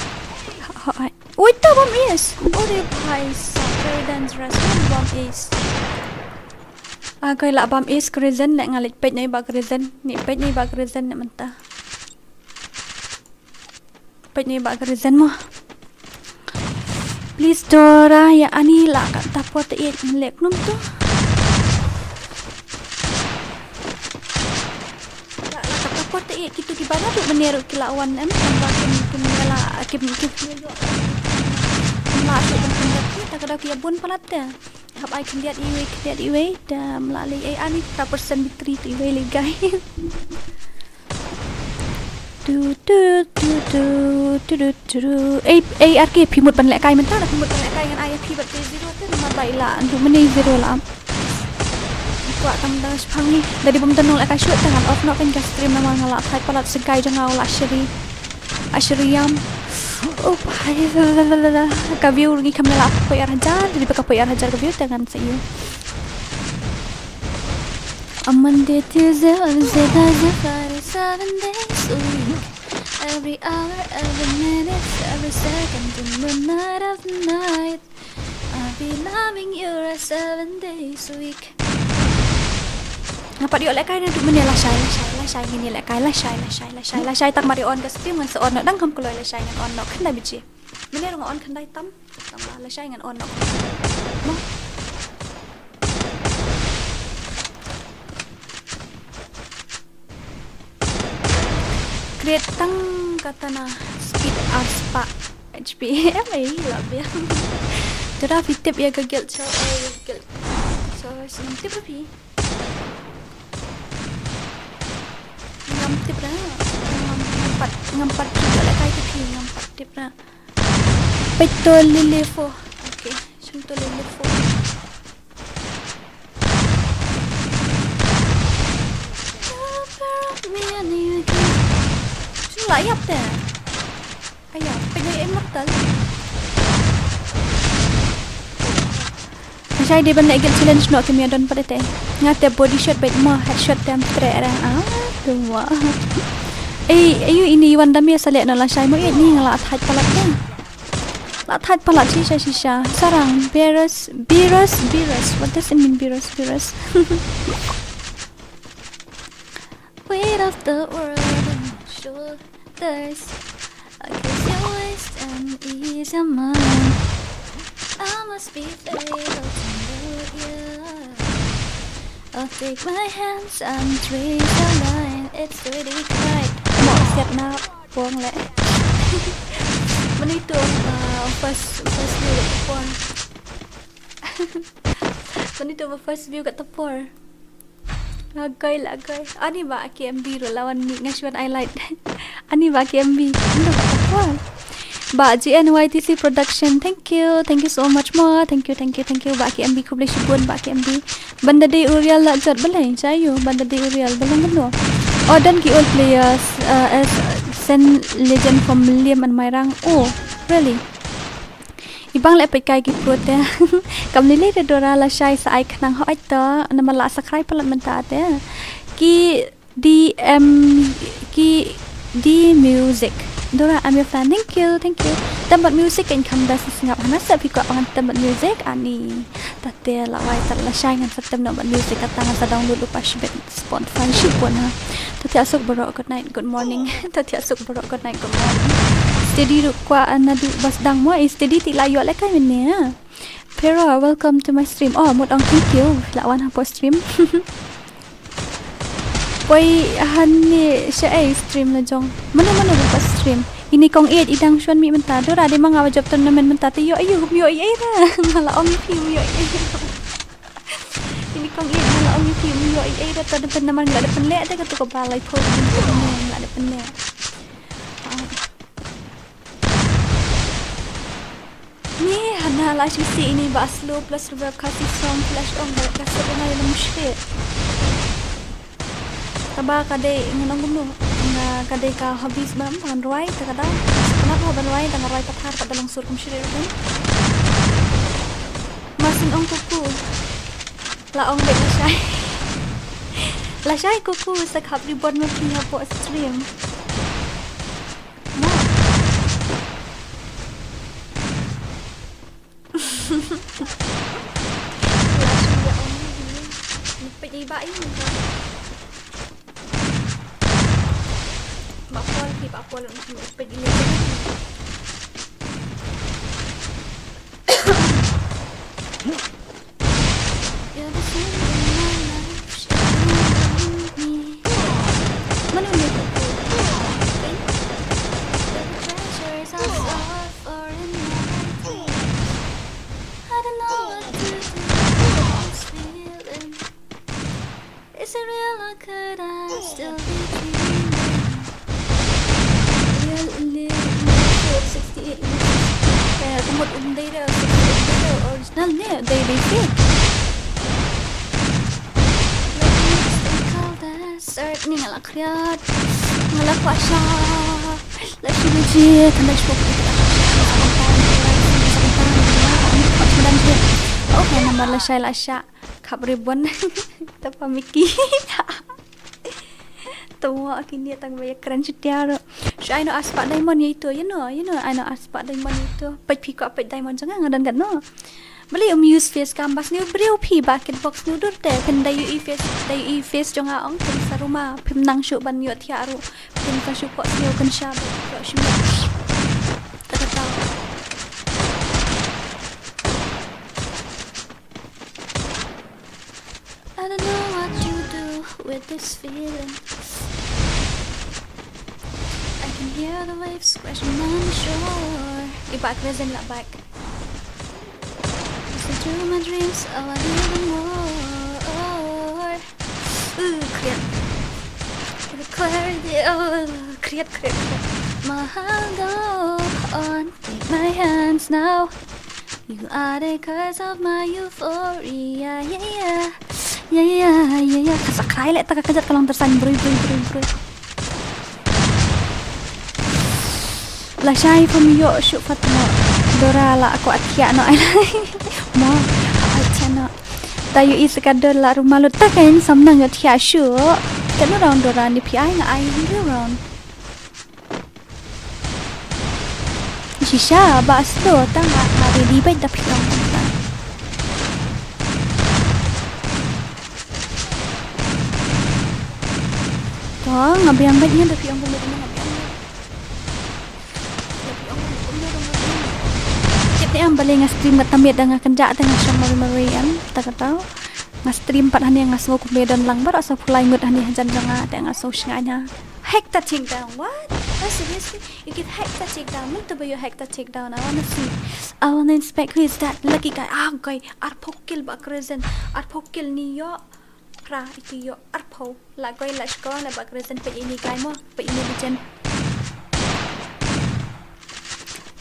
Hooid. Ui, to bam ace. Ore bhai sahab, very dangerous. Bam ace. Ah, koi lah bam ace ka Ryzen, leh nga leit peit noh i Bah ka Ryzen. Ngi peit noh i Bah ka Ryzen ne mynta. Peit noh i Bah ka Ryzen mo. Please Dora, ïa ani lah katta por te ïeit, leh kumno to. Lah, lah katta por te ïeit, kito kiba naduh mynne ruh ki la wan em, tang ba kim, kim ïa la, kim, kim, kim lah shuh ban pynjah ki, ta ka daw ki ïa bun palat te. Hap ai khyndiat iwei, khyndiat iwei, te ym lah lei ei ani, ta percent victory te iwei lei guys. Tu, tu, tu, tu, tu, tu, tu, tu. Ei, ei, R K, phi mut ban lehkai mynta, da phi mut ban lehkai ngan ai ïa phi bad te Zero te, namar ba i la, duh mynne Zero la. Kwah tang da shipang ni. Da dei bym don nonglehkai shuh te ngan off noh kein ka stream namar nga la phai palat, sngewkai jong nga u la shri. Ashriam. Oh, bhai, la, la, la, la, la. Ka view ngi kham la poi ar hajar, da dei ba ka poi ar hajar ka view te ngan sa ïoh. A Monday, Tuesday, Wednesday, Thursday, Friday, seven days a week. Every hour, every minute, every second, in the night of the night. I'll be loving you right seven days a week. Nga pat ïoh lehkai naduh mynne lashai, lashai, lashai, ngin ïa lehkai, lashai, lashai, lashai, lashai, tang mar ïa on ka stream ngan sa on noh, dang kham kloi lashai ngan on noh, khyndai baje. Mynne ruh nga on khyndai tam, tang ba lashai ngan on noh. Mo. Create tang kata na speed arspah H P. Em ai la biang. Tara phi tip ïa ka guild so, eh, guild so, ngam tip phi. Ngam tip ra. Ngam, ngam pat, ngam pat tip lehkai te phi, ngam pat tip ra. Peit to lili fo. Okay, shim to lili fo. Shim la ïap te. Aya, peit ïa immortal. Shai dei ban leh guild challenge noh, kim ïa don pat te. Nga te body shot bad mo headshot te em tre re. Ah, tu mo. Ei, ayu ini wan da me sa leh noh lashai mo, ei ni nga la thait palat te. La thait palat shisha shisha. Sarang, Beerus, Beerus, Beerus. What does it mean, Beerus, Beerus? Weight of the world on my shoulders. I guess your waist and ease your mind. I must be fatal to know you. I'll take my hands and trace a line. It's pretty tight. Mo siap na pong le. Mano ito, uh, first, first view kat tepor. Mano ito ba first view kat tepor. Lagoi, lagoi. Ani ba K M B ruh lawan ni nga shu wan highlight. Ani ba K M B. Ano ba ka pua. Ba G N Y T C Production. Thank you. Thank you so much mo. Thank you, thank you, thank you. Ba K M B khublei shibun ba K M B. Banda dei Uriel la jot balei. Chayu. Banda dei Uriel balei bano. Oh, don ki old players. Uh, as Sen Legend from Liam and Mairang. Oh, really? Ibang le peit kai ki pro te. Kam lei lei te Dora lashai sa ai khnang hooid to. Namar la subscribe palat mynta te. Ki D M, ki D Music. Dora, I'm your fan. Thank you, thank you. Tem bad music kan kham da sngap hana sa phi kwah ban tem bad music ani. Tate la wai ta lashai ngan sa tem noh bad music kata ngan sa download lypa shibit. Spotify shu pun ha. To thiah suk baroh, good night, good morning. To thiah suk baroh, good night, good morning. Steady ruh kwah naduh ba sdang mo, eh, steady te la ïoh lehkai mynne ha. Pero, welcome to my stream. Oh, mut ong thank you. La wan hapoh stream. Poi hangne sha ei stream la jong. Mano mano ba stream. Ini kong eight i dang shuwa mih mynta. Dora dei ma nga ba jop tournament mynta te ïoh ïoh ïoh ïoh. Nga la ong ïa phi ïoh ïoh. Ini kong ïeit nga la ong ïa phi, ym ïoh ei ei da, to da pyn namar nga la da pynleh da kato ka ba lai phew, nga la da pynleh. Ah. Ni hana la shu si ini ba slow plus reverb ka si song plus ong ba ka sa na ïa mushkil. Kaba ka dei ngan ong kumno, nga ka dei ka hobbies ba ngan rwai ta ka dei. Kane ka ban rwai ta nga rwai pathar pat da long sur kum shirih ruh. Masin ong kuku. La ong beit lashai. Lashai kuku sa khap ribbon ma phi hapoh stream. Mo. Lashai ong ni. Ni peit ni ba i ni. Ba pol phi ba pol ni peit ni. You're the sun in my life, shining on me. Mano ni? The treasures I sought for in my dreams. I don't know what to do with this feeling. Is it real or could I still be dreaming? Real li-, li-, sixty-eight li-, eh, kumut um dei da sixty-eight dei da original ne, dei dei fake. Let me stay cold as earth ni nga la khriat. Nga la kwah sha. La shu ji, tanda shu. Okay, namar lashai la sha. Khap ribbon. Tapa Mickey. Tawa kine tang ba ïa kren shu tiar. Shu ai noh arspah diamond ïa ito, you know, you know, ai noh arspah diamond ïa ito. Peit phi kwah peit diamond jong nga nga don katno. Balei um use face cam ba sniew briew phi ba kitbox sniew dur te. Phin da ïohi face, da ïohi face jong nga ong phin sa ruma. Phim nang shuh ban ïohthiah ruh. Phin sa shu pok sniew phin sha ba shu. Ta ka tau. I don't know what to do with this feeling. I can hear the waves crashing on the shore. Iba crazy la back. Listen to my dreams, oh, I need more. Ooh, kriat. Require the, oh, kriat, kriat, kriat. My heart go on, take my hands now. You are the cause of my euphoria, yeah, yeah. Yeah, yeah, yeah, yeah. Ka sa krai le ta ka kajat ka long tersan brui, brui, brui, brui. Lashai pha mi ïoh shuh pat mo. Dora la aku atia no ai. Mo, atia no. Ta ïohi sa ka dor la ruh malut ta kein, sam nang ïoh thiah shuh. Katno round Dora, ne phi ai, nga ai hynriew round. Shisha ba slow ta, nga, nga ready beit da phi ong kumta. To nga biang beit, nga da phi ong kumta, nga biang beit. Tip ne em balei nga stream kata miet, da nga kynjah te nga shong marwei marwei em, ta kata. Nga stream pat hangne nga sngew kumbe don lang baroh sa phew lai ngut hangne hajan jong nga, te nga sngew shngaiñ ha. Hack the takedown. What? Oh, seriously? You give hack the takedown. Mynta ba ïoh hack the takedown, I wanna see. I wanna inspect who is that lucky guy. Ah, guy, arphew kill ba Crescent. Arphew kill, ni ïoh phra, iti ïoh arphew. La guy la shkor, la ba Crescent, peit ïa ini guy mo, peit ïa ini legend.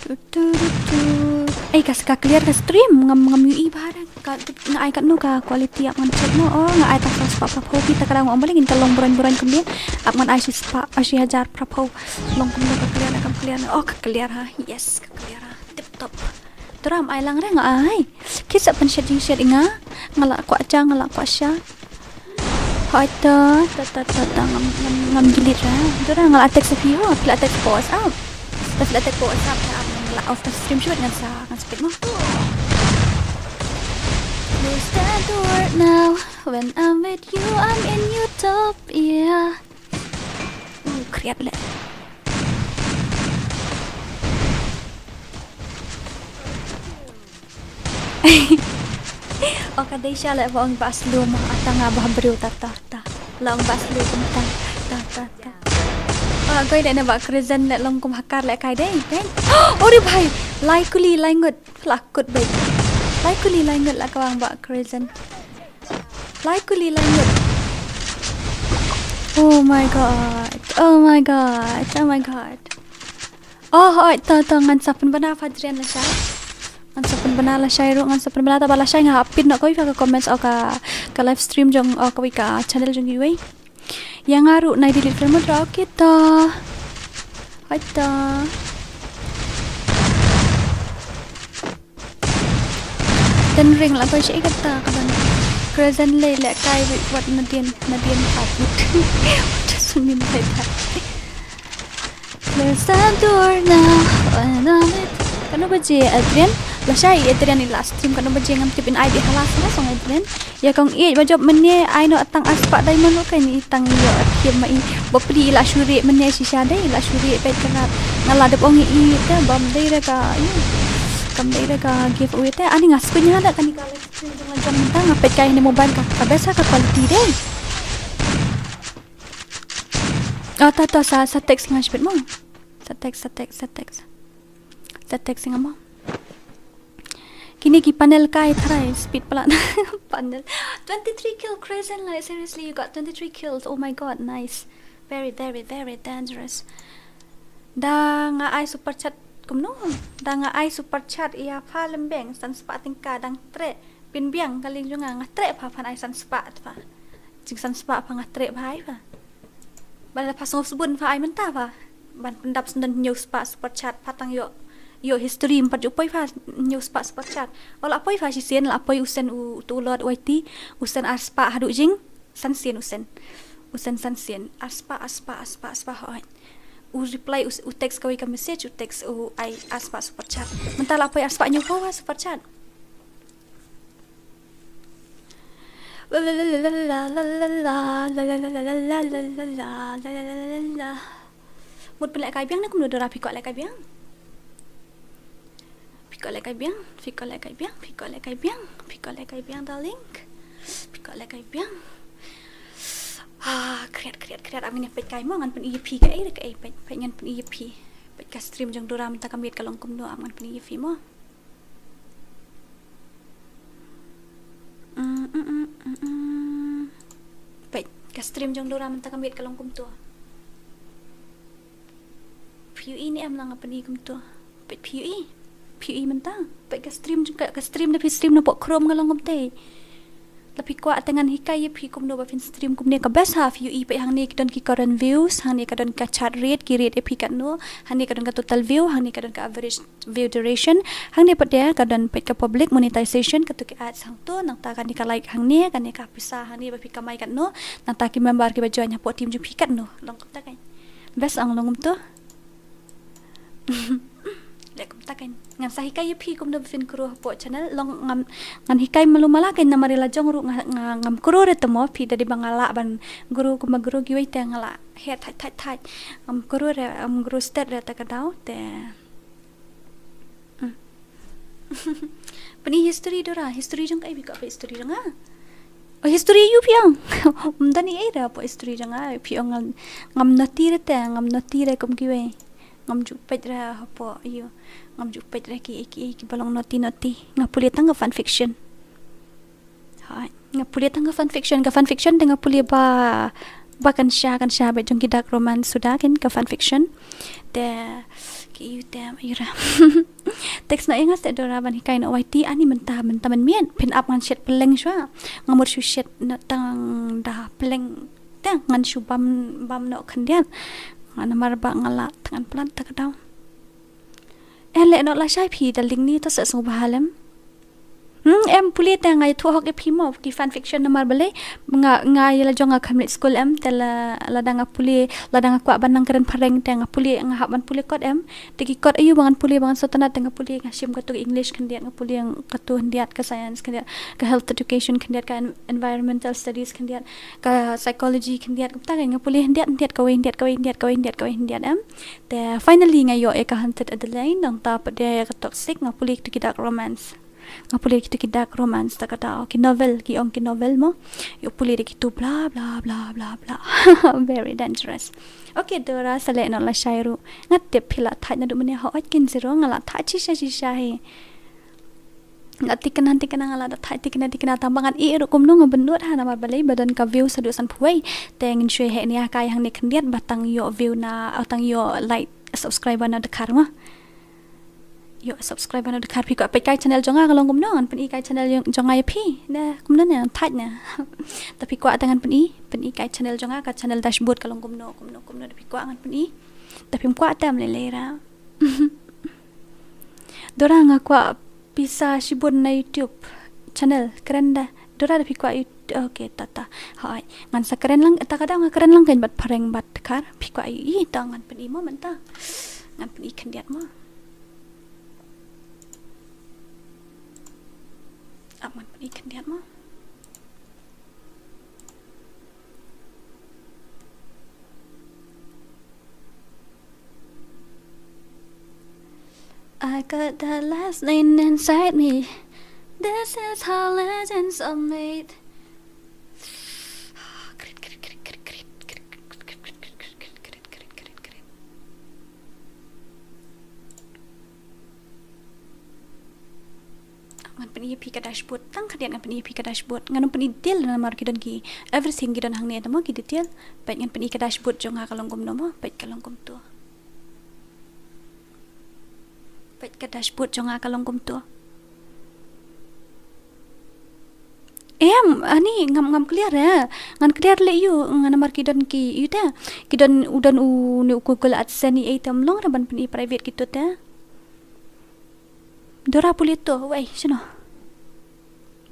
Tu, tu, tu, tu. Eh, ka, ka clear ka stream, ngam, ngam ïohi bha re. Ka, nga ai katno ka quality, ap ngan check mo. Oh, nga ai tang saw spah phraphew, phi ta ka dang ong balei ngin ka long buran buran kumne. Ap ngan ai shi spah, ah, shi hajar phraphew. Long kumno ka clear ne kam clear ne. Oh, ka clear ha. Yes, ka clear ha. Tip top. Dora, ym ai lang re, nga ai. Ki sa pynshet jingshet ïa nga. Nga la kwah ja, nga la kwah sha. Hooid to, to, to, to, to, ngam, ngam, ngam delete ra. Dora, nga la text ïa phi ho, phi la text ko WhatsApp. Phi la text ko WhatsApp, nga la off ka stream shuh, ngan sa, ngan sa peit mo. Close the door now. When I'm with you, I'm in utopia. Uh, kriat leh. O ka dei sha leh ba ong ba slow mo, ata nga ba briew ta, ta, ta. La ong ba slow kumta, ta, ta, ta. Ah, koi dei ne ba Crescent leh long kum hacker leh kai dei, dei. Oh, re bhai, lai kuli, lai ngut, la kut beit. Lai kuli, lai ngut la ka ong ba Crescent. Lai kuli, lai ngut. Oh my god, oh my god, oh my god. Oh, hooid, to, to, ngan sa pynbna pha Adrian lashai. Ngan sa pynbna lashai ruh, ngan sa pynbna, ta ba lashai nga hap pyn noh kawei ka comments o ka, ka live stream jong, o kawei ka channel jong iwei. Ïa nga ruh nai delete friend mut ruh, okay to. Hooid to. Ten ring la koi shi kata ka ban. Crescent lei leh kai, wait, what, Nadine, Nadine Kapit. What does it mean by that? Close the door now. When I'm with, katno baje, Adrian? Lashai Adrian, i la stream katno baje, ngam tip, in ai beit ha la song, song Adrian. Ïa kong ïeit ba jop mynne ai noh tang ar spah diamond ruh, kein i tang ïoh khim ma i. Bapli i la shu rieh mynne shisha dei, i la shu rieh beit ka rat. Nga la dep ong ïa i te bym dei re ka, ïa. Kam dei re ka giveaway te. Ani nga skun ïa da kane ka live stream jong nga jong mynta, nga peit kai ne mobile ka, ka best ha ka quality dei. Oh, ta, ta, sa, sa text nga shibit mo. Sa text, sa text, sa text. Sa text nga mo. Kine ki panel kai tharai speed palat. Panel. Twenty-three kill Crescent, like, seriously, you got twenty-three kills. Oh my god, nice. Very, very, very dangerous. Da nga ai super chat kumno? Da nga ai super chat ïa pha lem beng, san spah tyngka dang treh. Pynbiang ka link jong nga, nga treh pha, phan ai san spah pha. Jing san spah pha nga treh pha ai pha. Ba la pha sngewsbun pha ai mynta pha. Ban pyndap sendon hynñiew spah super chat, pha tang ïoh, ïoh history, ym pat ju poi pha hynñiew spah super chat. O la poi pha shisien, la poi u send u, uto u Lord Y T, u send ar spah haduh jing san sien u send. U send san sien, ar spah, ar spah, ar spah, ar spah, hooid. U reply, u, u text kawei ka message, u text, u ai ar spah super chat. Mynta la poi ar spah hynñiew phew pha super chat. Mut pynlehkai biang ne kumno Dora, phi kwah lehkai biang? Phi kwah lehkai biang, phi kwah lehkai biang, phi kwah lehkai biang, phi kwah lehkai biang, darling. Phi kwah lehkai biang. Ah, kriat, kriat, kriat. Am ngin ïa peit kai mo, ngan pyni ïa phi kaei re kaei, peit, peit ngan pyni ïa phi. Peit ka stream jong Dora mynta ka miet ka long kumno, am ngan pyni ïa phi mo. Mm, mm, mm, mm, mm. Peit, ka stream jong Dora mynta ka miet ka long kumto. Phi ïohi ne em, la nga pyni kumto. Peit, phi ïohi. Phi ïohi mynta. Peit ka stream jong ka, ka stream da phi stream na poh Chrome ka long kumtei. La phi kwah te ngan hikai ïa phi kumno ba phin stream kumne ka best ha. Phi ïohi peit hangne ki don ki current views, hangne ka don ka chat rate, ki rate ïa phi katno, hangne ka don ka total view, hangne ka don ka average view duration, hangne pat de ka don peit ka public monetization, kato ki ads hangto, nangta kane ka like hangne, kane ka pisa hangne ba phi kamai katno, nangta ki member kiba join hapoh team jong phi katno. Long kumta kan. Best ong long kumto. Leh kumta kan. Ngan sa hikai ïa phi kumno ba phin grow hapoh channel. Long ngam, ngan hikai malu mala kan, namar ïa la jong ruh nga, nga, ngam grow re te mo, phi da dei ba nga lah ban grow kumba grow kiwei te nga lah heh thait thait thait. Ngam grow re, ngam grow stet re ta ka daw te. Hmm. Pyni history Dora, history jong kaei, phi kwah peit history jong nga? Oh, history ïa u phi ong. Ym don ei ei re hapoh history jong nga, phi ong ngam, ngam naughty re te, ngam naughty re kum kiwei. Ngam ju peit re hapoh ïa u. Ngam ju peit re kiei kiei kiba long naughty naughty. Nga pule tang ka fan fiction. Hooid, nga pule tang ka fan fiction, ka fan fiction te nga pule ba, ba kan sha, kan sha beit jong ki dark romance suda kan ka fan fiction. Te ki ïa u te ïa ra. Text noh ïa nga seh Dora ban hikai noh Y T, ani mynta, mynta mynmiet phin ap ngan shet pylleng shuwa. Nga mut shu shet noh tang da pylleng. Te ngan shu bam, bam noh khyndiat. Nga namar ba nga lah tang ngan pynlait ta ka daw. Eh, leh noh lashai phi da link ni, to sa sngewbha lem. Hmm, em pule te nga ïathuh hok ïa phi mo, ki fan fiction namar balei nga, nga ïa la jong nga khlem leit skul em, te la, lada nga pule, lada nga kwah ban nang kren phareng te nga pule, nga hap ban pule kot em. Te ki kot aïu ba ngan pule, ba ngan sngewtynnat, te nga pule, nga shim kato ka English khyndiat, nga pule kato khyndiat, ka science khyndiat, ka health education khyndiat, ka en-, environmental studies khyndiat, ka psychology khyndiat, kumta kan nga pule khyndiat, khyndiat kawei, khyndiat kawei, khyndiat kawei, khyndiat kawei, khyndiat em. Te finally nga ïoh ïa ka Haunted Adelaide, nangta pat de ïa ka Toxic, nga pule kito ki dark romance. Nga pule kito ki dark romance ta ka daw, ki novel, ki ong ki novel mo. Ïoh pule de kito bla bla bla bla bla. Very dangerous. Okay Dora, sa leh noh lashai ruh. Nga tip phi la thait naduh mynne, hooid kin zero, nga la thait shisha shisha hi. Nga thikna thikna, nga la da thait thikna thikna, tang ba ngan ïeh ruh kumno, nga bynnud ha, namar balei ba don ka view sa duh sanphew wei. Te ngin shu heh nia kai hangne khyndiat ba tang ïoh view na, oh, tang ïoh like, subscriber na dkhar mo. Ïoh subscriber na dkhar. Phi kwah peit kai channel jong nga ka long kumno, ngan pyni kai channel jong, jong nga ïa phi. Ne kumno ne, thait ne. Te phi kwah te ngan pyni, pyni kai channel jong nga, ka channel dashboard ka long kumno, kumno, kumno, te phi kwah ngan pyni. Te phim kwah te ym lei lei ra. Dora, nga kwah pisa shibun na YouTube channel, kren da. Dora, da phi kwah YouTube, okay, ta ta. Hooid, ngan sa kren lang, ta ka daw nga kren lang kan bad phareng bad dkhar. Phi kwah ïohi, ta ngan pyni mo mynta. Ngan pyni khyndiat mo. Ap ngan pyni khyndiat mo. I got that last name inside me. This is how legends are made. Ngan pyni ïa phi ka dashboard, tang khyndiat ngan pyni ïa phi ka dashboard. Ngan ym pyni detail namar ki don ki, everything ki don hangne te mo ki detail. Peit ngan pyni ka dashboard jong nga ka long kumno mo, peit ka long kumto. Peit ka dashboard jong nga ka long kumto. Em, ani ngam, ngam clear eh. Ngan clear leh ïa u, ngan namar ki don ki, ïa u te. Ki don, u don u, ne u Google AdSense ïa te, ym long re ban pyni private kito te. Dora pule to, wei, shano?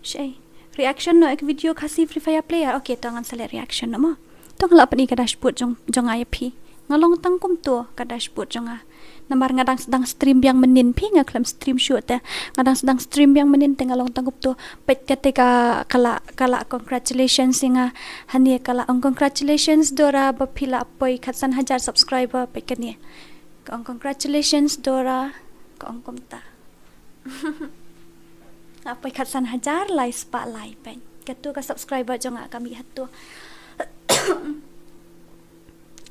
Shei. Reaction noh ïa ka video Khasi Free Fire player. Okay, to ngan sa leh reaction noh mo. To nga la pyni ka dashboard jong, jong nga ïa phi. Nga long tang kumto ka dashboard jong nga. Namar nga dang, dang stream biang mynnin phi, nga khlem stream shuh te. Nga dang, dang stream biang mynnin te nga long tang kumto. Peit kata ka, ka la, ka la congratulations ïa nga. Hangne ka la ong congratulations Dora ba phi la poi khatsan hajar subscriber, peit kane. Ka ong congratulations Dora. Ka ong kumta. Nga poi khatsan hajar lai spah lai, peit. Kato ka subscriber jong nga ka mih hato.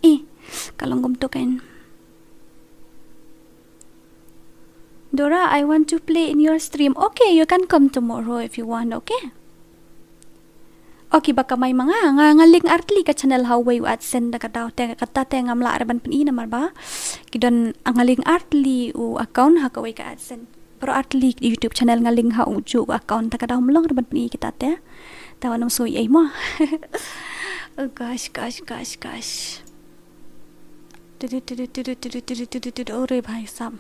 Ih, ka long kumto kan. Dora, I want to play in your stream. Okay, you can come tomorrow if you want, okay? Okay, ba kamai ma nga, nga, nga link artylli ka channel ha uwei u AdSense da ka daw te, kata te ngam lah re ban pyni namar ba ki don, nga link artylli u account ha kawei ka AdSense. Baroh artylli YouTube channel nga link ha u juh u account, ta ka daw ym long re ban pyni kita te. Tawa nam soi ei mo. Oh gosh, gosh, gosh, gosh. Tudu, tudu, tudu, tudu, tudu, tudu, tudu, ore bhai sam.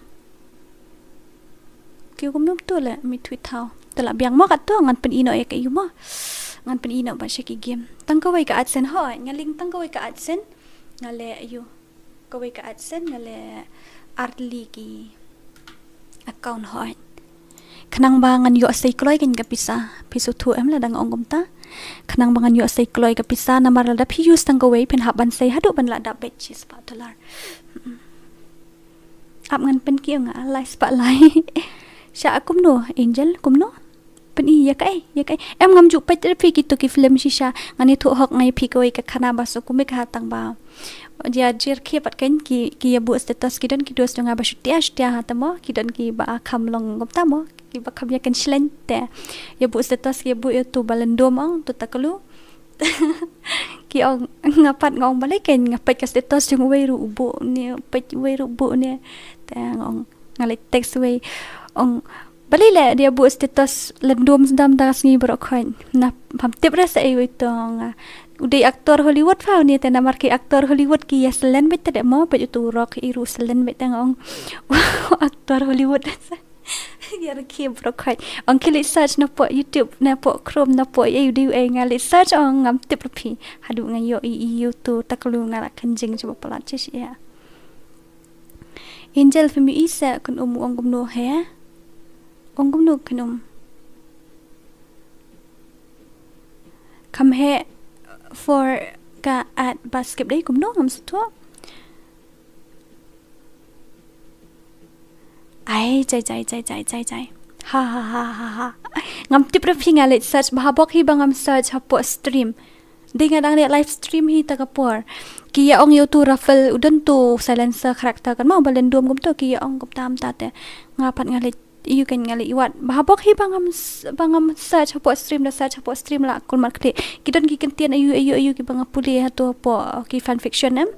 Ki kumno tu le mi tweet thaw. Te la biang mo kat tu ngan pyn-i noh ïa ka ïu mo. Ngan pyn-i noh ba sha ki game. Tang kawei ka AdSense ho, nga link tang kawei ka AdSense. Nga le ïu. Kawei ka AdSense nga le artylli ki account hoi. Khnang ba ngan ïoh sei kloi kein ka pisa, pisa tu em la dang ong kumta. Khnang ba ngan ïoh sei kloi ka pisa namar lada phi use tang kawei phin hap ban sei haduh ban la dap beit shi spah dollar. Mm-mm. Ap ngan pynki ong nga lai spah lai. Sha kumno Angel kumno? Pyn-i ïa kaei, ïa kaei. Em ngam ju peit re phi kito ki film shisha. Ngan ïathuh hok nga ïa phi kawei ka khana ba sngewkhia ka tang ba. Ïa jyrkhia pat kein ki, ki ïa buh status ki don ki dos jong nga ba shutia, shutia ha ta mo. Ki don ki ba kham long kumta mo. Ki ba kham ïa kan shleng te. Ïa buh status ki ïa buh ïa tu ba lyndum ong tu ta klu. Ki ong nga pat nga ong balei kein nga peit ka status jong uwei ruh u buh ne, peit uwei ruh u buh ne. Te nga ong nga leit text uwei. Ong balei le dei buh status lyndum sdang da sngi baroh khoit. Na pham tip re sa ei uwei to nga. U dei actor Hollywood pha une te namar ki actor Hollywood ki ïa selen beit te de mo beit utu u rok i ruh selen beit te nga ong. Actor Hollywood. Ïa rkhie baroh khoit. Ong khie leit search na poh YouTube, na poh Chrome, na poh ïa u dei u ei nga leit search ong ngam tip re phi. Haduh nga ïoh i, i utu ta klu nga la kynjing shuh ba palat shisha. Angel, phim ïohi seh, kan um u ong kumno he? Ong kumno kan um? Kham heh for ka ad ba skip dei kumno ngam sngewthuh. Ai, jai, jai, jai, jai, jai, jai. Ha, ha, ha, ha, ha. Ngam tip re phi nga leit search, bha bok hi ba ngam search hapoh stream. Dei nga dang leh live stream hi ta ka por. Ki ïa ong ïa utu Rafael u don tu silencer character kan mo ba lyndum kumto ki ïa ong kumta kumta te. Nga pat nga leit ïu kein nga leit wad. Bha bok hi ba ngam s-, ba ngam search hapoh stream da search hapoh stream la kulmar klik. Ki don ki kyntien aiu, aiu, aiu ki ba nga pule hato hapoh ki fanfiction em.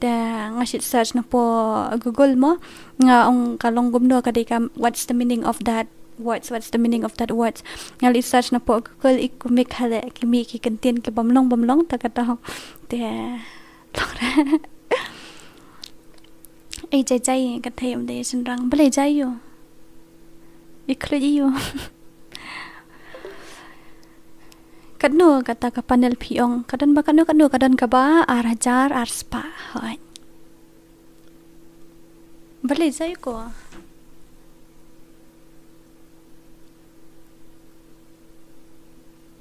Te nga shait search na poh Google mo. Nga ong ka long kumno ka dei ka what's the meaning of that words, what's the meaning of that words. Nga leit search na poh Google i kumne ka le ki mih ki kyntien ki bym long bym long ta ka dong. Te long re. Ei jai jai ka thei um dei shynrang. Balei jai ïu. I khluit ïu. Katno kata ka panel phi ong. Ka don ba katno katno ka don kaba ar hajar ar spah. Hoi. Balei jai ko.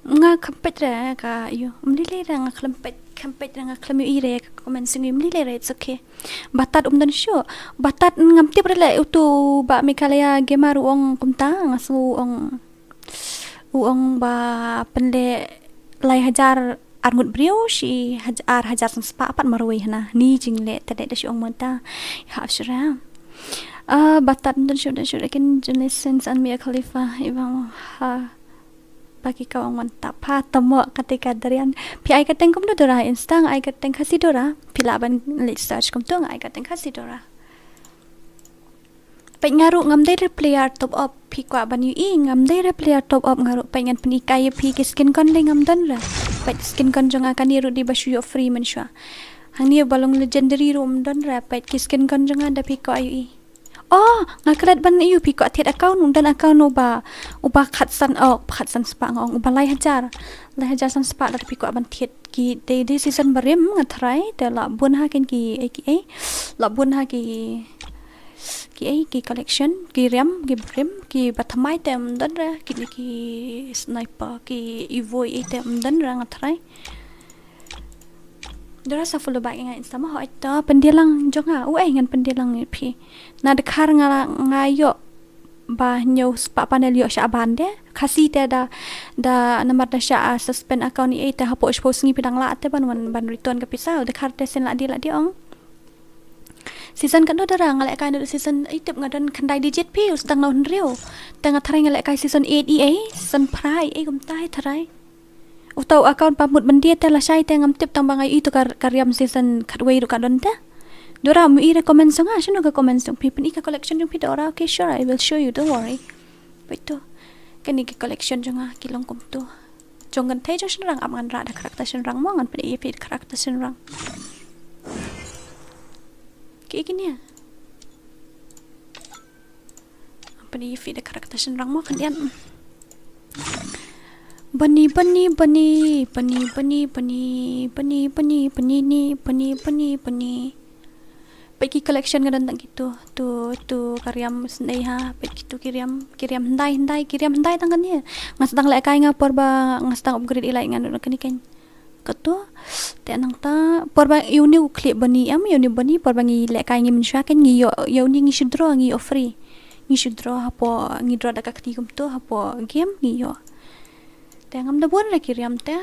Nga kham peit re ka ïu. Ym lei lei re nga khlem peit, kham peit re nga khlem ïohi re ka comment sing ym lei lei re, it's okay. Batat um don shuh. Batat ngam tip re le utu ba Meghalaya Gamer u ong kumta nga sngew u ong u ong ba pynleh lai hajar ar ngut briew shi haj-, ar hajar san spah pat marwei hana. Ni jingleh te da shi ong mynta. Ha shira. Ah, batat don shuh don shuh kin Jonathan san Mia Khalifa ibang ha. Ba ki ka ong mynta pha tamo kata ka darian. Phi ai ka teng kumno Dora Insta nga ai ka teng Khasi Dora. Phi lah ban leit search kumto nga ai ka teng Khasi Dora. Peit nga ruh ngam dei re player top up phi kwah ban ïohi ngam dei re player top up nga ruh peit ngan pynhikai ïa phi ki skin gun dei ngam don re. Peit skin gun jong nga kane ruh dei ba shu ïoh free mynshuwa. Hangne ba long legendary ruh ym don re peit ki skin gun jong nga da phi kwah ïohi. Oh, nga klet ban ïohi phi kwah thied account, don account uba, uba khatsan, oh, khatsan spah nga ong, uba lai hajar. Lai hajar san spah da phi kwah ban thied ki dei dei season barim nga tharai, te la bun ha kin ki ei ki ei. La bun ha ki ki ei ki collection, ki riam, ki barim, ki bathamai te ym don re, ki ni ki sniper, ki Evo ei te ym don re nga tharai. Dora sa follow back nga Insta mo hoi to pyndilang jong nga u ei ngan pyndilang ïa phi. Na dkhar nga nga ïoh ba hynñiew spah panel ïoh sha ban de. Khasi te da da namar da sha suspend account ei te hapoh shiphew sngi phi dang lah te ban wan ban return ka pisa dkhar te sien lah di lah di ong. Season katno Dora nga leh kai na season ei tip nga don khyndai digit phi u sdang na hynriew. Te nga tharai nga leh kai season eight ei ei season phra ei ei kumta ei tharai. Uta u account pa mut ban die te lashai te ngam tip tang ba nga ïohi tu ka, ka riam season khatwei ruh ka don te. Dora ym ïohi re comment jong nga, shano ka comment jong phi, pyn-i ka collection jong phi Dora, okay sure I will show you, don't worry. Wait tu. Kane ka collection jong nga ki long kumtu. Jong kan thei jong shynrang, ap ngan rah da character shynrang mo, ngan pynïaid ïa phi da character shynrang. Ki kine. Ngan pynïaid ïa phi da character shynrang mo, kan ïan. Bunny, bunny, bunny, bunny, bunny, bunny, bunny, bunny, bunny, bunny, bunny, bunny. Peit ki collection nga don tang kitu, tu, tu ka riam sngewsih ha, peit kitu ki riam, ki riam hyndai, hyndai, ki riam hyndai tang kane. Nga sdang lehkai nga por ba nga sdang upgrade ilai nga nud kane kan. Kato, te nangta, por ba ïa une u khlieh bunny em, ïa une bunny, por ba ngi lehkai ngi mynshuwa kan ngi ïoh, ïa une ngi shu draw, ngi ïoh free. Ngi shu draw hapoh, ngi draw da ka kti kumto, hapoh game, ngi ïoh. Te ngam da bun re ki riam te,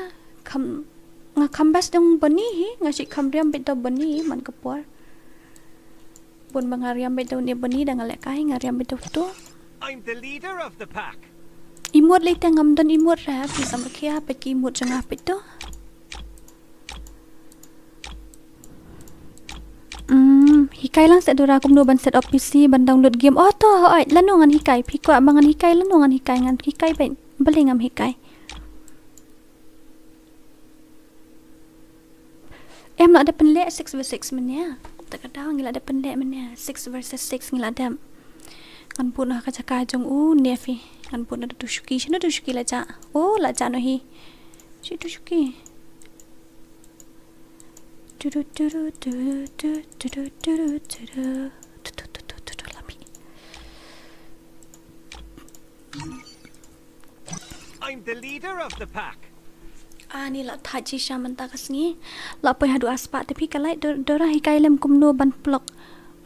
kham, nga kham best dong bunny hi, nga shu kham riam beit da bunny, man ka por. Bun ba nga riam beit da une bunny da nga lehkai, nga riam beit da uto. I'm the leader of the pack. Emote lei te ngam don emote re, phi sam rkhia, peit ki emote jong nga peit to. Hmm, hikai lang seh Dora kumno ban set up P C, ban download game. Oh to, hooid, lano ngan hikai, phi kwah ba ngan hikai, lano ngan hikai, ngan hikai beit, balei ngam hikai. Em lah dep pynleh six versus six mynne. Ta ka daw ngi lah dep pynleh mynne. Six versus six ngi lah dep. Ngan bud noh ha ka jaka jong u ne phi. Ngan bud noh da tu shuki. Shano tu shuki la jah? Oh, la jah noh hi. Shi tu shuki. Tu tu tu tu tu tu tu tu tu tu tu tu tu tu tu tu tu la mi. I'm the leader of the pack. Ani la thait shisha mynta ka sngi. La poi haduh arspah te phi ka light Dor-, Dora hikai lem kumno ban plug.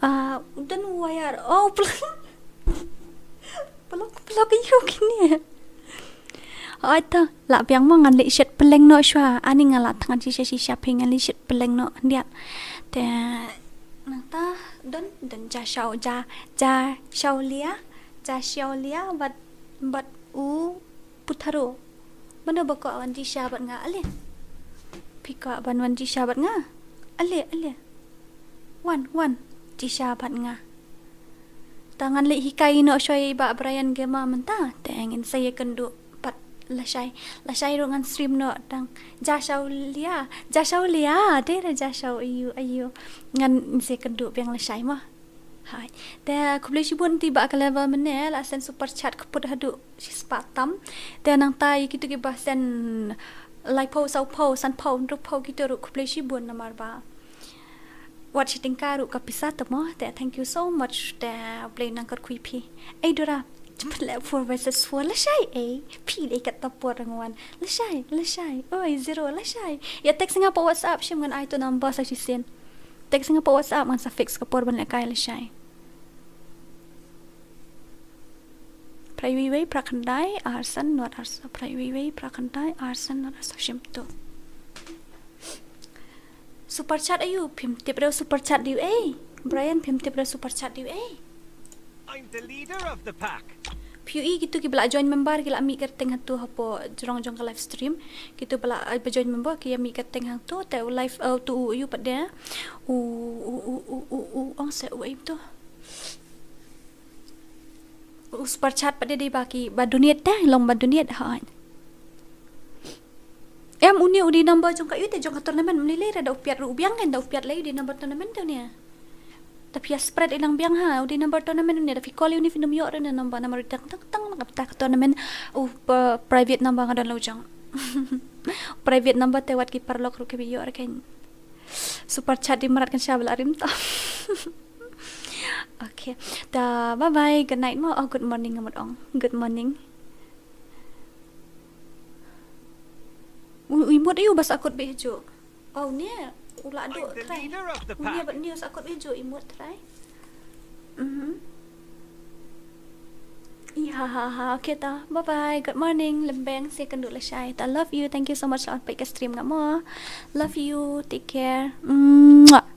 Ah, u don wire. Oh, plug. Plug, plug ïa u kine. Oi to, la biang mo ngan leit shet pylleng noh shuwa. Ani nga la thngan shisha shisha phi ngan leit shet pylleng noh ndiat. Te nangta don, don ja shaw, ja, ja shaw lia, ja shaw lia, bad, bad u Putharo. Mano ba kwah wan jisha bad nga ale? Phi kwah ban wan jisha bad nga? Ale, ale. Wan, wan. Jisha bad nga. Ta ngan leit hikai noh shuwa ïa i bah Brian Gamer mynta. Te ngin sa ïakynduh pat lashai. Lashai ruh ngan stream noh tang. Ja shaw lia. Ja shaw lia. Dei re ja shaw aiu, aiu. Ngan sa ïakynduh biang lashai mo. Hai. Te khublei shibun te bah Clever mynne la send super chat kput haduh shispah tam. Te nangta ïa kito kiba send laiphew, sawphew, sanphew, hynriewphew kito ruh khublei shibun namar ba wat shi tyngka ruh ka pisa te mo. Te thank you so much te Blei nang kyrkhu ïa phi. Ei Dora, jemput leh four versus four lashai ei. Phi dei katta por ngan wan. Lashai, lashai. Oi, zero lashai. Ïa text nga pa WhatsApp shim ngan ai to number sa shisien. Text nga pa WhatsApp ngan sa fix ka por ban lehkai lashai. Phra wei wei phra khyndai arsan nod arsa, phra wei wei phra khyndai arsan nod arsa shim to. Super chat aiu phim tip re super chat diu ei. Brian phim tip re super chat diu ei. I'm the leader of the pack. Phi ïohi kito kiba la join member ki la mih kyrteng hato hapoh jrong jong ka live stream. Kito ba la, eh, ba join member ki ïa mih kyrteng hato te u live, eh, to u aiu pat de. U, u, u, u, u, u, ong se u aiu to. U super chat pat de dei ba ki ba donate te, long ba donate ha. Em, une u dei number jong ka, ïoh te jong ka tournament, ym lei lei re da u piat ruh u biang kan, da u piat lei u dei number tournament te une. Da phi ïa spread i nang biang ha, u dei number tournament une, da phi call ïa une phin ym ïoh re une number namar u dang tang tang na ka bynta ka tournament, u pa-, private number nga don la u jong. Private number te wat ki paralok ruh ki ba ïoh re kan. Super chat dei mrad kan sha ba la rim ta. Okay. Ta, bye bye, good night mo. Oh, good morning nga mut ong. Good morning. U, u imut aiu ba sah kut beit hajuh. Oh, ne. U la duh trai. U ne bad ne u sah kut beit hajuh imut trai. Mhm. Ih, ha, ha, ha. Okay, ta. Bye bye. Good morning. Lem beng, sa ïakynduh lashai. Ta, love you. Thank you so much la wan peit ka stream nga mo. Love you. Take care. Mwah.